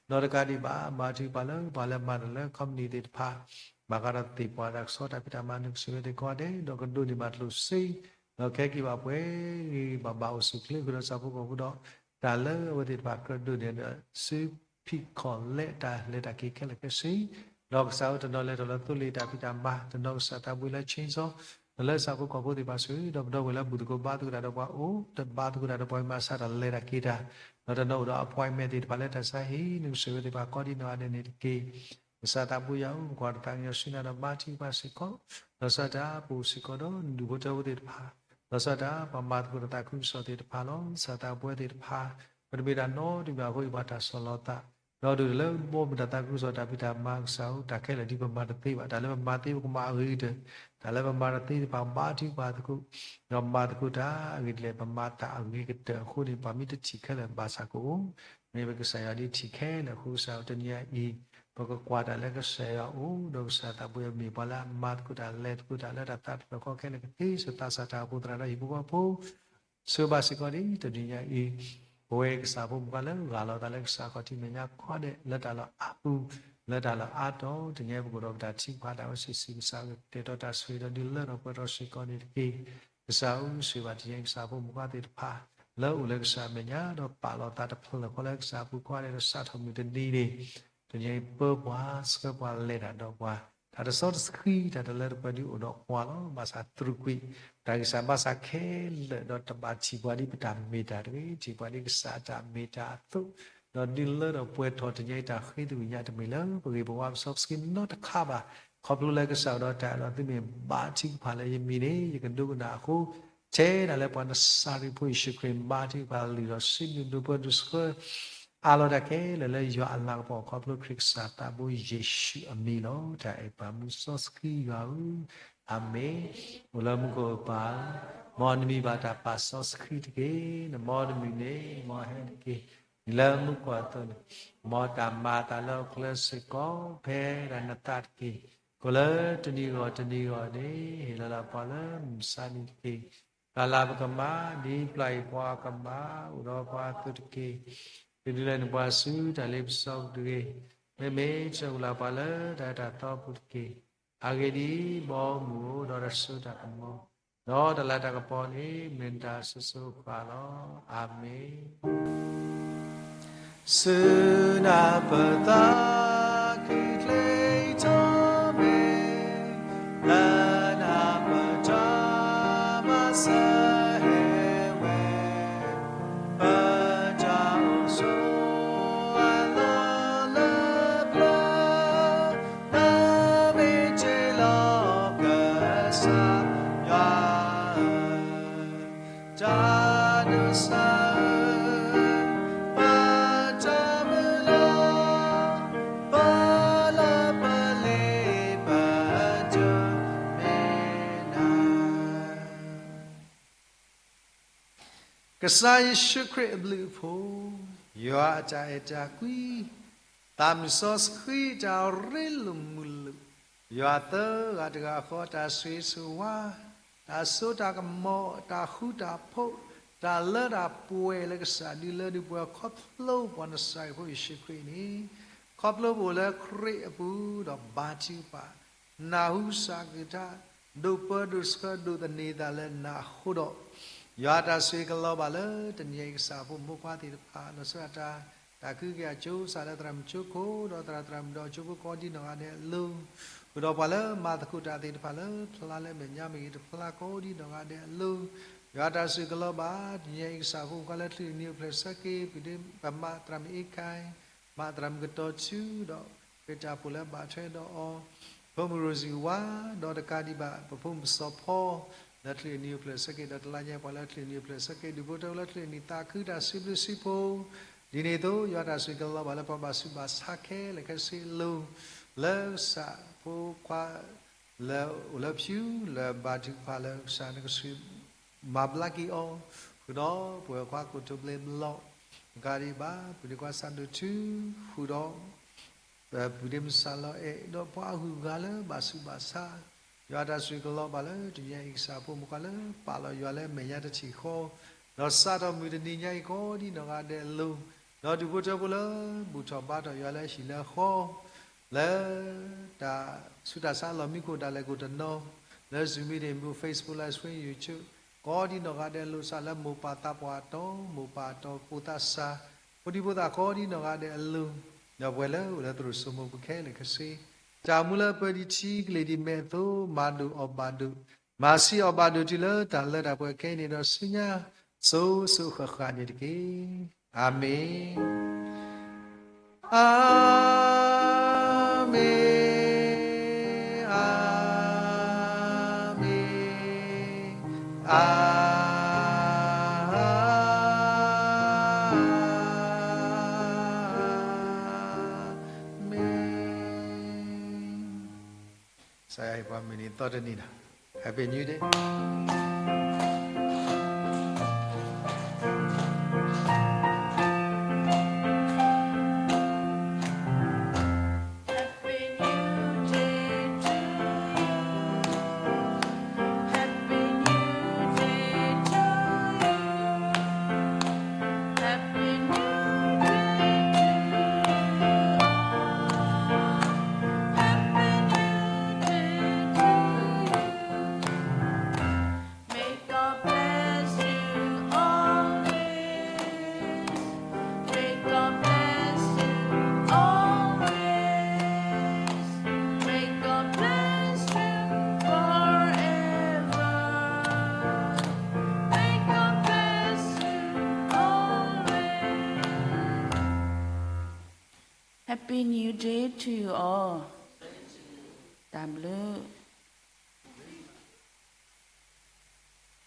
ဒီးတကးဒံးဘၣ် ဘါထုကဖၣ်လၢပှၤလၢမၤတၢ်လၢ company သ့ၣ်တဖၣ် ဘၣ်ဃးဒီးသ့ၣ်ပှၢ်တၢ်ကစီၣ်တၢ်ဖံးတၢ်မၤ နကဆိၣ်ဂ့ၤသ့ၣ်ကိးဂၤဒဲး ဒီးကဒိးန့ၢ်ဘၣ်ကျိၣ်စ့ ဒီးကဟဲက့ၤဘၣ်ပှဲၤဂ့ၤဂ့ၤဘၣ်ဘၣ် အိၣ်ဆူၣ်ချ့ဃုာ်ဒီးဆၣ်ဖိကီၢ်ဖိဒီး တၢ်လၢအဝဲသ့ၣ်တဖၣ်ကြၢးဒိးန့ၢ်ဒီး စုဖံးခီၣ်လဲတၢ်လဲၤတၢ်က့ၤခဲလၢာ်ခဲဆ့, ဒီးကစၢ်ဧၢ တနီၤလဲၤထီၣ်လၢသိလ့ၣ်တၢ်ဖံးတၢ်မၤ, တနီၤကစၢ်သးဘိလၢ chainsaw လၢဆၣ်ဖိကီၢ်ဖိသ့ၣ်တဖၣ်ဆိၣ်ဂ့ၤ ဒီးပဒီပုၢ်ဝဲၢ်လၢဘူၣ်သကိးဘါသကိးတၢ်ဒီးပှၤအိၣ် တဘါသကိးတၢ်ဒီးပှၤမၤဆါတၢ်လဲၤတၢ်က့ၤတၢ်, ဒီးတနီၤအိၣ်ဒီး appointment သ့ၣ်တဖၣ်လၢတၢ်ဆါဟံၣ် နကဆိၣ်ဂ့ၤဝဲသ့ၣ်တဖၣ်ကိးဒံနီၢ်ဂၤဒဲးန့ၣ်တက့ၢ်. ကစၢ်သးဘိယွၤဧၢ ပကွၢ်တၢ်သးကညီၤဆူနၤဒီးဘါထုကဖၣ်စ့ၢ်ကီး, လီၤဆီဒၣ်တၢ်ပအိၣ်စ့ၢ်ကီးဒီးနဒူၣ်ဖိထၢဖိသ့ၣ်တဖၣ်, လီၤဆီဒၣ်တၢ်ပှၤမၤသကိးတၢ်သးခုကစီၣ်သ့ၣ်တဖၣ်လီၤ. ကစၢ်သးဘိယွၤသ့ၣ်တဖၣ် ပတမ့ၢ်တၢ်နီတမံၤအဃိ ယပှၤတၢ်ဆီၣ်လီၤသး, ဒီးဒ်လၢဘီမုၢ်တၢ်သးခုကစီၣ်တၢ်ဖံးတၢ်မၤကစၢ်ဧၢ တၢ်ခဲလၢာ်ဒ်ပမၤတသ့ဘၣ်, တၢ်လၢပမၤသ့ပကမၤအဂ့ၤကတၢၢ်, တၢ်လၢပမၤတသ့ပဘါထုကဖၣ်သကိး, ဒီးမၤသကိးတၢ်အဂ့ၤဒ်လဲၣ် ပမၤတၢ်အဂ့ၤကတၢၢ်အဃိန့ၣ် ပှၤမ့ၢ်တထံၣ်ခဲလၢာ်ဘၣ်ဆၣ်ကအိၣ်, မ့ၢ်ပကစၢ်ယွၤဒ်ထံၣ်ခဲလၢာ်အဃိ ကစၢ်ဧၢ တနံၤအံၤ ပကကွၢ်တၢ်လၢကစၢ်ယွၤအအိၣ် ဒီးကစၢ်သးဘိယွၤမ့ၢ်ပှၤလၢအမၤသကိးတၢ်လဲၤသကိးတၢ်လၢတၢ်သးတဖျၢၣ်ဃီခဲလၢာ်ကသ့ စၢၤသးစၢ်တၢ်အိၣ်ဖှိၣ်သရၣ်ဒီးဟံၣ်ဖိဃီဖိ ဆိၣ်ဂ့ၤဘၣ်စ့ၢ်ကီးဒ်တနံၤညါအံၤ, ပဝဲကစၢ်ဖိမုၣ်ခွါလၢဂၢ်လီၤသးလၢကစၢ်ခီၣ်ထံးမဲာ်ညါခီဒဲး လၢတၢ်လီၢ်အါပူၤ လၢတၢ်လီၢ်အါတီၤ တနံၤအံၤပကအိၣ်ဒီးပတၢ်ထုကဖၣ်ဒၣ်ဝဲစုာ်စုာ် ကစၢ်ကတဲာ်ကတီၤတၢ်ဆိၣ်ဂ့ၤဒီး ဒုးလၢထီၣ်ပှဲၤထီၣ်စ့ၢ်ကီးန့ၣ်တက့ၢ်. ကစၢ်ဧၢ ဆိၣ်ဂ့ၤဘၣ်တနံၤအံၤ ကစၢ်ဖိမုၣ်ခွါသ့ၣ်တဖၣ် လၢအိၣ်လၢကစၢ်အမဲာ်ညါ ဒီးပာ်လီၤသးတဖျၢၣ်ဃီလၢကစၢ်အပူၤဃီဒဲး ဒီးစးထီၣ်မုၢ်တနံၤန့ၣ် တနံၤအံၤပၢပှၤ ဆှၢပှၤ လဲၤတၢ်ဒီးပှၤ, တၢ်တစီတဆှံ တၢ်တလၢတပှဲၤဒုးအိၣ်ဒီးပှၤလီၤ. ဘၣ်ဆၣ်သရူးကွံာ် တၢ်ဂံၢ်စၢ်ဘါစၢ်ခဲလၢာ် ဒီးတဘၣ်ထံၣ်ပှၤဒ်ပတၢ်မ့ၢ်တၢ်တဂ့ၤ, ထံၣ်ပှၤဒ်ကစၢ်အတၢ်မ့ၢ်တၢ်အသိး, ဒီးဒုးလၢထီၣ်ပှဲၤထီၣ်တနံၤအံၤ တၢ်ဃ့သကွံာ်ညါတမ့ၢ်လၢပဂ့ၤပဝါပစီပစှံနီတခါဘၣ်. ခီဖျိလၢကစၢ်အိၣ်ဒီးတၢ်အဲၣ်လီၤသုမ့ၢ်ဘါထုကဖၣ်လၢယမံၤန့ၣ် ယကဒိကနၣ်အဃိ ထဲဒၣ်လၢပှၤနစၤရ့းဖိယ့ၣ်ၡူးခရံာ် ဘါထုကဖၣ်လုၢ်ထီၣ်စုဒုၣ်ဒိၣ်ပှၤဒိၣ်ဆှၢ အးလီၤတၢ်ခဲလၢာ်လၢယွၤအလၤကပီၤ ခီဖျိခရံာ်ကစၢ်သးဘိယ့ၣ်ၡူးအမံၤလီၤ. တၢ်အဲၣ်ပၢ်မူစီဆှံယွၤဧၢ, အၤမ့ၣ်. အိၣ်လၢမူခိၣ်ပၢ်, မ်နမံၤဘၣ်တၢ်ပာ်စီဆှံတက့ၢ်. နမ်နမံၤန့ၣ် မ်ဟဲတက့ၢ်. နံၤလၢမူခိၣ်အသိးန့ၣ်, မ်တၢ်မၤအသးလၢဟီၣ်ခိၣ်ချၢစ့ၢ်ကီး ဖဲဒၣ်နသးတက့ၢ်. ကိၣ်လၢတနံၤဂီၢ်တနံၤဂီၢ်န့ၣ် ဟ့ၣ်လီၤလၢပှၤလၢမုၢ်ဆါနံၤတက့ၢ်. ပျၢ်လၢ်ပကမၣ် ဒ်ပျၢ်အီၤပှၤကမၣ် အိၣ်ဒီးပှၤအသိးတက့ၢ်. တၢ်ဒုးလဲၤနုာ်ပှၤဆူတၢ်လ့ပစီပူၤတဂ့ၤ. မ့မ့ၢ်ဆၢကလၢ်ပှၤလၢတၢ်အဲၣ်တၢ်သီပူၤတက့ၢ်. အဂ့ၢ်ဒ်အံၤ, ဘီမုၢ်အိၣ်ဒီးတၢ်စိတၢ်ကမီၤ, ဒီးတၢ်လၤတၢ်ကပီၤန့ၣ် မ့ၢ်နတၢ်စိၤစိၤဃၣ်ဃၣ်လီၤ. အၤမ့ၣ်. ဆူနၢ်ပၢၢ်သးခုချ့ထီၣ်မ့ၢ် လၢနၢ်ပၢၢ်တၢ် ကစၢ်ယ့ၣ်ၡူးခရံာ်အဘျုးအဖှိၣ်, ယွၤအတၢ်အဲၣ်တၢ်ကွံ, သးမုၢ်စီဆှံတၢ်ရ့လိာ်မုာ်လိာ်, ယွၤသၢဂၤတဂၤဃီတၢ်ဆိၣ်ဂ့ၤဆိၣ်ဝါ, တၢ်စိတၢ်ကမီၤ, တၢ်ဃူတၢ်ဖိး, တၢ်လၢတၢ်ပှဲၤလၢကစၢ်ဒုးလၢဒုးပှဲၤခီဖျိပှၤနစၤရ့းဖိယ့ၣ်ၡူးခရံာ်န့ၣ်, ခီဖျိပအိၣ်လၢခရံာ်အပူၤဒီးဘါထုကဖၣ် နၢ်ဟူစၢ်ကလုၢ်ကထါ, ဒိးပၢဒိးဆှၢဒိးသန့ၤသးလၢနၤအဃိဒီး, ယွၤတၢ်ဆိၣ်ဂ့ၤကလီၤဘၣ်လၢတနံၤအံၤကစၢ်ဖိမိၢ်ပၢ်သ့ၣ်တဖၣ် လီၤဆီဒၣ်တၢ်, တၢ်ကဟုကယာ်ကၠိစးလၢသရၣ်မုၣ်ကၠိခိၣ် ဒီးသရၣ်သရၣ်မုၣ်ဒီးကၠိဖိကိးဒံနီၢ်ဂၤဒဲးအလိၤ, ဃုာ်ဒီးပှၤလၢမၤသကိးတၢ်သ့ၣ်တဖၣ်လၢဖျါလၢမဲာ်ညါမ့ၢ်ဂ့ၤတဖျါကိးဒံနီၢ်ဂၤဒဲးအလိၤ, ယွၤတၢ်ဆိၣ်ဂ့ၤကလီၤဘၣ် တနံၤအံၤကစၢ်ဖိမုၣ်ခွါလၢချံၣ်နံၤအိၣ်ဖျဲၣ်ဆၢက့ၤ ပမးသရၣ်မုၣ်အ့ခၢၣ် မးသရၣ်မုၣ်ကတီၤထူဒီး ခရံာ်တၢ်ဖိလၢဘၣ်ထွဲဒီးအီၤ, ဖိမုၣ်ရိၣ်စံၣ်ဝါ, ဒီးတကးဒံးဘၣ် ပဖိမုၣ်စီၤဖီ, လၢချံၣ်နံၤအိၣ်ဖျဲၣ်ဆၢက့ၤ ဒီးတလါညါပှၤလၢချံၣ်နံၤအိၣ်ဖျဲၣ်ဆၢက့ၤ ဒူၣ်ဖိထၢဖိလၢချံၣ်နံၤသးခုတၢ်စံးဘျုးစံးဖှိၣ်, ဒ်န့ၣ်အသိး ယွၤတၢ်ဆိၣ်ဂ့ၤကလီၤဘၣ်လၢပှၤဘၣ်ဆူးဘၣ်ဆါခဲလၢာ်ခဲဆ့အလိၤ, လၢကစၢ်ဖိခွါ လၢအိၣ်လၢဖၠူ လၢဘါထုကဖၣ်လၢကစၢ်နကဆှၢ မၤဘျါက့ၤအီၤ, ဃုာ်ဒီးပဝဲၢ်ခွါကိးထူဘျ့ဘျီ, တကးဒံးဘၣ် ပုၢ်ဒ့ခွါစးဒိၣ်ထူ, ဃုာ်ဒီး ပုၢ်ဒ့မုၣ်စးလီၤအဲၣ် ဒီးပှၤအဂုၤအဂၤလၢဘၣ်ဆူးဘၣ်ဆါ, ယွၤတၢ်ဆိၣ်ဂ့ၤကလီၤဘၣ်လၢတနံၤအံၤကစၢ်ဖိမုၣ်ခွါလၢပာ်လီၤယွၤလၢမဲာ်ညါတထံၣ်ဃီ, ဒီးစးထီၣ်မုၢ်တနံၤညါအံၤကိးဒံနီၢ်ဂၤဒဲးအလိၤ, ဒီးဒူၣ်ဖိထၢဖိလၢဘူၣ်ထီၣ်ဘါထီၣ်ယွၤလၢဟံၣ်လၢဃီ လၢ တၢ်ဆူးတၢ်ဆါအလီၢ်မံခိၣ်ဒၣ်လဲာ်ကိးတနီၤ, လၢ Zoom meeting မူ Facebook Live Stream YouTube ကိးဒံနီၢ်ဂၤဒဲးအလိၤ စးလၢမိၢ်ပၢ်သးပှၢ်တီ မိၢ်ပၢ်တီဖိသးစၢ် ဖိဒံဖိသၣ်ကိးဒံနီၢ်ဂၤဒဲးအလိၤ, ဒီးပှၤလၢအိၣ်လၢသရိာ်စိမိၤပူၤခဲလၢာ်ခဲဆ့, တၢ်မူလၢပၢၤဒံးထံကလ့ၤဒံးမဲာ်အသိး မၤဒိၣ်အီၣ်ဘၣ်ဒိၣ်, မၤဆံးအီၣ်ဘၣ်ဒိၣ်တုၤလၢတၢ်လၢတၢ်ပှဲၤခဲအံၤန့ၣ်ဒီးဆူညါ, စိၤစိၤဃၣ်ဃၣ်န့ၣ်တက့ၢ်. အၤမ့ၣ်, အၤမ့ၣ်, အၤမ့ၣ်, အၤမ့ၣ်. ကစၢ်ယွၤဟ့ၣ်ပှၤမုၢ်နံၤသီတနံၤဒီး Happy New Day. Happy New Day to you. Happy New Day to you. Happy New Day to you all. Happy New Day to you. May God bless you always. May God bless you always. May God bless you forever. May God bless you always. Happy New Day to you all. တၢ်ဘျုး